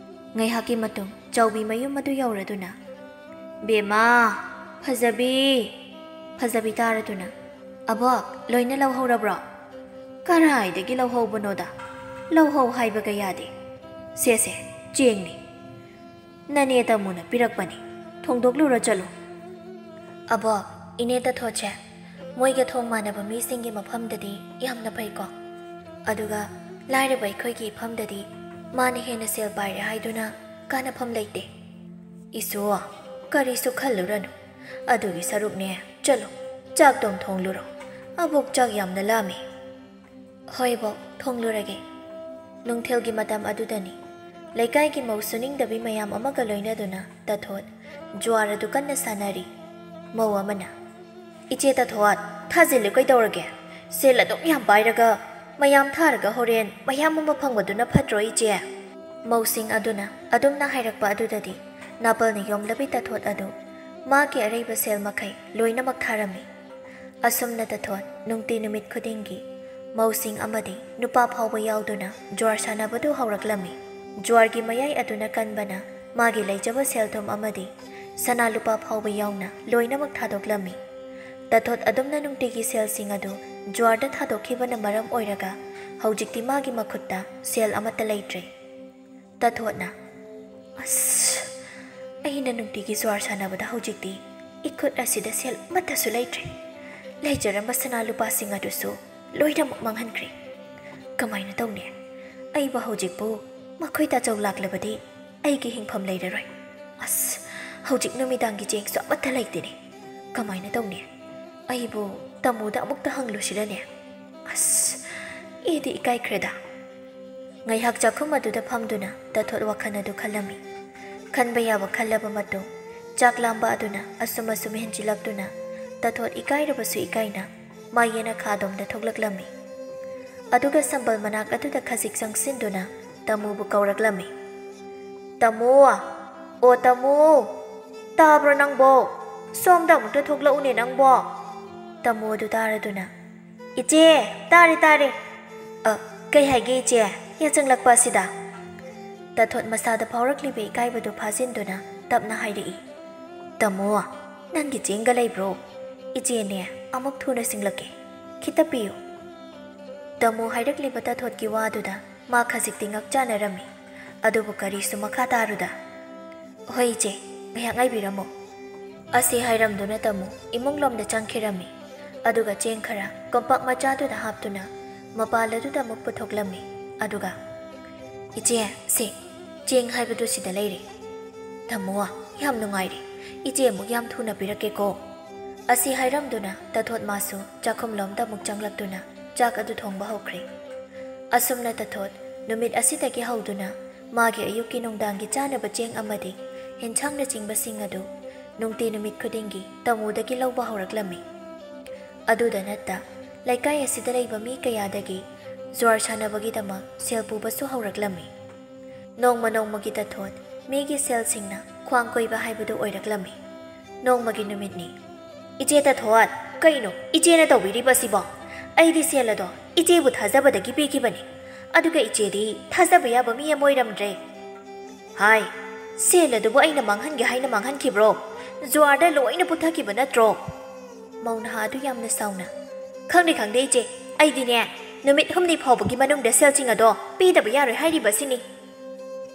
ꯉꯥꯏꯍꯥꯛꯀꯤ ꯃꯇꯨꯡ ꯆꯥꯎꯕꯤ ꯃꯌꯨꯝ ꯑꯗꯨ ꯌꯧꯔꯗꯨꯅ, "ꯕꯦꯝꯃ, ꯐꯖꯕꯤ!" ꯐꯖꯕꯤ ꯇꯥꯔꯗꯨꯅ, "ꯑꯕꯣꯛ, ꯂꯣꯏꯅ ꯂꯧꯍꯧꯔꯕ꯭ꯔꯣ?" "ꯀꯔꯥꯏꯗꯒꯤ ꯂꯧꯍꯧꯕꯅꯣꯗ? ꯂꯧꯍꯧ ꯍꯥꯏꯕꯒ ꯌꯥꯗꯦ꯫ ꯁꯦ, ꯁꯦ, ꯆꯦꯡꯅꯤ꯫ ꯅꯅꯦ ꯇꯥꯃꯣꯅ ꯄꯤꯔꯛꯄꯅꯤ꯫ ꯊꯣꯡꯗꯣꯛꯂꯨꯔꯣ ꯆꯠꯂꯨ꯫" "ꯑꯕꯣꯛ, ꯏꯅꯦ ꯇꯥꯊꯣꯠꯁꯦ ꯃꯣꯏꯒ ꯊꯣꯡ ꯃꯥꯟꯅꯕ ꯃꯤꯁꯤꯡꯒꯤ ꯃꯐꯝꯗꯗꯤ ꯌꯥꯝꯅ ꯐꯩꯀꯣ꯫ ꯑꯗꯨꯒ ꯂꯥꯏꯔꯕ ꯑꯩꯈꯣꯏꯒꯤ ꯏꯐꯝꯗꯗꯤ ꯃꯥꯅ ꯍꯦꯟꯅ ꯁꯦꯜ ꯄꯥꯏꯔꯦ ꯍꯥꯏꯗꯨꯅ ꯀꯥꯟꯅꯐꯝ ꯂꯩꯇꯦ꯫" "ꯏꯁꯨ, ꯀꯔꯤꯁꯨ ꯈꯜꯂꯨꯔꯅꯨ꯫ ꯑꯗꯨꯒꯤ ꯁꯔꯨꯛꯅꯦ, ꯆꯠꯂꯨ, ꯆꯥꯛꯇꯣꯝ ꯊꯣꯡꯂꯨꯔꯣ꯫ ꯑꯕꯣꯛ ꯆꯥꯛ ꯌꯥꯝꯅ ꯂꯥꯝꯃꯤ꯫" "ꯍꯣꯏ ꯕꯣꯛ, ꯊꯣꯡꯂꯨꯔꯒꯦ꯫" ꯅꯨꯡꯊꯤꯜꯒꯤ ꯃꯇꯝ ꯑꯗꯨꯗꯅꯤ꯫ ꯂꯩꯀꯥꯏꯒꯤ ꯃꯧ ꯁꯨꯅꯤꯡꯗꯕꯤ ꯃꯌꯥꯝ ꯑꯃꯒ ꯂꯣꯏꯅꯗꯨꯅ ꯇꯥꯊꯣꯠ ꯖ꯭ꯋꯥꯔ ꯑꯗꯨ ꯀꯟꯅ ꯁꯥꯟꯅꯔꯤ꯫ ꯃꯧ ꯑꯃꯅ, "ꯏꯆꯦ ꯇꯥꯊꯣꯠ, ꯊꯥꯖꯤꯜꯂꯨ ꯀꯩꯗꯧꯔꯒꯦ? ꯁꯦꯜ ꯑꯗꯨꯛ ꯌꯥꯝ ꯄꯥꯏꯔꯒ ꯃꯌꯥꯝ ꯊꯥꯔꯒ ꯍꯣꯔꯦꯟ ꯃꯌꯥꯝ ꯑꯃ ꯐꯪꯕꯗꯨꯅ ꯐꯠꯇ꯭ꯔꯣ ꯏꯆꯦ?" ꯃꯧꯁꯤꯡ ꯑꯗꯨꯅ ꯑꯗꯨꯝꯅ ꯍꯥꯏꯔꯛꯄ ꯑꯗꯨꯗꯗꯤ ꯅꯥꯄꯜꯅ ꯌꯣꯝꯂꯕꯤ ꯇꯥꯊꯣꯠ ꯑꯗꯨ ꯃꯥꯒꯤ ꯑꯔꯩꯕ ꯁꯦꯜ ꯃꯈꯩ ꯂꯣꯏꯅꯃꯛ ꯊꯥꯔꯝꯃꯤ꯫ ꯑꯁꯨꯝꯅ ꯇꯥꯊꯣꯠ ꯅꯨꯡꯇꯤ ꯅꯨꯃꯤꯠ ꯈꯨꯗꯤꯡꯒꯤ ꯃꯧꯁꯤꯡ ꯑꯃꯗꯤ ꯅꯨꯄꯥ ꯐꯥꯎꯕ ꯌꯥꯎꯗꯨꯅ ꯖ꯭ꯋꯥꯔ ꯁꯥꯟꯅꯕꯗꯨ ꯍꯧꯔꯛꯂꯝꯃꯤ꯫ ꯖ꯭ꯋꯥꯔꯒꯤ ꯃꯌꯥꯏ ꯑꯗꯨꯅ ꯀꯟꯕꯅ ꯃꯥꯒꯤ ꯂꯩꯖꯕ ꯁꯦꯜ ꯊꯨꯝ ꯑꯃꯗꯤ ꯁꯅꯥ ꯂꯨꯄꯥ ꯐꯥꯎꯕ ꯌꯥꯎꯅ ꯂꯣꯏꯅꯃꯛ ꯊꯥꯗꯣꯛꯂꯝꯃꯤ꯫ ꯇꯥꯊꯣꯠ ꯑꯗꯨꯝꯅ ꯅꯨꯡꯇꯤꯒꯤ ꯁꯦꯜꯁꯤꯡ ꯑꯗꯨ ꯖ꯭ꯋꯥꯔꯗ ꯊꯥꯗꯣꯛꯈꯤꯕꯅ ꯃꯔꯝ ꯑꯣꯏꯔꯒ ꯍꯧꯖꯤꯛꯇꯤ ꯃꯥꯒꯤ ꯃꯈꯨꯠꯇ ꯁꯦꯜ ꯑꯃꯠꯇ ꯂꯩꯇ꯭ꯔꯦ꯫ ꯇꯥꯊꯣꯠꯅ, "ꯑꯁ, ꯑꯩꯅ ꯅꯨꯡꯇꯤꯒꯤ ꯖ꯭ꯋꯥꯔ ꯁꯥꯟꯅꯕꯗ ꯍꯧꯖꯤꯛꯇꯤ ꯏꯈꯨꯠ ꯑꯁꯤꯗ ꯁꯦꯜ ꯑꯃꯠꯇꯁꯨ ꯂꯩꯇ꯭ꯔꯦ꯫ ꯂꯩꯖꯔꯝꯕ ꯁꯅꯥ ꯂꯨꯄꯥꯁꯤꯡ ꯑꯗꯨꯁꯨ ꯂꯣꯏꯅꯃꯛ ꯃꯥꯡꯍꯟꯈ꯭ꯔꯦ꯫ ꯀꯃꯥꯏꯅ ꯇꯧꯅꯤ? ꯑꯩꯕꯨ ꯍꯧꯖꯤꯛꯄꯨ ꯃꯈꯣꯏ ꯇꯥꯆꯧ ꯂꯥꯛꯂꯕꯗꯤ ꯑꯩꯒꯤ ꯍꯤꯡꯐꯝ ꯂꯩꯔꯔꯣꯏ꯫ ꯑꯁ, ꯍꯧꯖꯤꯛ ꯅꯨꯃꯤꯗꯥꯡꯒꯤ ꯆꯦꯡꯁꯨ ꯑꯃꯠꯇ ꯂꯩꯇꯦꯅꯦ꯫ ꯀꯃꯥꯏꯅ ꯇꯧꯅꯤ? ꯑꯩꯕꯨ ꯇꯥꯃꯣꯗ ꯑꯃꯨꯛꯇ ꯍꯪꯂꯨꯁꯤꯔꯅꯦ? ꯑꯁ, ꯑꯩꯗꯤ ꯏꯀꯥꯏꯈ꯭ꯔꯦꯗ꯫" ꯉꯥꯏꯍꯥꯛ ꯆꯥꯛꯈꯨꯝ ꯑꯗꯨꯗ ꯐꯝꯗꯨꯅ ꯇꯥꯊꯣꯠ ꯋꯥꯈꯜ ꯑꯗꯨ ꯈꯜꯂꯝꯃꯤ꯫ ꯈꯟꯕ ꯌꯥꯕ ꯈꯜꯂꯕ ꯃꯇꯨꯡ, ꯆꯥꯛ ꯂꯥꯝꯕ ꯑꯗꯨꯅ ꯑꯁꯨꯝ ꯑꯁꯨꯝ ꯍꯦꯟꯖꯤꯜꯂꯛꯇꯨꯅ ꯇꯥꯊꯣꯠ ꯏꯀꯥꯏꯔꯕꯁꯨ ꯏꯀꯥꯏꯅ ꯃꯥ ꯌꯦꯅꯈꯥ ꯑꯗꯣꯝꯗ ꯊꯣꯛꯂꯛꯂꯝꯃꯤ꯫ ꯑꯗꯨꯒ ꯁꯝꯕꯜ ꯃꯅꯥꯛ ꯑꯗꯨꯗ ꯈꯖꯤꯛ ꯆꯪꯁꯤꯟꯗꯨꯅ ꯇꯥꯃꯣꯕꯨ ꯀꯧꯔꯛꯂꯝꯃꯤ꯫ "ꯇꯥꯃꯣ! ꯑꯣ ꯇꯥꯃꯣ! ꯇꯥꯕ꯭ꯔꯣ ꯅꯪꯕꯣ? ꯁꯣꯝꯗ ꯑꯃꯨꯛꯇ ꯊꯣꯛꯂꯛꯎꯅꯦ ꯅꯪꯕꯣ!" ꯇꯥꯃꯣ ꯑꯗꯨ ꯇꯥꯔꯗꯨꯅ, "ꯏꯆꯦ, ꯇꯥꯔꯦ, ꯇꯥꯔꯦ꯫" "ꯑ, ꯀꯩ ꯍꯥꯏꯒꯦ ꯏꯆꯦ, ꯌꯥꯆꯪꯂꯛꯄ ꯑꯁꯤꯗ?" ꯇꯥꯊꯣꯠ ꯃꯁꯥꯗ ꯐꯥꯎꯔꯛꯂꯤꯕ ꯏꯀꯥꯏꯕꯗꯨ ꯐꯥꯖꯤꯟꯗꯨꯅ ꯇꯞꯅ ꯍꯥꯏꯔꯛꯏ꯫ "ꯇꯥꯃꯣ, ꯅꯪꯒꯤ ꯆꯦꯡꯒ ꯂꯩꯕ꯭ꯔꯣ? ꯏꯆꯦꯅꯦ, ꯑꯃꯨꯛ ꯊꯨꯅ ꯁꯤꯡꯂꯛꯀꯦ꯫ ꯈꯤꯇ ꯄꯤꯌꯨ꯫" ꯇꯥꯃꯣ ꯍꯥꯏꯔꯛꯂꯤꯕ ꯇꯥꯊꯣꯠꯀꯤ ꯋꯥꯗꯨꯗ ꯃꯥ ꯈꯖꯤꯛꯇꯤ ꯉꯛꯆꯥꯅꯔꯝꯃꯤ꯫ ꯑꯗꯨꯕꯨ ꯀꯔꯤꯁꯨ ꯃꯈꯥ ꯇꯥꯔꯨꯗ, "ꯍꯣꯏ ꯏꯆꯦ, ꯉꯥꯏꯍꯥꯛ ꯉꯥꯏꯕꯤꯔꯝꯃꯣ꯫" ꯑꯁꯤ ꯍꯥꯏꯔꯝꯗꯨꯅ ꯇꯥꯃꯣ ꯏꯃꯨꯡꯂꯣꯝꯗ ꯆꯪꯈꯤꯔꯝꯃꯤ꯫ ꯑꯗꯨꯒ ꯆꯦꯡ ꯈꯔ ꯀꯣꯝꯄꯥꯛ ꯃꯆꯥꯗꯨꯗ ꯍꯥꯞꯇꯨꯅ ꯃꯄꯥꯜ ꯑꯗꯨꯗ ꯑꯃꯨꯛ ꯄꯨꯊꯣꯛꯂꯝꯃꯤ꯫ ꯑꯗꯨꯒ, "ꯏꯆꯦ, ꯁꯤ ꯆꯦꯡ ꯍꯥꯏꯕꯗꯨ ꯁꯤꯗ ꯂꯩꯔꯦ꯫" "ꯇꯥꯃꯣ, ꯌꯥꯝ ꯅꯨꯡꯉꯥꯏꯔꯦ꯫ ꯏꯆꯦ ꯑꯃꯨꯛ ꯌꯥꯝ ꯊꯨꯅ ꯄꯤꯔꯛꯀꯦꯀꯣ꯫" ꯑꯁꯤ ꯍꯥꯏꯔꯝꯗꯨꯅ ꯇꯥꯊꯣꯠ ꯃꯥꯁꯨ ꯆꯥꯛꯈꯨꯝꯂꯣꯝꯗ ꯑꯃꯨꯛ ꯆꯪꯂꯛꯇꯨꯅ ꯆꯥꯛ ꯑꯗꯨ ꯊꯣꯡꯕ ꯍꯧꯈ꯭ꯔꯦ꯫ ꯑꯁꯨꯝꯅ ꯇꯥꯊꯣꯠ ꯅꯨꯃꯤꯠ ꯑꯁꯤꯗꯒꯤ ꯍꯧꯗꯨꯅ ꯃꯥꯒꯤ ꯑꯌꯨꯛꯀꯤ ꯅꯨꯡꯗꯥꯡꯒꯤ ꯆꯥꯅꯕ ꯆꯦꯡ ꯑꯃꯗꯤ ꯍꯦꯟꯁꯥꯡꯅꯆꯤꯡꯕꯁꯤꯡ ꯑꯗꯨ ꯅꯨꯡꯇꯤ ꯅꯨꯃꯤꯠ ꯈꯨꯗꯤꯡꯒꯤ ꯇꯥꯃꯣꯗꯒꯤ ꯂꯧꯕ ꯍꯧꯔꯛꯂꯝꯃꯤ꯫ ꯑꯗꯨꯗ ꯅꯠꯇ, ꯂꯩꯀꯥꯏ ꯑꯁꯤꯗ ꯂꯩꯕ ꯃꯤ ꯀꯌꯥꯗꯒꯤ ꯖ꯭ꯋꯥꯔ ꯁꯥꯟꯅꯕꯒꯤꯗꯃꯛ ꯁꯦꯜ ꯄꯨꯕꯁꯨ ꯍꯧꯔꯛꯂꯝꯃꯤ꯫ ꯅꯣꯡꯃ ꯅꯣꯡꯃꯒꯤ ꯇꯥꯊꯣꯠ ꯃꯤꯒꯤ ꯁꯦꯜꯁꯤꯡꯅ ꯈ꯭ꯋꯥꯡ ꯀꯣꯏꯕ ꯍꯥꯏꯕꯗꯨ ꯑꯣꯏꯔꯛꯂꯝꯃꯤ꯫ ꯅꯣꯡꯃꯒꯤ ꯅꯨꯃꯤꯠꯅꯤ꯫ "ꯏꯆꯦ ꯇꯥꯊꯣꯠ, ꯀꯩꯅꯣ ꯏꯆꯦꯅ ꯇꯧꯕꯤꯔꯤꯕ ꯑꯁꯤꯕꯣ? ꯑꯩꯗꯤ ꯁꯦꯜ ꯑꯗꯣ ꯏꯆꯦꯕꯨ ꯊꯥꯖꯕꯗꯒꯤ ꯄꯤꯈꯤꯕꯅꯤ, ꯑꯗꯨꯒ ꯏꯆꯦꯗꯤ ꯊꯥꯖꯕ ꯌꯥꯕ ꯃꯤ ꯑꯃ ꯑꯣꯏꯔꯝꯗ꯭ꯔꯦ꯫" "ꯍꯥꯏ, ꯁꯦꯜ ꯑꯗꯨꯕꯨ ꯑꯩꯅ ꯃꯥꯡꯍꯟꯒꯦ ꯍꯥꯏꯅ ꯃꯥꯡꯍꯟꯈꯤꯕ꯭ꯔꯣ? ꯖ꯭ꯋꯥꯔꯗ ꯂꯣꯏꯅ ꯄꯨꯊꯈꯤꯕ ꯅꯠꯇ꯭ꯔꯣ?" ꯃꯧ ꯅꯍꯥ ꯑꯗꯨ ꯌꯥꯝꯅ ꯁꯥꯎꯅ, "ꯈꯪꯗꯦ, ꯈꯪꯗꯦ ꯏꯆꯦ, ꯑꯩꯗꯤꯅꯦ, ꯅꯨꯃꯤꯠ ꯍꯨꯝꯅꯤ ꯐꯥꯎꯕꯒꯤ ꯃꯅꯨꯡꯗ ꯁꯦꯜꯁꯤꯡ ꯑꯗꯣ ꯄꯤꯗꯕ ꯌꯥꯔꯣꯏ ꯍꯥꯏꯔꯤꯕ ꯑꯁꯤꯅꯤ꯫"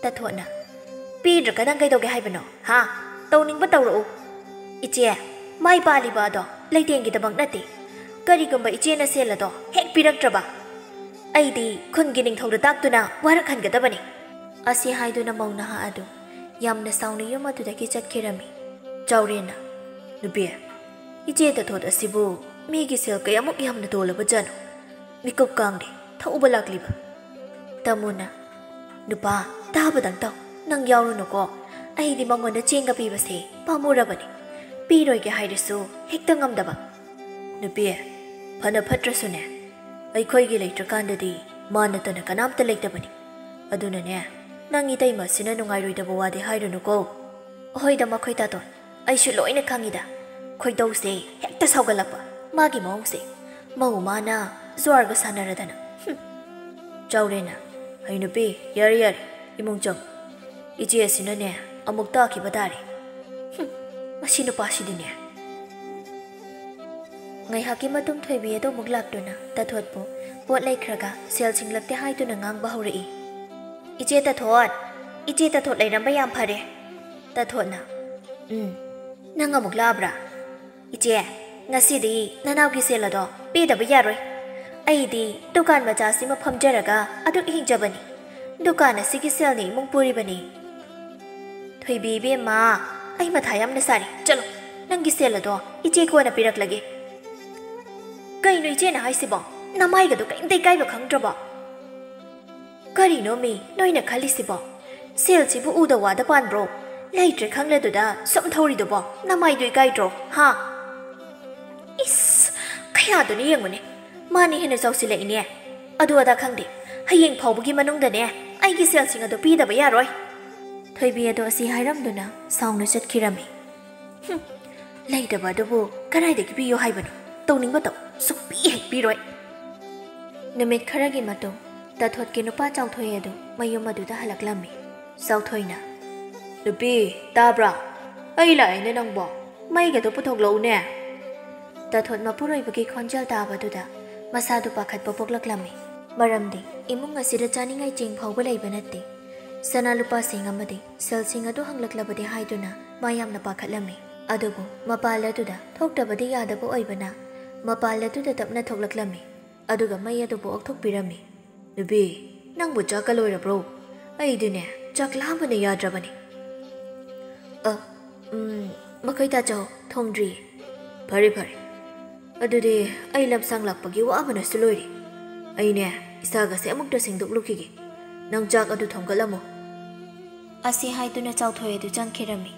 ꯇꯥꯊꯣꯠꯅ, "ꯄꯤꯗ꯭ꯔꯒ ꯅꯪ ꯀꯩꯗꯧꯒꯦ ꯍꯥꯏꯕꯅꯣ? ꯍꯥ? ꯇꯧꯅꯤꯡꯕ ꯇꯧꯔꯛꯎ꯫" "ꯏꯆꯦ, ꯃꯥꯏ ꯄꯥꯜꯂꯤꯕ ꯑꯗꯣ ꯂꯩꯇꯦꯡꯒꯤꯗꯃꯛ ꯅꯠꯇꯦ꯫ ꯀꯔꯤꯒꯨꯝꯕ ꯏꯆꯦꯅ ꯁꯦꯜ ꯑꯗꯣ ꯍꯦꯛ ꯄꯤꯔꯛꯇ꯭ꯔꯕ, ꯑꯩꯗꯤ ꯈꯨꯟꯒꯤ ꯅꯤꯡꯊꯧꯗ ꯇꯥꯛꯇꯨꯅ ꯋꯥꯔꯛꯍꯟꯒꯗꯕꯅꯤ꯫" ꯑꯁꯤ ꯍꯥꯏꯗꯨꯅ ꯃꯧ ꯅꯍꯥ ꯑꯗꯨ ꯌꯥꯝꯅ ꯁꯥꯎꯅ ꯌꯨꯝ ꯑꯗꯨꯗꯒꯤ ꯆꯠꯈꯤꯔꯝꯃꯤ꯫ ꯆꯥꯎꯔꯦꯟꯅ, "ꯅꯨꯄꯤ, ꯏꯆꯦ ꯇꯥꯊꯣꯠ ꯑꯁꯤꯕꯨ ꯃꯤꯒꯤ ꯁꯦꯜ ꯀꯌꯥꯃꯨꯛ ꯌꯥꯝꯅ ꯇꯣꯜꯂꯕꯖꯥꯠꯅꯣ? ꯃꯤꯀꯨꯞ ꯀꯥꯡꯗꯦ ꯊꯧꯕ ꯂꯥꯛꯂꯤꯕ꯫" ꯇꯥꯃꯣꯅ, "ꯅꯨꯄꯥ, ꯇꯥꯕꯗꯪ ꯇꯧ, ꯅꯪ ꯌꯥꯎꯔꯨꯅꯨꯀꯣ꯫ ꯑꯩꯗꯤ ꯃꯉꯣꯟꯗ ꯆꯦꯡꯒ ꯄꯤꯕꯁꯦ ꯄꯥꯝꯃꯨꯔꯕꯅꯤ꯫ ꯄꯤꯔꯣꯏꯒꯦ ꯍꯥꯏꯔꯁꯨ ꯍꯦꯛꯇ ꯉꯝꯗꯕ꯫" "ꯅꯨꯄꯤ, ꯐꯅ ꯐꯠꯇ꯭ꯔꯁꯨꯅꯦ, ꯑꯩꯈꯣꯏꯒꯤ ꯂꯩꯇ꯭ꯔꯀꯥꯟꯗꯗꯤ ꯃꯥ ꯅꯠꯇꯅ ꯀꯅꯥꯝꯇ ꯂꯩꯇꯕꯅꯤ꯫ ꯑꯗꯨꯅꯅꯦ, ꯅꯪ ꯏꯇꯩꯃ ꯑꯁꯤꯅ ꯅꯨꯡꯉꯥꯏꯔꯣꯏꯗꯕ ꯋꯥꯗꯤ ꯍꯥꯏꯔꯨꯅꯨꯀꯣ꯫" "ꯍꯣꯏꯗ ꯃꯈꯣꯏ ꯇꯥꯇꯣꯟ, ꯑꯩꯁꯨ ꯂꯣꯏꯅ ꯈꯪꯉꯤꯗ꯫ ꯈꯣꯏꯗꯧꯁꯦ ꯍꯦꯛꯇ ꯁꯥꯎꯒꯠꯂꯛꯄ ꯃꯥꯒꯤ ꯃꯑꯣꯡꯁꯦ꯫ ꯃꯧ ꯃꯥꯅ ꯖ꯭ꯋꯥꯔꯒ ꯁꯥꯟꯅꯔꯗꯅ꯫ ꯍꯨꯝ꯫" ꯆꯥꯎꯔꯦꯟꯅ, "ꯍꯩ ꯅꯨꯄꯤ, ꯌꯥꯔꯦ ꯌꯥꯔꯦ, ꯏꯃꯨꯡ ꯆꯪ꯫ ꯏꯆꯦ ꯑꯁꯤꯅꯅꯦ ꯑꯃꯨꯛ ꯇꯥꯈꯤꯕ ꯇꯥꯔꯦ꯫ ꯍꯨꯝ, ꯃꯁꯤ ꯅꯨꯄꯥꯁꯤꯗꯤꯅꯦ꯫" ꯉꯥꯏꯍꯥꯛꯀꯤ ꯃꯇꯨꯡ ꯊꯣꯏꯕꯤ ꯑꯗꯨ ꯑꯃꯨꯛ ꯂꯥꯛꯇꯨꯅ ꯇꯥꯊꯣꯠꯄꯨ ꯄꯣꯠ ꯂꯩꯈ꯭ꯔꯒ ꯁꯦꯜ ꯁꯤꯡꯂꯛꯇꯦ ꯍꯥꯏꯗꯨꯅ ꯉꯥꯡꯕ ꯍꯧꯔꯛꯏ꯫ "ꯏꯆꯦ ꯇꯥꯊꯣꯠ, ꯏꯆꯦ ꯇꯥꯊꯣꯠ ꯂꯩꯔꯝꯕ ꯌꯥꯝ ꯐꯔꯦ꯫" ꯇꯥꯊꯣꯠꯅ, "ꯎꯝ, ꯅꯪ ꯑꯃꯨꯛ ꯂꯥꯛꯑꯕ꯭ꯔꯥ? ꯏꯆꯦ, ꯉꯁꯤꯗꯤ ꯅꯅꯥꯎꯒꯤ ꯁꯦꯜ ꯑꯗꯣ ꯄꯤꯗꯕ ꯌꯥꯔꯣꯏ꯫ ꯑꯩꯗꯤ ꯗꯨꯀꯥꯟ ꯃꯆꯥꯁꯤꯃ ꯐꯝꯖꯔꯒ ꯑꯗꯨꯛ ꯍꯤꯡꯖꯕꯅꯤ꯫ ꯗꯨꯀꯥꯟ ꯑꯁꯤꯒꯤ ꯁꯦꯜꯅ ꯏꯃꯨꯡ ꯄꯨꯔꯤꯕꯅꯤ꯫" "ꯊꯣꯏꯕꯤ ꯏꯕꯦꯝꯃ, ꯑꯩ ꯃꯊꯥ ꯌꯥꯝꯅ ꯁꯥꯔꯤ꯫ ꯆꯠꯂꯣ, ꯅꯪꯒꯤ ꯁꯦꯜ ꯑꯗꯣ ꯏꯆꯦ ꯀꯣꯟꯅ ꯄꯤꯔꯛꯂꯒꯦ꯫" "ꯀꯩꯅꯣ ꯏꯆꯦꯅ ꯍꯥꯏꯁꯤꯕꯣ? ꯅꯃꯥꯏꯒꯗꯣ ꯀꯔꯤꯝꯇ ꯏꯀꯥꯏꯕ ꯈꯪꯗ꯭ꯔꯕꯣ?" ꯀꯔꯤꯅꯣ ꯃꯤ, ꯅꯣꯏꯅ ꯈꯜꯂꯤꯁꯤꯕꯣ? ꯁꯦꯜꯁꯤꯕꯨ ꯎꯗ ꯋꯥꯗ ꯄꯥꯟꯕ꯭ꯔꯣ? ꯂꯩꯇ꯭ꯔꯦ ꯈꯪꯂꯗꯨꯗ ꯁꯨꯝ ꯊꯧꯔꯤꯗꯨꯕꯣ? ꯅꯃꯥꯏꯗꯣ ꯏꯀꯥꯏꯗ꯭ꯔꯣ, ꯍꯥ? ꯏꯁ, ꯈꯌꯥꯗꯨꯅ ꯌꯦꯡꯉꯨꯅꯦ, ꯃꯥꯅ ꯍꯦꯟꯅ ꯆꯥꯎꯁꯤꯜꯂꯛꯏꯅꯦ꯫ ꯑꯗꯨ ꯑꯗꯥ ꯈꯪꯗꯦ, ꯍꯌꯦꯡ ꯐꯥꯎꯕꯒꯤ ꯃꯅꯨꯡꯗꯅꯦ ꯑꯩꯒꯤ ꯁꯦꯜꯁꯤꯡ ꯑꯗꯨ ꯄꯤꯗꯕ ꯌꯥꯔꯣꯏ꯫ ꯊꯣꯏꯕꯤ ꯑꯗꯣ ꯑꯁꯤ ꯍꯥꯏꯔꯝꯗꯨꯅ ꯁꯥꯎꯅ ꯆꯠꯈꯤꯔꯝꯃꯤ꯫ ꯍꯨꯝ, ꯂꯩꯇꯕ ꯑꯗꯨꯕꯨ ꯀꯗꯥꯏꯗꯒꯤ ꯄꯤꯌꯣ ꯍꯥꯏꯕꯅꯣ? ꯇꯧꯅꯤꯡꯕ ꯇꯧ, ꯁꯨꯛꯄꯤ ꯍꯦꯛ ꯄꯤꯔꯣꯏ꯫ ꯅꯨꯃꯤꯠ ꯈꯔꯒꯤ ꯃꯇꯨꯡ, ꯇꯥꯊꯣꯠꯀꯤ ꯅꯨꯄꯥ ꯆꯥꯎꯊꯣꯏ ꯑꯗꯨ ꯃꯌꯨꯝ ꯑꯗꯨꯗ ꯍꯜꯂꯛꯂꯝꯃꯤ꯫ ꯆꯥꯎꯊꯣꯏꯅ, "ꯅꯨꯄꯤ, ꯇꯥꯕ꯭ꯔꯥ? ꯑꯩ ꯂꯥꯛꯑꯦꯅꯦ ꯅꯪꯕꯣ꯫ ꯃꯩꯒꯗꯣ ꯄꯨꯊꯣꯛꯂꯛꯎꯅꯦ꯫" ꯇꯥꯊꯣꯠ ꯃꯄꯨꯔꯣꯏꯕꯒꯤ ꯈꯣꯟꯖꯦꯜ ꯇꯥꯕꯗꯨꯗ ꯃꯁꯥꯗꯨ ꯄꯥꯈꯠꯄ ꯄꯣꯛꯂꯛꯂꯝꯃꯤ꯫ ꯃꯔꯝꯗꯤ ꯏꯃꯨꯡ ꯑꯁꯤꯗ ꯆꯥꯅꯤꯡꯉꯥꯏ ꯆꯦꯡ ꯐꯥꯎꯕ ꯂꯩꯕ ꯅꯠꯇꯦ꯫ ꯁꯅꯥ ꯂꯨꯄꯥꯁꯤꯡ ꯑꯃꯗꯤ ꯁꯦꯜꯁꯤꯡ ꯑꯗꯨ ꯍꯪꯂꯛꯂꯕꯗꯤ ꯍꯥꯏꯗꯨꯅ ꯃꯥ ꯌꯥꯝꯅ ꯄꯥꯈꯠꯂꯝꯃꯤ꯫ ꯑꯗꯨꯕꯨ ꯃꯄꯥꯜ ꯑꯗꯨꯗ ꯊꯣꯛꯇꯕꯗꯤ ꯌꯥꯗꯕ ꯑꯣꯏꯕꯅ ꯃꯄꯥꯜ ꯑꯗꯨꯗ ꯇꯞꯅ ꯊꯣꯛꯂꯛꯂꯝꯃꯤ꯫ ꯑꯗꯨꯒ ꯃꯩ ꯑꯗꯨꯕꯨ ꯑꯣꯛꯊꯣꯛꯄꯤꯔꯝꯃꯤ꯫ "ꯅꯨꯄꯤ, ꯅꯪꯕꯨ ꯆꯥꯛꯀ ꯂꯣꯏꯔꯕ꯭ꯔꯣ? ꯑꯩꯗꯤꯅꯦ, ꯆꯥꯛ ꯂꯥꯝꯕꯅ ꯌꯥꯗ꯭ꯔꯕꯅꯤ꯫" "ꯑ, ꯎꯝ, ꯃꯈꯣꯏ ꯇꯥꯆꯧ ꯊꯣꯡꯗ꯭ꯔꯤ꯫" "ꯐꯔꯦ, ꯐꯔꯦ꯫ ꯑꯗꯨꯗꯤ ꯑꯩ ꯂꯝꯁꯥꯡ ꯂꯥꯛꯄꯒꯤ ꯋꯥꯕꯅꯁꯨ ꯂꯣꯏꯔꯦ꯫ ꯑꯩꯅꯦ, ꯏꯁꯥꯒꯁꯦ ꯑꯃꯨꯛꯇ ꯁꯦꯡꯗꯣꯛꯂꯨꯈꯤꯒꯦ꯫ ꯅꯪ ꯆꯥꯛ ꯑꯗꯨ ꯊꯣꯡꯒꯠꯂꯝꯃꯣ꯫" ꯑꯁꯤ ꯍꯥꯏꯗꯨꯅ ꯆꯥꯎꯊꯣꯏ ꯑꯗꯨ ꯆꯪꯈꯤꯔꯝꯃꯤ꯫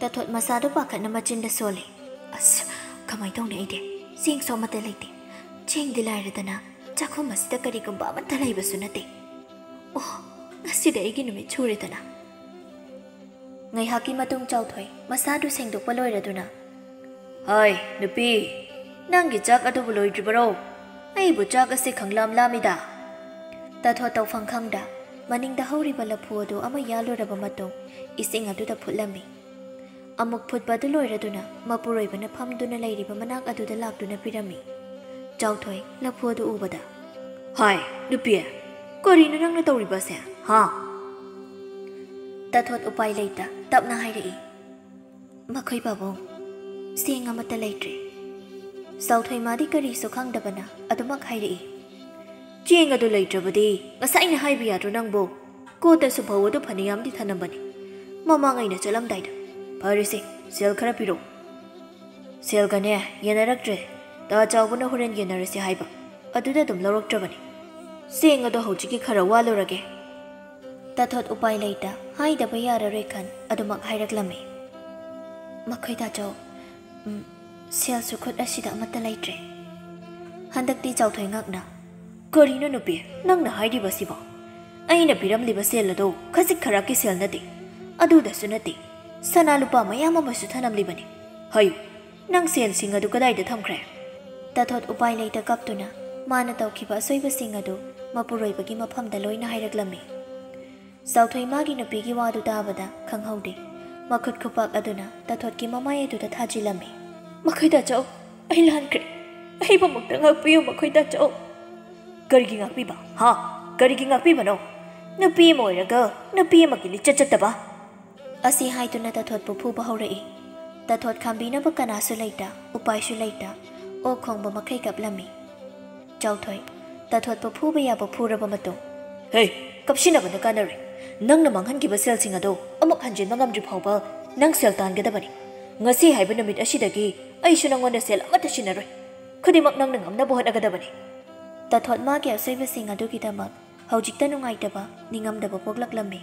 ꯇꯥꯊꯣꯠ ꯃꯁꯥꯗꯨ ꯄꯥꯈꯠꯅ ꯃꯆꯤꯟꯗ ꯁꯣꯜꯂꯤ꯫ "ꯑꯁ, ꯀꯃꯥꯏ ꯇꯧꯅꯤ ꯑꯩꯗꯤ? ꯆꯦꯡꯁꯨ ꯑꯃꯠꯇ ꯂꯩꯇꯦ꯫ ꯆꯦꯡꯗꯤ ꯂꯥꯏꯔꯗꯅ, ꯆꯥꯛꯈꯨꯝ ꯑꯁꯤꯗ ꯀꯔꯤꯒꯨꯝꯕ ꯑꯃꯠꯇ ꯂꯩꯕꯁꯨ ꯅꯠꯇꯦ꯫ ꯑꯣ, ꯉꯁꯤꯗꯤ ꯑꯩꯒꯤ ꯅꯨꯃꯤꯠ ꯁꯨꯔꯦꯗꯅ꯫" ꯉꯥꯏꯍꯥꯛꯀꯤ ꯃꯇꯨꯡ ꯆꯥꯎꯊꯣꯏ ꯃꯁꯥꯗꯨ ꯁꯦꯡꯗꯣꯛꯄ ꯂꯣꯏꯔꯗꯨꯅ, "ꯍꯥꯏ, ꯅꯨꯄꯤ, ꯅꯪꯒꯤ ꯆꯥꯛ ꯑꯗꯨꯕꯨ ꯂꯣꯏꯗ꯭ꯔꯤꯕꯔꯣ? ꯑꯩꯕꯨ ꯆꯥꯛ ꯑꯁꯤ ꯈꯪꯂꯥꯝ ꯂꯥꯝꯃꯤꯗ꯫" ꯇꯥꯊꯣꯠ ꯇꯧꯐꯝ ꯈꯪꯗ ꯃꯅꯤꯡꯗ ꯍꯧꯔꯤꯕ ꯂꯐꯨ ꯑꯗꯨ ꯑꯃ ꯌꯥꯜꯂꯨꯔꯕ ꯃꯇꯨꯡ ꯏꯁꯤꯡ ꯑꯗꯨꯗ ꯐꯨꯠꯂꯝꯃꯤ꯫ ꯑꯃꯨꯛ ꯐꯨꯠꯄ ꯑꯗꯨ ꯂꯣꯏꯔꯗꯨꯅ ꯃꯄꯨꯔꯣꯏꯕꯅ ꯐꯝꯗꯨꯅ ꯂꯩꯔꯤꯕ ꯃꯅꯥꯛ ꯑꯗꯨꯗ ꯂꯥꯛꯇꯨꯅ ꯄꯤꯔꯝꯃꯤ꯫ ꯆꯥꯎꯊꯣꯏ ꯂꯐꯨ ꯑꯗꯨ ꯎꯕꯗ, "ꯍꯥꯏ, ꯅꯨꯄꯤ, ꯀꯔꯤꯅꯣ ꯅꯪꯅ ꯇꯧꯔꯤꯕꯁꯦ, ꯍꯥ?" ꯇꯥꯊꯣꯠ ꯎꯄꯥꯏ ꯂꯩꯇ ꯇꯞꯅ ꯍꯥꯏꯔꯛꯏ, "ꯃꯈꯣꯏ ꯄꯥꯕꯨꯡ, ꯆꯦꯡ ꯑꯃꯠꯇ ꯂꯩꯇ꯭ꯔꯦ꯫" ꯆꯥꯎꯊꯣꯏ ꯃꯥꯗꯤ ꯀꯔꯤꯁꯨ ꯈꯪꯗꯕꯅ ꯑꯗꯨꯃꯛ ꯍꯥꯏꯔꯛꯏ꯫ "ꯆꯦꯡ ꯑꯗꯨ ꯂꯩꯇ꯭ꯔꯕꯗꯤ ꯉꯁꯥꯏꯅ ꯍꯥꯏꯕ ꯌꯥꯗ꯭ꯔꯣ ꯅꯪꯕꯨ? ꯀꯣꯠꯇꯁꯨ ꯐꯧ ꯑꯗꯨ ꯐꯅꯌꯥꯝꯗꯤ ꯊꯅꯝꯕꯅꯤ ꯃꯃꯥꯡ ꯑꯩꯅ ꯆꯠꯂꯝꯗꯥꯏꯗ꯫ ꯐꯔꯦꯁꯦ, ꯁꯦꯜ ꯈꯔ ꯄꯤꯔꯛꯎ꯫" "ꯁꯦꯜꯒꯅꯦ ꯌꯦꯟꯅꯔꯛꯇ꯭ꯔꯦ꯫ ꯇꯥ ꯆꯥꯎꯕꯅ ꯍꯣꯔꯦꯟ ꯌꯦꯟꯅꯔꯁꯦ ꯍꯥꯏꯕ, ꯑꯗꯨꯗ ꯑꯗꯨꯝ ꯂꯧꯔꯛꯇ꯭ꯔꯕꯅꯤ꯫" "ꯆꯦꯡ ꯑꯗꯣ ꯍꯧꯖꯤꯛꯀꯤ ꯈꯔ ꯋꯥꯠꯂꯨꯔꯒꯦ꯫" ꯇꯥꯊꯣꯠ ꯎꯄꯥꯏ ꯂꯩꯇ ꯍꯥꯏꯗꯕ ꯌꯥꯔꯔꯣꯏ ꯈꯟ ꯑꯗꯨꯃꯛ ꯍꯥꯏꯔꯛꯂꯝꯃꯤ꯫ "ꯃꯈꯣꯏ ꯇꯥꯆꯧ, ꯎꯝ, ꯁꯦꯜꯁꯨ ꯈꯨꯠ ꯑꯁꯤꯗ ꯑꯃꯠꯇ ꯂꯩꯇ꯭ꯔꯦ꯫" ꯍꯟꯗꯛꯇꯤ ꯆꯥꯎꯊꯣꯏ ꯉꯛꯅ, "ꯀꯔꯤꯅꯣ ꯅꯨꯄꯤ, ꯅꯪꯅ ꯍꯥꯏꯔꯤꯕꯁꯤꯕꯣ? ꯑꯩꯅ ꯄꯤꯔꯝꯂꯤꯕ ꯁꯦꯜ ꯑꯗꯣ ꯈꯖꯤꯛ ꯈꯔꯥꯛꯀꯤ ꯁꯦꯜ ꯅꯠꯇꯦ, ꯑꯗꯨꯗꯁꯨ ꯅꯠꯇꯦ, ꯁꯅꯥ ꯂꯨꯄꯥ ꯃꯌꯥꯝ ꯑꯃꯁꯨ ꯊꯅꯝꯂꯤꯕꯅꯤ꯫ ꯍꯥꯏꯌꯨ, ꯅꯪ ꯁꯦꯜꯁꯤꯡ ꯑꯗꯨ ꯀꯗꯥꯏꯗ ꯊꯝꯈ꯭ꯔꯦ?" ꯇꯥꯊꯣꯠ ꯎꯄꯥꯏ ꯂꯩꯇ ꯀꯞꯇꯨꯅ ꯃꯥꯅ ꯇꯧꯈꯤꯕ ꯑꯁꯣꯏꯕꯁꯤꯡ ꯑꯗꯨ ꯃꯄꯨꯔꯣꯏꯕꯒꯤ ꯃꯐꯝꯗ ꯂꯣꯏꯅ ꯍꯥꯏꯔꯛꯂꯝꯃꯤ꯫ ꯆꯥꯎꯊꯣꯏ ꯃꯥꯒꯤ ꯅꯨꯄꯤꯒꯤ ꯋꯥꯗꯨ ꯇꯥꯕꯗ ꯈꯪꯍꯧꯗꯦ꯫ ꯃꯈꯨꯠ ꯈꯨꯄꯥꯛ ꯑꯗꯨꯅ ꯇꯥꯊꯣꯠꯀꯤ ꯃꯃꯥꯏ ꯑꯗꯨꯗ ꯊꯥꯖꯤꯜꯂꯝꯃꯤ꯫ "ꯃꯈꯣꯏ ꯇꯥꯆꯧ, ꯑꯩ ꯂꯥꯟꯈ꯭ꯔꯦ꯫ ꯑꯩꯕꯨꯃꯛꯇ ꯉꯥꯛꯄꯤꯌꯨ, ꯃꯈꯣꯏ ꯇꯥꯆꯧ꯫" "ꯀꯔꯤꯒꯤ ꯉꯥꯛꯄꯤꯕ? ꯍꯥ? ꯀꯔꯤꯒꯤ ꯉꯥꯛꯄꯤꯕꯅꯣ? ꯅꯨꯄꯤ ꯑꯃ ꯑꯣꯏꯔꯒ ꯅꯨꯄꯤ ꯑꯃꯒꯤ ꯂꯤꯆꯠ ꯆꯠꯇꯕ?" ꯑꯁꯤ ꯍꯥꯏꯗꯨꯅ ꯇꯥꯊꯣꯠꯄꯨ ꯐꯨꯕ ꯍꯧꯔꯛꯏ꯫ ꯇꯥꯊꯣꯠ ꯈꯥꯝꯕꯤꯅꯕ ꯀꯅꯥꯁꯨ ꯂꯩꯇ, ꯎꯄꯥꯏꯁꯨ ꯂꯩꯇ, ꯑꯣꯛ ꯈꯣꯡꯕ ꯃꯈꯩ ꯀꯞꯂꯝꯃꯤ꯫ ꯆꯥꯎꯊꯣꯏ, ꯇꯥꯊꯣꯠꯄꯨ ꯐꯨꯕ ꯌꯥꯕ ꯐꯨꯔꯕ ꯃꯇꯨꯡ, "ꯍꯦ, ꯀꯞꯁꯤꯟꯅꯕꯅ ꯀꯥꯟꯅꯔꯣꯏ꯫ ꯅꯪꯅ ꯃꯥꯡꯍꯟꯈꯤꯕ ꯁꯦꯜꯁꯤꯡ ꯑꯗꯨ ꯑꯃꯨꯛ ꯍꯟꯖꯤꯟꯕ ꯉꯝꯗ꯭ꯔꯤ ꯐꯥꯎꯕ ꯅꯪ ꯁꯦꯜ ꯇꯥꯟꯒꯗꯕꯅꯤ꯫ ꯉꯁꯤ ꯍꯥꯏꯕ ꯅꯨꯃꯤꯠ ꯑꯁꯤꯗꯒꯤ ꯑꯩꯁꯨ ꯅꯪꯉꯣꯟꯗ ꯁꯦꯜ ꯑꯃꯠꯇ ꯁꯤꯟꯅꯔꯣꯏ꯫ ꯈꯨꯗꯤꯡꯃꯛ ꯅꯪꯅ ꯉꯝꯅꯕ ꯍꯣꯠꯅꯒꯗꯕꯅꯤ꯫" ꯇꯥꯊꯣꯠ ꯃꯥꯒꯤ ꯑꯁꯣꯏꯕꯁꯤꯡ ꯑꯗꯨꯒꯤꯗꯃꯛ ꯍꯧꯖꯤꯛꯇ ꯅꯨꯡꯉꯥꯏꯇꯕ, ꯅꯤꯡꯉꯝꯗꯕ ꯄꯣꯛꯂꯛꯂꯝꯃꯤ꯫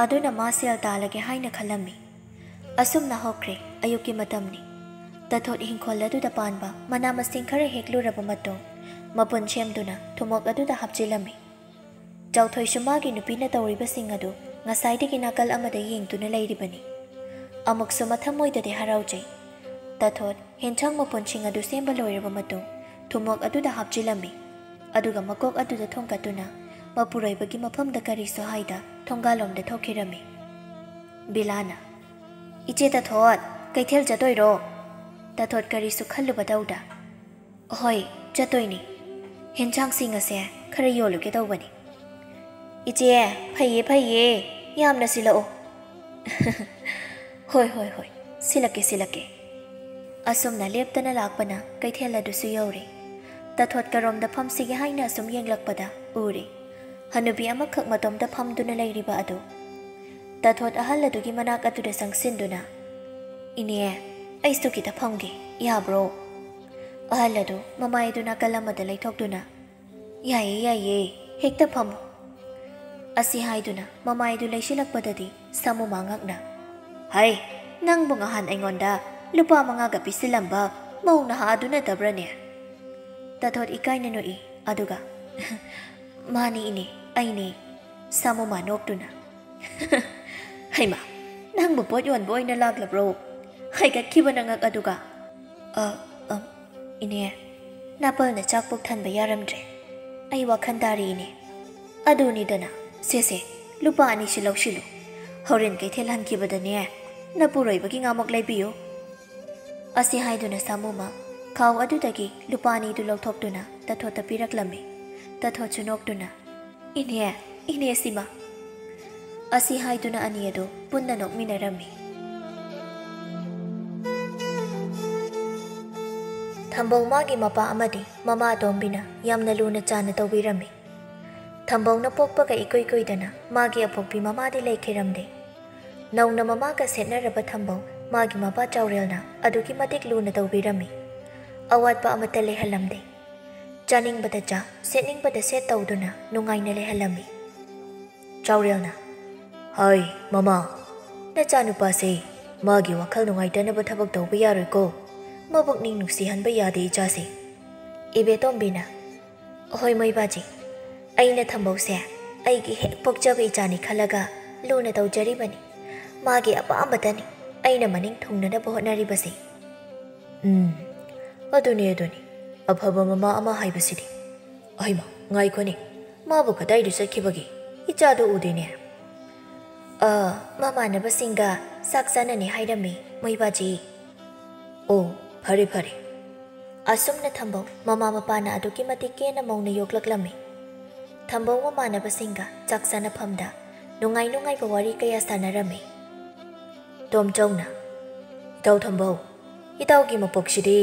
ꯑꯗꯨꯅ ꯃꯥ ꯁꯦꯜ ꯇꯥꯜꯂꯒꯦ ꯍꯥꯏꯅ ꯈꯜꯂꯝꯃꯤ꯫ ꯑꯁꯨꯝꯅ ꯍꯧꯈ꯭ꯔꯦ꯫ ꯑꯌꯨꯛꯀꯤ ꯃꯇꯝꯅꯤ꯫ ꯇꯥꯊꯣꯠ ꯏꯪꯈꯣꯜ ꯑꯗꯨꯗ ꯄꯥꯟꯕ ꯃꯅꯥ ꯃꯁꯤꯡ ꯈꯔ ꯍꯦꯛꯂꯨꯔꯕ ꯃꯇꯨꯡ, ꯃꯄꯨꯟ ꯁꯦꯝꯗꯨꯅ ꯊꯨꯝꯃꯣꯛ ꯑꯗꯨꯗ ꯍꯥꯞꯆꯤꯜꯂꯝꯃꯤ꯫ ꯆꯥꯎꯊꯣꯏꯁꯨ ꯃꯥꯒꯤ ꯅꯨꯄꯤꯅ ꯇꯧꯔꯤꯕꯁꯤꯡ ꯑꯗꯨ ꯉꯁꯥꯏꯗꯒꯤ ꯅꯥꯀꯜ ꯑꯃꯗ ꯌꯦꯡꯗꯨꯅ ꯂꯩꯔꯤꯕꯅꯤ꯫ ꯑꯃꯨꯛꯁꯨ ꯃꯊꯃꯣꯏꯗꯗꯤ ꯍꯔꯥꯎꯖꯩ꯫ ꯇꯥꯊꯣꯠ ꯍꯦꯟꯁꯥꯡ ꯃꯄꯨꯟꯁꯤꯡ ꯑꯗꯨ ꯁꯦꯝꯕ ꯂꯣꯏꯔꯕ ꯃꯇꯨꯡ, ꯊꯨꯝꯃꯣꯛ ꯑꯗꯨꯗ ꯍꯥꯞꯆꯤꯜꯂꯝꯃꯤ꯫ ꯑꯗꯨꯒ ꯃꯀꯣꯛ ꯑꯗꯨꯗ ꯊꯣꯡꯀꯠꯇꯨꯅ ꯃꯄꯨꯔꯣꯏꯕꯒꯤ ꯃꯐꯝꯗ ꯀꯔꯤꯁꯨ ꯍꯥꯏꯗ ꯊꯣꯡꯒꯥꯜꯂꯣꯝꯗ ꯊꯣꯛꯈꯤꯔꯝꯃꯤ꯫ ꯕꯤꯂꯥꯅ, "ꯏꯆꯦ ꯇꯥꯊꯣꯠ, ꯀꯩꯊꯦꯜ ꯆꯠꯇꯣꯏꯔꯣ?" ꯇꯥꯊꯣꯠ ꯀꯔꯤꯁꯨ ꯈꯜꯂꯨꯕ ꯇꯧꯗ, "ꯍꯣꯏ, ꯆꯠꯇꯣꯏꯅꯤ꯫ ꯍꯦꯟꯁꯥꯡꯁꯤꯡ ꯑꯁꯦ ꯈꯔ ꯌꯣꯜꯂꯨꯒꯦ ꯇꯧꯕꯅꯤ꯫" "ꯏꯆꯦ, ꯐꯩꯌꯦ, ꯐꯩꯌꯦ, ꯌꯥꯝꯅ ꯁꯤꯜꯂꯛꯑꯣ꯫" "ꯍꯣꯏ, ꯍꯣꯏ, ꯍꯣꯏ, ꯁꯤꯜꯂꯛꯀꯦ, ꯁꯤꯜꯂꯛꯀꯦ꯫" ꯑꯁꯨꯝꯅ ꯂꯦꯞꯇꯅ ꯂꯥꯛꯄꯅ ꯀꯩꯊꯦꯜ ꯑꯗꯨꯁꯨ ꯌꯧꯔꯦ꯫ ꯇꯥꯊꯣꯠ ꯀꯔꯣꯝꯗ ꯐꯝꯁꯤꯒꯦ ꯍꯥꯏꯅ ꯑꯁꯨꯝ ꯌꯦꯡꯂꯛꯄꯗ ꯎꯔꯦ꯫ ꯍꯅꯨꯕꯤ ꯑꯃꯈꯛ ꯃꯇꯣꯝꯇ ꯐꯝꯗꯨꯅ ꯂꯩꯔꯤꯕ ꯑꯗꯨ꯫ ꯇꯥꯊꯣꯠ ꯑꯍꯜ ꯑꯗꯨꯒꯤ ꯃꯅꯥꯛ ꯑꯗꯨꯗ ꯆꯪꯁꯤꯟꯗꯨꯅ, "ꯏꯅꯦ, ꯑꯩꯁꯨ ꯈꯤꯇ ꯐꯝꯒꯦ, ꯌꯥꯕ꯭ꯔꯣ?" ꯑꯍꯜ ꯑꯗꯨ ꯃꯃꯥꯏ ꯑꯗꯨ ꯅꯥꯀꯜ ꯑꯃꯗ ꯂꯩꯊꯣꯛꯇꯨꯅ, "ꯌꯥꯏꯌꯦ, ꯌꯥꯏꯌꯦ, ꯍꯦꯛꯇ ꯐꯝꯃꯣ꯫" ꯑꯁꯤ ꯍꯥꯏꯗꯨꯅ ꯃꯃꯥꯏꯗꯨ ꯂꯩꯁꯤꯜꯂꯛꯄꯗꯗꯤ ꯁꯥꯃꯨꯃꯥ ꯉꯛꯅ, "ꯍꯩ, ꯅꯪꯕꯨ ꯉꯍꯥꯟ ꯑꯩꯉꯣꯟꯗ ꯂꯨꯄꯥ ꯃꯉꯥꯒ ꯄꯤꯁꯤꯜꯂꯝꯕ ꯃꯧ ꯅꯍꯥ ꯑꯗꯨ ꯅꯠꯇꯕ꯭ꯔꯅꯦ?" ꯇꯥꯊꯣꯠ ꯏꯀꯥꯏꯅ ꯅꯣꯛꯏ, ꯑꯗꯨꯒ, "ꯃꯥꯅꯤ ꯏꯅꯦ, ꯑꯩꯅꯦ꯫" ꯁꯥꯃꯨꯃꯥ ꯅꯣꯛꯇꯨꯅ, "ꯍꯩꯃꯥ, ꯅꯪꯕꯨ ꯄꯣꯠ ꯌꯣꯟꯕ ꯑꯣꯏꯅ ꯂꯥꯛꯂꯕ꯭ꯔꯣ?" ꯍꯥꯏꯒꯠꯈꯤꯕꯅ ꯉꯛ ꯑꯗꯨꯒ, "ꯑ, ꯑ, ꯏꯅꯦ, ꯅꯥꯄꯜꯅ ꯆꯥꯛ ꯄꯨꯛ ꯊꯟꯕ ꯌꯥꯔꯝꯗ꯭ꯔꯦ꯫ ꯑꯩ ꯋꯥꯈꯜ ꯇꯥꯔꯦ, ꯏꯅꯦ꯫ ꯑꯗꯨꯅꯤꯗꯅ, ꯁꯦ, ꯁꯦ, ꯂꯨꯄꯥ ꯑꯅꯤꯁꯤ ꯂꯧꯁꯤꯜꯂꯨ꯫ ꯍꯣꯔꯦꯟ ꯀꯩꯊꯦꯜ ꯍꯟꯈꯤꯕꯗꯅꯦ, ꯅꯄꯨꯔꯣꯏꯕꯒꯤ ꯉꯥꯃꯨꯛ ꯂꯩꯕꯤꯌꯨ꯫" ꯑꯁꯤ ꯍꯥꯏꯗꯨꯅ ꯁꯥꯃꯨꯃ ꯈꯥꯎ ꯑꯗꯨꯗꯒꯤ ꯂꯨꯄꯥ ꯑꯅꯤꯗꯨ ꯂꯧꯊꯣꯛꯇꯨꯅ ꯇꯥꯊꯣꯠꯇ ꯄꯤꯔꯛꯂꯝꯃꯤ꯫ ꯇꯥꯊꯣꯠꯁꯨ ꯅꯣꯛꯇꯨꯅ, "ꯏꯅꯦ, ꯏꯅꯦ ꯁꯤꯃ꯫" ꯑꯁꯤ ꯍꯥꯏꯗꯨꯅ ꯑꯅꯤ ꯑꯗꯨ ꯄꯨꯟꯅ ꯅꯣꯛꯃꯤꯟꯅꯔꯝꯃꯤ꯫ ꯊꯝꯕꯧ ꯃꯥꯒꯤ ꯃꯄꯥ ꯑꯃꯗꯤ ꯃꯃꯥ ꯑꯇꯣꯝꯕꯤꯅ ꯌꯥꯝꯅ ꯂꯨꯅ ꯆꯥꯟꯅ ꯇꯧꯕꯤꯔꯝꯃꯤ꯫ ꯊꯝꯕꯧꯅ ꯄꯣꯛꯄꯒ ꯏꯀꯨꯏ ꯀꯨꯏꯗꯅ ꯃꯥꯒꯤ ꯑꯄꯣꯛꯄꯤ ꯃꯃꯥꯗꯤ ꯂꯩꯈꯤꯔꯝꯗꯦ꯫ ꯅꯧꯅ ꯃꯃꯥꯒ ꯁꯦꯠꯅꯔꯕ ꯊꯝꯕꯧ ꯃꯥꯒꯤ ꯃꯄꯥ ꯆꯥꯎꯔꯦꯜꯅ ꯑꯗꯨꯛꯀꯤ ꯃꯇꯤꯛ ꯂꯨꯅ ꯇꯧꯕꯤꯔꯝꯃꯤ꯫ ꯑꯋꯥꯠꯄ ꯑꯃꯠꯇ ꯂꯩꯍꯜꯂꯝꯗꯦ꯫ ꯆꯥꯅꯤꯡꯕꯗ ꯆꯥ, ꯁꯦꯠꯅꯤꯡꯕꯗ ꯁꯦꯠ ꯇꯧꯗꯨꯅ ꯅꯨꯡꯉꯥꯏꯅ ꯂꯩꯍꯜꯂꯝꯃꯤ꯫ ꯆꯥꯎꯔꯦꯜꯅ, "ꯍꯥꯏ, ꯃꯃꯥ, ꯅꯆꯥꯅꯨꯄꯥꯁꯦ ꯃꯥꯒꯤ ꯋꯥꯈꯜ ꯅꯨꯡꯉꯥꯏꯇꯅꯕ ꯊꯕꯛ ꯇꯧꯕ ꯌꯥꯔꯣꯏꯀꯣ꯫ ꯃꯕꯨꯛꯅꯤꯡ ꯅꯨꯡꯁꯤꯍꯟꯕ ꯌꯥꯗꯦ ꯏꯆꯥꯁꯦ꯫" ꯏꯕꯦꯇꯣꯝꯕꯤꯅ, "ꯍꯣꯏ ꯃꯣꯏꯕꯥꯖꯤ, ꯑꯩꯅ ꯊꯝꯕꯧꯁꯦ ꯑꯩꯒꯤ ꯍꯦꯛ ꯄꯣꯛꯆꯕ ꯏꯆꯥꯅꯤ ꯈꯜꯂꯒ ꯂꯨꯅ ꯇꯧꯖꯔꯤꯕꯅꯤ꯫ ꯃꯥꯒꯤ ꯑꯄꯥꯝꯕꯇꯅꯤ ꯑꯩꯅ ꯃꯅꯤꯡ ꯊꯨꯡꯅꯅꯕ ꯍꯣꯠꯅꯔꯤꯕꯁꯦ꯫" "ꯎꯝ, ꯑꯗꯨꯅꯤ, ꯑꯗꯨꯅꯤ꯫ ꯑꯐꯕ ꯃꯃꯥ ꯑꯃ ꯍꯥꯏꯕꯁꯤꯗꯤ꯫ ꯑꯍꯩꯃ, ꯉꯥꯏꯈꯣꯅꯦ꯫ ꯃꯥꯕꯨ ꯀꯗꯥꯏꯗ ꯆꯠꯈꯤꯕꯒꯦ? ꯏꯆꯥꯗꯨ ꯎꯗꯦꯅꯦ꯫" "ꯑ, ꯃꯃꯥꯟꯅꯕꯁꯤꯡꯒ ꯆꯥꯛ ꯆꯥꯅꯅꯤ ꯍꯥꯏꯔꯝꯃꯤ, ꯃꯣꯏꯕꯥꯖꯤ꯫" "ꯑꯣ, ꯐꯔꯦ, ꯐꯔꯦ꯫" ꯑꯁꯨꯝꯅ ꯊꯝꯕꯧ ꯃꯃꯥ ꯃꯄꯥꯅ ꯑꯗꯨꯛꯀꯤ ꯃꯇꯤꯛ ꯀꯦꯅ ꯃꯧꯅ ꯌꯣꯛꯂꯛꯂꯝꯃꯤ꯫ ꯊꯝꯕꯧ ꯃꯃꯥꯟꯅꯕꯁꯤꯡꯒ ꯆꯥꯛ ꯆꯥꯅꯐꯝꯗ ꯅꯨꯡꯉꯥꯏ ꯅꯨꯡꯉꯥꯏꯕ ꯋꯥꯔꯤ ꯀꯌꯥ ꯁꯥꯟꯅꯔꯝꯃꯤ꯫ ꯇꯣꯝꯆꯧꯅ, "ꯏꯇꯥꯎ ꯊꯝꯕꯧ, ꯏꯇꯥꯎꯒꯤ ꯃꯄꯣꯛꯁꯤꯗꯤ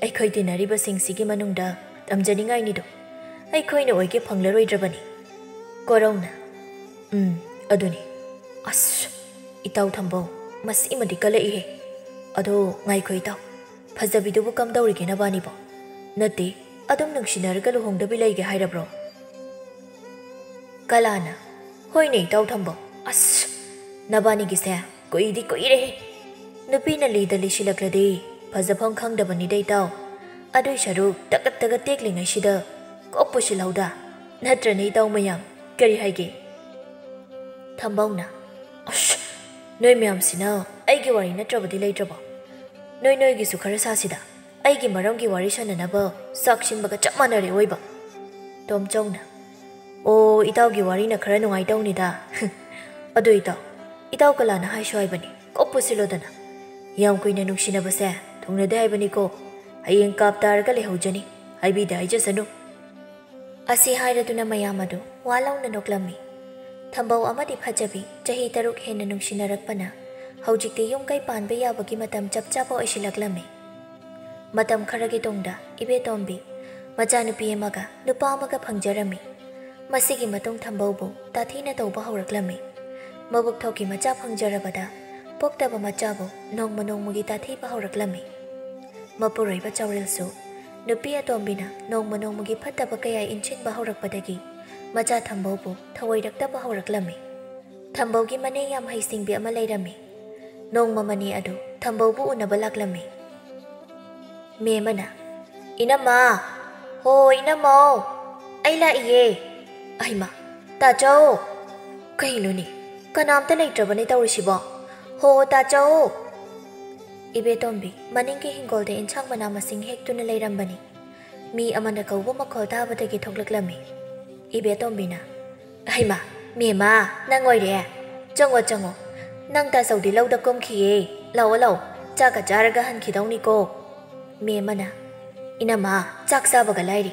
ꯑꯩꯈꯣꯏ ꯇꯤꯟꯅꯔꯤꯕꯁꯤꯡꯁꯤꯒꯤ ꯃꯅꯨꯡꯗ ꯇꯝꯖꯅꯤꯡꯉꯥꯏꯅꯤꯗꯣ꯫ ꯑꯩꯈꯣꯏꯅ ꯑꯣꯏꯒꯦ ꯐꯪꯂꯔꯣꯏꯗ꯭ꯔꯕꯅꯤ꯫" ꯀꯣꯔꯧꯅ, "ꯎꯝ, ꯑꯗꯨꯅꯤ꯫ ꯑꯁ, ꯏꯇꯥꯎ ꯊꯝꯕꯧ, ꯃꯁꯤꯃꯗꯤ ꯀꯜꯂꯛꯏꯍꯦ꯫ ꯑꯗꯣ ꯉꯥꯏꯈꯣ ꯏꯇꯥꯎ, ꯐꯖꯕꯤꯗꯨꯕꯨ ꯀꯝꯗꯧꯔꯤꯒꯦ ꯅꯕꯥꯅꯤꯕꯣ? ꯅꯠꯇꯦ, ꯑꯗꯨꯝ ꯅꯨꯡꯁꯤꯅꯔꯒ ꯂꯨꯍꯣꯡꯗꯕꯤ ꯂꯩꯒꯦ ꯍꯥꯏꯔꯕ꯭ꯔꯣ? ꯀꯂꯥꯅ, "ꯍꯣꯏꯅꯦ, ꯏꯇꯥꯎ ꯊꯝꯕꯧ꯫ ꯑꯁ, ꯅꯕꯥꯅꯤꯒꯤꯁꯦ ꯀꯨꯏꯗꯤ ꯀꯨꯏꯔꯦꯍꯦ꯫ ꯅꯨꯄꯤꯅ ꯂꯤꯗ ꯂꯤꯁꯤꯜꯂꯛꯂꯗꯤ ꯐꯖꯐꯝ ꯈꯪꯗꯕꯅꯤꯗ, ꯏꯇꯥꯎ꯫ ꯑꯗꯨꯏ ꯁꯔꯨꯛ ꯇꯒꯠ ꯇꯒꯠ ꯇꯦꯛꯂꯤꯉꯩꯁꯤꯗ ꯀꯣꯛ ꯄꯨꯁꯤꯜꯍꯧꯗ꯫ ꯅꯠꯇ꯭ꯔꯅꯦ, ꯏꯇꯥꯎ ꯃꯌꯥꯝ? ꯀꯔꯤ ꯍꯥꯏꯒꯦ?" ꯊꯝꯕꯧꯅ, "ꯑꯁ, ꯅꯣꯏ ꯃꯌꯥꯝꯁꯤꯅ ꯑꯩꯒꯤ ꯋꯥꯔꯤ ꯅꯠꯇ꯭ꯔꯕꯗꯤ ꯂꯩꯇ꯭ꯔꯕꯣ? ꯅꯣꯏ ꯅꯣꯏꯒꯤꯁꯨ ꯈꯔ ꯁꯥꯁꯤꯗ꯫ ꯑꯩꯒꯤ ꯃꯔꯝꯒꯤ ꯋꯥꯔꯤ ꯁꯥꯟꯅꯅꯕ ꯆꯥꯛ ꯁꯤꯟꯕꯒ ꯆꯞ ꯃꯥꯟꯅꯔꯦ ꯑꯣꯏꯕ꯫" ꯇꯣꯝꯆꯧꯅ, "ꯑꯣ, ꯏꯇꯥꯎꯒꯤ ꯋꯥꯔꯤꯅ ꯈꯔ ꯅꯨꯡꯉꯥꯏꯇꯧꯅꯤꯗ꯫ ꯑꯗꯣ ꯏꯇꯥꯎ, ꯏꯇꯥꯎ ꯀꯂꯥꯅ ꯍꯥꯏꯁꯨ ꯍꯥꯏꯕꯅꯤ, ꯀꯣꯛ ꯄꯨꯁꯤꯜꯂꯣꯗꯅ꯫ ꯌꯥꯝ ꯀꯨꯏꯅ ꯅꯨꯡꯁꯤꯅꯕꯁꯦ ꯊꯨꯡꯅꯗꯦ ꯍꯥꯏꯕꯅꯤꯀꯣ꯫ ꯍꯌꯦꯡ ꯀꯥꯞ ꯇꯥꯔꯒ ꯂꯩꯍꯧꯖꯅꯤ, ꯍꯥꯏꯕꯤꯗꯦ ꯍꯥꯏꯖꯁꯅꯨ꯫" ꯑꯁꯤ ꯍꯥꯏꯔꯗꯨꯅ ꯃꯌꯥꯝ ꯑꯗꯨ ꯋꯥ ꯂꯥꯎꯅ ꯅꯣꯛꯂꯝꯃꯤ꯫ ꯊꯝꯕꯧ ꯑꯃꯗꯤ ꯐꯖꯕꯤ ꯆꯍꯤ ꯇꯔꯨꯛ ꯍꯦꯟꯅ ꯅꯨꯡꯁꯤꯅꯔꯛꯄꯅ ꯍꯧꯖꯤꯛꯇꯤ ꯌꯨꯝ ꯀꯩ ꯄꯥꯟꯕ ꯌꯥꯕꯒꯤ ꯃꯇꯝ ꯆꯞ ꯆꯥꯕ ꯑꯣꯏꯁꯤꯜꯂꯛꯂꯝꯃꯤ꯫ ꯃꯇꯝ ꯈꯔꯒꯤ ꯇꯨꯡꯗ ꯏꯕꯦꯇꯣꯝꯕꯤ, ꯃꯆꯥꯅꯨꯄꯤ ꯑꯃꯒ ꯅꯨꯄꯥ ꯑꯃꯒ ꯐꯪꯖꯔꯝꯃꯤ꯫ ꯃꯁꯤꯒꯤ ꯃꯇꯨꯡ ꯊꯝꯕꯧꯕꯨ ꯇꯥꯊꯤꯅ ꯇꯧꯕ ꯍꯧꯔꯛꯂꯝꯃꯤ꯫ ꯃꯕꯨꯛ ꯊꯣꯛꯀꯤ ꯃꯆꯥ ꯐꯪꯖꯔꯕꯗ ꯄꯣꯛꯇꯕ ꯃꯆꯥꯕꯨ ꯅꯣꯡꯃ ꯅꯣꯡꯃꯒꯤ ꯇꯥꯊꯤꯕ ꯍꯧꯔꯛꯂꯝꯃꯤ꯫ ꯃꯄꯨꯔꯣꯏꯕ ꯆꯥꯎꯔꯦꯜꯁꯨ ꯅꯨꯄꯤ ꯑꯇꯣꯝꯕꯤꯅ ꯅꯣꯡꯃ ꯅꯣꯡꯃꯒꯤ ꯐꯠꯇꯕ ꯀꯌꯥ ꯏꯟꯁꯤꯟꯕ ꯍꯧꯔꯛꯄꯗꯒꯤ ꯃꯆꯥ ꯊꯝꯕꯧꯕꯨ ꯊꯑꯣꯏꯔꯛꯇꯕ ꯍꯧꯔꯛꯂꯝꯃꯤ꯫ ꯊꯝꯕꯧꯒꯤ ꯃꯅꯦ ꯌꯥꯝ ꯍꯩꯁꯤꯡꯕꯤ ꯑꯃ ꯂꯩꯔꯝꯃꯤ꯫ ꯅꯣꯡꯃ ꯃꯅꯦ ꯑꯗꯨ ꯊꯝꯕꯧꯕꯨ ꯎꯅꯕ ꯂꯥꯛꯂꯝꯃꯤ꯫ ꯃꯦꯝꯃꯅ, "ꯏꯅꯝꯃ! ꯍꯣ, ꯏꯅꯝꯃꯧ! ꯑꯩ ꯂꯥꯛꯏꯌꯦ!" ꯑꯩꯃ, "ꯇꯥꯆꯧ!" ꯀꯩꯅꯣꯅꯦ, ꯀꯅꯥꯝꯇ ꯂꯩꯇ꯭ꯔꯕꯅꯦ ꯇꯧꯔꯤꯁꯤꯕꯣ? "ꯍꯣ, ꯇꯥꯆꯧ!" ꯏꯕꯦꯇꯣꯝꯕꯤ ꯃꯅꯤꯡꯒꯤ ꯍꯤꯡꯒꯣꯜꯗ ꯏꯟꯁꯥꯡ ꯃꯅꯥ ꯃꯁꯤꯡ ꯍꯦꯛꯇꯨꯅ ꯂꯩꯔꯝꯕꯅꯤ꯫ ꯃꯤ ꯑꯃꯅ ꯀꯧꯕ ꯃꯈꯣꯜ ꯇꯥꯕꯗꯒꯤ ꯊꯣꯛꯂꯛꯂꯝꯃꯤ꯫ ꯏꯕꯦꯇꯣꯝꯕꯤꯅ, "ꯍꯩꯃꯥ, ꯃꯦꯝꯃ, ꯅꯪ ꯑꯣꯏꯔꯦ꯫ ꯆꯪꯉꯣ, ꯆꯪꯉꯣ꯫ ꯅꯪ ꯇꯥꯆꯧꯗꯤ ꯂꯧꯗ ꯀꯨꯝꯈꯤꯌꯦ꯫ ꯂꯥꯛꯑꯣ, ꯂꯥꯛꯑꯣ꯫ ꯆꯥꯛꯀ ꯆꯥꯔꯒ ꯍꯟꯈꯤꯗꯧꯅꯤꯀꯣ꯫" ꯃꯦꯝꯃꯅ, "ꯏꯅꯝꯃ, ꯆꯥꯛ ꯆꯥꯕꯒ ꯂꯥꯏꯔꯤ꯫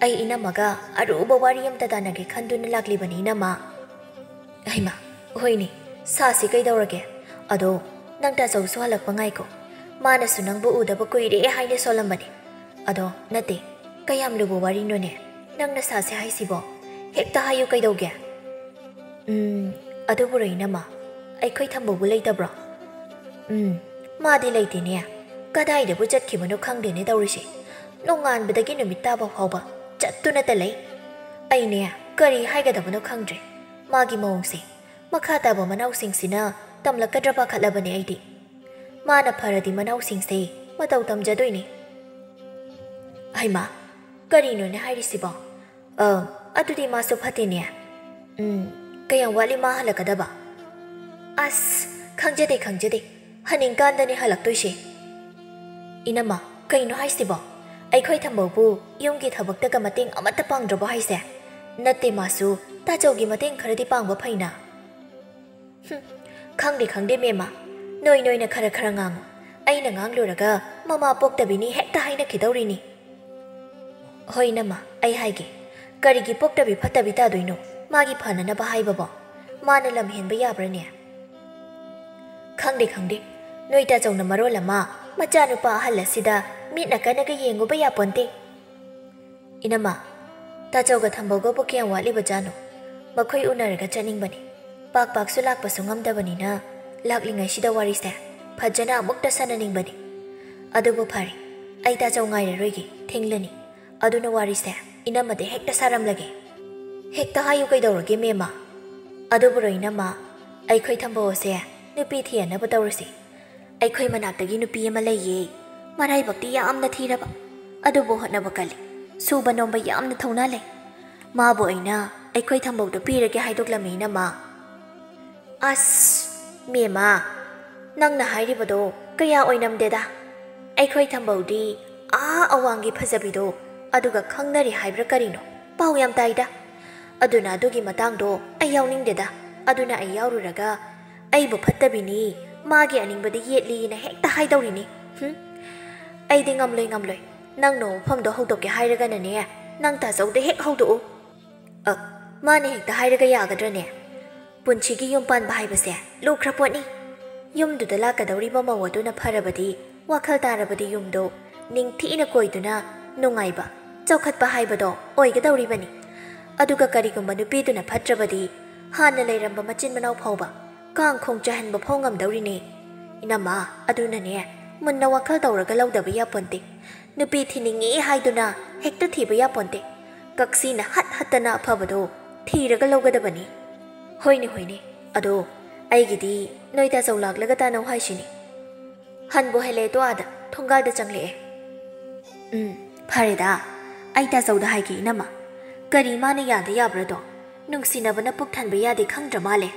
ꯑꯩ ꯏꯅꯝꯃꯒ ꯑꯔꯨꯕ ꯋꯥꯔꯤ ꯑꯝꯇ ꯇꯥꯟꯅꯒꯦ ꯈꯟꯗꯨꯅ ꯂꯥꯛꯂꯤꯕꯅꯤ, ꯏꯅꯝꯃ꯫" ꯍꯩꯃꯥ, ꯍꯣꯏꯅꯦ, ꯁꯥꯁꯤ ꯀꯩꯗꯧꯔꯒꯦ? ꯑꯗꯣ ꯅꯪ ꯇꯥꯆꯧꯁꯨ ꯍꯜꯂꯛꯄ ꯉꯥꯏꯀꯣ꯫ ꯃꯥꯅꯁꯨ ꯅꯪꯕꯨ ꯎꯗꯕ ꯀꯨꯏꯔꯦ ꯍꯥꯏꯅ ꯁꯣꯜꯂꯝꯕꯅꯦ꯫ ꯑꯗꯣ ꯅꯠꯇꯦ, ꯀꯌꯥꯝ ꯂꯨꯕ ꯋꯥꯔꯤꯅꯣꯅꯦ ꯅꯪꯅ ꯁꯥꯁꯦ ꯍꯥꯏꯁꯤꯕꯣ? ꯍꯦꯛꯇ ꯍꯥꯏꯌꯨ ꯀꯩꯗꯧꯒꯦ? ꯎꯝ, ꯑꯗꯨꯕꯨꯔꯣ ꯏꯅꯝꯃ, ꯑꯩꯈꯣꯏ ꯊꯝꯕꯧꯕꯨ ꯂꯩꯇꯕ꯭ꯔꯣ? ꯎꯝ, ꯃꯥꯗꯤ ꯂꯩꯇꯦꯅꯦ꯫ ꯀꯗꯥꯏꯗꯕꯨ ꯆꯠꯈꯤꯕꯅꯣ ꯈꯪꯗꯦꯅꯦ ꯇꯧꯔꯤꯁꯦ꯫ ꯅꯣꯡꯉꯥꯟꯕꯗꯒꯤ ꯅꯨꯃꯤꯠ ꯇꯥꯕ ꯐꯥꯎꯕ ꯆꯠꯇꯨꯅꯇ ꯂꯩ꯫ ꯑꯩꯅꯦ ꯀꯔꯤ ꯍꯥꯏꯒꯗꯕꯅꯣ ꯈꯪꯗ꯭ꯔꯦ꯫ ꯃꯥꯒꯤ ꯃꯑꯣꯡꯁꯦ ꯃꯈꯥ ꯇꯥꯕ ꯃꯅꯥꯎꯁꯤꯡꯁꯤꯅ ꯇꯝꯂꯛꯀꯗ꯭ꯔꯥ ꯄꯥꯈꯠꯂꯕꯅꯦ ꯑꯩꯗꯤ꯫ ꯃꯥꯅ ꯐꯔꯗꯤ ꯃꯅꯥꯎꯁꯤꯡꯁꯦ ꯃꯇꯧ ꯇꯝꯖꯗꯣꯏꯅꯤ꯫ ꯍꯩꯃꯥ, ꯀꯔꯤꯅꯣꯅꯦ ꯍꯥꯏꯔꯤꯁꯤꯕꯣ? ꯑ, ꯑꯗꯨꯗꯤ ꯃꯥꯁꯨ ꯐꯠꯇꯦꯅꯦ꯫ ꯎꯝ, ꯀꯌꯥꯝ ꯋꯥꯠꯂꯤ ꯃꯥ ꯍꯜꯂꯛꯀꯗꯕ? ꯑꯁ, ꯈꯪꯖꯗꯦ, ꯈꯪꯖꯗꯦ꯫ ꯍꯟꯅꯤꯡꯀꯥꯟꯗꯅꯦ ꯍꯜꯂꯛꯇꯣꯏꯁꯦ꯫ ꯏꯅꯝꯃ, ꯀꯩꯅꯣ ꯍꯥꯏꯁꯤꯕꯣ? ꯑꯩꯈꯣꯏ ꯊꯝꯕꯧꯕꯨ ꯌꯨꯝꯒꯤ ꯊꯕꯛꯇꯒ ꯃꯇꯦꯡ ꯑꯃꯠꯇ ꯄꯥꯡꯗ꯭ꯔꯕꯣ ꯍꯥꯏꯁꯦ? ꯅꯠꯇꯦ, ꯃꯥꯁꯨ ꯇꯥꯆꯧꯒꯤ ꯃꯇꯦꯡ ꯈꯔꯗꯤ ꯄꯥꯡꯕ ꯐꯩꯅ꯫ ꯍꯨꯝ, ꯈꯪꯗꯦ, ꯈꯪꯗꯦ, ꯃꯦꯝꯃ꯫ ꯅꯣꯏ ꯅꯣꯏꯅ ꯈꯔ ꯈꯔ ꯉꯥꯡꯉꯨ꯫ ꯑꯩꯅ ꯉꯥꯡꯂꯨꯔꯒ ꯃꯃꯥ ꯄꯣꯛꯇꯕꯤꯅꯤ ꯍꯦꯛꯇ ꯍꯥꯏꯅꯈꯤꯗꯧꯔꯤꯅꯤ꯫ ꯍꯣꯏ, ꯏꯅꯝꯃ, ꯑꯩ ꯍꯥꯏꯒꯦ꯫ ꯀꯔꯤꯒꯤ ꯄꯣꯛꯇꯕꯤ ꯐꯠꯇꯕꯤ ꯇꯥꯗꯣꯏꯅꯣ? ꯃꯥꯒꯤ ꯐꯅꯅꯕ ꯍꯥꯏꯕꯕꯣ? ꯃꯥꯅ ꯂꯝ ꯍꯦꯟꯕ ꯌꯥꯕ꯭ꯔꯅꯦ? ꯈꯪꯗꯦ, ꯈꯪꯗꯦ꯫ ꯅꯣꯏ ꯇꯥꯆꯧꯅ ꯃꯔꯣꯜ ꯑꯃ ꯃꯆꯥꯅꯨꯄꯥ ꯑꯍꯜ ꯑꯁꯤꯗ ꯃꯤꯠꯅ ꯀꯟꯅꯒ ꯌꯦꯡꯉꯨꯕ ꯌꯥꯄꯣꯟꯇꯦ꯫ ꯏꯅꯝꯃ, ꯇꯥꯆꯧꯒ ꯊꯝꯕꯧꯒꯕꯨ ꯀꯌꯥꯝ ꯋꯥꯠꯂꯤꯕꯖꯥꯠꯅꯣ? ꯃꯈꯣꯏ ꯎꯅꯔꯒ ꯆꯠꯅꯤꯡꯕꯅꯤ꯫ ꯄꯥꯛ ꯄꯥꯛꯁꯨ ꯂꯥꯛꯄꯁꯨ ꯉꯝꯗꯕꯅꯤꯅ ꯂꯥꯛꯂꯤꯉꯩꯁꯤꯗ ꯋꯥꯔꯤꯁꯦ ꯐꯖꯅ ꯑꯃꯨꯛꯇ ꯁꯥꯟꯅꯅꯤꯡꯕꯅꯤ꯫ ꯑꯗꯨꯕꯨ ꯐꯔꯦ, ꯑꯩ ꯇꯥꯆꯧ ꯉꯥꯏꯔꯔꯣꯏꯒꯦ, ꯊꯦꯡꯂꯅꯤ꯫ ꯑꯗꯨꯅ ꯋꯥꯔꯤꯁꯦ ꯏꯅꯝꯃꯗ ꯍꯦꯛꯇ ꯁꯥꯔꯝꯂꯒꯦ꯫ ꯍꯦꯛꯇ ꯍꯥꯏꯌꯨ ꯀꯩꯗꯧꯔꯒꯦ, ꯃꯦꯝꯃ? ꯑꯗꯨꯕꯨꯔꯣ ꯏꯅꯝꯃ, ꯑꯩꯈꯣꯏ ꯊꯝꯕꯧ ꯑꯁꯦ ꯅꯨꯄꯤ ꯊꯤꯍꯟꯅꯕ ꯇꯧꯔꯁꯤ꯫ ꯑꯩꯈꯣꯏ ꯃꯅꯥꯛꯇꯒꯤ ꯅꯨꯄꯤ ꯑꯃ ꯂꯩꯌꯦ꯫ ꯃꯔꯥꯏꯕꯛꯇꯤ ꯌꯥꯝꯅ ꯊꯤꯔꯕ, ꯑꯗꯨꯕꯨ ꯍꯣꯠꯅꯕ ꯀꯜꯂꯤ꯫ ꯁꯨꯕ ꯅꯣꯝꯕ ꯌꯥꯝꯅ ꯊꯧꯅꯥ ꯂꯩ꯫ ꯃꯥꯕꯨ ꯑꯩꯅ ꯑꯩꯈꯣꯏ ꯊꯝꯕꯧꯗ ꯄꯤꯔꯒꯦ ꯍꯥꯏꯗꯣꯛꯂꯝꯃꯤ ꯏꯅꯝꯃ꯫ ꯑꯁ, ꯃꯦꯝꯃ, ꯅꯪꯅ ꯍꯥꯏꯔꯤꯕꯗꯣ ꯀꯌꯥ ꯑꯣꯏꯅꯝꯗꯦꯗ꯫ ꯑꯩꯈꯣꯏ ꯊꯝꯕꯧꯗꯤ ꯑꯥ ꯑꯋꯥꯡꯒꯤ ꯐꯖꯕꯤꯗꯣ ꯑꯗꯨꯒ ꯈꯪꯅꯔꯤ ꯍꯥꯏꯕ꯭ꯔꯥ ꯀꯔꯤꯅꯣ? ꯄꯥꯎ ꯌꯥꯝ ꯇꯥꯏꯗ꯫ ꯑꯗꯨꯅ ꯑꯗꯨꯒꯤ ꯃꯇꯥꯡꯗꯣ ꯑꯩ ꯌꯥꯎꯅꯤꯡꯗꯦꯗ꯫ ꯑꯗꯨꯅ ꯑꯩ ꯌꯥꯎꯔꯨꯔꯒ ꯑꯩꯕꯨ ꯐꯠꯇꯕꯤꯅꯤ, ꯃꯥꯒꯤ ꯑꯅꯤꯡꯕꯗ ꯌꯦꯠꯂꯤꯅ ꯍꯦꯛꯇ ꯍꯥꯏꯗꯧꯔꯤꯅꯤ꯫ ꯍꯨꯝ? ꯑꯩꯗꯤ ꯉꯝꯂꯣꯏ, ꯉꯝꯂꯣꯏ꯫ ꯅꯪꯅ ꯋꯥꯐꯝꯗꯣ ꯍꯧꯗꯣꯛꯀꯦ ꯍꯥꯏꯔꯒꯅꯅꯦ, ꯅꯪ ꯇꯥꯆꯧꯗ ꯍꯦꯛ ꯍꯧꯗꯣꯛꯎ꯫ ꯑ, ꯃꯥꯅ ꯍꯦꯛꯇ ꯍꯥꯏꯔꯒ ꯌꯥꯒꯗ꯭ꯔꯅꯦ? ꯄꯨꯟꯁꯤꯒꯤ ꯌꯨꯝ ꯄꯥꯟꯕ ꯍꯥꯏꯕꯁꯦ ꯂꯨꯈ꯭ꯔ ꯄꯣꯠꯅꯤ꯫ ꯌꯨꯝꯗꯨꯗ ꯂꯥꯛꯀꯗꯧꯔꯤꯕ ꯃꯧ ꯑꯗꯨꯅ ꯐꯔꯕꯗꯤ, ꯋꯥꯈꯜ ꯇꯥꯔꯕꯗꯤ ꯌꯨꯝꯗꯣ ꯅꯤꯡꯊꯤꯅ ꯀꯣꯏꯗꯨꯅ ꯅꯨꯡꯉꯥꯏꯕ, ꯆꯥꯎꯈꯠꯄ ꯍꯥꯏꯕꯗꯣ ꯑꯣꯏꯒꯗꯧꯔꯤꯕꯅꯤ꯫ ꯑꯗꯨꯒ ꯀꯔꯤꯒꯨꯝꯕ ꯅꯨꯄꯤꯗꯨꯅ ꯐꯠꯇ꯭ꯔꯕꯗꯤ, ꯍꯥꯟꯅ ꯂꯩꯔꯝꯕ ꯃꯆꯤꯟ ꯃꯅꯥꯎ ꯐꯥꯎꯕ ꯀꯥꯡ ꯈꯣꯡ ꯆꯥꯏꯍꯟꯕ ꯐꯥꯎ ꯉꯝꯗꯧꯔꯤꯅꯦ꯫ ꯏꯅꯝꯃ, ꯑꯗꯨꯅꯅꯦ, ꯃꯨꯟꯅ ꯋꯥꯈꯜ ꯇꯧꯔꯒ ꯂꯧꯗꯕ ꯌꯥꯄꯣꯟꯇꯦ꯫ ꯅꯨꯄꯤ ꯊꯤꯅꯤꯡꯉꯤ ꯍꯥꯏꯗꯨꯅ ꯍꯦꯛꯇ ꯊꯤꯕ ꯌꯥꯄꯣꯟꯇꯦ꯫ ꯀꯛꯁꯤꯅ ꯍꯠ ꯍꯠꯇꯅ ꯑꯐꯕꯗꯣ ꯊꯤꯔꯒ ꯂꯧꯒꯗꯕꯅꯤ꯫ ꯍꯣꯏꯅꯦ, ꯍꯣꯏꯅꯦ, ꯑꯗꯣ ꯑꯩꯒꯤꯗꯤ ꯅꯣꯏ ꯇꯥꯆꯧ ꯂꯥꯛꯂꯒ ꯇꯥꯅꯧ ꯍꯥꯏꯁꯤꯅꯤ꯫ ꯍꯟꯕꯨ ꯍꯜꯂꯛꯑꯦ ꯇꯣ, ꯑꯥꯗ ꯊꯣꯡꯒꯥꯜꯗ ꯆꯪꯂꯛꯑꯦ꯫ ꯎꯝ, ꯐꯔꯦꯗ, ꯑꯩ ꯇꯥꯆꯧꯗ ꯍꯥꯏꯒꯦ ꯏꯅꯝꯃ꯫ ꯀꯔꯤ ꯃꯥꯅ ꯌꯥꯗ ꯌꯥꯕ꯭ꯔꯗꯣ? ꯅꯨꯡꯁꯤꯅꯕꯅ ꯄꯨꯛ ꯊꯟꯕ ꯌꯥꯗꯦ ꯈꯪꯗ꯭ꯔ ꯃꯥꯜꯂꯦ꯫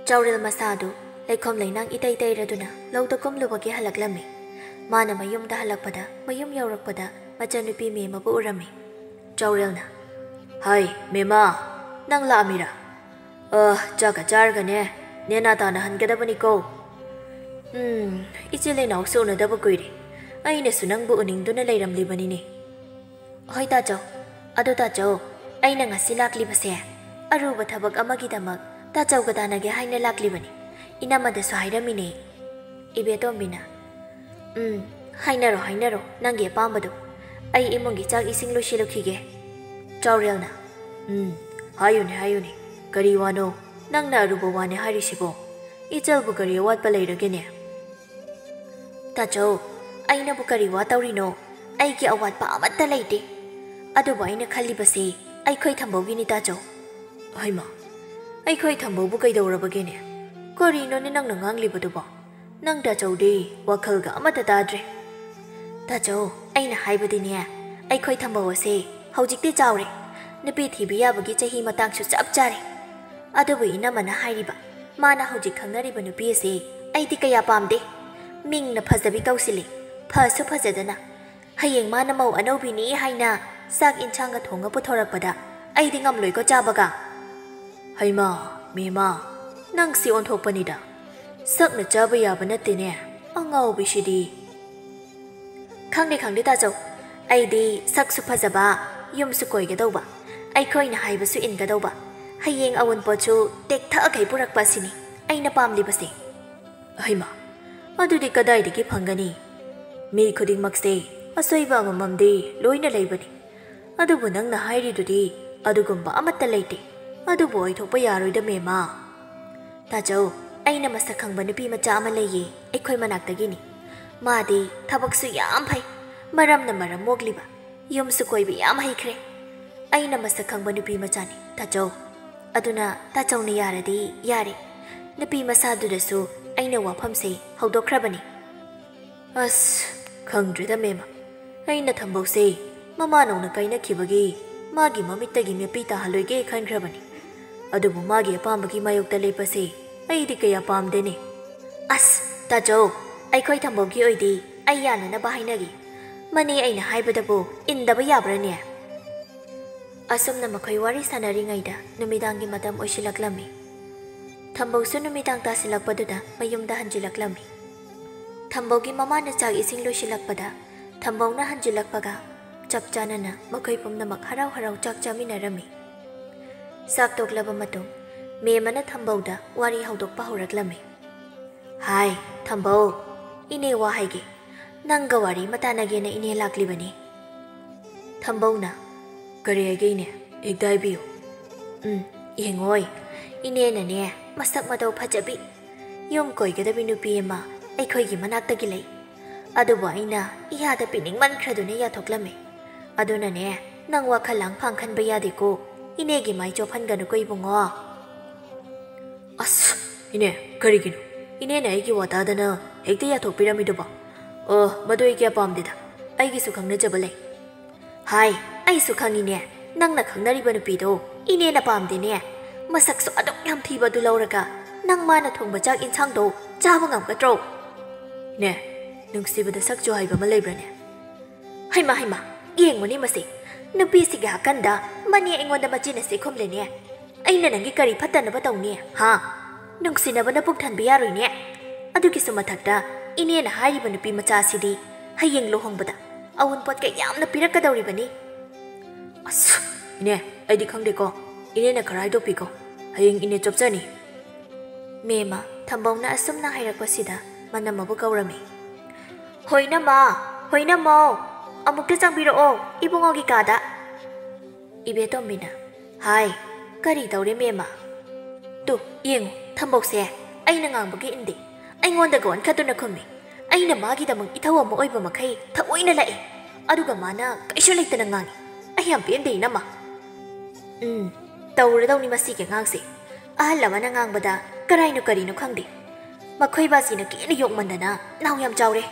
ꯆꯥꯎꯔꯦꯜ ꯃꯁꯥꯗꯨ ꯂꯩꯈꯣꯝ ꯂꯩꯅꯥꯡ ꯏꯇꯩ ꯇꯩꯔꯗꯨꯅ ꯂꯧꯗ ꯀꯨꯝꯂꯨꯕꯒꯤ ꯍꯜꯂꯛꯂꯝꯃꯤ꯫ ꯃꯥꯅ ꯃꯌꯨꯝꯗ ꯍꯜꯂꯛꯄꯗ, ꯃꯌꯨꯝ ꯌꯧꯔꯛꯄꯗ ꯃꯆꯟꯅꯨꯄꯤ ꯃꯦꯝꯃꯕꯨ ꯎꯔꯝꯃꯤ꯫ ꯆꯥꯎꯔꯦꯜꯅ, "ꯍꯥꯏ, ꯃꯦꯝꯃ, ꯅꯪ ꯂꯥꯛꯑꯝꯃꯤꯔꯥ? ꯑ, ꯆꯥꯛꯀ ꯆꯥꯔꯒꯅꯦ, ꯅꯦꯅꯥ ꯇꯥꯅ ꯍꯟꯒꯗꯕꯅꯤꯀꯣ꯫ ꯎꯝ, ꯏꯆꯤꯜ ꯏꯅꯥꯎꯁꯨ ꯎꯅꯗꯕ ꯀꯨꯏꯔꯦ꯫ ꯑꯩꯅꯁꯨ ꯅꯪꯕꯨ ꯎꯅꯤꯡꯗꯨꯅ ꯂꯩꯔꯝꯂꯤꯕꯅꯤꯅꯦ꯫" "ꯍꯣꯏ ꯇꯥꯆꯧ꯫ ꯑꯗꯨ ꯇꯥꯆꯧ, ꯑꯩꯅ ꯉꯁꯤ ꯂꯥꯛꯂꯤꯕꯁꯦ ꯑꯔꯨꯕ ꯊꯕꯛ ꯑꯃꯒꯤꯗꯃꯛ ꯇꯥꯆꯧꯒ ꯇꯥꯟꯅꯒꯦ ꯍꯥꯏꯅ ꯂꯥꯛꯂꯤꯕꯅꯤ꯫ ꯏꯅꯝꯃꯗꯁꯨ ꯍꯥꯏꯔꯝꯃꯤꯅꯦ꯫" ꯏꯕꯦꯇꯣꯝꯕꯤꯅ, "ꯎꯝ, ꯍꯥꯏꯅꯔꯣ, ꯍꯥꯏꯅꯔꯣ, ꯅꯪꯒꯤ ꯑꯄꯥꯝꯕꯗꯣ꯫ ꯑꯩ ꯏꯃꯨꯡꯒꯤ ꯆꯥꯛ ꯏꯁꯤꯡ ꯂꯣꯏꯁꯤꯜꯂꯨꯈꯤꯒꯦ꯫" ꯆꯥꯎꯔꯦꯜꯅ, "ꯎꯝ, ꯍꯥꯏꯌꯨꯅꯦ, ꯍꯥꯏꯌꯨꯅꯦ, ꯀꯔꯤ ꯋꯥꯅꯣ? ꯅꯪꯅ ꯑꯔꯨꯕ ꯋꯥꯅꯦ ꯍꯥꯏꯔꯤꯁꯤꯕꯣ? ꯏꯆꯜꯕꯨ ꯀꯔꯤ ꯑꯋꯥꯠꯄ ꯂꯩꯔꯒꯦꯅꯦ?" "ꯇꯥꯆꯧ, ꯑꯩꯅꯕꯨ ꯀꯔꯤ ꯋꯥ ꯇꯧꯔꯤꯅꯣ? ꯑꯩꯒꯤ ꯑꯋꯥꯠꯄ ꯑꯃꯠꯇ ꯂꯩꯇꯦ꯫ ꯑꯗꯨꯕꯨ ꯑꯩꯅ ꯈꯜꯂꯤꯕꯁꯤ ꯑꯩꯈꯣꯏ ꯊꯝꯕꯧꯒꯤꯅꯤ ꯇꯥꯆꯧ꯫" "ꯍꯩꯃꯥ, ꯑꯩꯈꯣꯏ ꯊꯝꯕꯧꯕꯨ ꯀꯩꯗꯧꯔꯕꯒꯦꯅꯦ? ꯀꯔꯤꯅꯣꯅꯦ ꯅꯪꯅ ꯉꯥꯡꯂꯤꯕꯗꯨꯕꯣ? ꯅꯪ ꯇꯥꯆꯧꯗꯤ ꯋꯥꯈꯜꯒ ꯑꯃꯠꯇ ꯇꯥꯗ꯭ꯔꯦ꯫" "ꯇꯥꯆꯧ, ꯑꯩꯅ ꯍꯥꯏꯕꯗꯤꯅꯦ, ꯑꯩꯈꯣꯏ ꯊꯝꯕꯧ ꯑꯁꯦ ꯍꯧꯖꯤꯛꯇꯤ ꯆꯥꯎꯔꯦ, ꯅꯨꯄꯤ ꯊꯤꯕ ꯌꯥꯕꯒꯤ ꯆꯍꯤ ꯃꯇꯥꯡꯁꯨ ꯆꯞ ꯆꯥꯔꯦ꯫ ꯑꯗꯨꯕꯨ ꯏꯅꯝꯃꯅ ꯍꯥꯏꯔꯤꯕ, ꯃꯥꯅ ꯍꯧꯖꯤꯛ ꯈꯪꯅꯔꯤꯕ ꯅꯨꯄꯤ ꯑꯁꯤ ꯑꯩꯗꯤ ꯀꯌꯥ ꯄꯥꯝꯗꯦ꯫ ꯃꯤꯡꯅ ꯐꯖꯕꯤ ꯀꯧꯁꯤꯜꯂꯤ, ꯐꯁꯨ ꯐꯖꯗꯅ꯫ ꯍꯌꯦꯡ ꯃꯥꯅ ꯃꯧ ꯑꯅꯧꯕꯤꯅꯤ ꯍꯥꯏꯅ ꯆꯥꯛ ꯏꯟꯁꯥꯡꯒ ꯊꯣꯡꯉ ꯄꯨꯊꯣꯔꯛꯄꯗ ꯑꯩꯗꯤ ꯉꯝꯂꯣꯏꯀꯣ ꯆꯥꯕꯒ꯫" "ꯍꯩꯃꯥ, ꯃꯦꯃꯥ, ꯅꯪꯁꯤ ꯑꯣꯟꯊꯣꯛꯄꯅꯤꯗ꯫ ꯁꯛꯅ ꯆꯥꯕ ꯌꯥꯕ ꯅꯠꯇꯦꯅꯦ, ꯑꯉꯥꯎꯕꯤꯁꯤꯗꯤ꯫" "ꯈꯪꯗꯦ, ꯈꯪꯗꯦ ꯇꯥꯆꯧ꯫ ꯑꯩꯗꯤ ꯁꯛꯁꯨ ꯐꯖꯕ, ꯌꯨꯝꯁꯨ ꯀꯣꯏꯒꯗꯧꯕ, ꯑꯩꯈꯣꯏꯅ ꯍꯥꯏꯕꯁꯨ ꯏꯟꯒꯗꯧꯕ, ꯍꯌꯦꯡ ꯑꯋꯨꯟꯄꯣꯠꯁꯨ ꯇꯦꯛꯊꯛꯑꯈꯩ ꯄꯨꯔꯛꯄ ꯑꯁꯤꯅꯤ ꯑꯩꯅ ꯄꯥꯝꯂꯤꯕꯁꯦ꯫" "ꯍꯩꯃꯥ, ꯑꯗꯨꯗꯤ ꯀꯗꯥꯏꯗꯒꯤ ꯐꯪꯒꯅꯤ? ꯃꯤ ꯈꯨꯗꯤꯡꯃꯛꯁꯦ ꯑꯁꯣꯏꯕ ꯑꯃꯃꯝꯗꯤ ꯂꯣꯏꯅ ꯂꯩꯕꯅꯤ꯫ ꯑꯗꯨꯕꯨ ꯅꯪꯅ ꯍꯥꯏꯔꯤꯗꯨꯗꯤ ꯑꯗꯨꯒꯨꯝꯕ ꯑꯃꯠꯇ ꯂꯩꯇꯦ꯫ ꯑꯗꯨꯕꯨ ꯑꯣꯏꯊꯣꯛꯄ ꯌꯥꯔꯣꯏꯗ ꯃꯦꯃꯥ꯫" "ꯇꯥꯆꯧ, ꯑꯩꯅ ꯃꯁꯛ ꯈꯪꯕ ꯅꯨꯄꯤ ꯃꯆꯥ ꯑꯃ ꯂꯩꯌꯦ, ꯑꯩꯈꯣꯏ ꯃꯅꯥꯛꯇꯒꯤꯅꯤ꯫ ꯃꯥꯗꯤ ꯊꯕꯛꯁꯨ ꯌꯥꯝ ꯐꯩ꯫ ꯃꯔꯝꯅ ꯃꯔꯝ ꯃꯣꯛꯂꯤꯕ, ꯌꯨꯝꯁꯨ ꯀꯣꯏꯕ ꯌꯥꯝ ꯍꯩꯈ꯭ꯔꯦ꯫ ꯑꯩꯅ ꯃꯁꯛ ꯈꯪꯕ ꯅꯨꯄꯤ ꯃꯆꯥꯅꯤ, ꯇꯥꯆꯧ꯫ ꯑꯗꯨꯅ ꯇꯥꯆꯧꯅ ꯌꯥꯔꯗꯤ ꯌꯥꯔꯦ꯫ ꯅꯨꯄꯤ ꯃꯁꯥꯗꯨꯗꯁꯨ ꯑꯩꯅ ꯋꯥꯐꯝꯁꯦ ꯍꯧꯗꯣꯛꯈ꯭ꯔꯕꯅꯤ꯫ ꯑꯁ, ꯈꯪꯗ꯭ꯔꯦꯗ ꯃꯦꯝꯃ꯫ ꯑꯩꯅ ꯊꯝꯕꯧꯁꯦ ꯃꯃꯥꯅꯧꯅ ꯀꯥꯏꯅꯈꯤꯕꯒꯤ ꯃꯥꯒꯤ ꯃꯃꯤꯠꯇꯒꯤ ꯃꯤꯄꯤ ꯇꯥꯍꯜꯂꯣꯏꯒꯦ ꯈꯟꯈ꯭ꯔꯕꯅꯤ꯫ ꯑꯗꯨꯕꯨ ꯃꯥꯒꯤ ꯑꯄꯥꯝꯕꯒꯤ ꯃꯥꯌꯣꯛꯇ ꯂꯦꯞꯄꯁꯦ ꯑꯩꯗꯤ ꯀꯌꯥ ꯄꯥꯝꯗꯦꯅꯦ꯫ ꯑꯁ, ꯇꯥꯆꯧ, ꯑꯩꯈꯣꯏ ꯊꯝꯕꯧꯒꯤ ꯑꯣꯏꯗꯤ ꯑꯩ ꯌꯥꯅꯅꯕ ꯍꯥꯏꯅꯒꯦ꯫ ꯃꯅꯦ ꯑꯩꯅ ꯍꯥꯏꯕꯗꯕꯨ ꯏꯟꯗꯕ ꯌꯥꯕ꯭ꯔꯥꯅꯦ? ꯑꯁꯨꯝꯅ ꯃꯈꯣꯏ ꯋꯥꯔꯤ ꯁꯥꯟꯅꯔꯤꯉꯩꯗ ꯅꯨꯃꯤꯗꯥꯡꯒꯤ ꯃꯇꯝ ꯑꯣꯏꯁꯤꯜꯂꯛꯂꯝꯃꯤ꯫ ꯊꯝꯕꯧꯁꯨ ꯅꯨꯃꯤꯗꯥꯡ ꯇꯥꯁꯤꯜꯂꯛꯄꯗꯨꯗ ꯃꯌꯨꯝꯗ ꯍꯟꯖꯤꯜꯂꯛꯂꯝꯃꯤ꯫ ꯊꯝꯕꯧꯒꯤ ꯃꯃꯥꯅ ꯆꯥꯛ ꯏꯁꯤꯡ ꯂꯣꯏꯁꯤꯜꯂꯛꯄꯗ ꯊꯝꯕꯧꯅ ꯍꯟꯖꯤꯜꯂꯛꯄꯒ ꯆꯞ ꯆꯥꯅꯅ ꯃꯈꯣꯏ ꯄꯨꯝꯅꯃꯛ ꯍꯔꯥꯎ ꯍꯔꯥꯎ ꯆꯥꯛ ꯆꯥꯃꯤꯟꯅꯔꯝꯃꯤ꯫ ꯆꯥꯛ ꯇꯣꯛꯂꯕ ꯃꯇꯨꯡ ꯃꯦꯝꯃꯅ ꯊꯝꯕꯧꯗ ꯋꯥꯔꯤ ꯍꯧꯗꯣꯛꯄ ꯍꯧꯔꯛꯂꯝꯃꯤ꯫ ꯍꯥꯏ, ꯊꯝꯕꯧ, ꯏꯅꯦ ꯋꯥ ꯍꯥꯏꯒꯦ꯫ ꯅꯪꯒ ꯋꯥꯔꯤ ꯑꯃ ꯇꯥꯟꯅꯒꯦꯅ ꯏꯅꯦ ꯂꯥꯛꯂꯤꯕꯅꯤ꯫ ꯊꯝꯕꯧꯅ, ꯀꯔꯤ ꯍꯥꯏꯒꯦ ꯏꯅꯦ? ꯍꯦꯛꯇ ꯍꯥꯏꯕꯤꯌꯨ꯫ ꯎꯝ, ꯌꯦꯡꯉꯣꯏ, ꯏꯅꯦꯅꯅꯦ ꯃꯁꯛ ꯃꯇꯧ ꯐꯖꯕꯤ, ꯌꯨꯝ ꯀꯣꯏꯒꯗꯕꯤ ꯅꯨꯄꯤ ꯑꯃ ꯑꯩꯈꯣꯏꯒꯤ ꯃꯅꯥꯛꯇꯒꯤ ꯂꯩ꯫ ꯑꯗꯨꯕꯨ ꯑꯩꯅ ꯏꯌꯥꯗ ꯄꯤꯅꯤꯡꯃꯟꯈ꯭ꯔꯗꯨꯅ ꯌꯥꯊꯣꯛꯂꯝꯃꯤ꯫ ꯑꯗꯨꯅꯅꯦ, ꯅꯪ ꯋꯥꯈꯜ ꯂꯥꯡ ꯐꯥꯡ ꯈꯟꯕ ꯌꯥꯗꯦꯀꯣ, ꯏꯅꯦꯒꯤ ꯃꯥꯏ ꯆꯣꯞꯍꯟꯒꯅꯨꯀꯣ ꯏꯕꯨꯡꯉꯣ꯫ ꯑꯁ, ꯏꯅꯦ, ꯀꯔꯤꯒꯤꯅꯣ ꯏꯅꯦꯅ ꯑꯩꯒꯤ ꯋꯥ ꯇꯥꯗꯅ ꯍꯦꯛꯇ ꯌꯥꯊꯣꯛꯄꯤꯔꯝꯃꯤꯗꯨꯕꯣ? ꯑꯣ, ꯃꯗꯨ ꯑꯩ ꯀꯌꯥ ꯄꯥꯝꯗꯦꯗ, ꯑꯩꯒꯤꯁꯨ ꯈꯪꯅꯖꯕ ꯂꯩ꯫ ꯍꯥꯏ, ꯑꯩꯁꯨ ꯈꯪꯉꯤꯅꯦ, ꯅꯪꯅ ꯈꯪꯅꯔꯤꯕ ꯅꯨꯄꯤꯗꯣ ꯏꯅꯦꯅ ꯄꯥꯝꯗꯦꯅꯦ꯫ ꯃꯁꯛꯁꯨ ꯑꯗꯨꯛ ꯌꯥꯝ ꯊꯤꯕ ꯑꯗꯨ ꯂꯧꯔꯒ ꯅꯪ ꯃꯥꯅ ꯊꯣꯡꯕ ꯆꯥꯛ ꯏꯟꯁꯥꯡꯗꯣ ꯆꯥꯕ ꯉꯝꯒꯗ꯭ꯔꯣ? ꯏꯅꯦ, ꯅꯨꯡꯁꯤꯕꯗ ꯁꯛ ꯆꯨ ꯍꯥꯏꯕ ꯑꯃ ꯂꯩꯕ꯭ꯔꯅꯦ? ꯍꯩꯃꯥ, ꯍꯩꯃꯥ, ꯌꯦꯡꯉꯨꯅꯦ ꯃꯁꯤ, ꯅꯨꯄꯤꯁꯤꯒꯤ ꯍꯥꯀꯟꯗ ꯃꯅꯦ ꯑꯩꯉꯣꯟꯗ ꯃꯆꯤꯟꯅ ꯁꯤꯈꯨꯝꯂꯦꯅꯦ꯫ ꯑꯩꯅ ꯅꯪꯒꯤ ꯀꯔꯤ ꯐꯠꯇꯅꯕ ꯇꯧꯅꯤ, ꯍꯥ? ꯅꯨꯡꯁꯤꯅꯕꯅ ꯄꯨꯛ ꯊꯟꯕ ꯌꯥꯔꯣꯏꯅꯦ꯫ ꯑꯗꯨꯒꯤꯁꯨ ꯃꯊꯛꯇ ꯏꯅꯦꯅ ꯍꯥꯏꯔꯤꯕ ꯅꯨꯄꯤ ꯃꯆꯥꯁꯤꯗꯤ ꯍꯌꯦꯡ ꯂꯨꯍꯣꯡꯕꯗ ꯑꯋꯨꯟꯄꯣꯠ ꯀꯌꯥꯝꯅ ꯄꯤꯔꯛꯀꯗꯧꯔꯤꯕꯅꯤ꯫ ꯑꯁ, ꯏꯅꯦ, ꯑꯩꯗꯤ ꯈꯪꯗꯦꯀꯣ꯫ ꯏꯅꯦꯅ ꯈꯔ ꯍꯥꯏꯗꯣꯛꯄꯤꯀꯣ꯫ ꯍꯌꯦꯡ ꯏꯅꯦ ꯆꯣꯞꯆꯅꯤ꯫ ꯃꯦꯝꯃ ꯊꯝꯕꯧꯅ ꯑꯁꯨꯝꯅ ꯍꯥꯏꯔꯛꯄꯁꯤꯗ ꯃꯅꯝꯃꯕꯨ ꯀꯧꯔꯝꯃꯤ꯫ ꯍꯣꯏꯅꯃ, ꯍꯣꯏꯅꯃꯧ, ꯑꯃꯨꯛꯇ ꯆꯪꯕꯤꯔꯛꯑꯣ ꯏꯕꯨꯡꯉꯣꯒꯤ ꯀꯥꯗ꯫ ꯏꯕꯦꯇꯣꯝꯕꯤꯅ, ꯍꯥꯏ, ꯀꯔꯤ ꯇꯧꯔꯦ ꯃꯦꯝꯃ? ꯇꯨ, ꯌꯦꯡꯉꯨ, ꯊꯝꯕꯧꯁꯦ ꯑꯩꯅ ꯉꯥꯡꯕꯒ ꯏꯟꯗꯦ, ꯑꯩꯉꯣꯟꯗꯒ ꯑꯣꯟꯈꯠꯇꯨꯅ ꯈꯨꯝꯃꯤ꯫ ꯑꯩꯅ ꯃꯥꯒꯤꯗꯃꯛ ꯏꯊꯧ ꯑꯃ ꯑꯣꯏꯕ ꯃꯈꯩ ꯊꯑꯣꯏꯅ ꯂꯥꯛꯑꯦ, ꯑꯗꯨꯒ ꯃꯥꯅ ꯀꯩꯁꯨ ꯂꯩꯇꯅ ꯉꯥꯡꯉꯤ꯫ ꯑꯩ ꯌꯥꯝ ꯄꯦꯟꯗꯦ, ꯏꯅꯝꯃ꯫ ꯎꯝ, ꯇꯧꯔꯗꯧꯅꯤ ꯃꯁꯤꯒꯤ ꯑꯉꯥꯡꯁꯦ꯫ ꯑꯍꯜ ꯑꯃꯅ ꯉꯥꯡꯕꯗ ꯀꯔꯥꯏꯅꯣ ꯀꯔꯤꯅꯣ ꯈꯪꯗꯦ꯫ ꯃꯈꯣꯏ ꯕꯥꯖꯤꯅ ꯀꯦꯅ ꯌꯣꯛꯃꯟꯗꯅ ꯅꯥꯎ ꯌꯥꯝ ꯆꯥꯎꯔꯦ꯫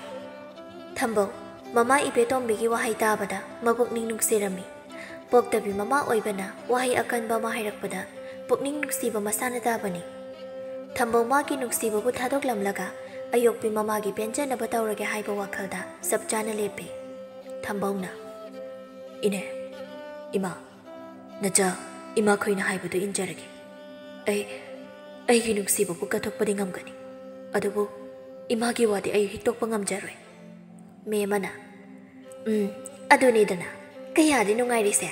ꯊꯝꯕꯧ ꯃꯃꯥ ꯏꯕꯦꯇꯣꯝꯕꯤꯒꯤ ꯋꯥꯍꯩ ꯇꯥꯕꯗ ꯃꯄꯨꯛꯅꯤꯡ ꯅꯨꯡꯁꯤꯔꯝꯃꯤ꯫ ꯄꯣꯛꯇꯕꯤ ꯃꯃꯥ ꯑꯣꯏꯕꯅ ꯋꯥꯍꯩ ꯑꯀꯟꯕ ꯑꯃ ꯍꯥꯏꯔꯛꯄꯗ ꯄꯨꯛꯅꯤꯡ ꯅꯨꯡꯁꯤꯕ ꯃꯁꯥꯅ ꯇꯥꯕꯅꯤ꯫ ꯊꯝꯕꯧ ꯃꯥꯒꯤ ꯅꯨꯡꯁꯤꯕꯕꯨ ꯊꯥꯗꯣꯛꯂꯝꯂꯒ ꯑꯌꯣꯛꯄꯤ ꯃꯃꯥꯒꯤ ꯄꯦꯟꯖꯅꯕ ꯇꯧꯔꯒꯦ ꯍꯥꯏꯕ ꯋꯥꯈꯜꯗ ꯆꯞ ꯆꯥꯅ ꯂꯦꯞꯄꯤ꯫ ꯊꯝꯕꯧꯅ, "ꯏꯅꯦ, ꯏꯃꯥ, ꯅꯆꯥ ꯏꯃꯥꯈꯣꯏꯅ ꯍꯥꯏꯕꯗꯨ ꯏꯟꯖꯔꯒꯦ꯫ ꯑꯩ, ꯑꯩꯒꯤ ꯅꯨꯡꯁꯤꯕꯕꯨ ꯀꯠꯊꯣꯛꯄꯗꯤ ꯉꯝꯒꯅꯤ, ꯑꯗꯨꯕꯨ ꯏꯃꯥꯒꯤ ꯋꯥꯗꯤ ꯑꯩ ꯍꯤꯛꯇꯣꯛꯄ ꯉꯝꯖꯔꯣꯏ꯫" ꯃꯦꯝꯃꯅ, "ꯎꯝ, ꯑꯗꯨꯅꯤꯗꯅ, ꯀꯌꯥꯗꯤ ꯅꯨꯡꯉꯥꯏꯔꯤꯁꯦ꯫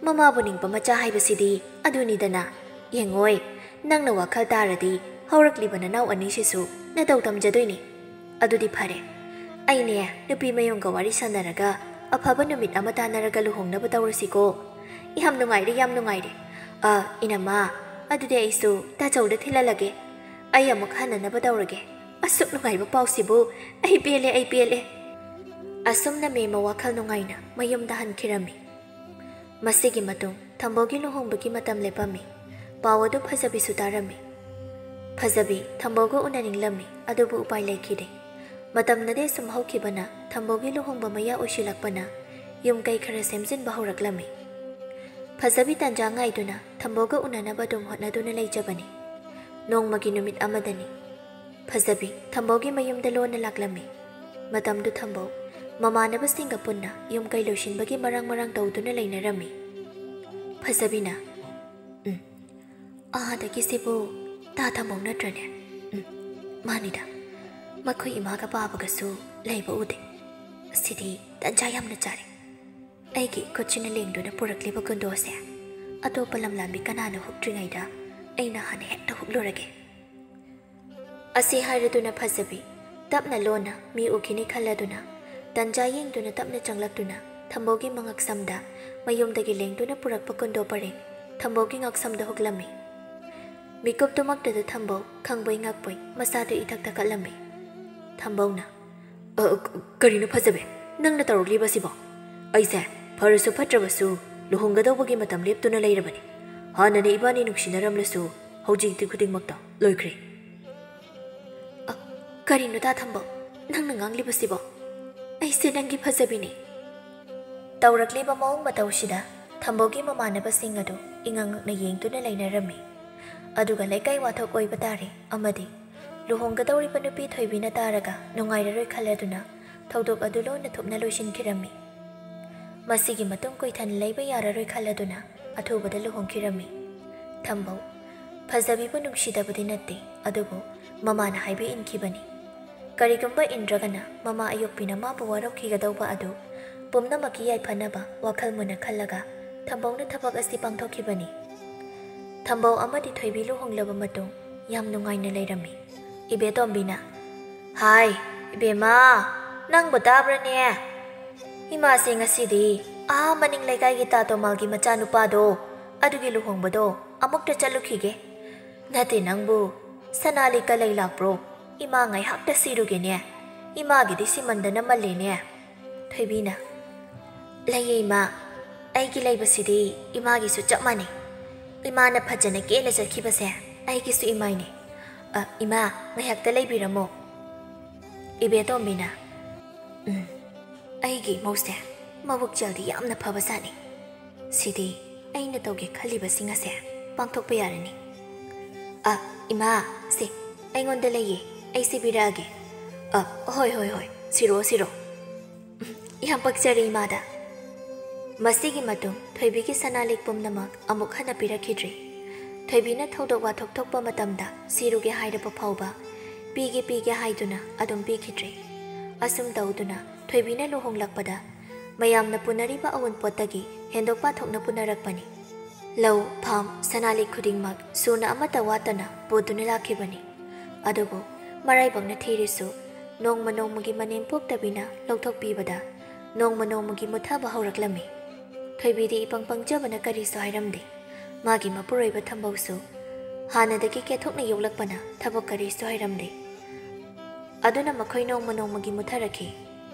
ꯃꯃꯥꯕꯨ ꯅꯤꯡꯕ ꯃꯆꯥ ꯍꯥꯏꯕꯁꯤꯗꯤ ꯑꯗꯨꯅꯤꯗꯅ꯫ ꯌꯦꯡꯉꯣꯏ, ꯅꯪꯅ ꯋꯥꯈꯜ ꯇꯥꯔꯗꯤ ꯍꯧꯔꯛꯂꯤꯕ ꯅꯅꯥꯎ ꯑꯅꯤꯁꯤꯁꯨ ꯅꯇꯧ ꯇꯝꯖꯗꯣꯏꯅꯤ꯫ ꯑꯗꯨꯗꯤ ꯐꯔꯦ꯫ ꯑꯩꯅꯦ, ꯅꯨꯄꯤ ꯃꯌꯨꯝꯒ ꯋꯥꯔꯤ ꯁꯥꯟꯅꯔꯒ ꯑꯐꯕ ꯅꯨꯃꯤꯠ ꯑꯃ ꯇꯥꯟꯅꯔꯒ ꯂꯨꯍꯣꯡꯅꯕ ꯇꯧꯔꯁꯤꯀꯣ꯫ ꯌꯥꯝ ꯅꯨꯡꯉꯥꯏꯔꯦ, ꯌꯥꯝ ꯅꯨꯡꯉꯥꯏꯔꯦ꯫ ꯑ, ꯏꯅꯝꯃ, ꯑꯗꯨꯗꯤ ꯑꯩꯁꯨ ꯇꯥꯆꯧꯗ ꯊꯤꯜꯍꯜꯂꯒꯦ꯫ ꯑꯩ ꯑꯃꯨꯛ ꯍꯟꯅꯅꯕ ꯇꯧꯔꯒꯦ꯫ ꯑꯁꯨꯛ ꯅꯨꯡꯉꯥꯏꯕ ꯄꯥꯎꯁꯤꯕꯨ꯫ ꯑꯩ ꯄꯦꯜꯂꯦ, ꯑꯩ ꯄꯦꯜꯂꯦ꯫" ꯑꯁꯨꯝꯅ ꯃꯦꯝꯃ ꯋꯥꯈꯜ ꯅꯨꯡꯉꯥꯏꯅ ꯃꯌꯨꯝꯗ ꯍꯟꯈꯤꯔꯝꯃꯤ꯫ ꯃꯁꯤꯒꯤ ꯃꯇꯨꯡ ꯊꯝꯕꯧꯒꯤ ꯂꯨꯍꯣꯡꯕꯒꯤ ꯃꯇꯝ ꯂꯦꯞꯄꯝꯃꯤ꯫ ꯄꯥꯎ ꯑꯗꯨ ꯐꯖꯕꯤꯁꯨ ꯇꯥꯔꯝꯃꯤ꯫ ꯐꯖꯕꯤ ꯊꯝꯕꯧꯒ ꯎꯅꯅꯤꯡꯂꯝꯃꯤ, ꯑꯗꯨꯕꯨ ꯎꯄꯥꯏ ꯂꯩꯈꯤꯗꯦ꯫ ꯃꯇꯝꯅꯗꯤ ꯁꯨꯝ ꯍꯧꯈꯤꯕꯅ ꯊꯝꯕꯧꯒꯤ ꯂꯨꯍꯣꯡꯕ ꯃꯌꯥ ꯑꯣꯏꯁꯤꯜꯂꯛꯄꯅ ꯌꯨꯝ ꯀꯩ ꯈꯔ ꯁꯦꯝꯖꯤꯟꯕ ꯍꯧꯔꯛꯂꯝꯃꯤ꯫ ꯐꯖꯕꯤ ꯇꯟꯖꯥ ꯉꯥꯏꯗꯨꯅ ꯊꯝꯕꯧꯒ ꯎꯅꯅꯕ ꯑꯗꯨꯝ ꯍꯣꯠꯅꯗꯨꯅ ꯂꯩꯖꯕꯅꯤ꯫ ꯅꯣꯡꯃꯒꯤ ꯅꯨꯃꯤꯠ ꯑꯃꯗꯅꯤ꯫ ꯐꯖꯕꯤ ꯊꯝꯕꯧꯒꯤ ꯃꯌꯨꯝꯗ ꯂꯣꯟꯅ ꯂꯥꯛꯂꯝꯃꯤ꯫ ꯃꯇꯝꯗꯨ ꯊꯝꯕꯧ ꯃꯃꯥꯟꯅꯕꯁꯤꯡꯒ ꯄꯨꯟꯅ ꯌꯨꯝ ꯀꯩ ꯂꯣꯏꯁꯤꯟꯕꯒꯤ ꯃꯔꯥꯡ ꯃꯔꯥꯡ ꯇꯧꯗꯨꯅ ꯂꯩꯅꯔꯝꯃꯤ꯫ ꯐꯖꯕꯤꯅ, "ꯎꯝ, ꯑꯥꯗꯒꯤꯁꯤꯕꯨ ꯇꯥ ꯊꯝꯕꯧ ꯅꯠꯇ꯭ꯔꯅꯦ? ꯎꯝ, ꯃꯥꯅꯤꯗ꯫ ꯃꯈꯣꯏ ꯏꯃꯥꯒ ꯄꯥꯕꯒꯁꯨ ꯂꯩꯕ ꯎꯗꯦ꯫ ꯑꯁꯤꯗꯤ ꯇꯟꯖꯥ ꯌꯥꯝꯅ ꯆꯥꯔꯦ꯫ ꯑꯩꯒꯤ ꯏꯈꯨꯠꯁꯤꯅ ꯂꯦꯡꯗꯨꯅ ꯄꯨꯔꯛꯂꯤꯕ ꯀꯨꯟꯗꯣꯁꯦ ꯑꯇꯣꯞꯄ ꯂꯝꯂꯥꯟꯕꯤ ꯀꯅꯥꯅ ꯍꯨꯛꯇ꯭ꯔꯤꯉꯩꯗ ꯑꯩꯅ ꯍꯥꯟꯅ ꯍꯦꯛꯇ ꯍꯨꯛꯂꯨꯔꯒꯦ꯫" ꯑꯁꯤ ꯍꯥꯏꯔꯗꯨꯅ ꯐꯖꯕꯤ ꯇꯞꯅ ꯂꯣꯟꯅ ꯃꯤ ꯎꯈꯤꯅꯤ ꯈꯜꯂꯗꯨꯅ ꯇꯟꯖꯥ ꯌꯦꯡꯗꯨꯅ ꯇꯞꯅ ꯆꯪꯂꯛꯇꯨꯅ ꯊꯝꯕꯧꯒꯤ ꯃꯉꯛꯁꯝꯗ ꯃꯌꯨꯝꯗꯒꯤ ꯂꯦꯡꯗꯨꯅ ꯄꯨꯔꯛꯄ ꯀꯨꯟꯗꯣ ꯄꯔꯦꯡ ꯊꯝꯕꯧꯒꯤ ꯉꯛꯁꯝꯗ ꯍꯨꯛꯂꯝꯃꯤ꯫ ꯃꯤꯀꯨꯞꯇꯨꯃꯛꯇꯗ ꯊꯝꯕꯧ ꯈꯪꯕꯣꯏ ꯉꯛꯄꯣꯏ ꯃꯁꯥꯗꯨ ꯏꯊꯛ ꯊꯛꯀꯠꯂꯝꯃꯤ꯫ ꯊꯝꯕꯧꯅ, ꯑ, ꯀ-, ꯀꯔꯤꯅꯣ ꯐꯖꯕꯤ? ꯅꯪꯅ ꯇꯧꯔꯛꯂꯤꯕꯁꯤꯕꯣ? ꯑꯩꯁꯦ ꯐꯔꯁꯨ ꯐꯠꯇ꯭ꯔꯕꯁꯨ ꯂꯨꯍꯣꯡꯒꯗꯧꯕꯒꯤ ꯃꯇꯝ ꯂꯦꯞꯇꯨꯅ ꯂꯩꯔꯕꯅꯤ꯫ ꯍꯥꯟꯅꯅ ꯏꯕꯥꯅꯤ ꯅꯨꯡꯁꯤꯅꯔꯝꯂꯁꯨ ꯍꯧꯖꯤꯛꯇꯤ ꯈꯨꯗꯤꯡꯃꯛꯇ ꯂꯣꯏꯈ꯭ꯔꯦ꯫ ꯑ, ꯀꯔꯤꯅꯣ ꯊꯝꯕꯧ? ꯅꯪꯅ ꯉꯥꯡꯂꯤꯕꯁꯤꯕꯣ? ꯑꯩꯁꯦ ꯅꯪꯒꯤ ꯐꯖꯕꯤꯅꯤ꯫ ꯇꯧꯔꯛꯂꯤꯕ ꯃꯑꯣꯡ ꯃꯇꯧꯁꯤꯗ ꯊꯝꯕꯧꯒꯤ ꯃꯃꯥꯟꯅꯕꯁꯤꯡ ꯑꯗꯨ ꯏꯉꯛ ꯉꯛꯅ ꯌꯦꯡꯗꯨꯅ ꯂꯩꯅꯔꯝꯃꯤ꯫ ꯑꯗꯨꯒ ꯂꯩꯀꯥꯏ ꯋꯥꯊꯣꯛ ꯑꯣꯏꯕ ꯇꯥꯔꯦ ꯑꯃꯗꯤ ꯂꯨꯍꯣꯡꯒꯗꯧꯔꯤꯕ ꯅꯨꯄꯤ ꯊꯣꯏꯕꯤꯅ ꯇꯥꯔꯒ ꯅꯨꯡꯉꯥꯏꯔꯔꯣꯏ ꯈꯜꯂꯗꯨꯅ ꯊꯧꯗꯣꯛ ꯑꯗꯨ ꯂꯣꯟꯅ ꯊꯨꯞꯅ ꯂꯣꯏꯁꯤꯟꯈꯤꯔꯝꯃꯤ꯫ ꯃꯁꯤꯒꯤ ꯃꯇꯨꯡ ꯀꯨꯏꯊꯅ ꯂꯩꯕ ꯌꯥꯔꯔꯣꯏ ꯈꯜꯂꯗꯨꯅ ꯑꯊꯨꯕꯗ ꯂꯨꯍꯣꯡꯈꯤꯔꯝꯃꯤ꯫ ꯊꯝꯕꯧ, ꯐꯖꯕꯤꯕꯨ ꯅꯨꯡꯁꯤꯗꯕꯗꯤ ꯅꯠꯇꯦ, ꯑꯗꯨꯕꯨ ꯃꯃꯥꯅ ꯍꯥꯏꯕ ꯏꯟꯈꯤꯕꯅꯤ꯫ ꯀꯔꯤꯒꯨꯝꯕ ꯏꯟꯗ꯭ꯔꯒꯅ ꯃꯃꯥ ꯑꯌꯣꯛꯄꯤꯅ ꯃꯥꯕꯨ ꯋꯥꯔꯧꯈꯤꯒꯗꯧꯕ ꯑꯗꯨ ꯄꯨꯝꯅꯃꯛꯀꯤ ꯌꯥꯏꯐꯅꯕ ꯋꯥꯈꯜ ꯃꯨꯟꯅ ꯈꯜꯂꯒ ꯊꯝꯕꯧꯅ ꯊꯕꯛ ꯑꯁꯤ ꯄꯥꯡꯊꯣꯛꯈꯤꯕꯅꯤ꯫ ꯊꯝꯕꯧ ꯑꯃꯗꯤ ꯊꯣꯏꯕꯤ ꯂꯨꯍꯣꯡꯂꯕ ꯃꯇꯨꯡ ꯌꯥꯝ ꯅꯨꯡꯉꯥꯏꯅ ꯂꯩꯔꯝꯃꯤ꯫ ꯏꯕꯦꯇꯣꯝꯕꯤꯅ, "ꯍꯥꯏ, ꯏꯕꯦꯝꯃ, ꯅꯪꯕꯨ ꯇꯥꯕ꯭ꯔꯅꯦ? ꯏꯃꯥꯁꯦ ꯉꯁꯤꯗꯤ ꯑꯥ ꯃꯅꯤꯡ ꯂꯩꯀꯥꯏꯒꯤ ꯇꯥ ꯇꯣꯃꯥꯜꯒꯤ ꯃꯆꯥꯅꯨꯄꯥꯗꯣ, ꯑꯗꯨꯒꯤ ꯂꯨꯍꯣꯡꯕꯗꯣ ꯑꯃꯨꯛꯇ ꯆꯠꯂꯨꯈꯤꯒꯦ꯫ ꯅꯠꯇꯦ ꯅꯪꯕꯨ, ꯁꯅꯥ ꯂꯤꯛꯀ ꯂꯩ ꯂꯥꯛꯄ꯭ꯔꯣ? ꯏꯃꯥ ꯉꯥꯏꯍꯥꯛꯇ ꯁꯤꯔꯨꯒꯦꯅꯦ꯫ ꯏꯃꯥꯒꯤꯗꯤ ꯁꯤꯃꯟꯗꯅ ꯃꯜꯂꯦꯅꯦ꯫" ꯊꯣꯏꯕꯤꯅ, "ꯂꯩꯌꯦ ꯏꯃꯥ, ꯑꯩꯒꯤ ꯂꯩꯕꯁꯤꯗꯤ ꯏꯃꯥꯒꯤꯁꯨ ꯆꯞ ꯃꯥꯟꯅꯩ꯫ ꯏꯃꯥꯅ ꯐꯖꯅ ꯀꯦꯅ ꯆꯠꯈꯤꯕꯁꯦ ꯑꯩꯒꯤꯁꯨ ꯏꯃꯥꯏꯅꯦ꯫ ꯑ, ꯏꯃꯥ, ꯉꯥꯏꯍꯥꯛꯇ ꯂꯩꯕꯤꯔꯝꯃꯣ꯫" ꯏꯕꯦꯇꯣꯝꯕꯤꯅ, "ꯎꯝ, ꯑꯩꯒꯤ ꯏꯃꯧꯁꯦ ꯃꯕꯨꯛꯆꯦꯜꯗꯤ ꯌꯥꯝꯅ ꯐꯕꯖꯥꯠꯅꯤ꯫ ꯁꯤꯗꯤ ꯑꯩꯅ ꯇꯧꯒꯦ ꯈꯜꯂꯤꯕꯁꯤꯡ ꯑꯁꯦ ꯄꯥꯡꯊꯣꯛꯄ ꯌꯥꯔꯅꯤ꯫ ꯑ, ꯏꯃꯥ, ꯁꯦ, ꯑꯩꯉꯣꯟꯗ ꯂꯩꯌꯦ, ꯑꯩ ꯁꯤꯕꯤꯔꯛꯑꯒꯦ꯫ ꯑ, ꯍꯣꯏ, ꯍꯣꯏ, ꯍꯣꯏ, ꯁꯤꯔꯣ, ꯁꯤꯔꯣ꯫ ꯌꯥꯝ ꯄꯛꯆꯔꯦ ꯏꯃꯥꯗ꯫" ꯃꯁꯤꯒꯤ ꯃꯇꯨꯡ ꯊꯣꯏꯕꯤꯒꯤ ꯁꯅꯥ ꯂꯤꯛ ꯄꯨꯝꯅꯃꯛ ꯑꯃꯨꯛ ꯍꯟꯅ ꯄꯤꯔꯛꯈꯤꯗ꯭ꯔꯦ꯫ ꯊꯣꯏꯕꯤꯅ ꯊꯧꯗꯣꯛ ꯋꯥꯊꯣꯛ ꯊꯣꯛꯄ ꯃꯇꯝꯗ ꯁꯤꯔꯨꯒꯦ ꯍꯥꯏꯔꯕ ꯐꯥꯎꯕ ꯄꯤꯒꯦ, ꯄꯤꯒꯦ ꯍꯥꯏꯗꯨꯅ ꯑꯗꯨꯝ ꯄꯤꯈꯤꯗ꯭ꯔꯦ꯫ ꯑꯁꯨꯝ ꯇꯧꯗꯨꯅ ꯊꯣꯏꯕꯤꯅ ꯂꯨꯍꯣꯡꯂꯛꯄꯗ ꯃꯌꯥꯝꯅ ꯄꯨꯅꯔꯤꯕ ꯑꯋꯨꯟꯄꯣꯠꯇꯒꯤ ꯍꯦꯟꯗꯣꯛ ꯄꯥꯊꯣꯛꯅ ꯄꯨꯅꯔꯛꯄꯅꯤ꯫ ꯂꯧ, ꯐꯥꯝ, ꯁꯅꯥ ꯂꯤꯛ ꯈꯨꯗꯤꯡꯃꯛ ꯁꯨꯅ ꯑꯃꯠꯇ ꯋꯥꯠꯇꯅ ꯄꯨꯗꯨꯅ ꯂꯥꯛꯈꯤꯕꯅꯤ꯫ ꯑꯗꯨꯕꯨ ꯃꯔꯥꯏꯕꯛꯅ ꯊꯤꯔꯤꯁꯨ ꯅꯣꯡꯃ ꯅꯣꯡꯃꯒꯤ ꯃꯅꯦꯝ ꯄꯣꯛꯇꯕꯤꯅ ꯂꯧꯊꯣꯛꯄꯤꯕꯗ ꯅꯣꯡꯃ ꯅꯣꯡꯃꯒꯤ ꯃꯨꯠꯊꯕ ꯍꯧꯔꯛꯂꯝꯃꯤ꯫ ꯊꯣꯏꯕꯤꯗꯤ ꯏꯄꯪ ꯄꯪꯖꯕꯅ ꯀꯔꯤꯁꯨ ꯍꯥꯏꯔꯝꯗꯦ꯫ ꯃꯥꯒꯤ ꯃꯄꯨꯔꯣꯏꯕ ꯊꯝꯕꯧꯁꯨ ꯍꯥꯟꯅꯗꯒꯤ ꯀꯦꯊꯣꯛꯅ ꯌꯣꯛꯂꯛꯄꯅ ꯊꯕꯛ ꯀꯔꯤꯁꯨ ꯍꯩꯔꯝꯗꯦ꯫ ꯑꯗꯨꯅ ꯃꯈꯣꯏ ꯅꯣꯡꯃ ꯅꯣꯡꯃꯒꯤ ꯃꯨꯠꯊꯔꯛꯈꯤ꯫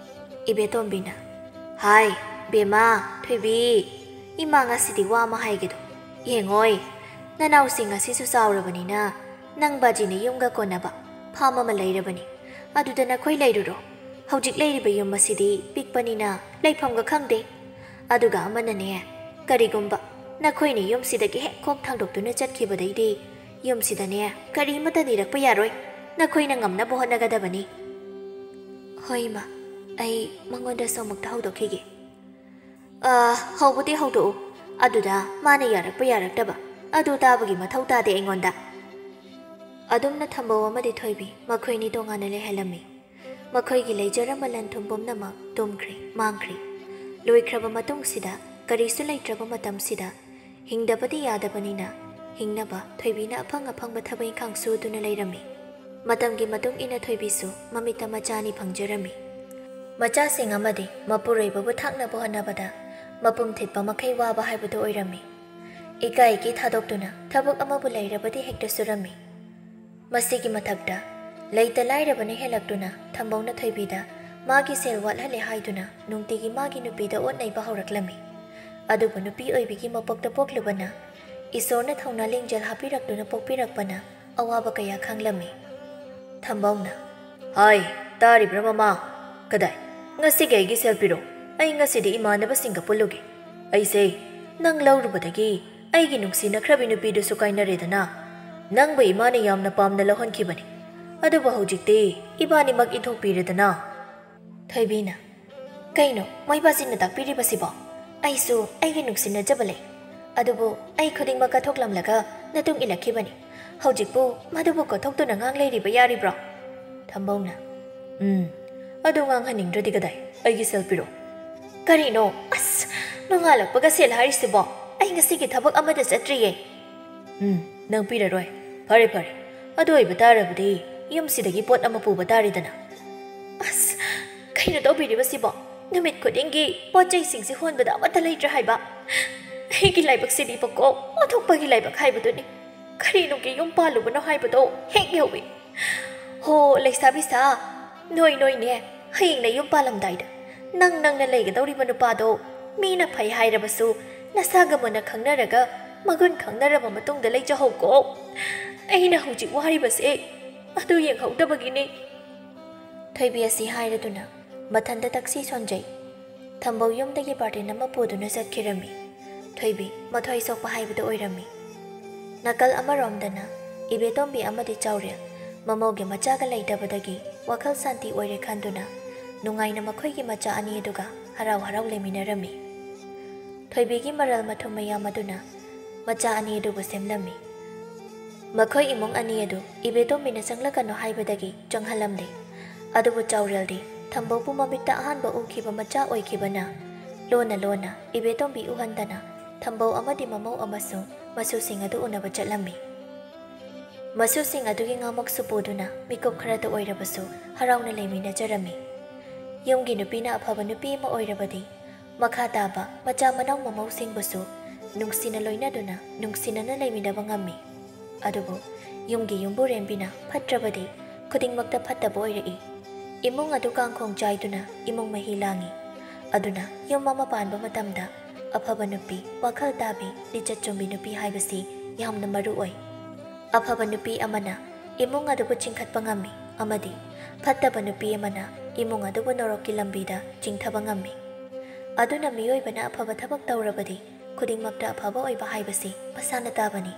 ꯏꯕꯦꯇꯣꯝꯕꯤꯅ, "ꯍꯥꯏ, ꯕꯦꯝꯃ, ꯊꯣꯏꯕꯤ, ꯏꯃꯥ ꯉꯁꯤꯗꯤ ꯋꯥ ꯑꯃ ꯍꯥꯏꯒꯦꯗꯣ꯫ ꯌꯦꯡꯉꯣꯏ, ꯅꯅꯥꯎꯁꯤꯡ ꯑꯁꯤꯁꯨ ꯆꯥꯎꯔꯕꯅꯤꯅ ꯅꯪ ꯕꯥꯖꯤꯅ ꯌꯨꯝꯒ ꯀꯣꯟꯅꯕ ꯐꯥꯝ ꯑꯃ ꯂꯩꯔꯕꯅꯤ꯫ ꯑꯗꯨꯗ ꯅꯈꯣꯏ ꯂꯩꯔꯨꯔꯣ꯫ ꯍꯧꯖꯤꯛ ꯂꯩꯔꯤꯕ ꯌꯨꯝ ꯑꯁꯤꯗꯤ ꯄꯤꯛꯄꯅꯤꯅ ꯂꯩꯐꯝꯒ ꯈꯪꯗꯦ꯫ ꯑꯗꯨꯒ ꯑꯃꯅꯅꯦ, ꯀꯔꯤꯒꯨꯝꯕ ꯅꯈꯣꯏꯅ ꯌꯨꯝꯁꯤꯗꯒꯤ ꯍꯦꯛ ꯈꯣꯡ ꯊꯥꯡꯗꯣꯛꯇꯨꯅ ꯆꯠꯈꯤꯕꯗꯩꯗꯤ ꯌꯨꯝꯁꯤꯗꯅꯦ ꯀꯔꯤꯃꯠꯇ ꯅꯤꯔꯛꯄ ꯌꯥꯔꯣꯏ꯫ ꯅꯈꯣꯏꯅ ꯉꯝꯅꯕ ꯍꯣꯠꯅꯒꯗꯕꯅꯤ꯫" "ꯍꯣꯏ ꯏꯃꯥ, ꯑꯩ ꯃꯉꯣꯟꯗꯁꯨ ꯑꯃꯨꯛꯇ ꯍꯧꯗꯣꯛꯈꯤꯒꯦ꯫" "ꯑ, ꯍꯧꯕꯗꯤ ꯍꯧꯗꯣꯛꯎ꯫ ꯑꯗꯨꯗ ꯃꯥꯅ ꯌꯥꯔꯛꯄ ꯌꯥꯔꯛꯇꯕ ꯑꯗꯨ ꯇꯥꯕꯒꯤ ꯃꯊꯧ ꯇꯥꯗꯦ ꯑꯩꯉꯣꯟꯗ꯫" ꯑꯗꯨꯝꯅ ꯊꯝꯕꯧ ꯑꯃꯗꯤ ꯊꯣꯏꯕꯤ ꯃꯈꯣꯏꯅꯤ ꯇꯣꯉꯥꯟꯅ ꯂꯩꯍꯜꯂꯝꯃꯤ꯫ ꯃꯈꯣꯏꯒꯤ ꯂꯩꯖꯔꯝꯕ ꯂꯟ ꯊꯨꯝ ꯄꯨꯝꯅꯃꯛ ꯇꯨꯝꯈ꯭ꯔꯦ, ꯃꯥꯡꯈ꯭ꯔꯦ꯫ ꯂꯣꯏꯈ꯭ꯔꯕ ꯃꯇꯨꯡꯁꯤꯗ, ꯀꯔꯤꯁꯨ ꯂꯩꯇ꯭ꯔꯕ ꯃꯇꯝꯁꯤꯗ, ꯍꯤꯡꯗꯕꯗꯤ ꯌꯥꯗꯕꯅꯤꯅ ꯍꯤꯡꯅꯕ ꯊꯣꯏꯕꯤꯅ ꯑꯐꯪ ꯑꯐꯪꯕ ꯊꯕꯛ ꯏꯪꯈꯥꯡ ꯁꯨꯗꯨꯅ ꯂꯩꯔꯝꯃꯤ꯫ ꯃꯇꯝꯒꯤ ꯃꯇꯨꯡ ꯏꯟꯅ ꯊꯣꯏꯕꯤꯁꯨ ꯃꯃꯤꯠꯇ ꯃꯆꯥ ꯑꯅꯤ ꯐꯪꯖꯔꯝꯃꯤ꯫ ꯃꯆꯥꯁꯤꯡ ꯑꯃꯗꯤ ꯃꯄꯨꯔꯣꯏꯕꯕꯨ ꯊꯥꯛꯅꯕ ꯍꯣꯠꯅꯕꯗ ꯃꯄꯨꯝ ꯊꯤꯠꯄ ꯃꯈꯩ ꯋꯥꯕ ꯍꯥꯏꯕꯗꯨ ꯑꯣꯏꯔꯝꯃꯤ꯫ ꯏꯀꯥꯏ ꯏꯀꯤ ꯊꯥꯗꯣꯛꯇꯨꯅ ꯊꯕꯛ ꯑꯃꯕꯨ ꯂꯩꯔꯕꯗꯤ ꯍꯦꯛꯇ ꯁꯨꯔꯝꯃꯤ꯫ ꯃꯁꯤꯒꯤ ꯃꯊꯛꯇ ꯂꯩꯇ ꯂꯥꯏꯔꯕꯅ ꯍꯦꯜꯂꯛꯇꯨꯅ ꯊꯝꯕꯧꯅ ꯊꯣꯏꯕꯤꯗ ꯃꯥꯒꯤ ꯁꯦꯜ ꯋꯥꯠꯍꯜꯂꯦ ꯍꯥꯏꯗꯨꯅ ꯅꯨꯡꯇꯤꯒꯤ ꯃꯥꯒꯤ ꯅꯨꯄꯤꯗ ꯑꯣꯠ ꯅꯩꯕ ꯍꯧꯔꯛꯂꯝꯃꯤ꯫ ꯑꯗꯨꯕꯨ ꯅꯨꯄꯤ ꯑꯣꯏꯕꯤꯒꯤ ꯃꯄꯣꯛꯇ ꯄꯣꯛꯂꯨꯕꯅ, ꯏꯁꯣꯔꯅ ꯊꯧꯅꯥ ꯂꯤꯡꯖꯦꯜ ꯍꯥꯞꯄꯤꯔꯛꯇꯨꯅ ꯄꯣꯛꯄꯤꯔꯛꯄꯅ ꯑꯋꯥꯕ ꯀꯌꯥ ꯈꯪꯂꯝꯃꯤ꯫ ꯊꯝꯕꯧꯅ, "ꯍꯥꯏ, ꯇꯥꯔꯤꯕ꯭ꯔꯥ ꯃꯃꯥ? ꯀꯗꯥꯏ? ꯉꯁꯤꯒꯤ ꯑꯩꯒꯤ ꯁꯦꯜ ꯄꯤꯔꯣ꯫ ꯑꯩ ꯉꯁꯤꯗꯤ ꯏꯃꯥꯟꯅꯕꯁꯤꯡꯒ ꯄꯨꯜꯂꯨꯒꯦ꯫ ꯑꯩꯁꯦ ꯅꯪ ꯂꯧꯔꯨꯕꯗꯒꯤ ꯑꯩꯒꯤ ꯅꯨꯡꯁꯤꯅꯈ꯭ꯔꯕꯤ ꯅꯨꯄꯤꯗꯨꯁꯨ ꯀꯥꯏꯅꯔꯦꯗꯅ꯫ ꯅꯪꯕꯨ ꯏꯃꯥꯅ ꯌꯥꯝꯅ ꯄꯥꯝꯅ ꯂꯧꯍꯟꯈꯤꯕꯅꯤ꯫ ꯑꯗꯨꯕꯨ ꯍꯧꯖꯤꯛꯇꯤ ꯏꯕꯥꯅꯤꯃꯛ ꯏꯟꯊꯣꯛꯄꯤꯔꯦꯗꯅ꯫" ꯊꯣꯏꯕꯤꯅ, "ꯀꯩꯅꯣ ꯃꯣꯏꯕꯥꯁꯤꯡꯅ ꯇꯥꯛꯄꯤꯔꯤꯕꯁꯤꯕꯣ? ꯑꯩꯁꯨ ꯑꯩꯒꯤ ꯅꯨꯡꯁꯤꯅꯖꯕ ꯂꯩ꯫ ꯑꯗꯨꯕꯨ ꯑꯩ ꯈꯨꯗꯤꯡꯃꯛ ꯀꯠꯊꯣꯛꯂꯝꯂꯒ ꯅꯇꯨꯡ ꯏꯜꯂꯛꯈꯤꯕꯅꯤ꯫ ꯍꯧꯖꯤꯛꯄꯨ ꯃꯗꯨꯕꯨ ꯀꯠꯊꯣꯛꯇꯨꯅ ꯉꯥꯡ ꯂꯩꯔꯤꯕ ꯌꯥꯔꯤꯕ꯭ꯔꯣ?" ꯊꯝꯕꯧꯅ, "ꯎꯝ, ꯑꯗꯨ ꯉꯥꯡꯍꯟꯅꯤꯡꯗ꯭ꯔꯗꯤ ꯀꯗꯥꯏ? ꯑꯩꯒꯤ ꯁꯦꯜ ꯄꯤꯔꯣ꯫" "ꯀꯔꯤꯅꯣ? ꯑꯁ, ꯅꯣꯡꯉꯥꯜꯂꯛꯄꯒ ꯁꯦꯜ ꯍꯥꯏꯔꯤꯁꯤꯕꯣ? ꯑꯩ ꯉꯁꯤꯒꯤ ꯊꯕꯛ ꯑꯃꯗ ꯆꯠꯇ꯭ꯔꯤꯌꯦ꯫" "ꯎꯝ, ꯅꯪ ꯄꯤꯔꯔꯣꯏ꯫ ꯐꯔꯦ, ꯐꯔꯦ꯫ ꯑꯗꯨ ꯑꯣꯏꯕ ꯇꯥꯔꯕꯗꯤ ꯌꯨꯝꯁꯤꯗꯒꯤ ꯄꯣꯠ ꯑꯃ ꯄꯨꯕ ꯇꯥꯔꯦꯗꯅ꯫" "ꯑꯁ, ꯀꯩꯅꯣ ꯇꯧꯕꯤꯔꯤꯕꯁꯤꯕꯣ? ꯅꯨꯃꯤꯠ ꯈꯨꯗꯤꯡꯒꯤ ꯄꯣꯠ ꯆꯩꯁꯤꯡꯁꯤ ꯍꯣꯟꯕꯗ ꯑꯃꯠꯇ ꯂꯩꯇ꯭ꯔꯦ ꯍꯥꯏꯕ꯫ ꯑꯩꯒꯤ ꯂꯥꯏꯕꯛꯁꯤꯗꯤꯕꯀꯣ, ꯑꯣꯟꯊꯣꯛꯄꯒꯤ ꯂꯥꯏꯕꯛ ꯍꯥꯏꯕꯗꯨꯅꯤ꯫ ꯀꯔꯤꯅꯨꯡꯒꯤ ꯌꯨꯝ ꯄꯥꯜꯂꯨꯕꯅꯣ ꯍꯥꯏꯕꯗꯣ ꯍꯦꯛ ꯌꯧꯏ꯫ ꯍꯣ, ꯂꯩꯁꯥꯕꯤ ꯁꯥ, ꯅꯣꯏ ꯅꯣꯏꯅꯦ, ꯍꯌꯦꯡ ꯅꯌꯨꯝ ꯄꯥꯜꯂꯝꯗꯥꯏꯗ ꯅꯪ ꯅꯪꯅ ꯂꯩꯒꯗꯧꯔꯤꯕ ꯅꯨꯄꯥꯗꯣ ꯃꯤꯅ ꯐꯩ ꯍꯥꯏꯔꯕꯁꯨ ꯅꯁꯥꯒ ꯃꯨꯟꯅ ꯈꯪꯅꯔꯒ ꯃꯒꯨꯟ ꯈꯪꯅꯔꯕ ꯃꯇꯨꯡꯗ ꯂꯩꯖꯍꯧꯀꯣ꯫ ꯑꯩꯅ ꯍꯧꯖꯤꯛ ꯋꯥꯔꯤꯕꯁꯦ ꯑꯗꯨ ꯌꯦꯡꯍꯧꯗꯕꯒꯤꯅꯦ꯫ ꯊꯣꯏꯕꯤ ꯑꯁꯤ ꯍꯥꯏꯔꯗꯨꯅ ꯃꯊꯟꯇ ꯇꯛꯁꯤ ꯁꯣꯟꯖꯩ꯫ ꯊꯝꯕꯧ ꯌꯨꯝꯗꯒꯤ ꯕꯥꯔꯇꯤꯟ ꯑꯃ ꯄꯨꯗꯨꯅ ꯆꯠꯈꯤꯔꯝꯃꯤ꯫ ꯊꯣꯏꯕꯤ ꯃꯊ꯭ꯋꯥꯏ ꯁꯣꯛꯄ ꯍꯥꯏꯕꯗꯨ ꯑꯣꯏꯔꯝꯃꯤ꯫ ꯅꯥꯀꯜ ꯑꯃꯔꯣꯝꯗꯅ ꯏꯕꯦꯇꯣꯝꯕꯤ ꯑꯃꯗꯤ ꯆꯥꯎꯔꯦꯜ ꯃꯃꯧꯒꯤ ꯃꯆꯥꯒ ꯂꯩꯇꯕꯗꯒꯤ ꯋꯥꯈꯜ ꯁꯥꯟꯇꯤ ꯑꯣꯏꯔꯦ ꯈꯟꯗꯨꯅ ꯅꯨꯡꯉꯥꯏꯅ ꯃꯈꯣꯏꯒꯤ ꯃꯆꯥ ꯑꯅꯤ ꯑꯗꯨꯒ ꯍꯔꯥꯎ ꯍꯔꯥꯎ ꯂꯩꯃꯤꯟꯅꯔꯝꯃꯤ꯫ ꯊꯣꯏꯕꯤꯒꯤ ꯃꯔꯜ ꯃꯊꯨꯝ ꯃꯌꯥꯝ ꯑꯗꯨꯅ ꯃꯆꯥ ꯑꯅꯤ ꯑꯗꯨꯕꯨ ꯁꯦꯝꯂꯝꯃꯤ꯫ ꯃꯈꯣꯏ ꯏꯃꯨꯡ ꯑꯅꯤ ꯑꯗꯨ ꯏꯕꯦꯇꯣꯝꯕꯤꯅ ꯆꯪꯂꯛꯀꯅꯨ ꯍꯥꯏꯕꯗꯒꯤ ꯆꯪꯍꯜꯂꯝꯗꯦ꯫ ꯑꯗꯨꯕꯨ ꯆꯥꯎꯔꯦꯜꯗꯤ ꯊꯝꯕꯧꯕꯨ ꯃꯃꯤꯠꯇ ꯑꯍꯥꯟꯕ ꯎꯈꯤꯕ ꯃꯆꯥ ꯑꯣꯏꯈꯤꯕꯅ ꯂꯣꯟꯅ ꯂꯣꯟꯅ ꯏꯕꯦꯇꯣꯝꯕꯤ ꯎꯍꯟꯗꯅ ꯊꯝꯕꯧ ꯑꯃꯗꯤ ꯃꯃꯧ ꯑꯃꯁꯨꯡ ꯃꯁꯨꯁꯤꯡ ꯑꯗꯨ ꯎꯅꯕ ꯆꯠꯂꯝꯃꯤ꯫ ꯃꯁꯨꯁꯤꯡ ꯑꯗꯨꯒꯤ ꯉꯥꯃꯨꯛꯁꯨ ꯄꯨꯗꯨꯅ ꯃꯤꯀꯨꯞ ꯈꯔꯇ ꯑꯣꯏꯔꯕꯁꯨ ꯍꯔꯥꯎꯅ ꯂꯩꯃꯤꯟꯅꯖꯔꯝꯃꯤ꯫ ꯌꯨꯝꯒꯤ ꯅꯨꯄꯤꯅ ꯑꯐꯕ ꯅꯨꯄꯤ ꯑꯃ ꯑꯣꯏꯔꯕꯗꯤ ꯃꯈꯥ ꯇꯥꯕ ꯃꯆꯥ ꯃꯅꯥꯎ ꯃꯃꯧꯁꯤꯡꯕꯨꯁꯨ ꯅꯨꯡꯁꯤꯅ ꯂꯣꯏꯅꯗꯨꯅ ꯅꯨꯡꯁꯤꯅꯅ ꯂꯩꯃꯤꯟꯅꯕ ꯉꯝꯃꯤ꯫ ꯑꯗꯨꯕꯨ ꯌꯨꯝꯒꯤ ꯌꯨꯝꯕꯨꯔꯦꯝꯕꯤꯅ ꯐꯠꯇ꯭ꯔꯕꯗꯤ ꯈꯨꯗꯤꯡꯃꯛꯇ ꯐꯠꯇꯕ ꯑꯣꯏꯔꯛꯏ꯫ ꯏꯃꯨꯡ ꯑꯗꯨ ꯀꯥꯡꯈꯣꯡ ꯆꯥꯏꯗꯨꯅ ꯏꯃꯨꯡ ꯃꯍꯤ ꯂꯥꯡꯏ꯫ ꯑꯗꯨꯅ ꯌꯨꯝ ꯑꯃ ꯄꯥꯟꯕ ꯃꯇꯝꯗ ꯑꯐꯕ ꯅꯨꯄꯤ, ꯋꯥꯈꯜ ꯇꯥꯕꯤ, ꯂꯤꯆꯠ ꯆꯨꯝꯕꯤ ꯅꯨꯄꯤ ꯍꯥꯏꯕꯁꯤ ꯌꯥꯝꯅ ꯃꯔꯨ ꯑꯣꯏ꯫ ꯑꯐꯕ ꯅꯨꯄꯤ ꯑꯃꯅ ꯏꯃꯨꯡ ꯑꯗꯨꯕꯨ ꯆꯤꯡꯈꯠꯄ ꯉꯝꯃꯤ ꯑꯃꯗꯤ ꯐꯠꯇꯕ ꯅꯨꯄꯤ ꯑꯃꯅ ꯏꯃꯨꯡ ꯑꯗꯨꯕꯨ ꯅꯣꯔꯣꯛꯀꯤ ꯂꯝꯕꯤꯗ ꯆꯤꯡꯊꯕ ꯉꯝꯃꯤ꯫ ꯑꯗꯨꯅ ꯃꯤꯑꯣꯏꯕꯅ ꯑꯐꯕ ꯊꯕꯛ ꯇꯧꯔꯕꯗꯤ ꯈꯨꯗꯤꯡꯃꯛꯇ ꯑꯐꯕ ꯑꯣꯏꯕ ꯍꯥꯏꯕꯁꯤ ꯃꯁꯥꯅ ꯇꯥꯕꯅꯤ꯫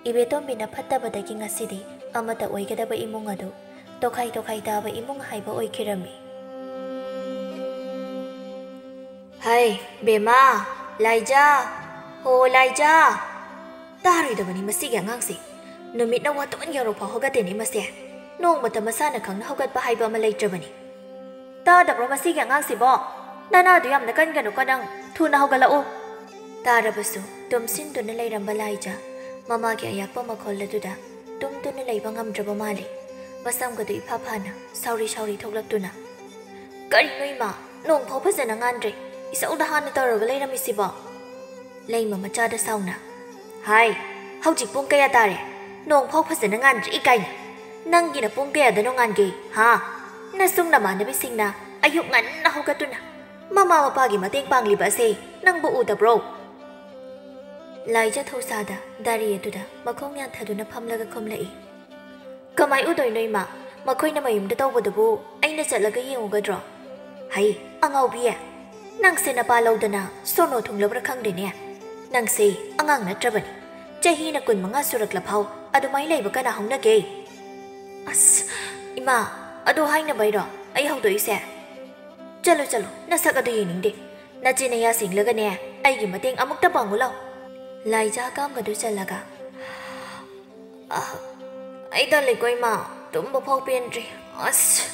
ꯏꯕꯦꯇꯣꯝꯕꯤꯅ ꯐꯠꯇꯕꯗꯒꯤ ꯉꯁꯤꯗꯤ ꯑꯃꯠꯇ ꯑꯣꯏꯒꯗꯕ ꯏꯃꯨꯡ ꯑꯗꯨ ꯇꯣꯈꯥꯏ ꯇꯣꯈꯥꯏ ꯇꯥꯕ ꯏꯃꯨꯡ ꯍꯥꯏꯕ ꯑꯣꯏꯈꯤꯔꯝꯃꯤ꯫ ꯍꯩ, ꯕꯦꯝꯃ, ꯂꯥꯏꯖꯥ, ꯍꯣ ꯂꯥꯏꯖꯥ! ꯇꯥꯔꯣꯏꯗꯕꯅꯤ ꯃꯁꯤꯒꯤ ꯑꯉꯥꯡꯁꯦ꯫ ꯅꯨꯃꯤꯠꯅ ꯋꯥꯇꯣꯟ ꯌꯧꯔꯛꯐꯥꯎ ꯍꯧꯒꯠꯇꯦꯅꯦ ꯃꯁꯦ꯫ ꯅꯣꯡꯃꯇ ꯃꯁꯥꯅ ꯈꯪꯅ ꯍꯧꯒꯠꯄ ꯍꯥꯏꯕ ꯑꯃ ꯂꯩꯇ꯭ꯔꯕꯅꯤ꯫ ꯇꯥꯗꯕ꯭ꯔꯣ ꯃꯁꯤꯒꯤ ꯑꯉꯥꯡꯁꯤꯕꯣ? ꯅꯅꯥꯗꯨ ꯌꯥꯝꯅ ꯀꯟꯒꯅꯨꯀꯣ ꯅꯪ꯫ ꯊꯨꯅ ꯍꯧꯒꯠꯂꯛꯎ꯫ ꯇꯥꯔꯕꯁꯨ ꯇꯨꯝꯁꯤꯟꯗꯨꯅ ꯂꯩꯔꯝꯕ ꯂꯥꯏꯖꯥ ꯃꯃꯥꯒꯤ ꯑꯌꯥꯛꯄ ꯃꯈꯣꯜ ꯑꯗꯨꯗ ꯇꯨꯝꯗꯨꯅ ꯂꯩꯕ ꯉꯝꯗ꯭ꯔꯕ ꯃꯥꯜꯂꯤ꯫ ꯃꯁꯝꯒꯗꯨ ꯏꯐꯥ ꯐꯥꯅ ꯁꯥꯎꯔꯤ ꯁꯥꯎꯔꯤ ꯊꯣꯛꯂꯛꯇꯨꯅ, "ꯀꯔꯤꯅꯣ ꯏꯃꯥ? ꯅꯣꯡ ꯐꯥꯎ ꯐꯖꯅ ꯉꯥꯟꯗ꯭ꯔꯤ꯫ ꯏꯁꯧꯗ ꯍꯥꯟꯅ ꯇꯧꯔꯒ ꯂꯩꯔꯝꯃꯤꯁꯤꯕꯣ?" ꯂꯩꯃ ꯃꯆꯥꯗ ꯁꯥꯎꯅ, "ꯍꯥꯏ, ꯍꯧꯖꯤꯛ ꯄꯨꯡ ꯀꯌꯥ ꯇꯥꯔꯦ? ꯅꯣꯡ ꯐꯥꯎ ꯐꯖꯅ ꯉꯥꯟꯗ꯭ꯔꯤ ꯀꯥꯏꯅ꯫ "ꯅꯪꯒꯤꯅ ꯄꯨꯡ ꯀꯌꯥꯗ ꯅꯣꯡꯉꯥꯟꯒꯦ, ꯍꯥ? ꯅꯁꯨꯡ ꯅꯃꯥꯟꯅꯕꯤꯁꯤꯡꯅ ꯑꯌꯨꯛ ꯉꯟꯅ ꯍꯧꯒꯠꯇꯨꯅ ꯃꯃꯥ ꯃꯄꯥꯒꯤ ꯃꯇꯦꯡ ꯄꯥꯡꯂꯤꯕ ꯑꯁꯦ ꯅꯪꯕꯨ ꯎꯗꯕ꯭ꯔꯣ?" ꯂꯥꯏꯖ ꯊꯧꯁꯥꯗ ꯗꯥꯔꯤ ꯑꯗꯨꯗ ꯃꯈꯣꯡ ꯌꯥꯟꯊꯗꯨꯅ ꯐꯝꯂꯒ ꯈꯨꯝꯂꯛꯏ꯫ "ꯀꯃꯥꯏ ꯎꯗꯣꯏꯅꯣ, ꯏꯃꯥ? ꯃꯈꯣꯏꯅ ꯃꯌꯨꯝꯗ ꯇꯧꯕꯗꯨꯕꯨ ꯑꯩꯅ ꯆꯠꯂꯒ ꯌꯦꯡꯉꯨꯒꯗ꯭ꯔꯣ? ꯍꯩ, ꯑꯉꯥꯎꯕꯤ, ꯅꯪꯁꯦ ꯅꯄꯥ ꯂꯧꯗꯅ ꯁꯣꯅꯣ ꯊꯨꯡꯂꯕ꯭ꯔꯥ ꯈꯪꯗꯦꯅꯦ꯫ ꯅꯪꯁꯦ ꯑꯉꯥꯡ ꯅꯠꯇ꯭ꯔꯕꯅꯤ꯫ ꯆꯍꯤꯅ ꯀꯨꯟꯃꯉꯥ ꯁꯨꯔꯛꯂꯐꯥꯎ ꯑꯗꯨꯃꯥꯏ ꯂꯩꯕ ꯀꯅꯥ ꯍꯧꯅꯒꯦ?" "ꯑꯁ, ꯏꯃꯥ, ꯑꯗꯨ ꯍꯥꯏꯅꯕꯩꯔꯣ ꯑꯩ ꯍꯧꯗꯣꯛꯏꯁꯦ? ꯆꯠꯂꯣ, ꯆꯠꯂꯣ, ꯅꯁꯛ ꯑꯗꯨ ꯌꯦꯡꯅꯤꯡꯗꯦ꯫ ꯅꯆꯤꯟ ꯅꯌꯥ ꯁꯦꯡꯂꯒꯅꯦ, ꯑꯩꯒꯤ ꯃꯇꯦꯡ ꯑꯃꯨꯛꯇ ꯄꯥꯡꯉꯨ ꯂꯥꯎ꯫" ꯂꯥꯏꯖꯥ ꯍꯀꯥꯝꯒꯗꯨ ꯆꯜꯂꯒ, "ꯑ, ꯑꯩ ꯇꯜꯂꯦꯀꯣ, ꯏꯃꯥ, ꯇꯨꯝꯕ ꯐꯥꯎ ꯄꯦꯟꯗ꯭ꯔꯤ꯫ ꯑꯁ,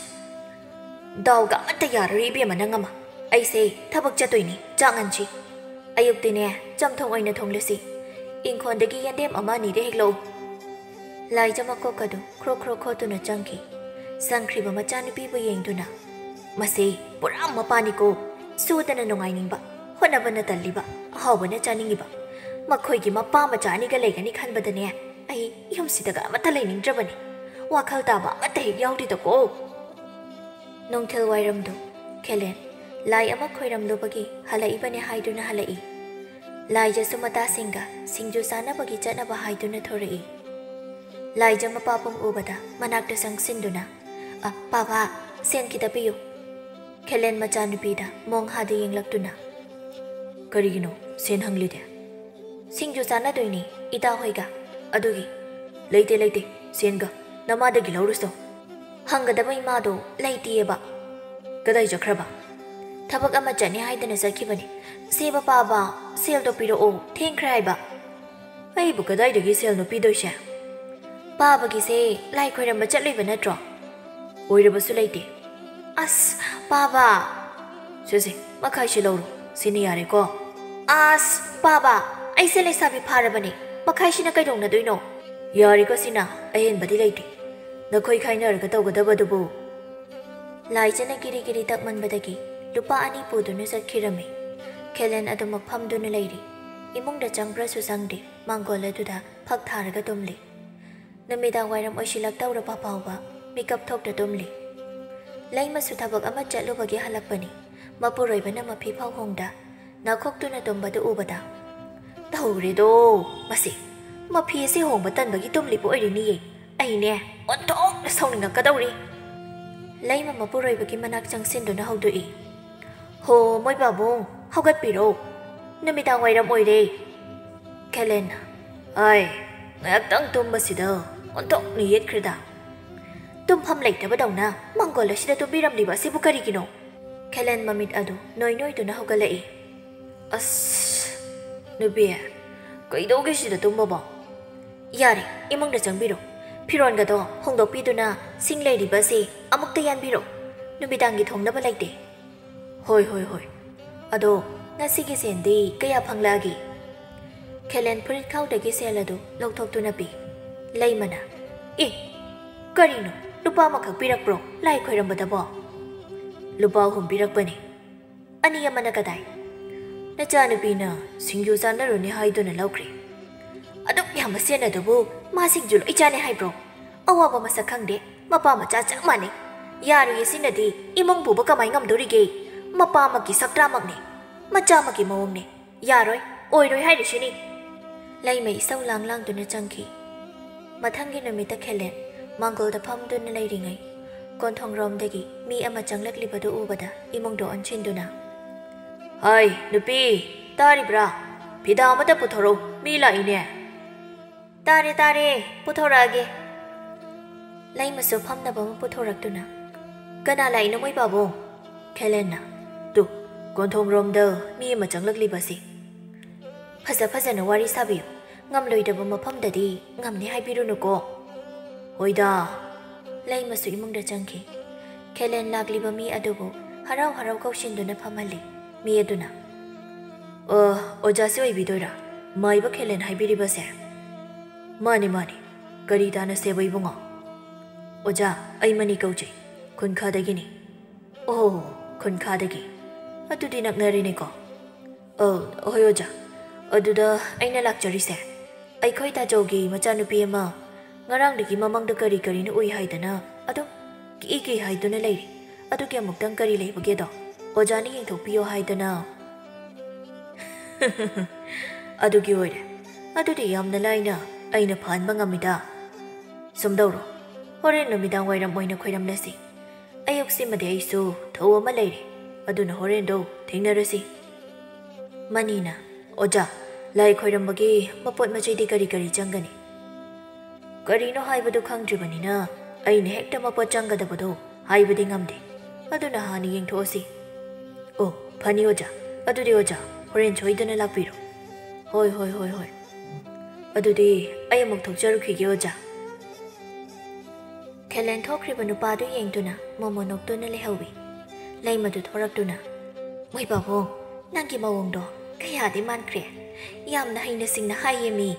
ꯗꯥꯎꯒ ꯑꯃꯠꯇ ꯌꯥꯔꯔꯣꯏ, ꯏꯕꯦꯝꯃ, ꯅꯪ ꯑꯃ꯫ ꯑꯩꯁꯦ ꯊꯕꯛ ꯆꯠꯇꯣꯏꯅꯤ, ꯆꯥꯛ ꯉꯟꯁꯤ꯫ ꯑꯌꯨꯛꯇꯤꯅꯦ, ꯆꯝꯊꯣꯡ ꯑꯣꯏꯅ ꯊꯣꯡꯂꯁꯤ꯫ ꯏꯪꯈꯣꯜꯗꯒꯤ ꯌꯦꯟꯗꯦꯝ ꯑꯃ ꯑꯅꯤꯗ ꯍꯦꯛꯂꯛꯎ꯫" ꯂꯥꯏꯖ ꯃꯀꯣꯛ ꯑꯗꯨ ꯈ꯭ꯔꯣꯛ ꯈ꯭ꯔꯣꯛ ꯈꯣꯠꯇꯨꯅ ꯆꯪꯈꯤ꯫ ꯁꯪꯈ꯭ꯔꯤꯕ ꯃꯆꯥꯅꯨꯄꯤꯕꯨ ꯌꯦꯡꯗꯨꯅ, "ꯃꯁꯤ ꯄꯨꯔꯥ ꯃꯄꯥꯅꯤꯀꯣ, ꯁꯨꯗꯅ ꯅꯨꯡꯉꯥꯏꯅꯤꯡꯕ, ꯍꯣꯠꯅꯕꯅ ꯇꯜꯂꯤꯕ, ꯑꯍꯥꯎꯕꯅ ꯆꯥꯅꯤꯡꯉꯤꯕ꯫ ꯃꯈꯣꯏꯒꯤ ꯃꯄꯥ ꯃꯆꯥ ꯑꯅꯤꯒ ꯂꯩꯒꯅꯤ ꯈꯟꯕꯗꯅꯦ, ꯑꯩ ꯌꯨꯝꯁꯤꯗꯒ ꯑꯃꯠꯇ ꯂꯩꯅꯤꯡꯗ꯭ꯔꯕꯅꯤ꯫ ꯋꯥꯈꯜ ꯇꯥꯕ ꯑꯃꯠꯇ ꯍꯦꯛ ꯌꯥꯎꯗꯦꯗꯀꯣ꯫" ꯅꯨꯡꯊꯤꯜ ꯋꯥꯏꯔꯝꯗꯨ ꯈꯦꯂꯦꯟ ꯂꯥꯏ ꯑꯃ ꯈꯣꯏꯔꯝꯂꯨꯕꯒꯤ ꯍꯜꯂꯛꯏꯕꯅꯦ ꯍꯥꯏꯗꯨꯅ ꯍꯜꯂꯛꯏ꯫ ꯂꯥꯏꯖꯁꯨ ꯃꯇꯥꯁꯤꯡꯒ ꯁꯤꯡꯖꯨ ꯆꯥꯅꯕꯒꯤ ꯆꯠꯅꯕ ꯍꯥꯏꯗꯨꯅ ꯊꯣꯔꯛꯏ꯫ ꯂꯥꯏꯖ ꯃꯄꯥ ꯄꯨꯝ ꯎꯕꯗ ꯃꯅꯥꯛꯇ ꯆꯪꯁꯤꯟꯗꯨꯅ, "ꯑ, ꯄꯥꯕꯥ, ꯁꯦꯟ ꯈꯤꯇ ꯄꯤꯌꯨ꯫" ꯈꯦꯂꯦꯟ ꯃꯆꯥꯅꯨꯄꯤꯗ ꯃꯣꯡꯍꯥꯗ ꯌꯦꯡꯂꯛꯇꯨꯅ, "ꯀꯔꯤꯒꯤꯅꯣ ꯁꯦꯟ ꯍꯪꯂꯤꯗꯤ?" "ꯁꯤꯡꯖꯨ ꯆꯥꯅꯗꯣꯏꯅꯦ ꯏꯇꯥ ꯍꯣꯏꯒ, ꯑꯗꯨꯒꯤ꯫" "ꯂꯩꯇꯦ, ꯂꯩꯇꯦ, ꯁꯦꯟꯒ ꯅꯃꯥꯗꯒꯤ ꯂꯧꯔꯨꯁꯣ꯫" "ꯍꯪꯒꯗꯕ ꯏꯃꯥꯗꯣ ꯂꯩꯇꯦꯌꯦꯕ꯫" "ꯀꯗꯥꯏ ꯆꯠꯈ꯭ꯔꯕ?" "ꯊꯕꯛ ꯑꯃ ꯆꯠꯅꯤ ꯍꯥꯏꯗꯅ ꯆꯠꯈꯤꯕꯅꯦ꯫ ꯁꯦꯕ ꯄꯥꯕ, ꯁꯦꯜꯗꯣ ꯄꯤꯔꯛꯑꯣ, ꯊꯦꯡꯈ꯭ꯔꯦ ꯍꯥꯏꯕ꯫" "ꯑꯩꯕꯨ ꯀꯗꯥꯏꯗꯒꯤ ꯁꯦꯜꯅꯣ ꯄꯤꯗꯣꯏꯁꯦ?" "ꯄꯥꯕꯒꯤꯁꯦ ꯂꯥꯏ ꯈꯣꯏꯔꯝꯕ ꯆꯠꯂꯨꯏꯕ ꯅꯠꯇ꯭ꯔꯣ?" "ꯑꯣꯏꯔꯕꯁꯨ ꯂꯩꯇꯦ꯫" "ꯑꯁ, ꯄꯥꯕ!" "ꯁꯦ, ꯁꯦ, ꯃꯈꯥꯏꯁꯦ ꯂꯧꯔꯣ, ꯁꯤꯅ ꯌꯥꯔꯦꯀꯣ?" "ꯑꯁ, ꯄꯥꯕ, ꯑꯩꯁꯦ ꯂꯩꯁꯥꯕꯤ ꯐꯥꯔꯕꯅꯦ, ꯃꯈꯥꯏꯁꯤꯅ ꯀꯩꯗꯧꯅꯗꯣꯏꯅꯣ?" "ꯌꯥꯔꯦꯀꯣ ꯁꯤꯅ, ꯑꯍꯦꯟꯕꯗꯤ ꯂꯩꯇꯦ, ꯅꯈꯣꯏ ꯈꯥꯏꯅꯔꯒ ꯇꯧꯒꯗꯕꯗꯨꯕꯨ꯫" ꯂꯥꯏꯖꯅ ꯀꯤꯔꯤ ꯀꯤꯔꯤ ꯇꯛꯃꯟꯕꯗꯒꯤ ꯂꯨꯄꯥ ꯑꯅꯤ ꯄꯨꯗꯨꯅ ꯆꯠꯈꯤꯔꯝꯃꯤ꯫ ꯈꯦꯂꯦꯟ ꯑꯗꯨꯃꯛ ꯐꯝꯗꯨꯅ ꯂꯩꯔꯤ꯫ ꯏꯃꯨꯡꯗ ꯆꯪꯕ꯭ꯔꯁꯨ ꯆꯪꯗꯦ, ꯃꯥꯡꯒꯣꯜ ꯑꯗꯨꯗ ꯐꯛ ꯊꯥꯔꯒ ꯇꯨꯝꯂꯤ꯫ ꯅꯨꯃꯤꯗꯥꯡ ꯋꯥꯏꯔꯝ ꯑꯣꯏꯁꯤꯜꯂꯛꯇꯧꯔꯕ ꯐꯥꯎꯕ ꯃꯤꯀꯞ ꯊꯣꯛꯇ ꯇꯨꯝꯂꯤ꯫ ꯂꯩꯃꯁꯨ ꯊꯕꯛ ꯑꯃ ꯆꯠꯂꯨꯕꯒꯤ ꯍꯜꯂꯛꯄꯅꯤ꯫ ꯃꯄꯨꯔꯣꯏꯕꯅ ꯃꯐꯤ ꯐꯧ ꯍꯣꯡꯗ ꯅꯥꯈꯣꯛꯇꯨꯅ ꯇꯨꯝꯕꯗꯨ ꯎꯕꯗ, "ꯇꯧꯔꯦꯗꯣ, ꯃꯁꯤ ꯃꯐꯤ ꯑꯁꯤ ꯍꯣꯡꯕ ꯇꯟꯕꯒꯤ ꯇꯨꯝꯂꯤꯕ ꯑꯣꯏꯔꯤꯅꯤꯌꯦ꯫ ꯑꯩꯅꯦ ꯑꯣꯟꯊꯣꯛꯅ ꯁꯥꯎꯅꯤꯡꯉꯛꯀꯗꯧꯔꯤ꯫" ꯂꯩꯃ ꯃꯄꯨꯔꯣꯏꯕꯒꯤ ꯃꯅꯥꯛ ꯆꯪꯁꯤꯟꯗꯨꯅ ꯍꯧꯗꯣꯛꯏ, "ꯍꯣ, ꯃꯣꯏ ꯄꯥꯕꯨꯡ, ꯍꯧꯒꯠꯄꯤꯔꯣ꯫ ꯅꯨꯃꯤꯗꯥꯡ ꯋꯥꯏꯔꯝ ꯑꯣꯏꯔꯦ꯫" ꯈꯦꯂꯦꯟꯅ, "ꯑꯥꯏ, ꯉꯥꯏꯍꯥꯛꯇꯪ ꯇꯨꯝꯕꯁꯤꯗ ꯑꯣꯟꯊꯣꯛꯅ ꯌꯦꯠꯈ꯭ꯔꯦꯗ꯫ ꯇꯨꯝꯐꯝ ꯂꯩꯇꯕꯗꯧꯅ ꯃꯪꯒꯣꯜ ꯑꯁꯤꯗ ꯇꯨꯝꯕꯤꯔꯝꯂꯤꯕ ꯑꯁꯤꯕꯨ ꯀꯔꯤꯒꯤꯅꯣ?" ꯈꯦꯂꯦꯟ ꯃꯃꯤꯠ ꯑꯗꯨ ꯅꯣꯏ ꯅꯣꯏꯗꯨꯅ ꯍꯧꯒꯠꯂꯛꯏ꯫ "ꯑꯁ, ꯅꯨꯄꯤ, ꯀꯩꯗꯧꯒꯦ ꯁꯤꯗ ꯇꯨꯝꯕꯕꯣ? ꯌꯥꯔꯦ, ꯏꯃꯨꯡꯗ ꯆꯪꯕꯤꯔꯣ꯫ ꯐꯤꯔꯣꯟꯒꯗꯣ ꯍꯣꯡꯗꯣꯛꯄꯤꯗꯨꯅ ꯁꯤꯡ ꯂꯩꯔꯤꯕ ꯑꯁꯤ ꯑꯃꯨꯛꯇ ꯌꯥꯟꯕꯤꯔꯣ꯫ ꯅꯨꯃꯤꯗꯥꯡꯒꯤ ꯊꯣꯡꯅꯕ ꯂꯩꯇꯦ꯫" "ꯍꯣꯏ, ꯍꯣꯏ, ꯍꯣꯏ꯫ ꯑꯗꯣ ꯉꯁꯤꯒꯤ ꯁꯦꯟꯗꯤ ꯀꯌꯥ ꯐꯪꯂꯛꯑꯒꯦ?" ꯈꯦꯂꯦꯟ ꯐꯨꯔꯤꯠ ꯈꯥꯎꯗꯒꯤ ꯁꯦꯜ ꯑꯗꯨ ꯂꯧꯊꯣꯛꯇꯨꯅ ꯄꯤ꯫ ꯂꯩꯃꯅ, "ꯑꯦ, ꯀꯔꯤꯅꯣ? ꯂꯨꯄꯥ ꯑꯃꯈꯛ ꯄꯤꯔꯛꯄ꯭ꯔꯣ ꯂꯥꯏ ꯈꯣꯏꯔꯝꯕꯗꯕꯣ?" "ꯂꯨꯄꯥ ꯑꯍꯨꯝ ꯄꯤꯔꯛꯄꯅꯦ꯫" "ꯑꯅꯤ ꯑꯃꯅ ꯀꯗꯥꯏ?" "ꯅꯆꯥꯅꯨꯄꯤꯅ ꯁꯤꯡꯖꯨ ꯆꯥꯅꯔꯨꯅꯤ ꯍꯥꯏꯗꯨꯅ ꯂꯧꯈ꯭ꯔꯦ꯫" "ꯑꯗꯨꯛ ꯌꯥꯝꯕ ꯁꯦꯟ ꯑꯗꯨꯕꯨ ꯃꯥ ꯁꯤꯡꯖꯨ ꯂꯣꯏ ꯆꯥꯅꯤ ꯍꯥꯏꯕ꯭ꯔꯣ? ꯑꯋꯥꯕ ꯃꯁꯛ ꯈꯪꯗꯦ, ꯃꯄꯥ ꯃꯆꯥ ꯆꯞ ꯃꯥꯟꯅꯩ꯫ ꯌꯥꯔꯣꯏꯌꯦ, ꯁꯤꯅꯗꯤ ꯏꯃꯨꯡ ꯄꯨꯕ ꯀꯃꯥꯏ ꯉꯝꯗꯣꯔꯤꯒꯦ? ꯃꯄꯥꯃꯛꯀꯤ ꯁꯛꯇ꯭ꯔꯥꯃꯛꯅꯦ, ꯃꯆꯥꯃꯛꯀꯤ ꯃꯑꯣꯡꯅꯦ꯫ ꯌꯥꯔꯣꯏ, ꯑꯣꯏꯔꯣꯏ ꯍꯥꯏꯔꯤꯁꯤꯅꯤ꯫" ꯂꯩꯃ ꯏꯁꯧ ꯂꯥꯡ ꯂꯥꯡꯗꯨꯅ ꯆꯪꯈꯤ꯫ ꯃꯊꯪꯒꯤ ꯅꯨꯃꯤꯠꯇ ꯈꯦꯂꯦꯟ ꯃꯥꯡꯒꯣꯜꯗ ꯐꯝꯗꯨꯅ ꯂꯩꯔꯤꯉꯩ, ꯀꯣꯟꯊꯣꯡꯔꯣꯝꯗꯒꯤ ꯃꯤ ꯑꯃ ꯆꯪꯂꯛꯂꯤꯕꯗꯨ ꯎꯕꯗ ꯏꯃꯨꯡꯗ ꯑꯣꯟꯁꯤꯟꯗꯨꯅ, "ꯍꯥꯏ, ꯅꯨꯄꯤ, ꯇꯥꯔꯤꯕ꯭ꯔꯥ? ꯐꯤꯗꯥ ꯑꯃꯇ ꯄꯨꯊꯣꯔꯛꯎ, ꯃꯤ ꯂꯥꯛꯏꯅꯦ꯫" "ꯇꯥꯔꯦ, ꯇꯥꯔꯦ, ꯄꯨꯊꯣꯔꯛꯑꯒꯦ꯫" ꯂꯩꯃꯁꯨ ꯐꯝꯅꯕ ꯑꯃ ꯄꯨꯊꯣꯔꯛꯇꯨꯅ, "ꯀꯅꯥ ꯂꯥꯛꯏꯅꯣ, ꯃꯣꯏ ꯄꯥꯕꯨꯡ?" ꯈꯦꯂꯦꯟꯅ, "ꯇꯨ, ꯀꯣꯟꯊꯣꯡꯔꯣꯝꯗ ꯃꯤ ꯑꯃ ꯆꯪꯂꯛꯂꯤꯕꯁꯤ꯫" "ꯐꯖ ꯐꯖꯅ ꯋꯥꯔꯤ ꯁꯥꯕꯤꯌꯨ, ꯉꯝꯂꯣꯏꯗꯕ ꯃꯐꯝꯗꯗꯤ ꯉꯝꯅꯤ ꯍꯥꯏꯕꯤꯔꯨꯅꯨꯀꯣ꯫" "ꯍꯣꯏꯗ꯫" ꯂꯩꯃꯁꯨ ꯏꯃꯨꯡꯗ ꯆꯪꯈꯤ꯫ ꯈꯦꯂꯦꯟ ꯂꯥꯛꯂꯤꯕ ꯃꯤ ꯑꯗꯨꯕꯨ ꯍꯔꯥꯎ ꯍꯔꯥꯎ ꯀꯧꯁꯤꯟꯗꯨꯅ ꯐꯝꯍꯜꯂꯤ꯫ ꯃꯤ ꯑꯗꯨꯅ, "ꯑ, ꯑꯣꯖꯥꯁꯦ ꯑꯣꯏꯕꯤꯗꯣꯏꯔꯥ? ꯃꯥꯏꯕ ꯈꯦꯂꯦꯟ ꯍꯥꯏꯕꯤꯔꯤꯕꯁꯦ?" "ꯃꯥꯅꯤ, ꯃꯥꯅꯤ꯫ ꯀꯔꯤ ꯇꯥꯟꯅꯁꯦꯕ, ꯏꯕꯨꯡꯉꯣ?" "ꯑꯣꯖꯥ, ꯑꯩ ꯃꯅꯤ ꯀꯧꯖꯩ, ꯈꯨꯟꯈꯥꯗꯒꯤꯅꯤ꯫" "ꯑꯣ, ꯈꯨꯟꯈꯥꯗꯒꯤ꯫ ꯑꯗꯨꯗꯤ ꯅꯛꯅꯔꯦꯅꯦꯀꯣ꯫" "ꯑ, ꯍꯣꯏ ꯑꯣꯖꯥ꯫ ꯑꯗꯨꯗ ꯑꯩꯅ ꯂꯥꯛꯆꯔꯤꯁꯦ, ꯑꯩꯈꯣꯏ ꯇꯥꯖꯧꯒꯤ ꯃꯆꯥꯅꯨꯄꯤ ꯑꯃ ꯉꯔꯥꯡꯗꯒꯤ ꯃꯃꯪꯗ ꯀꯔꯤ ꯀꯔꯤꯅꯣ ꯎꯏ ꯍꯥꯏꯗꯅ ꯑꯗꯨꯝ ꯀꯤ ꯀꯤ ꯍꯥꯏꯗꯨꯅ ꯂꯩꯔꯤ꯫ ꯑꯗꯨꯒꯤ ꯑꯃꯨꯛꯇꯪ ꯀꯔꯤ ꯂꯩꯕꯒꯦꯗꯣ ꯑꯣꯖꯥꯅ ꯌꯦꯡꯊꯣꯛꯄꯤꯌꯣ ꯍꯥꯏꯗꯅ꯫ ꯑꯗꯨꯒꯤ ꯑꯣꯏꯔꯦ꯫ ꯑꯗꯨꯗꯤ ꯌꯥꯝꯅ ꯂꯥꯏꯅ ꯑꯩꯅ ꯐꯍꯟꯕ ꯉꯝꯃꯤꯗ꯫ ꯁꯨꯝ ꯇꯧꯔꯣ, ꯍꯣꯔꯦꯟ ꯅꯨꯃꯤꯗꯥꯡ ꯋꯥꯏꯔꯝ ꯑꯣꯏꯅ ꯈꯣꯏꯔꯝꯂꯁꯤ꯫ ꯑꯌꯨꯛꯁꯤꯃꯗꯤ ꯑꯩꯁꯨ ꯊꯧ ꯑꯃ ꯂꯩꯔꯦ, ꯑꯗꯨꯅ ꯍꯣꯔꯦꯟꯗꯣ ꯊꯦꯡꯅꯔꯁꯤ꯫ ꯃꯅꯤꯅ, ꯑꯣꯖꯥ, ꯂꯥꯏ ꯈꯣꯏꯔꯝꯕꯒꯤ ꯃꯄꯣꯠ ꯃꯆꯩꯗꯤ ꯀꯔꯤ ꯀꯔꯤ ꯆꯪꯒꯅꯤ? ꯀꯔꯤꯅꯣ ꯍꯥꯏꯕꯗꯨ ꯈꯪꯗ꯭ꯔꯤꯕꯅꯤꯅ ꯑꯩꯅ ꯍꯦꯛꯇ ꯃꯄꯣꯠ ꯆꯪꯒꯗꯕꯗꯣ ꯍꯥꯏꯕꯗꯤ ꯉꯝꯗꯦ꯫ ꯑꯗꯨꯅ ꯍꯥꯟꯅ ꯌꯦꯡꯊꯣꯛꯑꯁꯤ꯫ ꯑꯣ, ꯐꯅꯤ ꯑꯣꯖꯥ꯫ ꯑꯗꯨꯗꯤ ꯑꯣꯖꯥ, ꯍꯣꯔꯦꯟ ꯁꯣꯏꯗꯅ ꯂꯥꯛꯄꯤꯔꯣ꯫ ꯍꯣꯏ, ꯍꯣꯏ, ꯍꯣꯏ, ꯍꯣꯏ꯫ ꯑꯗꯨꯗꯤ ꯑꯩ ꯑꯃꯨꯛ ꯊꯣꯛꯆꯔꯨꯈꯤꯒꯦ, ꯑꯣꯖꯥ꯫ ꯈꯦꯂꯦꯟ ꯊꯣꯛꯈ꯭ꯔꯤꯕ ꯅꯨꯄꯥꯗꯨ ꯌꯦꯡꯗꯨꯅ ꯃꯣꯃꯣ ꯅꯣꯛꯇꯨꯅ ꯂꯩꯍꯧꯏ꯫ ꯂꯩꯃꯗꯨ ꯊꯣꯔꯛꯇꯨꯅ, "ꯃꯣꯏ ꯄꯥꯕꯨꯡ, ꯅꯪꯒꯤ ꯃꯑꯣꯡꯗꯣ ꯀꯌꯥꯗꯤ ꯃꯥꯟꯈ꯭ꯔꯦ꯫ ꯌꯥꯝꯅ ꯍꯩꯅ ꯁꯤꯡꯅ ꯍꯥꯏꯌꯦ ꯃꯤ꯫"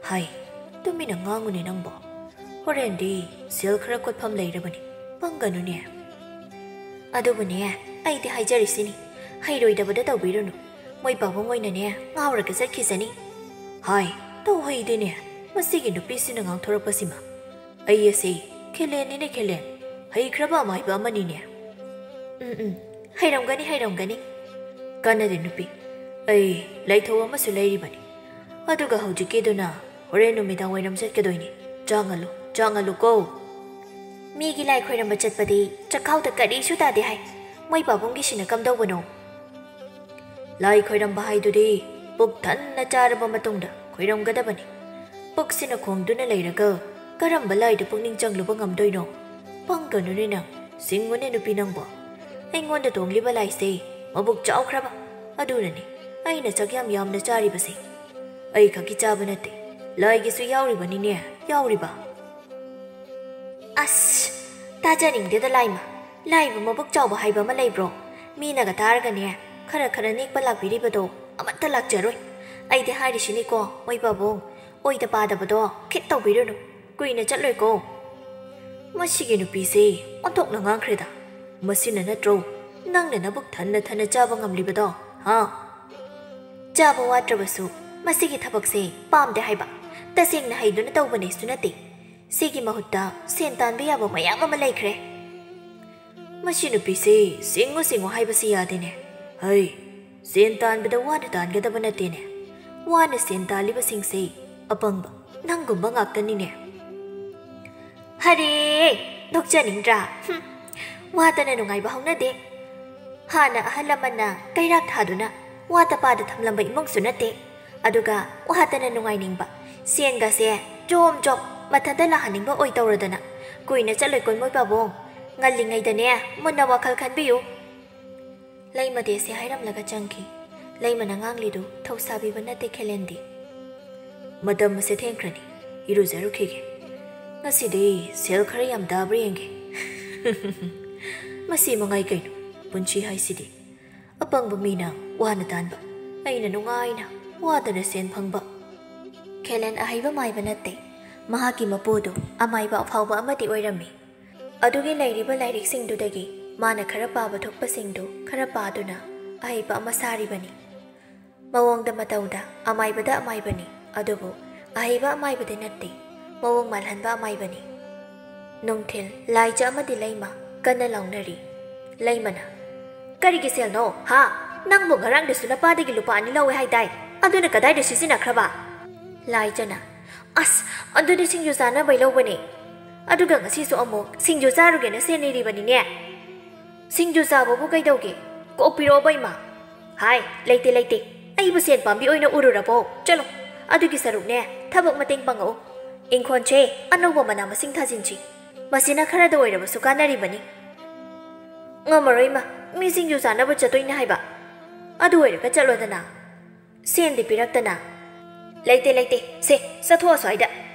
ꯍꯥꯏ꯫ "ꯇꯨꯃꯤꯟꯅ ꯉꯥꯡꯉꯨꯅꯦ ꯅꯪꯕꯣ꯫ ꯍꯣꯔꯦꯟꯗꯤ ꯁꯦꯜ ꯈꯔ ꯀꯣꯠꯐꯝ ꯂꯩꯔꯕꯅꯤ꯫ ꯄꯪꯒꯅꯨꯅꯦ꯫" "ꯑꯗꯨꯕꯨꯅꯦ, ꯑꯩꯗꯤ ꯍꯥꯏꯖꯔꯤꯁꯤꯅꯤ, ꯍꯩꯔꯣꯏꯗꯕꯗ ꯇꯧꯕꯤꯔꯨꯅꯨ꯫ ꯃꯣꯏ ꯄꯥꯕꯨꯡ ꯑꯣꯏꯅꯅꯦ ꯉꯥꯎꯔꯒ ꯆꯠꯈꯤꯁꯅꯤ꯫" ꯍꯥꯏ꯫ ꯇꯧꯍꯩꯗꯦꯅꯦ, ꯃꯁꯤꯒꯤ ꯅꯨꯄꯤꯁꯤꯅ ꯉꯥꯡꯊꯣꯔꯛꯄꯁꯤꯃ꯫ ꯑꯩ ꯑꯁꯤ ꯈꯦꯂꯦꯟꯅꯤꯅꯦ, ꯈꯦꯂꯦꯟ꯫ ꯍꯩꯈ꯭ꯔꯕ ꯑꯃꯥꯏꯕ ꯑꯃꯅꯤꯅꯦ꯫ "ꯎꯝ, ꯎꯝ, ꯍꯩꯔꯝꯒꯅꯤ, ꯍꯩꯔꯝꯒꯅꯤ꯫" "ꯀꯥꯟꯅꯗꯦ ꯅꯨꯄꯤ, ꯑꯩ ꯂꯥꯏꯊꯧ ꯑꯃꯁꯨ ꯂꯩꯔꯤꯕꯅꯤ꯫ ꯑꯗꯨꯒ ꯍꯧꯖꯤꯛꯀꯤꯗꯨꯅ ꯍꯣꯔꯦꯟ ꯅꯨꯃꯤꯗꯥꯡ ꯋꯥꯏꯔꯝ ꯆꯠꯀꯗꯣꯏꯅꯤ꯫ ꯆꯥꯡꯉꯜꯂꯨ, ꯆꯥꯡꯉꯜꯂꯨꯀꯣ꯫" "ꯃꯤꯒꯤ ꯂꯥꯏ ꯈꯣꯏꯔꯝꯕ ꯆꯠꯄꯗꯤ ꯆꯈꯥꯎꯗ ꯀꯔꯤꯁꯨ ꯇꯥꯗꯦ ꯍꯥꯏ꯫ ꯃꯣꯏ ꯄꯥꯕꯨꯡꯒꯤꯁꯤꯅ ꯀꯝꯗꯧꯕꯅꯣ?" "ꯂꯥꯏ ꯈꯣꯏꯔꯝꯕ ꯍꯥꯏꯗꯨꯗꯤ ꯄꯨꯛ ꯊꯟꯅ ꯆꯥꯔꯕ ꯃꯇꯨꯡꯗ ꯈꯣꯏꯔꯝꯒꯗꯕꯅꯤ꯫ ꯄꯨꯛꯁꯤꯅ ꯈꯣꯡꯗꯨꯅ ꯂꯩꯔꯒ ꯀꯔꯝꯕ ꯂꯥꯏꯗ ꯄꯨꯛꯅꯤꯡ ꯆꯪꯂꯨꯕ ꯉꯝꯗꯣꯏꯅꯣ? ꯄꯪꯒꯅꯨꯅꯦ ꯅꯪ, ꯁꯤꯡꯉꯨꯅꯦ ꯅꯨꯄꯤ ꯅꯪꯕꯣ꯫ ꯑꯩꯉꯣꯟꯗ ꯇꯣꯡꯂꯤꯕ ꯂꯥꯏꯁꯦ ꯃꯕꯨꯛ ꯆꯥꯎꯈ꯭ꯔꯕ, ꯑꯗꯨꯅꯅꯤ ꯑꯩꯅ ꯆꯥꯛ ꯌꯥꯝ ꯌꯥꯝꯅ ꯆꯥꯔꯤꯕꯁꯦ꯫ ꯑꯩ ꯈꯛꯀꯤ ꯆꯥꯕ ꯅꯠꯇꯦ, ꯂꯥꯏꯒꯤꯁꯨ ꯌꯥꯎꯔꯤꯕꯅꯤꯅꯦ, ꯌꯥꯎꯔꯤꯕ꯫" "ꯑꯁ, ꯇꯥꯖꯅꯤꯡꯗꯦꯗ ꯂꯥꯏꯃ꯫ ꯂꯥꯏꯕꯨ ꯃꯕꯨꯛ ꯆꯥꯎꯕ ꯍꯥꯏꯕ ꯑꯃ ꯂꯩꯕ꯭ꯔꯣ? ꯃꯤꯅꯒ ꯇꯥꯔꯒꯅꯦ, ꯈꯔ ꯈꯔ ꯅꯦꯛꯄ ꯂꯥꯛꯄꯤꯔꯤꯕꯗꯣ ꯑꯃꯠꯇ ꯂꯥꯛꯆꯔꯣꯏ꯫ ꯑꯩꯗꯤ ꯍꯥꯏꯔꯤꯁꯤꯅꯤꯀꯣ, ꯃꯣꯏ ꯄꯥꯕꯨꯡ, ꯑꯣꯏꯗ ꯄꯥꯗꯕꯗꯣ ꯈꯤꯠ ꯇꯧꯕꯤꯔꯨꯅꯨ, ꯀꯨꯏꯅ ꯆꯠꯂꯣꯏꯀꯣ꯫" "ꯃꯁꯤꯒꯤ ꯅꯨꯄꯤꯁꯤ ꯑꯣꯟꯊꯣꯛꯅ ꯉꯥꯡꯈ꯭ꯔꯦꯗ꯫ ꯃꯁꯤꯅ ꯅꯠꯇ꯭ꯔꯣ ꯅꯪꯅ ꯅꯕꯨꯛ ꯊꯟꯅ ꯊꯟꯅ ꯆꯥꯕ ꯉꯝꯂꯤꯕꯗꯣ, ꯍꯥ?" "ꯆꯥꯕ ꯋꯥꯠꯇ꯭ꯔꯕꯁꯨ ꯃꯁꯤꯒꯤ ꯊꯕꯛꯁꯦ ꯄꯥꯝꯗꯦ ꯍꯥꯏꯕ꯫ ꯇꯁꯦꯡꯅ ꯍꯩꯗꯨꯅ ꯇꯧꯕꯅꯦꯁꯨ ꯅꯠꯇꯦ꯫ ꯁꯤꯒꯤ ꯃꯍꯨꯠꯇ ꯁꯦꯟ ꯇꯥꯟꯕ ꯌꯥꯕ ꯃꯌꯥꯝ ꯑꯃ ꯂꯩꯈ꯭ꯔꯦ꯫ ꯃꯁꯤ ꯅꯨꯄꯤꯁꯤ ꯁꯤꯡꯉꯨ ꯁꯤꯡꯉꯨ ꯍꯥꯏꯕꯁꯤ ꯌꯥꯗꯦꯅꯦ꯫ ꯍꯩ, ꯁꯦꯟ ꯇꯥꯟꯕꯗ ꯋꯥꯅ ꯇꯥꯟꯒꯗꯕ ꯅꯠꯇꯦꯅꯦ꯫ ꯋꯥꯅ ꯁꯦꯟ ꯇꯥꯜꯂꯤꯕꯁꯤꯡꯁꯤ ꯑꯄꯪꯕ ꯅꯪꯒꯨꯝꯕ ꯉꯥꯛꯇꯅꯤꯅꯦ꯫ ꯍꯔꯦ, ꯅꯣꯛꯆꯅꯤꯡꯗ꯭ꯔꯥ? ꯍꯨꯝ, ꯋꯥꯗꯅ ꯅꯨꯡꯉꯥꯏꯕ ꯍꯧꯅꯗꯦ꯫ ꯍꯥꯟꯅ ꯑꯍꯜ ꯂꯃꯟꯅ ꯀꯩꯔꯥꯛ ꯊꯥꯗꯨꯅ ꯋꯥꯇ ꯄꯥꯗ ꯊꯝꯂꯝꯕ ꯏꯃꯨꯡꯁꯨ ꯅꯠꯇꯦ꯫ ꯑꯗꯨꯒ ꯋꯥꯗꯅ ꯅꯨꯡꯉꯥꯏꯅꯤꯡꯕ, ꯁꯦꯟꯒꯁꯦ ꯖꯣꯝ ꯖꯣꯝ ꯃꯊꯟꯇ ꯂꯥꯛꯍꯟꯅꯤꯡꯕ ꯑꯣꯏ ꯇꯧꯔꯗꯅ꯫ ꯀꯨꯏꯅ ꯆꯠꯂꯣꯏꯀꯣ ꯏꯃꯣꯏ ꯄꯥꯕꯨꯡ꯫ ꯉꯜꯂꯤꯉꯩꯗꯅꯦ ꯃꯨꯟꯅ ꯋꯥꯈꯜ ꯈꯟꯕꯤꯌꯨ꯫ ꯂꯩꯃꯗꯦꯁꯦ ꯍꯥꯏꯔꯝꯂꯒ ꯆꯪꯈꯤ꯫ ꯂꯩꯃꯅ ꯉꯥꯡꯂꯤꯗꯨ ꯊꯧꯁꯥꯕꯤꯕ ꯅꯠꯇꯦ ꯈꯦꯂꯦꯟꯗꯤ꯫ ꯃꯇꯝ ꯑꯁꯦ ꯊꯦꯡꯈ꯭ꯔꯅꯤ, ꯏꯔꯨꯖꯔꯨꯈꯤꯒꯦ꯫ ꯉꯁꯤꯗꯤ ꯁꯦꯜ ꯈꯔ ꯌꯥꯝ ꯇꯥꯕ꯭ꯔꯥ ꯌꯦꯡꯒꯦ꯫ ꯃꯁꯤ ꯃꯉꯥꯏ ꯀꯩꯅꯣ, ꯄꯨꯟꯁꯤ ꯍꯥꯏꯁꯤꯗꯤ꯫ ꯑꯄꯪꯕ ꯃꯤꯅ ꯋꯥꯅ ꯇꯥꯟꯕ, ꯑꯩꯅ ꯅꯨꯡꯉꯥꯏꯅ ꯋꯥꯗꯅ ꯁꯦꯟ ꯐꯪꯕ꯫ ꯈꯦꯂꯦꯟ ꯑꯍꯩꯕ ꯃꯥꯏꯕ ꯅꯠꯇꯦ꯫ ꯃꯍꯥꯛꯀꯤ ꯃꯄꯨꯗꯨ ꯑꯃꯥꯏꯕ ꯑꯐꯥꯎꯕ ꯑꯃꯗꯤ ꯑꯣꯏꯔꯝꯃꯤ꯫ ꯑꯗꯨꯒꯤ ꯂꯩꯔꯤꯕ ꯂꯥꯏꯔꯤꯛꯁꯤꯡꯗꯨꯗꯒꯤ ꯃꯥꯅ ꯈꯔ ꯄꯥꯕ ꯊꯣꯛꯄꯁꯤꯡꯗꯨ ꯈꯔ ꯄꯥꯗꯨꯅ ꯑꯍꯩꯕ ꯑꯃ ꯁꯥꯔꯤꯕꯅꯤ꯫ ꯃꯑꯣꯡꯗ ꯃꯇꯧꯗ ꯑꯃꯥꯏꯕꯗ ꯑꯃꯥꯏꯕꯅꯤ, ꯑꯗꯨꯕꯨ ꯑꯍꯩꯕ ꯑꯃꯥꯏꯕꯗꯤ ꯅꯠꯇꯦ, ꯃꯑꯣꯡ ꯃꯥꯜꯍꯟꯕ ꯑꯃꯥꯏꯕꯅꯤ꯫ ꯅꯨꯡꯊꯤꯜ ꯂꯥꯏꯖ ꯑꯃꯗꯤ ꯂꯩꯃ ꯀꯟꯅ ꯂꯥꯎꯅꯔꯤ꯫ ꯂꯩꯃꯅ, "ꯀꯔꯤꯒꯤ ꯁꯦꯜꯅꯣ, ꯍꯥ? ꯅꯪꯕꯨ ꯉꯔꯥꯡꯗꯁꯨ ꯅꯄꯥꯗꯒꯤ ꯂꯨꯄꯥ ꯑꯅꯤ ꯂꯧꯋꯦ ꯍꯥꯏꯗꯥꯏ? ꯑꯗꯨꯅ ꯀꯗꯥꯏꯗ ꯁꯤꯖꯤꯟꯅꯈ꯭ꯔꯕ?" ꯂꯥꯏꯖꯅ, "ꯑꯁ, ꯑꯗꯨꯗꯤ ꯁꯤꯡꯖꯨ ꯆꯥꯅꯕꯩ ꯂꯧꯕꯅꯦ꯫ ꯑꯗꯨꯒ ꯉꯁꯤꯁꯨ ꯑꯃꯨꯛ ꯁꯤꯡꯖꯨ ꯆꯥꯔꯨꯒꯦꯅ ꯁꯦꯟ ꯅꯤꯔꯤꯕꯅꯤꯅꯦ꯫ ꯁꯤꯡꯖꯨ ꯆꯥꯕꯕꯨ ꯀꯩꯗꯧꯒꯦ? ꯀꯣꯛ ꯄꯤꯔꯛꯑꯣꯕ ꯏꯃꯥ꯫ ꯍꯥꯏ, ꯂꯩꯇꯦ, ꯂꯩꯇꯦ꯫ ꯑꯩꯕꯨ ꯁꯦꯟ ꯄꯥꯝꯕꯤ ꯑꯣꯏꯅ ꯎꯔꯨꯔꯕꯣ? ꯆꯠꯂꯣ꯫ ꯑꯗꯨꯒꯤ ꯁꯔꯨꯛꯅꯦ, ꯊꯕꯛ ꯃꯇꯦꯡ ꯄꯥꯡꯉꯛꯎ꯫ ꯏꯪꯈꯣꯜꯁꯦ ꯑꯅꯧꯕ ꯃꯅꯥ ꯃꯁꯤꯡ ꯊꯥꯖꯤꯟꯁꯤ꯫ ꯃꯁꯤꯅ ꯈꯔꯗ ꯑꯣꯏꯔꯕꯁꯨ ꯀꯥꯟꯅꯔꯤꯕꯅꯤ꯫" "ꯉꯝꯃꯔꯣꯏ ꯏꯃꯥ, ꯃꯤ ꯁꯤꯡꯖꯨ ꯆꯥꯅꯕ ꯆꯠꯇꯣꯏꯅꯦ ꯍꯥꯏꯕ꯫ ꯑꯗꯨ ꯑꯣꯏꯔꯒ ꯆꯠꯂꯣꯗꯅ꯫ ꯁꯦꯟꯗꯤ ꯄꯤꯔꯛꯇꯅ꯫" "ꯂꯩꯇꯦ, ꯂꯩꯇꯦ꯫ ꯁꯦ, ꯆꯠꯊꯣꯛ ꯑꯁ꯭ꯋꯥꯏꯗ꯫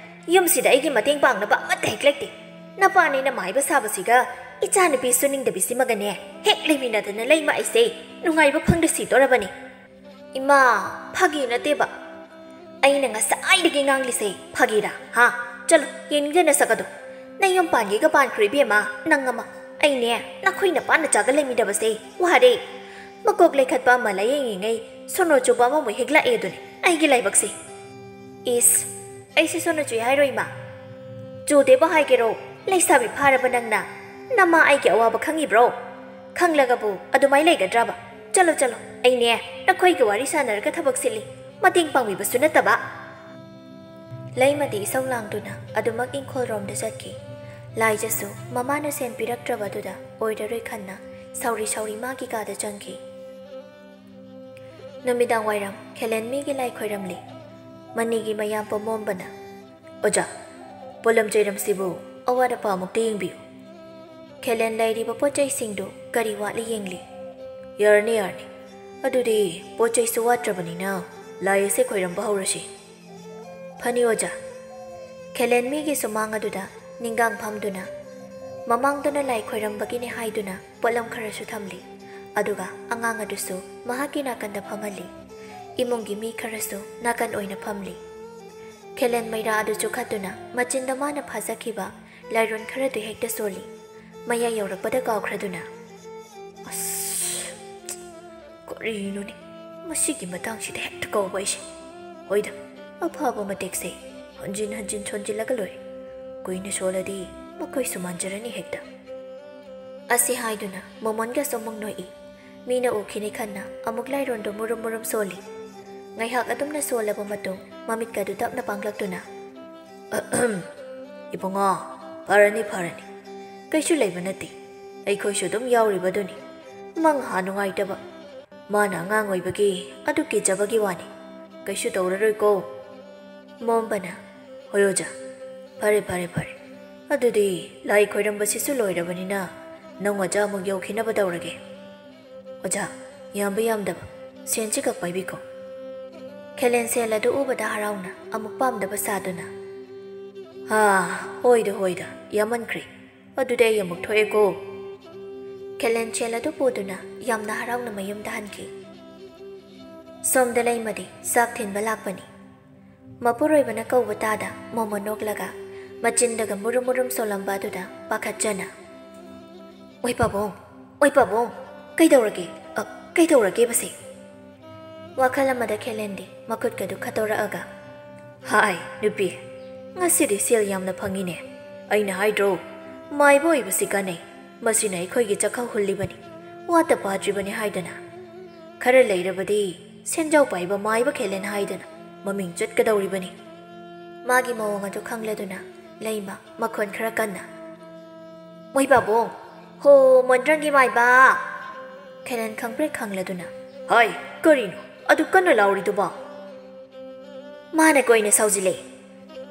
ꯌꯨꯝꯁꯤꯗ ꯑꯩꯒꯤ ꯃꯇꯦꯡ ꯄꯥꯡꯅꯕ ꯑꯃꯠꯇ ꯍꯦꯛ ꯂꯩꯇꯦ꯫ ꯅꯄꯥꯅꯦꯅ ꯃꯥꯏꯕ ꯁꯥꯕꯁꯤꯒ ꯏꯆꯥꯅꯨꯄꯤ ꯁꯨꯅꯤꯡꯗꯕꯤꯁꯤꯃꯒꯅꯦ ꯍꯦꯛ ꯂꯩꯃꯤꯟꯅꯗꯅ ꯂꯩꯃ ꯑꯩꯁꯦ ꯅꯨꯡꯉꯥꯏꯕ ꯐꯪꯗ ꯁꯤꯗꯣꯔꯕꯅꯤ꯫" "ꯏꯃꯥ, ꯐꯥꯒꯤ ꯅꯠꯇꯦꯕ꯫ ꯑꯩꯅ ꯉꯁꯥꯏꯗꯒꯤ ꯉꯥꯡꯂꯤꯁꯦ ꯐꯥꯒꯤꯔꯥ? ꯍꯥ? ꯆꯠꯂꯣ, ꯌꯦꯡꯅꯤꯡꯗꯦ ꯅꯁꯛ ꯑꯗꯣ꯫ ꯅꯌꯨꯝ ꯄꯥꯟꯒꯦꯒ ꯄꯥꯟꯈ꯭ꯔꯣ ꯏꯕꯦꯝꯃ, ꯅꯪ ꯑꯃ꯫ ꯑꯩꯅꯦ, ꯅꯈꯣꯏ ꯅꯄꯥ ꯅꯆꯥꯒ ꯂꯩꯃꯤꯟꯅꯕꯁꯦ ꯋꯥꯔꯦ꯫ ꯃꯀꯣꯛ ꯂꯩꯈꯠꯄ ꯑꯃ ꯂꯥꯏꯌꯦꯡꯉꯤꯉꯩ ꯁꯣꯅꯣ ꯆꯨꯕ ꯑꯃꯃꯨꯛ ꯍꯦꯛ ꯂꯥꯛꯑꯦ ꯑꯗꯨꯅꯦ ꯑꯩꯒꯤ ꯂꯥꯏꯕꯛꯁꯦ꯫" "ꯏꯁ, ꯑꯩꯁꯦ ꯁꯣꯟꯅ ꯆꯨꯏ ꯍꯥꯏꯔꯣ, ꯏꯃꯥ? ꯆꯨꯗꯦꯕꯨ ꯍꯥꯏꯒꯦꯔꯣ? ꯂꯩꯁꯥꯕꯤ ꯐꯥꯔꯕ ꯅꯪꯅ? ꯅꯃꯥ ꯑꯩꯒꯤ ꯑꯋꯥꯕ ꯈꯪꯉꯤꯕ꯭ꯔꯣ? ꯈꯪꯂꯒꯕꯨ ꯑꯗꯨꯃꯥꯏ ꯂꯩꯒꯗ꯭ꯔꯕ? ꯆꯠꯂꯣ, ꯆꯠꯂꯣ, ꯑꯩꯅꯦ ꯅꯈꯣꯏꯒ ꯋꯥꯔꯤ ꯁꯥꯟꯅꯔꯒ ꯊꯕꯛ ꯁꯤꯜꯂꯤ, ꯃꯇꯦꯡ ꯄꯥꯡꯕꯤꯕꯁꯨ ꯅꯠꯇꯕ꯫ ꯂꯩꯃꯗꯤ ꯏꯁꯧ ꯂꯥꯡꯗꯨꯅ ꯑꯗꯨꯃꯛ ꯏꯪꯈꯣꯜꯔꯣꯝꯗ ꯆꯠꯈꯤ꯫ ꯂꯥꯏꯖꯁꯨ ꯃꯃꯥꯅ ꯁꯦꯟ ꯄꯤꯔꯛꯇ꯭ꯔꯕꯗꯨꯗ ꯑꯣꯏꯔꯔꯣꯏ ꯈꯟꯅ ꯁꯥꯎꯔꯤ ꯁꯥꯎꯔꯤ ꯃꯥꯒꯤ ꯀꯥꯗ ꯆꯪꯈꯤ꯫ ꯅꯨꯃꯤꯗꯥꯡ ꯋꯥꯏꯔꯝ ꯈꯦꯂꯦꯟ ꯃꯤꯒꯤ ꯂꯥꯏ ꯈꯣꯏꯔꯝꯂꯤ꯫ ꯃꯅꯤꯒꯤ ꯃꯌꯥꯝꯕ ꯃꯣꯝꯕꯅ, "ꯑꯣꯖꯥ, ꯄꯣꯂꯝ ꯆꯩꯔꯝꯁꯤꯕꯨ ꯑꯋꯥꯠ ꯑꯄꯥ ꯑꯃꯨꯛꯇ ꯌꯦꯡꯕꯤꯌꯨ꯫ ꯈꯦꯂꯦꯟ ꯂꯩꯔꯤꯕ ꯄꯣꯠ ꯆꯩꯁꯤꯡꯗꯨ ꯀꯔꯤ ꯋꯥꯠꯂꯤ ꯌꯦꯡꯂꯤ꯫" "ꯌꯥꯔꯅꯤ, ꯌꯥꯔꯅꯤ꯫ ꯑꯗꯨꯗꯤ ꯄꯣꯠ ꯆꯩꯁꯨ ꯋꯥꯠꯇ꯭ꯔꯕꯅꯤꯅ ꯂꯥꯏ ꯑꯁꯦ ꯈꯣꯏꯔꯝꯕ ꯍꯧꯔꯁꯤ꯫" "ꯐꯅꯤ ꯑꯣꯖꯥ꯫" ꯈꯦꯂꯦꯟ ꯃꯤꯒꯤ ꯁꯨꯃꯥꯡ ꯑꯗꯨꯗ ꯅꯤꯡꯒꯥꯡ ꯐꯝꯗꯨꯅ ꯃꯃꯥꯡꯗꯅ ꯂꯥꯏ ꯈꯣꯏꯔꯝꯕꯒꯤꯅꯦ ꯍꯥꯏꯗꯨꯅ ꯄꯣꯠꯂꯝ ꯈꯔꯁꯨ ꯊꯝꯂꯤ꯫ ꯑꯗꯨꯒ ꯑꯉꯥꯡ ꯑꯗꯨꯁꯨ ꯃꯍꯥꯛꯀꯤ ꯅꯥꯀꯟꯗ ꯐꯝꯍꯜꯂꯤ꯫ ꯏꯃꯨꯡꯒꯤ ꯃꯤ ꯈꯔꯁꯨ ꯅꯥꯀꯟ ꯑꯣꯏꯅ ꯐꯝꯂꯤ꯫ ꯈꯦꯂꯦꯟ ꯃꯩꯔꯥ ꯑꯗꯨ ꯆꯨꯈꯠꯇꯨꯅ ꯃꯆꯤꯟꯗ ꯃꯥꯅ ꯐꯥꯖꯈꯤꯕ ꯂꯥꯏꯔꯣꯟ ꯈꯔꯗꯨ ꯍꯦꯛꯇ ꯁꯣꯜꯂꯤ꯫ ꯃꯌꯥ ꯌꯧꯔꯛꯄꯗ ꯀꯥꯎꯈ꯭ꯔꯗꯨꯅ, "ꯑꯁ, ꯀꯔꯤꯅꯣꯅꯦ, ꯃꯁꯤꯒꯤ ꯃꯇꯥꯡꯁꯤꯗ ꯍꯦꯛꯇ ꯀꯧꯕ ꯑꯩꯁꯦ꯫ ꯍꯣꯏꯗ, ꯑꯐꯕ ꯃꯇꯦꯛꯁꯦ ꯍꯟꯖꯤꯟ ꯍꯟꯖꯤꯟ ꯁꯣꯟꯖꯤꯜꯂꯒ ꯂꯣꯏꯔꯦ꯫ ꯀꯨꯏꯅ ꯁꯣꯜꯂꯗꯤ ꯃꯈꯣꯏꯁꯨ ꯃꯥꯟꯖꯔꯅꯤ ꯍꯦꯛꯇ꯫" ꯑꯁꯤ ꯍꯥꯏꯗꯨꯅ ꯃꯣꯃꯣꯟꯒꯁꯨ ꯑꯃꯨꯛ ꯅꯣꯛꯏ꯫ ꯃꯤꯅ ꯎꯈꯤꯅꯤ ꯈꯟꯅ ꯑꯃꯨꯛ ꯂꯥꯏꯔꯣꯟꯗꯣ ꯃꯨꯔꯨꯝ ꯃꯨꯔꯨꯝ ꯁꯣꯜꯂꯤ꯫ ꯉꯥꯏꯍꯥꯛ ꯑꯗꯨꯝꯅ ꯁꯣꯜꯂꯕ ꯃꯇꯨꯡ ꯃꯃꯤꯠꯀꯗꯨ ꯇꯞꯅ ꯄꯥꯡꯂꯛꯇꯨꯅ, "ꯑꯍꯝ, ꯏꯕꯨꯡꯉꯣ, ꯐꯔꯅꯤ, ꯐꯔꯅꯤ꯫ ꯀꯩꯁꯨ ꯂꯩꯕ ꯅꯠꯇꯦ꯫ ꯑꯩꯈꯣꯏꯁꯨ ꯑꯗꯨꯝ ꯌꯥꯎꯔꯤꯕꯗꯨꯅꯤ꯫ ꯃꯪꯍꯥ ꯅꯨꯡꯉꯥꯏꯇꯕ꯫ ꯃꯥꯅ ꯑꯉꯥꯡ ꯑꯣꯏꯕꯒꯤ ꯑꯗꯨ ꯀꯤꯖꯕꯒꯤ ꯋꯥꯅꯤ꯫ ꯀꯩꯁꯨ ꯇꯧꯔꯔꯣꯏꯀꯣ꯫" ꯃꯣꯝꯕꯅ, "ꯍꯣꯏ ꯑꯣꯖꯥ, ꯐꯔꯦ, ꯐꯔꯦ, ꯐꯔꯦ꯫ ꯑꯗꯨꯗꯤ ꯂꯥꯏ ꯈꯣꯏꯔꯝꯕꯁꯤꯁꯨ ꯂꯣꯏꯔꯕꯅꯤꯅ ꯅꯪ ꯑꯣꯖꯥ ꯑꯃꯨꯛ ꯌꯧꯈꯤꯅꯕ ꯇꯧꯔꯒꯦ꯫ ꯑꯣꯖꯥ, ꯌꯥꯝꯕ ꯌꯥꯝꯗꯕ, ꯁꯦꯟꯁꯤ ꯈꯛ ꯄꯥꯏꯕꯤꯈꯣ꯫" ꯈꯦꯂꯦꯟ ꯁꯦꯜ ꯑꯗꯨ ꯎꯕꯗ ꯍꯔꯥꯎꯅ ꯑꯃꯨꯛ ꯄꯥꯝꯗꯕ ꯁꯥꯗꯨꯅ, "ꯍꯥ, ꯍꯣꯏꯗ, ꯍꯣꯏꯗ, ꯌꯥꯝꯃꯟꯈ꯭ꯔꯦ꯫ ꯑꯗꯨꯗꯤ ꯑꯩ ꯑꯃꯨꯛ ꯊꯣꯛꯑꯦꯀꯣ꯫" ꯈꯦꯂꯦꯟ ꯁꯦꯜ ꯑꯗꯨ ꯄꯨꯗꯨꯅ ꯌꯥꯝꯅ ꯍꯔꯥꯎꯅ ꯃꯌꯨꯝꯗ ꯍꯟꯈꯤ꯫ ꯁꯣꯝꯗ ꯂꯩꯃꯗꯤ ꯆꯥꯛ ꯊꯤꯟꯕ ꯂꯥꯛꯄꯅꯤ꯫ ꯃꯄꯨꯔꯣꯏꯕꯅ ꯀꯧꯕ ꯇꯥꯗ ꯃꯣꯃꯣ ꯅꯣꯛꯂꯒ ꯃꯆꯤꯟꯗꯒ ꯃꯨꯔꯨꯝ ꯃꯨꯔꯨꯝ ꯁꯣꯜꯂꯝꯕ ꯑꯗꯨꯗ ꯄꯥꯈꯠꯆꯅ, "ꯑꯣꯏ ꯄꯥꯕꯨꯡ, ꯑꯣꯏ ꯄꯥꯕꯨꯡ, ꯀꯩꯗꯧꯔꯒꯦ? ꯑ, ꯀꯩꯗꯧꯔꯒꯦꯕꯁꯦ?" ꯋꯥꯈꯜ ꯑꯃꯗ ꯈꯦꯂꯦꯟꯗꯤ ꯃꯈꯨꯠꯀꯗꯨ ꯈꯠꯇꯣꯔꯛꯑꯒ, ꯍꯥꯏ, ꯅꯨꯄꯤ, ꯉꯁꯤꯗꯤ ꯁꯦꯜ ꯌꯥꯝꯅ ꯐꯪꯉꯤꯅꯦ꯫ ꯑꯩꯅ ꯍꯥꯏꯗ꯭ꯔꯣ, ꯃꯥꯏꯕ ꯑꯣꯏꯕꯁꯤ ꯀꯥꯟꯅꯩ꯫ ꯃꯁꯤꯅ ꯑꯩꯈꯣꯏꯒꯤ ꯆꯥꯛꯈꯥꯎ ꯍꯨꯜꯂꯤꯕꯅꯤ, ꯋꯥꯠꯇ ꯄꯥꯗ꯭ꯔꯤꯕꯅꯤ ꯍꯥꯏꯗꯅ꯫ ꯈꯔ ꯂꯩꯔꯕꯗꯤ ꯁꯦꯟꯖꯥꯎ ꯄꯥꯏꯕ ꯃꯥꯏꯕ ꯈꯦꯂꯦꯟ ꯍꯥꯏꯗꯅ ꯃꯃꯤꯡ ꯆꯠꯀꯗꯧꯔꯤꯕꯅꯤ꯫ ꯃꯥꯒꯤ ꯃꯑꯣꯡ ꯑꯗꯨ ꯈꯪꯂꯗꯨꯅ ꯂꯩꯃ ꯃꯈꯣꯟ ꯈꯔ ꯀꯟꯅ, "ꯃꯣꯏ ꯄꯥꯕꯨꯡ, ꯍꯣ, ꯃꯣꯟꯗ꯭ꯔꯪꯒꯤ ꯃꯥꯏꯕ!" ꯈꯦꯂꯦꯟ ꯈꯪꯄ꯭ꯔꯦꯛ ꯈꯪꯂꯗꯨꯅ, "ꯍꯥꯏ, ꯀꯔꯤꯅꯣ ꯑꯗꯨ ꯀꯟꯅ ꯂꯥꯎꯔꯤꯗꯨꯕꯣ?" ꯃꯥꯅ ꯀꯣꯏꯅ ꯁꯥꯎꯖꯤꯜꯂꯦ꯫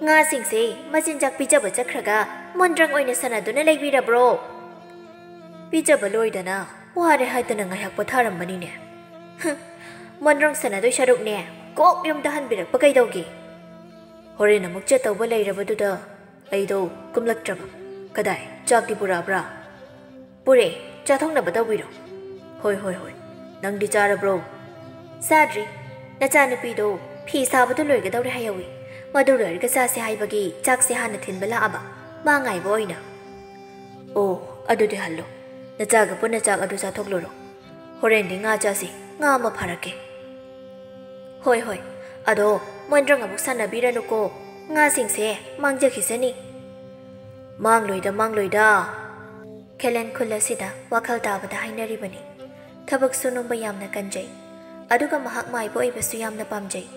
"ꯉꯥꯁꯤꯡꯁꯦ ꯃꯆꯤꯟꯖꯥꯛ ꯄꯤꯖꯕ ꯆꯠꯈ꯭ꯔꯒ ꯃꯣꯟꯗ꯭ꯔꯪ ꯑꯣꯏꯅ ꯁꯥꯟꯅꯗꯨꯅ ꯂꯩꯕꯤꯔꯕ꯭ꯔꯣ?" "ꯄꯤꯖꯕ ꯂꯣꯏꯗꯅ ꯋꯥꯔꯦ ꯍꯥꯏꯗꯅ ꯉꯥꯏꯍꯥꯛ ꯄꯣꯊꯥꯔꯝꯕꯅꯤꯅꯦ꯫" "ꯍꯨꯝ, ꯃꯣꯟꯗ꯭ꯔꯪ ꯁꯥꯟꯅꯗꯣꯏ ꯁꯔꯨꯛꯅꯦ, ꯀꯣꯛ ꯌꯨꯝꯗ ꯍꯟꯕꯤꯔꯛꯄ ꯀꯩꯗꯧꯒꯦ?" "ꯍꯣꯔꯦꯟ ꯑꯃꯨꯛ ꯆꯠꯇꯧꯕ ꯂꯩꯔꯕꯗꯨꯗ ꯑꯩꯗꯣ ꯀꯨꯝꯂꯛꯇ꯭ꯔꯕ꯫ ꯀꯗꯥꯏ, ꯆꯥꯛꯇꯤ ꯄꯨꯔꯛꯑꯕ꯭ꯔꯥ?" "ꯄꯨꯔꯛꯑꯦ, ꯆꯥꯊꯣꯛꯅꯕ ꯇꯧꯕꯤꯔꯣ꯫" "ꯍꯣꯏ, ꯍꯣꯏ, ꯍꯣꯏ꯫ ꯅꯪꯗꯤ ꯆꯥꯔꯕ꯭ꯔꯣ?" "ꯆꯥꯗ꯭ꯔꯤ꯫ ꯅꯆꯥꯅꯨꯄꯤꯗꯣ ꯐꯤ ꯁꯥꯕꯗꯣ ꯂꯣꯏꯒꯗꯧꯔꯦ ꯍꯥꯏꯍꯧꯋꯤ꯫ ꯃꯗꯨ ꯂꯣꯏꯔꯒ ꯆꯥꯁꯦ ꯍꯥꯏꯕꯒꯤ ꯆꯥꯛꯁꯦ ꯍꯥꯟꯅ ꯊꯤꯟꯕ ꯂꯥꯛꯑꯕ꯫ ꯃꯥ ꯉꯥꯏꯕ ꯑꯣꯏꯅ꯫" "ꯑꯣ, ꯑꯗꯨꯗꯤ ꯍꯜꯂꯣ꯫ ꯅꯆꯥꯒ ꯄꯨꯟꯅ ꯆꯥꯛ ꯑꯗꯨ ꯆꯥꯊꯣꯛꯂꯨꯔꯣ꯫ ꯍꯣꯔꯦꯟꯗꯤ ꯉꯥ ꯆꯥꯁꯤ, ꯉꯥ ꯑꯃ ꯐꯥꯔꯛꯀꯦ꯫" "ꯍꯣꯏ, ꯍꯣꯏ꯫ ꯑꯗꯣ ꯃꯣꯟꯗ꯭ꯔꯪ ꯑꯃꯨꯛ ꯁꯥꯟꯅꯕꯤꯔꯅꯨꯀꯣ꯫ ꯉꯥꯁꯤꯡꯁꯦ ꯃꯥꯡꯖꯈꯤꯁꯅꯤ꯫" "ꯃꯥꯡꯂꯣꯏꯗ, ꯃꯥꯡꯂꯣꯏꯗ꯫" ꯈꯦꯂꯦꯟ ꯈꯨꯜ ꯑꯁꯤꯗ ꯋꯥꯈꯜ ꯇꯥꯕꯗ ꯍꯥꯏꯅꯔꯤꯕꯅꯤ꯫ ꯊꯕꯛ ꯁꯨꯅꯣꯝꯕ ꯌꯥꯝꯅ ꯀꯟꯖꯩ꯫ ꯑꯗꯨꯒ ꯃꯍꯥꯛ ꯃꯥꯏꯕ ꯑꯣꯏꯕꯁꯨ ꯌꯥꯝꯅ ꯄꯥꯝꯖꯩ꯫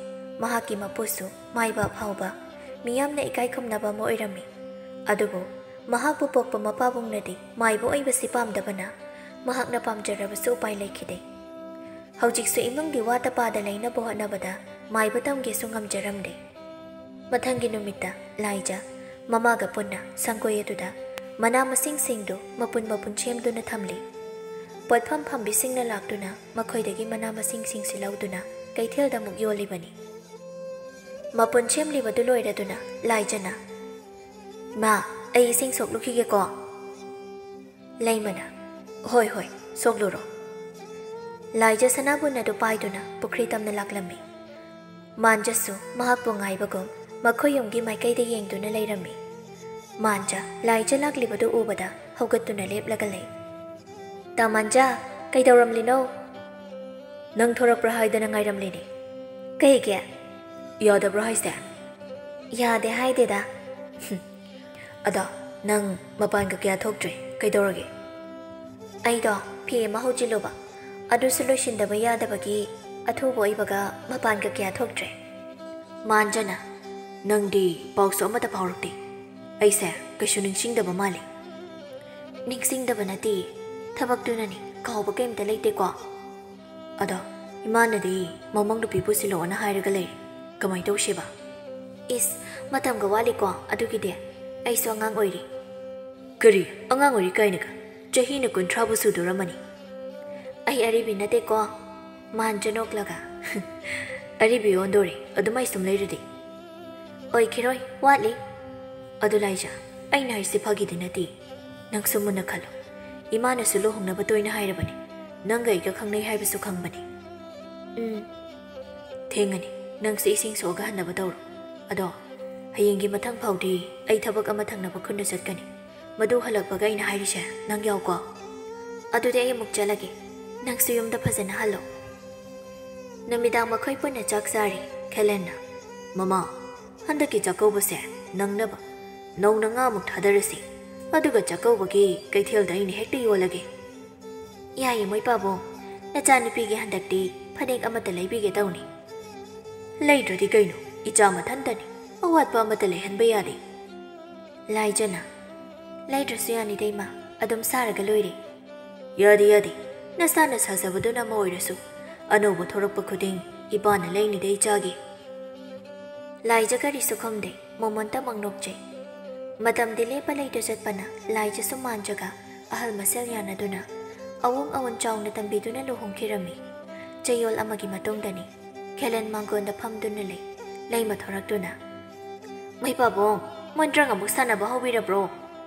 ꯃꯍꯥꯛꯀꯤ ꯃꯄꯨꯁꯨ ꯃꯥꯏꯕ ꯑꯐꯥꯎꯕ, ꯃꯤꯌꯥꯝꯅ ꯏꯀꯥꯏ ꯈꯨꯝꯅꯕ ꯑꯃ ꯑꯣꯏꯔꯝꯃꯤ꯫ ꯑꯗꯨꯕꯨ ꯃꯍꯥꯛꯄꯨ ꯄꯣꯛꯄ ꯃꯄꯥꯕꯨꯡꯅꯗꯤ ꯃꯥꯏꯕ ꯑꯣꯏꯕꯁꯤ ꯄꯥꯝꯗꯕꯅ ꯃꯍꯥꯛꯅ ꯄꯥꯝꯖꯔꯕꯁꯨ ꯎꯄꯥꯏ ꯂꯩꯈꯤꯗꯦ꯫ ꯍꯧꯖꯤꯛꯁꯨ ꯏꯃꯨꯡꯒꯤ ꯋꯥꯇ ꯄꯥꯗ ꯂꯩꯅꯕ ꯍꯣꯠꯅꯕꯗ ꯃꯥꯏꯕ ꯇꯝꯒꯦꯁꯨ ꯉꯝꯖꯔꯝꯗꯦ꯫ ꯃꯊꯪꯒꯤ ꯅꯨꯃꯤꯠꯇ ꯂꯥꯏꯖ ꯃꯃꯥꯒ ꯄꯨꯟꯅ ꯁꯪꯒꯣꯏ ꯑꯗꯨꯗ ꯃꯅꯥ ꯃꯁꯤꯡꯁꯤꯡꯗꯨ ꯃꯄꯨꯟ ꯃꯄꯨꯟ ꯁꯦꯝꯗꯨꯅ ꯊꯝꯂꯤ꯫ ꯄꯣꯠꯐꯝ ꯐꯝꯕꯤꯁꯤꯡꯅ ꯂꯥꯛꯇꯨꯅ ꯃꯈꯣꯏꯗꯒꯤ ꯃꯅꯥ ꯃꯁꯤꯡꯁꯤꯡꯁꯤ ꯂꯧꯗꯨꯅ ꯀꯩꯊꯦꯜꯗ ꯑꯃꯨꯛ ꯌꯣꯜꯂꯤꯕꯅꯤ꯫ ꯃꯄꯨꯟ ꯁꯦꯝꯂꯤꯕꯗꯨ ꯂꯣꯏꯔꯗꯨꯅ ꯂꯥꯏꯖꯅ, "ꯏꯃꯥ, ꯑꯩ ꯏꯁꯤꯡ ꯁꯣꯛꯂꯨꯈꯤꯒꯦꯀꯣ꯫" ꯂꯩꯃꯅ, "ꯍꯣꯏ, ꯍꯣꯏ, ꯁꯣꯛꯂꯨꯔꯣ꯫" ꯂꯥꯏꯖ ꯁꯅꯥꯕꯨꯟ ꯑꯗꯨ ꯄꯥꯏꯗꯨꯅ ꯄꯨꯈ꯭ꯔꯤ ꯇꯝꯅ ꯂꯥꯛꯂꯝꯃꯤ꯫ ꯃꯥꯟꯖꯁꯨ ꯃꯍꯥꯛꯄꯨ ꯉꯥꯏꯕꯒꯨꯝ ꯃꯈꯣꯏ ꯌꯨꯝꯒꯤ ꯃꯥꯏꯀꯩꯗ ꯌꯦꯡꯗꯨꯅ ꯂꯩꯔꯝꯃꯤ꯫ ꯃꯥꯟꯖ ꯂꯥꯏꯖ ꯂꯥꯛꯂꯤꯕꯗꯨ ꯎꯕꯗ ꯍꯧꯒꯠꯇꯨꯅ ꯂꯦꯞꯂꯒ ꯂꯩ꯫ "ꯇꯥ ꯃꯥꯟꯖ, ꯀꯩꯗꯧꯔꯝꯂꯤꯅꯣ?" "ꯅꯪ ꯊꯣꯔꯛꯄ꯭ꯔꯥ ꯍꯥꯏꯗꯅ ꯉꯥꯏꯔꯝꯂꯤꯅꯦ꯫" "ꯀꯩꯒꯤ?" "ꯌꯥꯗꯕ꯭ꯔꯥ ꯍꯥꯏꯁꯦ?" ꯌꯥꯗꯦ ꯍꯥꯏꯗꯦꯗ꯫ ꯑꯗꯣ ꯅꯪ ꯃꯄꯥꯟꯒ ꯀꯌꯥ ꯊꯣꯛꯇ꯭ꯔꯦ, ꯀꯩꯗꯧꯔꯒꯦ? ꯑꯩꯗꯣ ꯐꯤ ꯑꯃ ꯍꯧꯖꯤꯜꯂꯨꯕ, ꯑꯗꯨꯁꯨ ꯂꯣꯏꯁꯤꯟꯗꯕ ꯌꯥꯗꯕꯒꯤ ꯑꯊꯨꯕ ꯑꯣꯏꯕꯒ ꯃꯄꯥꯟꯒ ꯀꯌꯥ ꯊꯣꯛꯇ꯭ꯔꯦ꯫ ꯃꯥꯟꯖꯅ, ꯅꯪꯗꯤ ꯄꯥꯎꯁꯨ ꯑꯃꯠꯇ ꯐꯥꯎꯔꯛꯇꯦ꯫ ꯑꯩꯁꯦ ꯀꯩꯁꯨ ꯅꯤꯡꯁꯤꯡꯗꯕ ꯃꯥꯜꯂꯤ꯫ ꯅꯤꯡꯁꯤꯡꯗꯕ ꯅꯠꯇꯦ, ꯊꯕꯛꯇꯨꯅꯅꯤ, ꯀꯥꯎꯕ ꯀꯩꯝꯇ ꯂꯩꯇꯦꯀꯣ꯫ ꯑꯗꯣ ꯏꯃꯥꯅꯗꯤ ꯃꯃꯧ ꯅꯨꯄꯤ ꯄꯨꯁꯤꯜꯂꯛꯑꯣꯅ ꯍꯥꯏꯔꯒ ꯂꯩꯔꯦ꯫ ꯀꯃꯥꯏ ꯇꯧꯁꯦꯕ? ꯏꯁ, ꯃꯇꯝꯒ ꯋꯥꯠꯂꯤꯀꯣ ꯑꯗꯨꯒꯤꯗꯤ꯫ ꯑꯩꯁꯨ ꯑꯉꯥꯡ ꯑꯣꯏꯔꯤ꯫ ꯀꯔꯤ? ꯑꯉꯥꯡ ꯑꯣꯏꯔꯤ ꯀꯥꯏꯅꯒ? ꯆꯍꯤꯅ ꯀꯨꯟꯊ꯭ꯔꯥꯕꯨ ꯁꯨꯗꯣꯔꯝꯃꯅꯤ꯫ ꯑꯩ ꯑꯔꯤꯕꯤ ꯅꯠꯇꯦꯀꯣ꯫ ꯃꯥꯟꯖ ꯅꯣꯛꯂꯒ꯫ ꯑꯔꯤꯕꯤ ꯑꯣꯟꯗꯣꯔꯦ, ꯑꯗꯨꯃꯥꯏ ꯁꯨꯝ ꯂꯩꯔꯗꯤ꯫ ꯑꯣꯏꯈꯤꯔꯣꯏ, ꯋꯥꯠꯂꯤ꯫ ꯑꯗꯨ ꯂꯥꯏꯖ, ꯑꯩꯅ ꯍꯥꯏꯁꯤ ꯐꯥꯒꯤꯗꯤ ꯅꯠꯇꯦ꯫ ꯅꯪꯁꯨ ꯃꯨꯟꯅ ꯈꯜꯂꯨ꯫ ꯏꯃꯥꯅꯁꯨ ꯂꯨꯍꯣꯡꯅꯕ ꯇꯣꯏꯅ ꯍꯥꯏꯔꯕꯅꯤ꯫ ꯅꯪꯒ ꯑꯩꯒ ꯈꯪꯅꯩ ꯍꯥꯏꯕꯁꯨ ꯈꯪꯕꯅꯤ꯫ ꯎꯝ꯫ ꯊꯦꯡꯉꯅꯤ꯫ ꯅꯪꯁꯨ ꯏꯁꯤꯡ ꯁꯣꯛꯑꯒ ꯍꯟꯅꯕ ꯇꯧꯔꯣ꯫ ꯑꯗꯣ ꯍꯌꯦꯡꯒꯤ ꯃꯊꯪ ꯐꯥꯎꯗꯤ ꯑꯩ ꯊꯕꯛ ꯑꯃ ꯊꯪꯅꯕ ꯈꯨꯟꯗ ꯆꯠꯀꯅꯤ꯫ ꯃꯗꯨ ꯍꯜꯂꯛꯄꯒ ꯑꯩꯅ ꯍꯥꯏꯔꯤꯁꯦ ꯅꯪ ꯌꯥꯎꯀꯣ꯫ ꯑꯗꯨꯗꯤ ꯑꯩ ꯑꯃꯨꯛ ꯆꯠꯂꯒꯦ꯫ ꯅꯪꯁꯨ ꯌꯨꯝꯗ ꯐꯖꯅ ꯍꯜꯂꯣ꯫ ꯅꯨꯃꯤꯗꯥꯡ ꯃꯈꯣꯏ ꯄꯨꯟꯅ ꯆꯥꯛ ꯆꯥꯔꯤ꯫ ꯈꯦꯂꯦꯟꯅ, "ꯃꯃꯥ, ꯍꯟꯗꯛꯀꯤ ꯆꯥꯛꯀꯧꯕꯁꯦ ꯅꯪꯅꯕ ꯅꯧꯅ ꯉꯥꯃꯨꯛ ꯊꯥꯗꯔꯁꯤ꯫ ꯑꯗꯨꯒ ꯆꯥꯛꯀꯧꯕꯒꯤ ꯀꯩꯊꯦꯜꯗ ꯑꯩꯅ ꯍꯦꯛꯇ ꯌꯣꯜꯂꯒꯦ꯫" "ꯌꯥꯏꯌꯦ ꯃꯣꯏ ꯄꯥꯕꯨꯡ, ꯅꯆꯥꯅꯨꯄꯤꯒꯤ ꯍꯟꯗꯛꯇꯤ ꯐꯅꯦꯛ ꯑꯃꯠꯇ ꯂꯩꯕꯤꯒꯦ ꯇꯧꯅꯤ꯫" "ꯂꯩꯗ꯭ꯔꯗꯤ ꯀꯩꯅꯣ, ꯏꯆꯥ ꯃꯊꯟꯇꯅꯤ, ꯑꯋꯥꯠꯄ ꯑꯃꯠꯇ ꯂꯩꯍꯟꯕ ꯌꯥꯗꯦ꯫" ꯂꯥꯏꯖꯅ, "ꯂꯩꯗ꯭ꯔꯁꯨ ꯌꯥꯅꯤꯗ ꯏꯃꯥ, ꯑꯗꯨꯝ ꯁꯥꯔꯒ ꯂꯣꯏꯔꯦ꯫" "ꯌꯥꯗꯦ, ꯌꯥꯗꯦ, ꯅꯁꯥꯅ ꯁꯥꯖꯕꯗꯨꯅ ꯑꯃ ꯑꯣꯏꯔꯁꯨ, ꯑꯅꯧꯕ ꯊꯣꯔꯛꯄ ꯈꯨꯗꯤꯡ ꯏꯄꯥꯅ ꯂꯩꯅꯤꯗ ꯏꯆꯥꯒꯤ꯫" ꯂꯥꯏꯖ ꯀꯔꯤꯁꯨ ꯈꯨꯝꯗꯦ, ꯃꯣꯃꯣꯟꯇꯃꯛ ꯅꯣꯛꯆꯩ꯫ ꯃꯇꯝꯗꯤ ꯂꯦꯞꯄ ꯂꯩꯇ ꯆꯠꯄꯅ ꯂꯥꯏꯖꯁꯨ ꯃꯥꯟꯖꯒ ꯑꯍꯜ ꯃꯁꯦꯜ ꯌꯥꯅꯗꯨꯅ ꯑꯋꯣꯡ ꯑꯋꯣꯟ ꯆꯥꯎꯅ ꯇꯝꯕꯤꯗꯨꯅ ꯂꯨꯍꯣꯡꯈꯤꯔꯝꯃꯤ꯫ ꯆꯌꯣꯜ ꯑꯃꯒꯤ ꯃꯇꯨꯡꯗꯅꯤ꯫ ꯈꯦꯂꯦꯟ ꯃꯥꯡꯒꯣꯟꯗ ꯐꯝꯗꯨꯅ ꯂꯩ꯫ ꯂꯩꯃ ꯊꯣꯔꯛꯇꯨꯅ, "ꯃꯩ ꯄꯥꯕꯨꯡ, ꯃꯣꯟꯗ꯭ꯔꯪ ꯑꯃꯨꯛ ꯁꯥꯟꯅꯕ ꯍꯧꯕꯤꯔꯕ꯭ꯔꯣ?"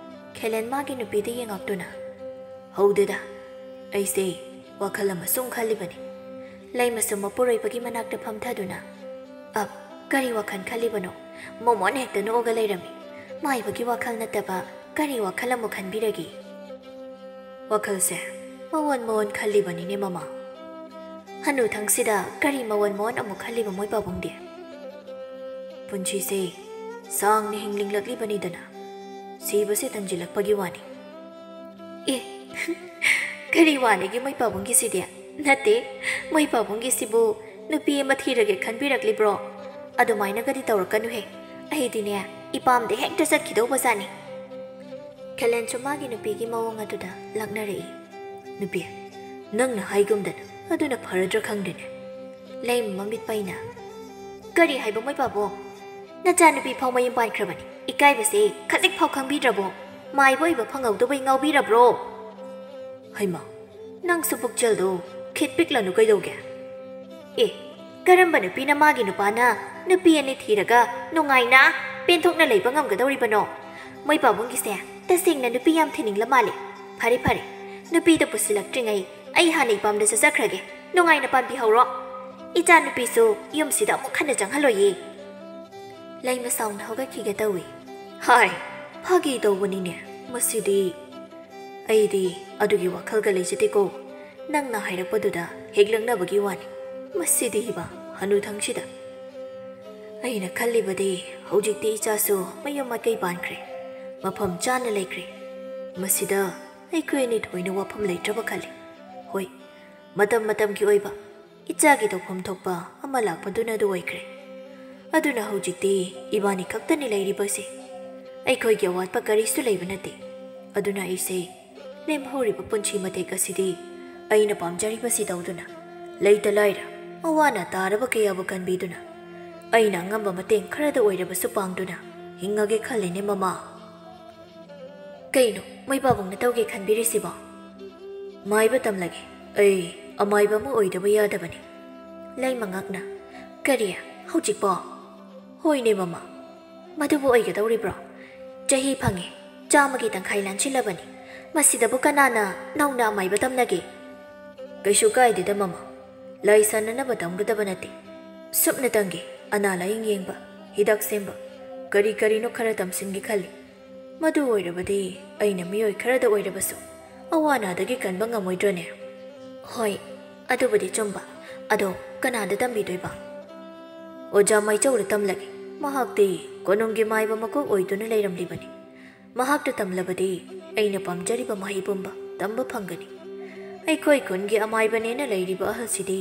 ꯈꯦꯂꯦꯟ ꯃꯥꯒꯤ ꯅꯨꯄꯤꯗ ꯌꯦꯡꯉꯛꯇꯨꯅ, "ꯍꯧꯗꯦꯗ, ꯑꯩꯁꯦ ꯋꯥꯈꯜ ꯑꯃ ꯁꯨꯝ ꯈꯜꯂꯤꯕꯅꯤ꯫" ꯂꯩꯃꯁꯨ ꯃꯄꯨꯔꯣꯏꯕꯒꯤ ꯃꯅꯥꯛꯇ ꯐꯝꯊꯗꯨꯅ, "ꯑꯞ, ꯀꯔꯤ ꯋꯥꯈꯜ ꯈꯜꯂꯤꯕꯅꯣ? ꯃꯣꯃꯣꯟ ꯍꯦꯛꯇ ꯅꯣꯛꯑꯒ ꯂꯩꯔꯝꯃꯤ꯫ ꯃꯥꯏꯕꯒꯤ ꯋꯥꯈꯜ ꯅꯠꯇꯕ ꯀꯔꯤ ꯋꯥꯈꯜ ꯑꯃꯨꯛ ꯈꯟꯕꯤꯔꯒꯦ?" "ꯋꯥꯈꯜꯁꯦ ꯃꯑꯣꯟ ꯃꯑꯣꯟ ꯈꯜꯂꯤꯕꯅꯤꯅꯦ ꯃꯃꯥ꯫" "ꯍꯅꯨꯊꯪꯁꯤꯗ ꯀꯔꯤ ꯃꯑꯣꯟ ꯃꯑꯣꯟ ꯑꯃꯨꯛ ꯈꯜꯂꯤꯕ ꯃꯣꯏ ꯄꯥꯕꯨꯡꯗꯤ?" "ꯄꯨꯟꯁꯤꯁꯦ ꯁꯥꯡꯅ ꯍꯤꯡꯂꯤꯡꯂꯛꯂꯤꯕꯅꯤꯗꯅ꯫ ꯁꯤꯕꯁꯦ ꯇꯟꯁꯤꯜꯂꯛꯄꯒꯤ ꯋꯥꯅꯤ꯫ ꯑꯦ, ꯀꯔꯤ ꯋꯥꯅꯤꯒꯦ ꯃꯣꯏ ꯄꯥꯕꯨꯡꯒꯤꯁꯤꯗꯤ? ꯅꯠꯇꯦ, ꯃꯣꯏ ꯄꯥꯕꯨꯡꯒꯤꯁꯤꯕꯨ ꯅꯨꯄꯤ ꯑꯃ ꯊꯤꯔꯒꯦ ꯈꯟꯕꯤꯔꯛꯂꯤꯕ꯭ꯔꯣ? ꯑꯗꯨꯃꯥꯏꯅꯒꯗꯤ ꯇꯧꯔꯛꯀꯅꯨꯍꯦ꯫ ꯑꯩꯗꯤꯅꯦ, ꯏꯄꯥꯝꯗ ꯍꯦꯛꯇ ꯆꯠꯈꯤꯗꯧꯕꯖꯥꯠꯅꯤ꯫ ꯈꯦꯂꯦꯟꯁꯨ ꯃꯥꯒꯤ ꯅꯨꯄꯤꯒꯤ ꯃꯑꯣꯡ ꯑꯗꯨꯗ ꯂꯛꯅꯔꯛꯏ꯫ ꯅꯨꯄꯤ, ꯅꯪꯅ ꯍꯥꯏꯒꯨꯝꯗꯅ ꯑꯗꯨꯅ ꯐꯔꯗ꯭ꯔꯥ ꯈꯪꯗꯦꯅꯦ꯫ ꯂꯩꯃ ꯃꯃꯤꯠ ꯄꯩꯅ, "ꯀꯔꯤ ꯍꯥꯏꯕ ꯃꯣꯏ ꯄꯥꯕꯨꯡ? ꯅꯆꯥꯅꯨꯄꯤ ꯐꯥꯎ ꯃꯌꯨꯝ ꯄꯥꯟꯈ꯭ꯔꯕꯅꯤ꯫ ꯏꯀꯥꯏꯕꯁꯦ ꯈꯖꯤꯛ ꯐꯥꯎ ꯈꯪꯕꯤꯗ꯭ꯔꯕꯣ? ꯃꯥꯏꯕ ꯑꯣꯏꯕ ꯐꯪꯍꯧꯗꯕꯩ ꯉꯥꯎꯕꯤꯔꯕ꯭ꯔꯣ?" ꯍꯩꯃꯥ, ꯅꯪꯁꯨ ꯄꯨꯛꯆꯦꯜꯗꯣ ꯈꯤꯠ ꯄꯤꯛꯂꯅꯨ ꯀꯩꯗꯧꯒꯦ? ꯑꯦ, ꯀꯔꯝꯕ ꯅꯨꯄꯤꯅ ꯃꯥꯒꯤ ꯅꯨꯄꯥꯅ ꯅꯨꯄꯤ ꯑꯅꯤ ꯊꯤꯔꯒ ꯅꯨꯡꯉꯥꯏꯅ ꯄꯦꯟꯊꯣꯛꯅ ꯂꯩꯕ ꯉꯝꯒꯗꯧꯔꯤꯕꯅꯣ? ꯃꯣꯏ ꯄꯥꯕꯨꯡꯒꯤꯁꯦ ꯇꯁꯦꯡꯅ ꯅꯨꯄꯤ ꯌꯥꯝ ꯊꯤꯅꯤꯡꯂ ꯃꯥꯜꯂꯦ꯫ ꯐꯔꯦ ꯐꯔꯦ, ꯅꯨꯄꯤꯗꯣ ꯄꯨꯁꯤꯜꯂꯛꯇ꯭ꯔꯤꯉꯩ ꯑꯩ ꯍꯥꯟꯅ ꯏꯄꯥꯝꯗ ꯆꯠꯆꯈ꯭ꯔꯒꯦ꯫ ꯅꯨꯡꯉꯥꯏꯅ ꯄꯥꯟꯕꯤꯍꯧꯔꯣ꯫ ꯏꯆꯥ ꯅꯨꯄꯤꯁꯨ ꯌꯨꯝꯁꯤꯗ ꯑꯃꯨꯛ ꯍꯟꯅ ꯆꯪꯍꯜꯂꯣꯏꯌꯦ꯫ ꯂꯩꯃ ꯁꯥꯎꯅ ꯍꯧꯒꯠꯈꯤꯒꯦ ꯇꯧꯏ꯫ ꯍꯥꯏ, ꯐꯥꯒꯤ ꯇꯧꯕꯅꯤꯅꯦ꯫ ꯃꯁꯤꯗꯤ ꯑꯩꯗꯤ ꯑꯗꯨꯒꯤ ꯋꯥꯈꯜꯒ ꯂꯩꯖꯗꯦꯀꯣ꯫ ꯅꯪꯅ ꯍꯥꯏꯔꯛꯄꯗꯨꯗ ꯍꯦꯛ ꯂꯛꯅꯕꯒꯤ ꯋꯥꯅꯤ꯫ ꯃꯁꯤꯗꯤ ꯏꯕ ꯍꯅꯨꯊꯪꯁꯤꯗ꯫ ꯑꯩꯅ ꯈꯜꯂꯤꯕꯗꯤ ꯍꯧꯖꯤꯛꯇꯤ ꯏꯆꯥꯁꯨ ꯃꯌꯨꯝ ꯃꯀꯩ ꯄꯥꯟꯈ꯭ꯔꯦ, ꯃꯐꯝ ꯆꯥꯅ ꯂꯩꯈ꯭ꯔꯦ꯫ ꯃꯁꯤꯗ ꯑꯩꯈꯣꯏ ꯑꯅꯤ ꯊꯣꯏꯅ ꯋꯥꯐꯝ ꯂꯩꯇ꯭ꯔꯕ ꯈꯜꯂꯤ꯫ ꯍꯣꯏ, ꯃꯇꯝ ꯃꯇꯝꯒꯤ ꯑꯣꯏꯕ ꯏꯆꯥꯒꯤ ꯇꯧꯐꯝ ꯊꯣꯛꯄ ꯑꯃ ꯂꯥꯛꯄꯗꯨꯅ ꯑꯗꯨ ꯑꯣꯏꯈ꯭ꯔꯦ꯫ ꯑꯗꯨꯅ ꯍꯧꯖꯤꯛꯇꯤ ꯏꯕꯥꯅꯤ ꯈꯛꯇꯅꯤ ꯂꯩꯔꯤꯕꯁꯦ꯫ ꯑꯩꯈꯣꯏꯒꯤ ꯑꯋꯥꯠꯄ ꯀꯔꯤꯁꯨ ꯂꯩꯕ ꯅꯠꯇꯦ꯫ ꯑꯗꯨꯅ ꯑꯩꯁꯦ ꯂꯦꯝꯍꯧꯔꯤꯕ ꯄꯨꯟꯁꯤ ꯃꯇꯦꯛ ꯑꯁꯤꯗꯤ ꯑꯩꯅ ꯄꯥꯝꯖꯔꯤꯕꯁꯤ ꯇꯧꯗꯨꯅ, ꯂꯩꯇ ꯂꯥꯏꯔ, ꯑꯋꯥ ꯑꯅꯥ ꯇꯥꯔꯕ ꯀꯌꯥꯕꯨ ꯀꯟꯕꯤꯗꯨꯅ, ꯑꯩꯅ ꯑꯉꯝꯕ ꯃꯇꯦꯡ ꯈꯔꯗ ꯑꯣꯏꯔꯕꯁꯨ ꯄꯥꯡꯗꯨꯅ ꯍꯤꯡꯉꯒꯦ ꯈꯜꯂꯤꯅꯦ, ꯃꯃꯥ꯫ ꯀꯩꯅꯣ ꯃꯣꯏ ꯄꯥꯕꯨꯡꯅ ꯇꯧꯒꯦ ꯈꯟꯕꯤꯔꯤꯁꯤꯕꯣ? ꯃꯥꯏꯕ ꯇꯝꯂꯒꯦ꯫ ꯑꯩ ꯑꯃꯥꯏꯕ ꯑꯃ ꯑꯣꯏꯗꯕ ꯌꯥꯗꯕꯅꯤ꯫ ꯂꯩꯃꯉꯥꯛꯅ, "ꯀꯔꯤ? ꯍꯧꯖꯤꯛꯄꯣ?" "ꯍꯣꯏꯅꯦ, ꯃꯃꯥ꯫ ꯃꯗꯨꯕꯨ ꯑꯣꯏꯒꯗꯧꯔꯤꯕ꯭ꯔꯣ? ꯆꯍꯤ ꯐꯪꯉꯦ, ꯆꯥꯝꯃꯒꯤ ꯇꯪꯈꯥꯏ ꯂꯥꯟꯁꯤꯜꯂꯕꯅꯤ꯫ ꯃꯁꯤꯗꯕꯨ ꯀꯅꯥꯅ ꯅꯧꯅ ꯑꯃꯥꯏꯕ ꯇꯝꯅꯒꯦ?" "ꯀꯩꯁꯨ ꯀꯥꯏꯗꯦꯗ, ꯃꯃꯥ꯫ ꯂꯥꯏ ꯁꯥꯟꯅꯅꯕ ꯇꯝꯒꯗꯕ ꯅꯠꯇꯦ꯫ ꯁꯨꯞꯅꯇꯪꯒꯤ ꯑꯅꯥ ꯂꯥꯏꯌꯦꯡ ꯌꯦꯡꯕ, ꯍꯤꯗꯥꯛ ꯁꯦꯝꯕ, ꯀꯔꯤ ꯀꯔꯤꯅꯣ ꯈꯔ ꯇꯝꯁꯤꯟꯒꯦ ꯈꯜꯂꯤ꯫ ꯃꯗꯨ ꯑꯣꯏꯔꯕꯗꯤ ꯑꯩꯅ ꯃꯤꯑꯣꯏ ꯈꯔꯗ ꯑꯣꯏꯔꯕꯁꯨ ꯑꯋꯥ ꯑꯅꯥꯗꯒꯤ ꯀꯟꯕ ꯉꯝꯃꯣꯏꯗ꯭ꯔꯅꯦ?" "ꯍꯣꯏ, ꯑꯗꯨꯕꯨꯗꯤ ꯆꯨꯝꯕ꯫ ꯑꯗꯣ ꯀꯅꯥꯗ ꯇꯝꯕꯤꯗꯣꯏꯕ?" "ꯑꯣꯖꯥ ꯃꯥꯏꯆꯧꯗ ꯇꯝꯂꯒꯦ꯫ ꯃꯍꯥꯛꯇꯤ ꯀꯣꯅꯨꯡꯒꯤ ꯃꯥꯏꯕ ꯃꯀꯣꯛ ꯑꯣꯏꯗꯨꯅ ꯂꯩꯔꯝꯂꯤꯕꯅꯤ꯫ ꯃꯍꯥꯛꯇ ꯇꯝꯂꯕꯗꯤ ꯑꯩꯅ ꯄꯥꯝꯖꯔꯤꯕ ꯃꯍꯩ ꯄꯨꯝꯕ ꯇꯝꯕ ꯐꯪꯒꯅꯤ꯫ ꯑꯩꯈꯣꯏ ꯈꯨꯟꯒꯤ ꯑꯃꯥꯏꯕꯅꯦꯅ ꯂꯩꯔꯤꯕ ꯑꯍꯜꯁꯤꯗꯤ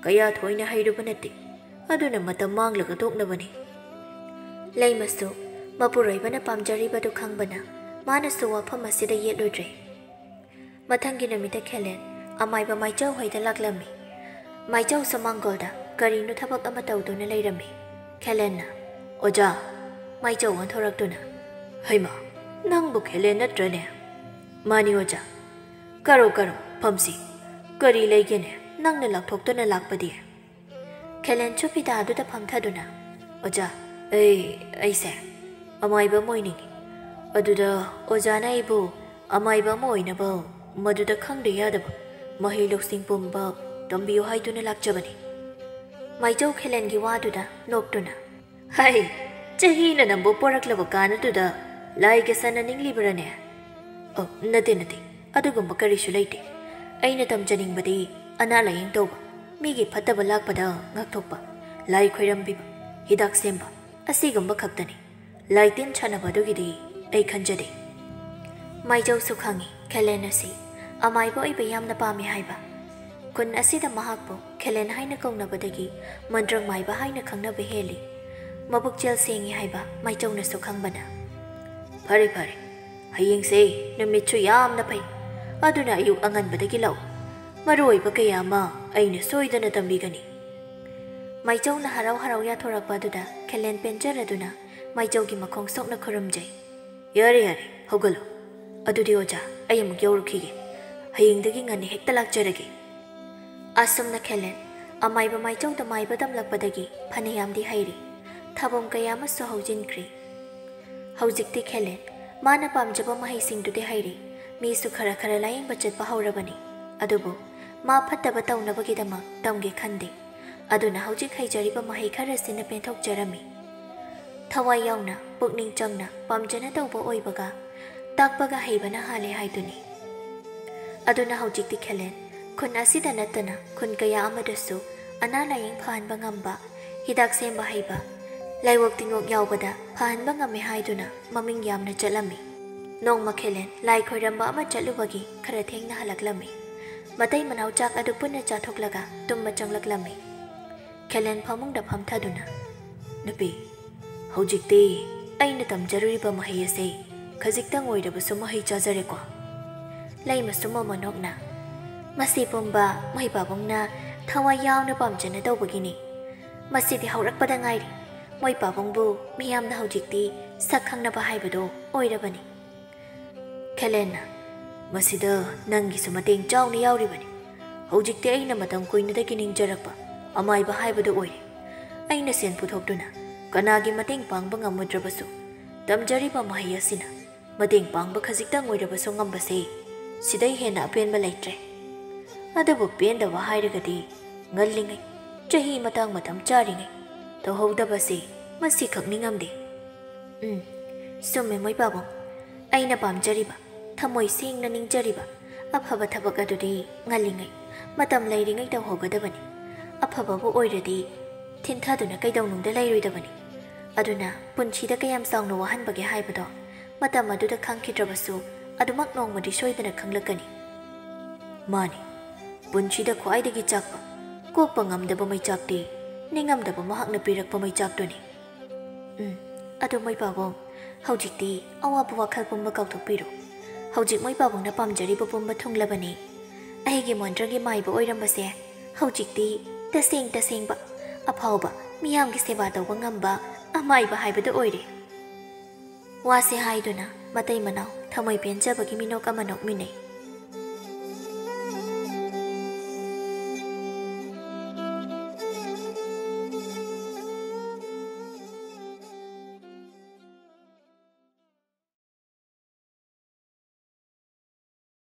ꯀꯌꯥ ꯊꯣꯏꯅ ꯍꯩꯔꯨꯕ ꯅꯠꯇꯦ꯫ ꯑꯗꯨꯅ ꯃꯇꯝ ꯃꯥꯡꯂꯒ ꯇꯣꯛꯅꯕꯅꯤ꯫ ꯂꯩꯃꯁꯨ ꯃꯄꯨꯔꯣꯏꯕꯅ ꯄꯥꯝꯖꯔꯤꯕꯗꯨ ꯈꯪꯕꯅ ꯃꯥꯅꯁꯨ ꯋꯥꯐꯝ ꯑꯁꯤꯗ ꯌꯦꯠꯂꯨꯗ꯭ꯔꯦ꯫ ꯃꯊꯪꯒꯤ ꯅꯨꯃꯤꯠꯇ ꯈꯦꯂꯦꯟ ꯑꯃꯥꯏꯕ ꯃꯥꯏꯆꯧ ꯍꯣꯏꯗ ꯂꯥꯛꯂꯝꯃꯤ꯫ ꯃꯥꯏꯆꯧꯁꯨ ꯃꯥꯡꯒꯣꯜꯗ ꯀꯔꯤꯅꯣ ꯊꯕꯛ ꯑꯃ ꯇꯧꯗꯨꯅ ꯂꯩꯔꯝꯃꯤ꯫ ꯈꯦꯂꯦꯟꯅ, "ꯑꯣꯖꯥ!" ꯃꯥꯏꯆꯧ ꯑꯣꯟꯊꯣꯔꯛꯇꯨꯅ, "ꯍꯩꯃꯥ, ꯅꯪꯕꯨ ꯈꯦꯂꯦꯟ ꯅꯠꯇ꯭ꯔꯅꯦ?" "ꯃꯥꯅꯤ ꯑꯣꯖꯥ꯫ ꯀꯔꯣ ꯀꯔꯣ, ꯐꯝꯁꯤ꯫ ꯀꯔꯤ ꯂꯩꯒꯦꯅꯦ, ꯅꯪꯅ ꯂꯥꯛꯊꯣꯛꯇꯨꯅ ꯂꯥꯛꯄꯗꯤ?" ꯈꯦꯂꯦꯟꯁꯨ ꯐꯤꯗꯥꯗꯨꯗ ꯐꯝꯊꯗꯨꯅ, "ꯑꯣꯖꯥ, ꯑꯩ, ꯑꯩꯁꯦ ꯑꯃꯥꯏꯕ ꯑꯃ ꯑꯣꯏꯅꯤꯡꯉꯤ꯫ ꯑꯗꯨꯗ ꯑꯣꯖꯥꯅ ꯑꯩꯕꯨ ꯑꯃꯥꯏꯕ ꯑꯃ ꯑꯣꯏꯅꯕ ꯃꯗꯨꯗ ꯈꯪꯗ ꯌꯥꯗꯕ ꯃꯍꯩ ꯂꯧꯁꯤꯡ ꯄꯨꯝꯕ ꯇꯝꯕꯤꯌꯨ ꯍꯥꯏꯗꯨꯅ ꯂꯥꯛꯆꯕꯅꯤ꯫" ꯃꯥꯏꯆꯧ ꯈꯦꯂꯦꯟꯒꯤ ꯋꯥꯗꯨꯗ ꯅꯣꯛꯇꯨꯅ, "ꯍꯩ, ꯆꯍꯤꯅ ꯅꯝꯕꯨ ꯄꯣꯔꯛꯂꯕ ꯀꯥꯟꯅꯗꯨꯗ ꯂꯥꯏꯒ ꯁꯥꯟꯅꯅꯤꯡꯂꯤꯕ꯭ꯔꯅꯦ?" "ꯑꯣ, ꯅꯠꯇꯦ, ꯅꯠꯇꯦ, ꯑꯗꯨꯒꯨꯝꯕ ꯀꯔꯤꯁꯨ ꯂꯩꯇꯦ꯫ ꯑꯩꯅ ꯇꯝꯖꯅꯤꯡꯕꯗꯤ ꯑꯅꯥ ꯂꯥꯌꯦꯡ ꯇꯧꯕ, ꯃꯤꯒꯤ ꯐꯠꯇꯕ ꯂꯥꯛꯄꯗ ꯉꯥꯛꯊꯣꯛꯄ, ꯂꯥꯏ ꯈꯣꯏꯔꯝꯕꯤꯕ, ꯍꯤꯗꯥꯛ ꯁꯦꯝꯕ, ꯑꯁꯤꯒꯨꯝꯕ ꯈꯛꯇꯅꯤ꯫ ꯂꯥꯏ ꯇꯤꯟ ꯁꯥꯟꯅꯕ ꯑꯗꯨꯒꯤꯗꯤ ꯑꯩ ꯈꯟꯖꯗꯦ꯫" ꯃꯥꯏꯆꯧꯁꯨ ꯈꯪꯏ ꯈꯦꯂꯦꯟ ꯑꯁꯤ ꯑꯃꯥꯏꯕ ꯑꯣꯏꯕ ꯌꯥꯝꯅ ꯄꯥꯝꯃꯤ ꯍꯥꯏꯕ꯫ ꯈꯨꯟ ꯑꯁꯤꯗ ꯃꯍꯥꯛꯄꯨ ꯈꯦꯂꯦꯟ ꯍꯥꯏꯅ ꯀꯧꯅꯕꯗꯒꯤ ꯃꯟꯇ꯭ꯔꯪ ꯃꯥꯏꯕ ꯍꯥꯏꯅ ꯈꯪꯅꯕ ꯍꯦꯜꯂꯤ꯫ ꯃꯕꯨꯛꯆꯦꯜ ꯁꯦꯡꯉꯤ ꯍꯥꯏꯕ ꯃꯥꯏꯆꯧꯅꯁꯨ ꯈꯪꯕꯅ, "ꯐꯔꯦ, ꯐꯔꯦ, ꯍꯌꯦꯡꯁꯦ ꯅꯨꯃꯤꯠꯁꯨ ꯌꯥꯝꯅ ꯐꯩ, ꯑꯗꯨꯅ ꯑꯌꯨꯛ ꯑꯉꯟꯕꯗꯒꯤ ꯂꯥꯛꯎ꯫ ꯃꯔꯨ ꯑꯣꯏꯕ ꯀꯌꯥ ꯑꯃ ꯑꯩꯅ ꯁꯣꯏꯗꯅ ꯇꯝꯕꯤꯒꯅꯤ꯫" ꯃꯥꯏꯆꯧꯅ ꯍꯔꯥꯎ ꯍꯔꯥꯎ ꯌꯥꯊꯣꯔꯛꯄ ꯑꯗꯨꯗ ꯈꯦꯂꯦꯟ ꯄꯦꯟꯖꯔꯗꯨꯅ ꯃꯥꯏꯆꯧꯒꯤ ꯃꯈꯣꯡ ꯁꯣꯛꯅ ꯈꯨꯔꯨꯝꯖꯩ꯫ "ꯌꯥꯔꯦ, ꯌꯥꯔꯦ, ꯍꯧꯒꯠꯂꯣ꯫ ꯑꯗꯨꯗꯤ ꯑꯣꯖꯥ, ꯑꯩ ꯑꯃꯨꯛ ꯌꯧꯔꯨꯈꯤꯒꯦ꯫ ꯍꯌꯦꯡꯗꯒꯤ ꯉꯟꯅ ꯍꯦꯛꯇ ꯂꯥꯛꯆꯔꯒꯦ꯫" ꯑꯁꯨꯝꯅ ꯈꯦꯂꯦꯟ ꯑꯃꯥꯏꯕ ꯃꯥꯏꯆꯧꯗ ꯃꯥꯏꯕ ꯇꯝꯂꯛꯄꯗꯒꯤ ꯐꯅꯌꯥꯝꯗꯤ ꯍꯩꯔꯦ꯫ ꯊꯧꯐꯝ ꯀꯌꯥ ꯑꯃꯁꯨ ꯍꯧꯖꯤꯟꯈ꯭ꯔꯦ꯫ ꯍꯧꯖꯤꯛꯇꯤ ꯈꯦꯂꯦꯟ ꯃꯥꯅ ꯄꯥꯝꯖꯕ ꯃꯍꯩꯁꯤꯡꯗꯨꯗꯤ ꯍꯩꯔꯦ꯫ ꯃꯤꯁꯨ ꯈꯔ ꯈꯔ ꯂꯥꯌꯦꯡꯕ ꯆꯠꯄ ꯍꯧꯔꯕꯅꯤ꯫ ꯑꯗꯨꯕꯨ ꯃꯥ ꯐꯠꯇꯕ ꯇꯧꯅꯕꯒꯤꯗꯃꯛ ꯇꯝꯒꯦ ꯈꯟꯗꯦ꯫ ꯑꯗꯨꯅ ꯍꯧꯖꯤꯛ ꯍꯩꯖꯔꯤꯕ ꯃꯍꯩ ꯈꯔꯁꯤꯅ ꯄꯦꯟꯊꯣꯛꯆꯔꯝꯃꯤ꯫ ꯊꯋꯥꯏ ꯌꯥꯎꯅ, ꯄꯨꯛꯅꯤꯡ ꯆꯪꯅ, ꯄꯥꯝꯖꯅ ꯇꯧꯕ ꯑꯣꯏꯕꯒ ꯇꯥꯛꯄꯒ ꯍꯩꯕꯅ ꯍꯥꯜꯂꯦ ꯍꯥꯏꯗꯨꯅꯤ꯫ ꯑꯗꯨꯅ ꯍꯧꯖꯤꯛꯇꯤ ꯈꯦꯂꯦꯟ ꯈꯨꯟ ꯑꯁꯤꯗ ꯅꯠꯇꯅ ꯈꯨꯟ ꯀꯌꯥ ꯑꯃꯗꯁꯨ ꯑꯅꯥ ꯂꯥꯌꯦꯡ ꯐꯍꯟꯕ ꯉꯝꯕ, ꯍꯤꯗꯥꯛ ꯁꯦꯝꯕ ꯍꯩꯕ, ꯂꯥꯏꯋꯣꯛ ꯇꯤꯟꯋꯣꯛ ꯌꯥꯎꯕꯗ ꯐꯍꯟꯕ ꯉꯝꯃꯦ ꯍꯥꯏꯗꯨꯅ ꯃꯃꯤꯡ ꯌꯥꯝꯅ ꯆꯠꯂꯝꯃꯤ꯫ ꯅꯣꯡꯃ ꯈꯦꯂꯦꯟ ꯂꯥꯏ ꯈꯣꯏꯔꯝꯕ ꯑꯃ ꯆꯠꯂꯨꯕꯒꯤ ꯈꯔ ꯊꯦꯡꯅ ꯍꯜꯂꯛꯂꯝꯃꯤ꯫ ꯃꯇꯩ ꯃꯅꯥꯎ ꯆꯥꯛ ꯑꯗꯨ ꯄꯨꯟꯅ ꯆꯥꯊꯣꯛꯂꯒ ꯇꯨꯝꯕ ꯆꯪꯂꯛꯂꯝꯃꯤ꯫ ꯈꯦꯂꯦꯟ ꯐꯃꯨꯡꯗ ꯐꯝꯊꯗꯨꯅ, "ꯅꯨꯄꯤ, ꯍꯧꯖꯤꯛꯇꯤ ꯑꯩꯅ ꯇꯝꯖꯔꯨꯔꯤꯕ ꯃꯍꯩ ꯑꯁꯤ ꯈꯖꯤꯛꯇꯪ ꯑꯣꯏꯔꯕꯁꯨ ꯃꯍꯩ ꯆꯥꯖꯔꯦꯀꯣ?" ꯂꯩꯃꯁꯨ ꯃꯃꯣꯟ ꯅꯣꯛꯅ, "ꯃꯁꯤ ꯄꯨꯝꯕ ꯃꯣꯏ ꯄꯥꯕꯨꯡꯅ ꯊꯋꯥꯏ ꯌꯥꯎꯅ ꯄꯥꯝꯖꯅ ꯇꯧꯕꯒꯤꯅꯤ꯫ ꯃꯁꯤꯗꯤ ꯍꯧꯔꯛꯄꯗ ꯉꯥꯏꯔꯤ꯫ ꯃꯣꯏ ꯄꯥꯕꯨꯡꯕꯨ ꯃꯤꯌꯥꯝꯅ ꯍꯧꯖꯤꯛꯇꯤ ꯁꯛ ꯈꯪꯅꯕ ꯍꯥꯏꯕꯗꯣ ꯑꯣꯏꯔꯕꯅꯤ꯫" ꯈꯦꯂꯦꯟꯅ, "ꯃꯁꯤꯗ ꯅꯪꯒꯤꯁꯨ ꯃꯇꯦꯡ ꯆꯥꯎꯅ ꯌꯥꯎꯔꯤꯕꯅꯤ꯫ ꯍꯧꯖꯤꯛꯇꯤ ꯑꯩꯅ ꯃꯇꯝ ꯀꯨꯏꯅꯗꯒꯤ ꯅꯤꯡꯖꯔꯛꯄ ꯑꯃꯥꯏꯕ ꯍꯥꯏꯕꯗꯨ ꯑꯣꯏꯔꯦ꯫ ꯑꯩꯅ ꯁꯦꯟ ꯄꯨꯊꯣꯛꯇꯨꯅ ꯀꯅꯥꯒꯤ ꯃꯇꯦꯡ ꯄꯥꯡꯕ ꯉꯝꯃꯨꯗ꯭ꯔꯕꯁꯨ, ꯇꯝꯖꯔꯤꯕ ꯃꯍꯩ ꯑꯁꯤꯅ ꯃꯇꯦꯡ ꯄꯥꯡꯕ ꯈꯖꯤꯛꯇꯪ ꯑꯣꯏꯔꯕꯁꯨ ꯉꯝꯕꯁꯦ, ꯁꯤꯗꯩ ꯍꯦꯟꯅ ꯑꯄꯦꯟꯕ ꯂꯩꯇ꯭ꯔꯦ꯫ ꯑꯗꯨꯕꯨ ꯄꯦꯟꯗꯕ ꯍꯥꯏꯔꯒꯗꯤ, ꯉꯜꯂꯤꯉꯩ, ꯆꯍꯤ ꯃꯇꯥꯡ ꯃꯇꯝ ꯆꯥꯔꯤꯉꯩ ꯇꯧꯍꯧꯗꯕꯁꯤ ꯃꯁꯤꯈꯛ ꯅꯤꯡꯉꯝꯗꯦ꯫" ꯎꯝ, ꯆꯨꯝꯃꯦ ꯃꯣꯏ ꯄꯥꯕꯨꯡ꯫ ꯑꯩꯅ ꯄꯥꯝꯖꯔꯤꯕ, ꯊꯃꯣꯏ ꯁꯦꯡꯅ ꯅꯤꯡꯖꯔꯤꯕ ꯑꯐꯕ ꯊꯕꯛ ꯑꯗꯨꯗꯤ ꯉꯜꯂꯤꯉꯩ, ꯃꯇꯝ ꯂꯩꯔꯤꯉꯩ ꯇꯧꯍꯧꯒꯗꯕꯅꯤ꯫ ꯑꯐꯕꯕꯨ ꯑꯣꯏꯔꯗꯤ ꯊꯤꯟꯊꯗꯨꯅ ꯀꯩꯗꯧꯅꯨꯡꯗ ꯂꯩꯔꯣꯏꯗꯕꯅꯤ꯫ ꯑꯗꯨꯅ ꯄꯨꯟꯁꯤꯗ ꯀꯌꯥꯝ ꯆꯥꯎꯅ ꯋꯥꯍꯟꯕꯒꯦ ꯍꯥꯏꯕꯗꯣ ꯃꯇꯝ ꯑꯗꯨꯗ ꯈꯪꯈꯤꯗ꯭ꯔꯕꯁꯨ, ꯑꯗꯨꯃꯛ ꯅꯣꯡꯃꯗꯤ ꯁꯣꯏꯗꯅ ꯈꯪꯂꯛꯀꯅꯤ꯫ ꯃꯥꯅꯤ, ꯄꯨꯟꯁꯤꯗ ꯈ꯭ꯋꯥꯏꯗꯒꯤ ꯆꯥꯛꯄ, ꯀꯣꯛꯄ ꯉꯝꯗꯕ ꯃꯩꯆꯥꯛꯇꯤ ꯅꯤꯡꯉꯝꯗꯕ ꯃꯍꯥꯛꯅ ꯄꯤꯔꯛꯄ ꯃꯩꯆꯥꯛꯇꯨꯅꯤ꯫ ꯎꯝ, ꯑꯗꯨ ꯃꯣꯏ ꯄꯥꯕꯨꯡ, ꯍꯧꯖꯤꯛꯇꯤ ꯑꯋꯥꯕ ꯋꯥꯈꯜ ꯄꯨꯝꯕ ꯀꯥꯎꯊꯣꯛꯄꯤꯔꯣ꯫ ꯍꯧꯖꯤꯛ ꯃꯣꯏ ꯄꯥꯕꯨꯡꯅ ꯄꯥꯝꯖꯔꯤꯕ ꯄꯨꯝꯕ ꯊꯨꯡꯂꯕꯅꯤ꯫ ꯑꯩꯒꯤ ꯃꯣꯟꯗ꯭ꯔꯪꯒꯤ ꯃꯥꯏꯕ ꯑꯣꯏꯔꯝꯕꯁꯦ ꯍꯧꯖꯤꯛꯇꯤ ꯇꯁꯦꯡ ꯇꯁꯦꯡꯕ ꯑꯐꯥꯎꯕ, ꯃꯤꯌꯥꯝꯒꯤ ꯁꯦꯕꯥ ꯇꯧꯕ ꯉꯝꯕ ꯑꯃꯥꯏꯕ ꯍꯥꯏꯕꯗꯨ ꯑꯣꯏꯔꯦ꯫ ꯋꯥꯁꯦ ꯍꯥꯏꯗꯨꯅ ꯃꯇꯩ ꯃꯅꯥꯎ ꯊꯃꯣꯏ ꯄꯦꯟꯖꯕꯒꯤ ꯃꯤꯅꯣꯛ ꯑꯃ ꯅꯣꯛꯃꯤꯟꯅꯩ꯫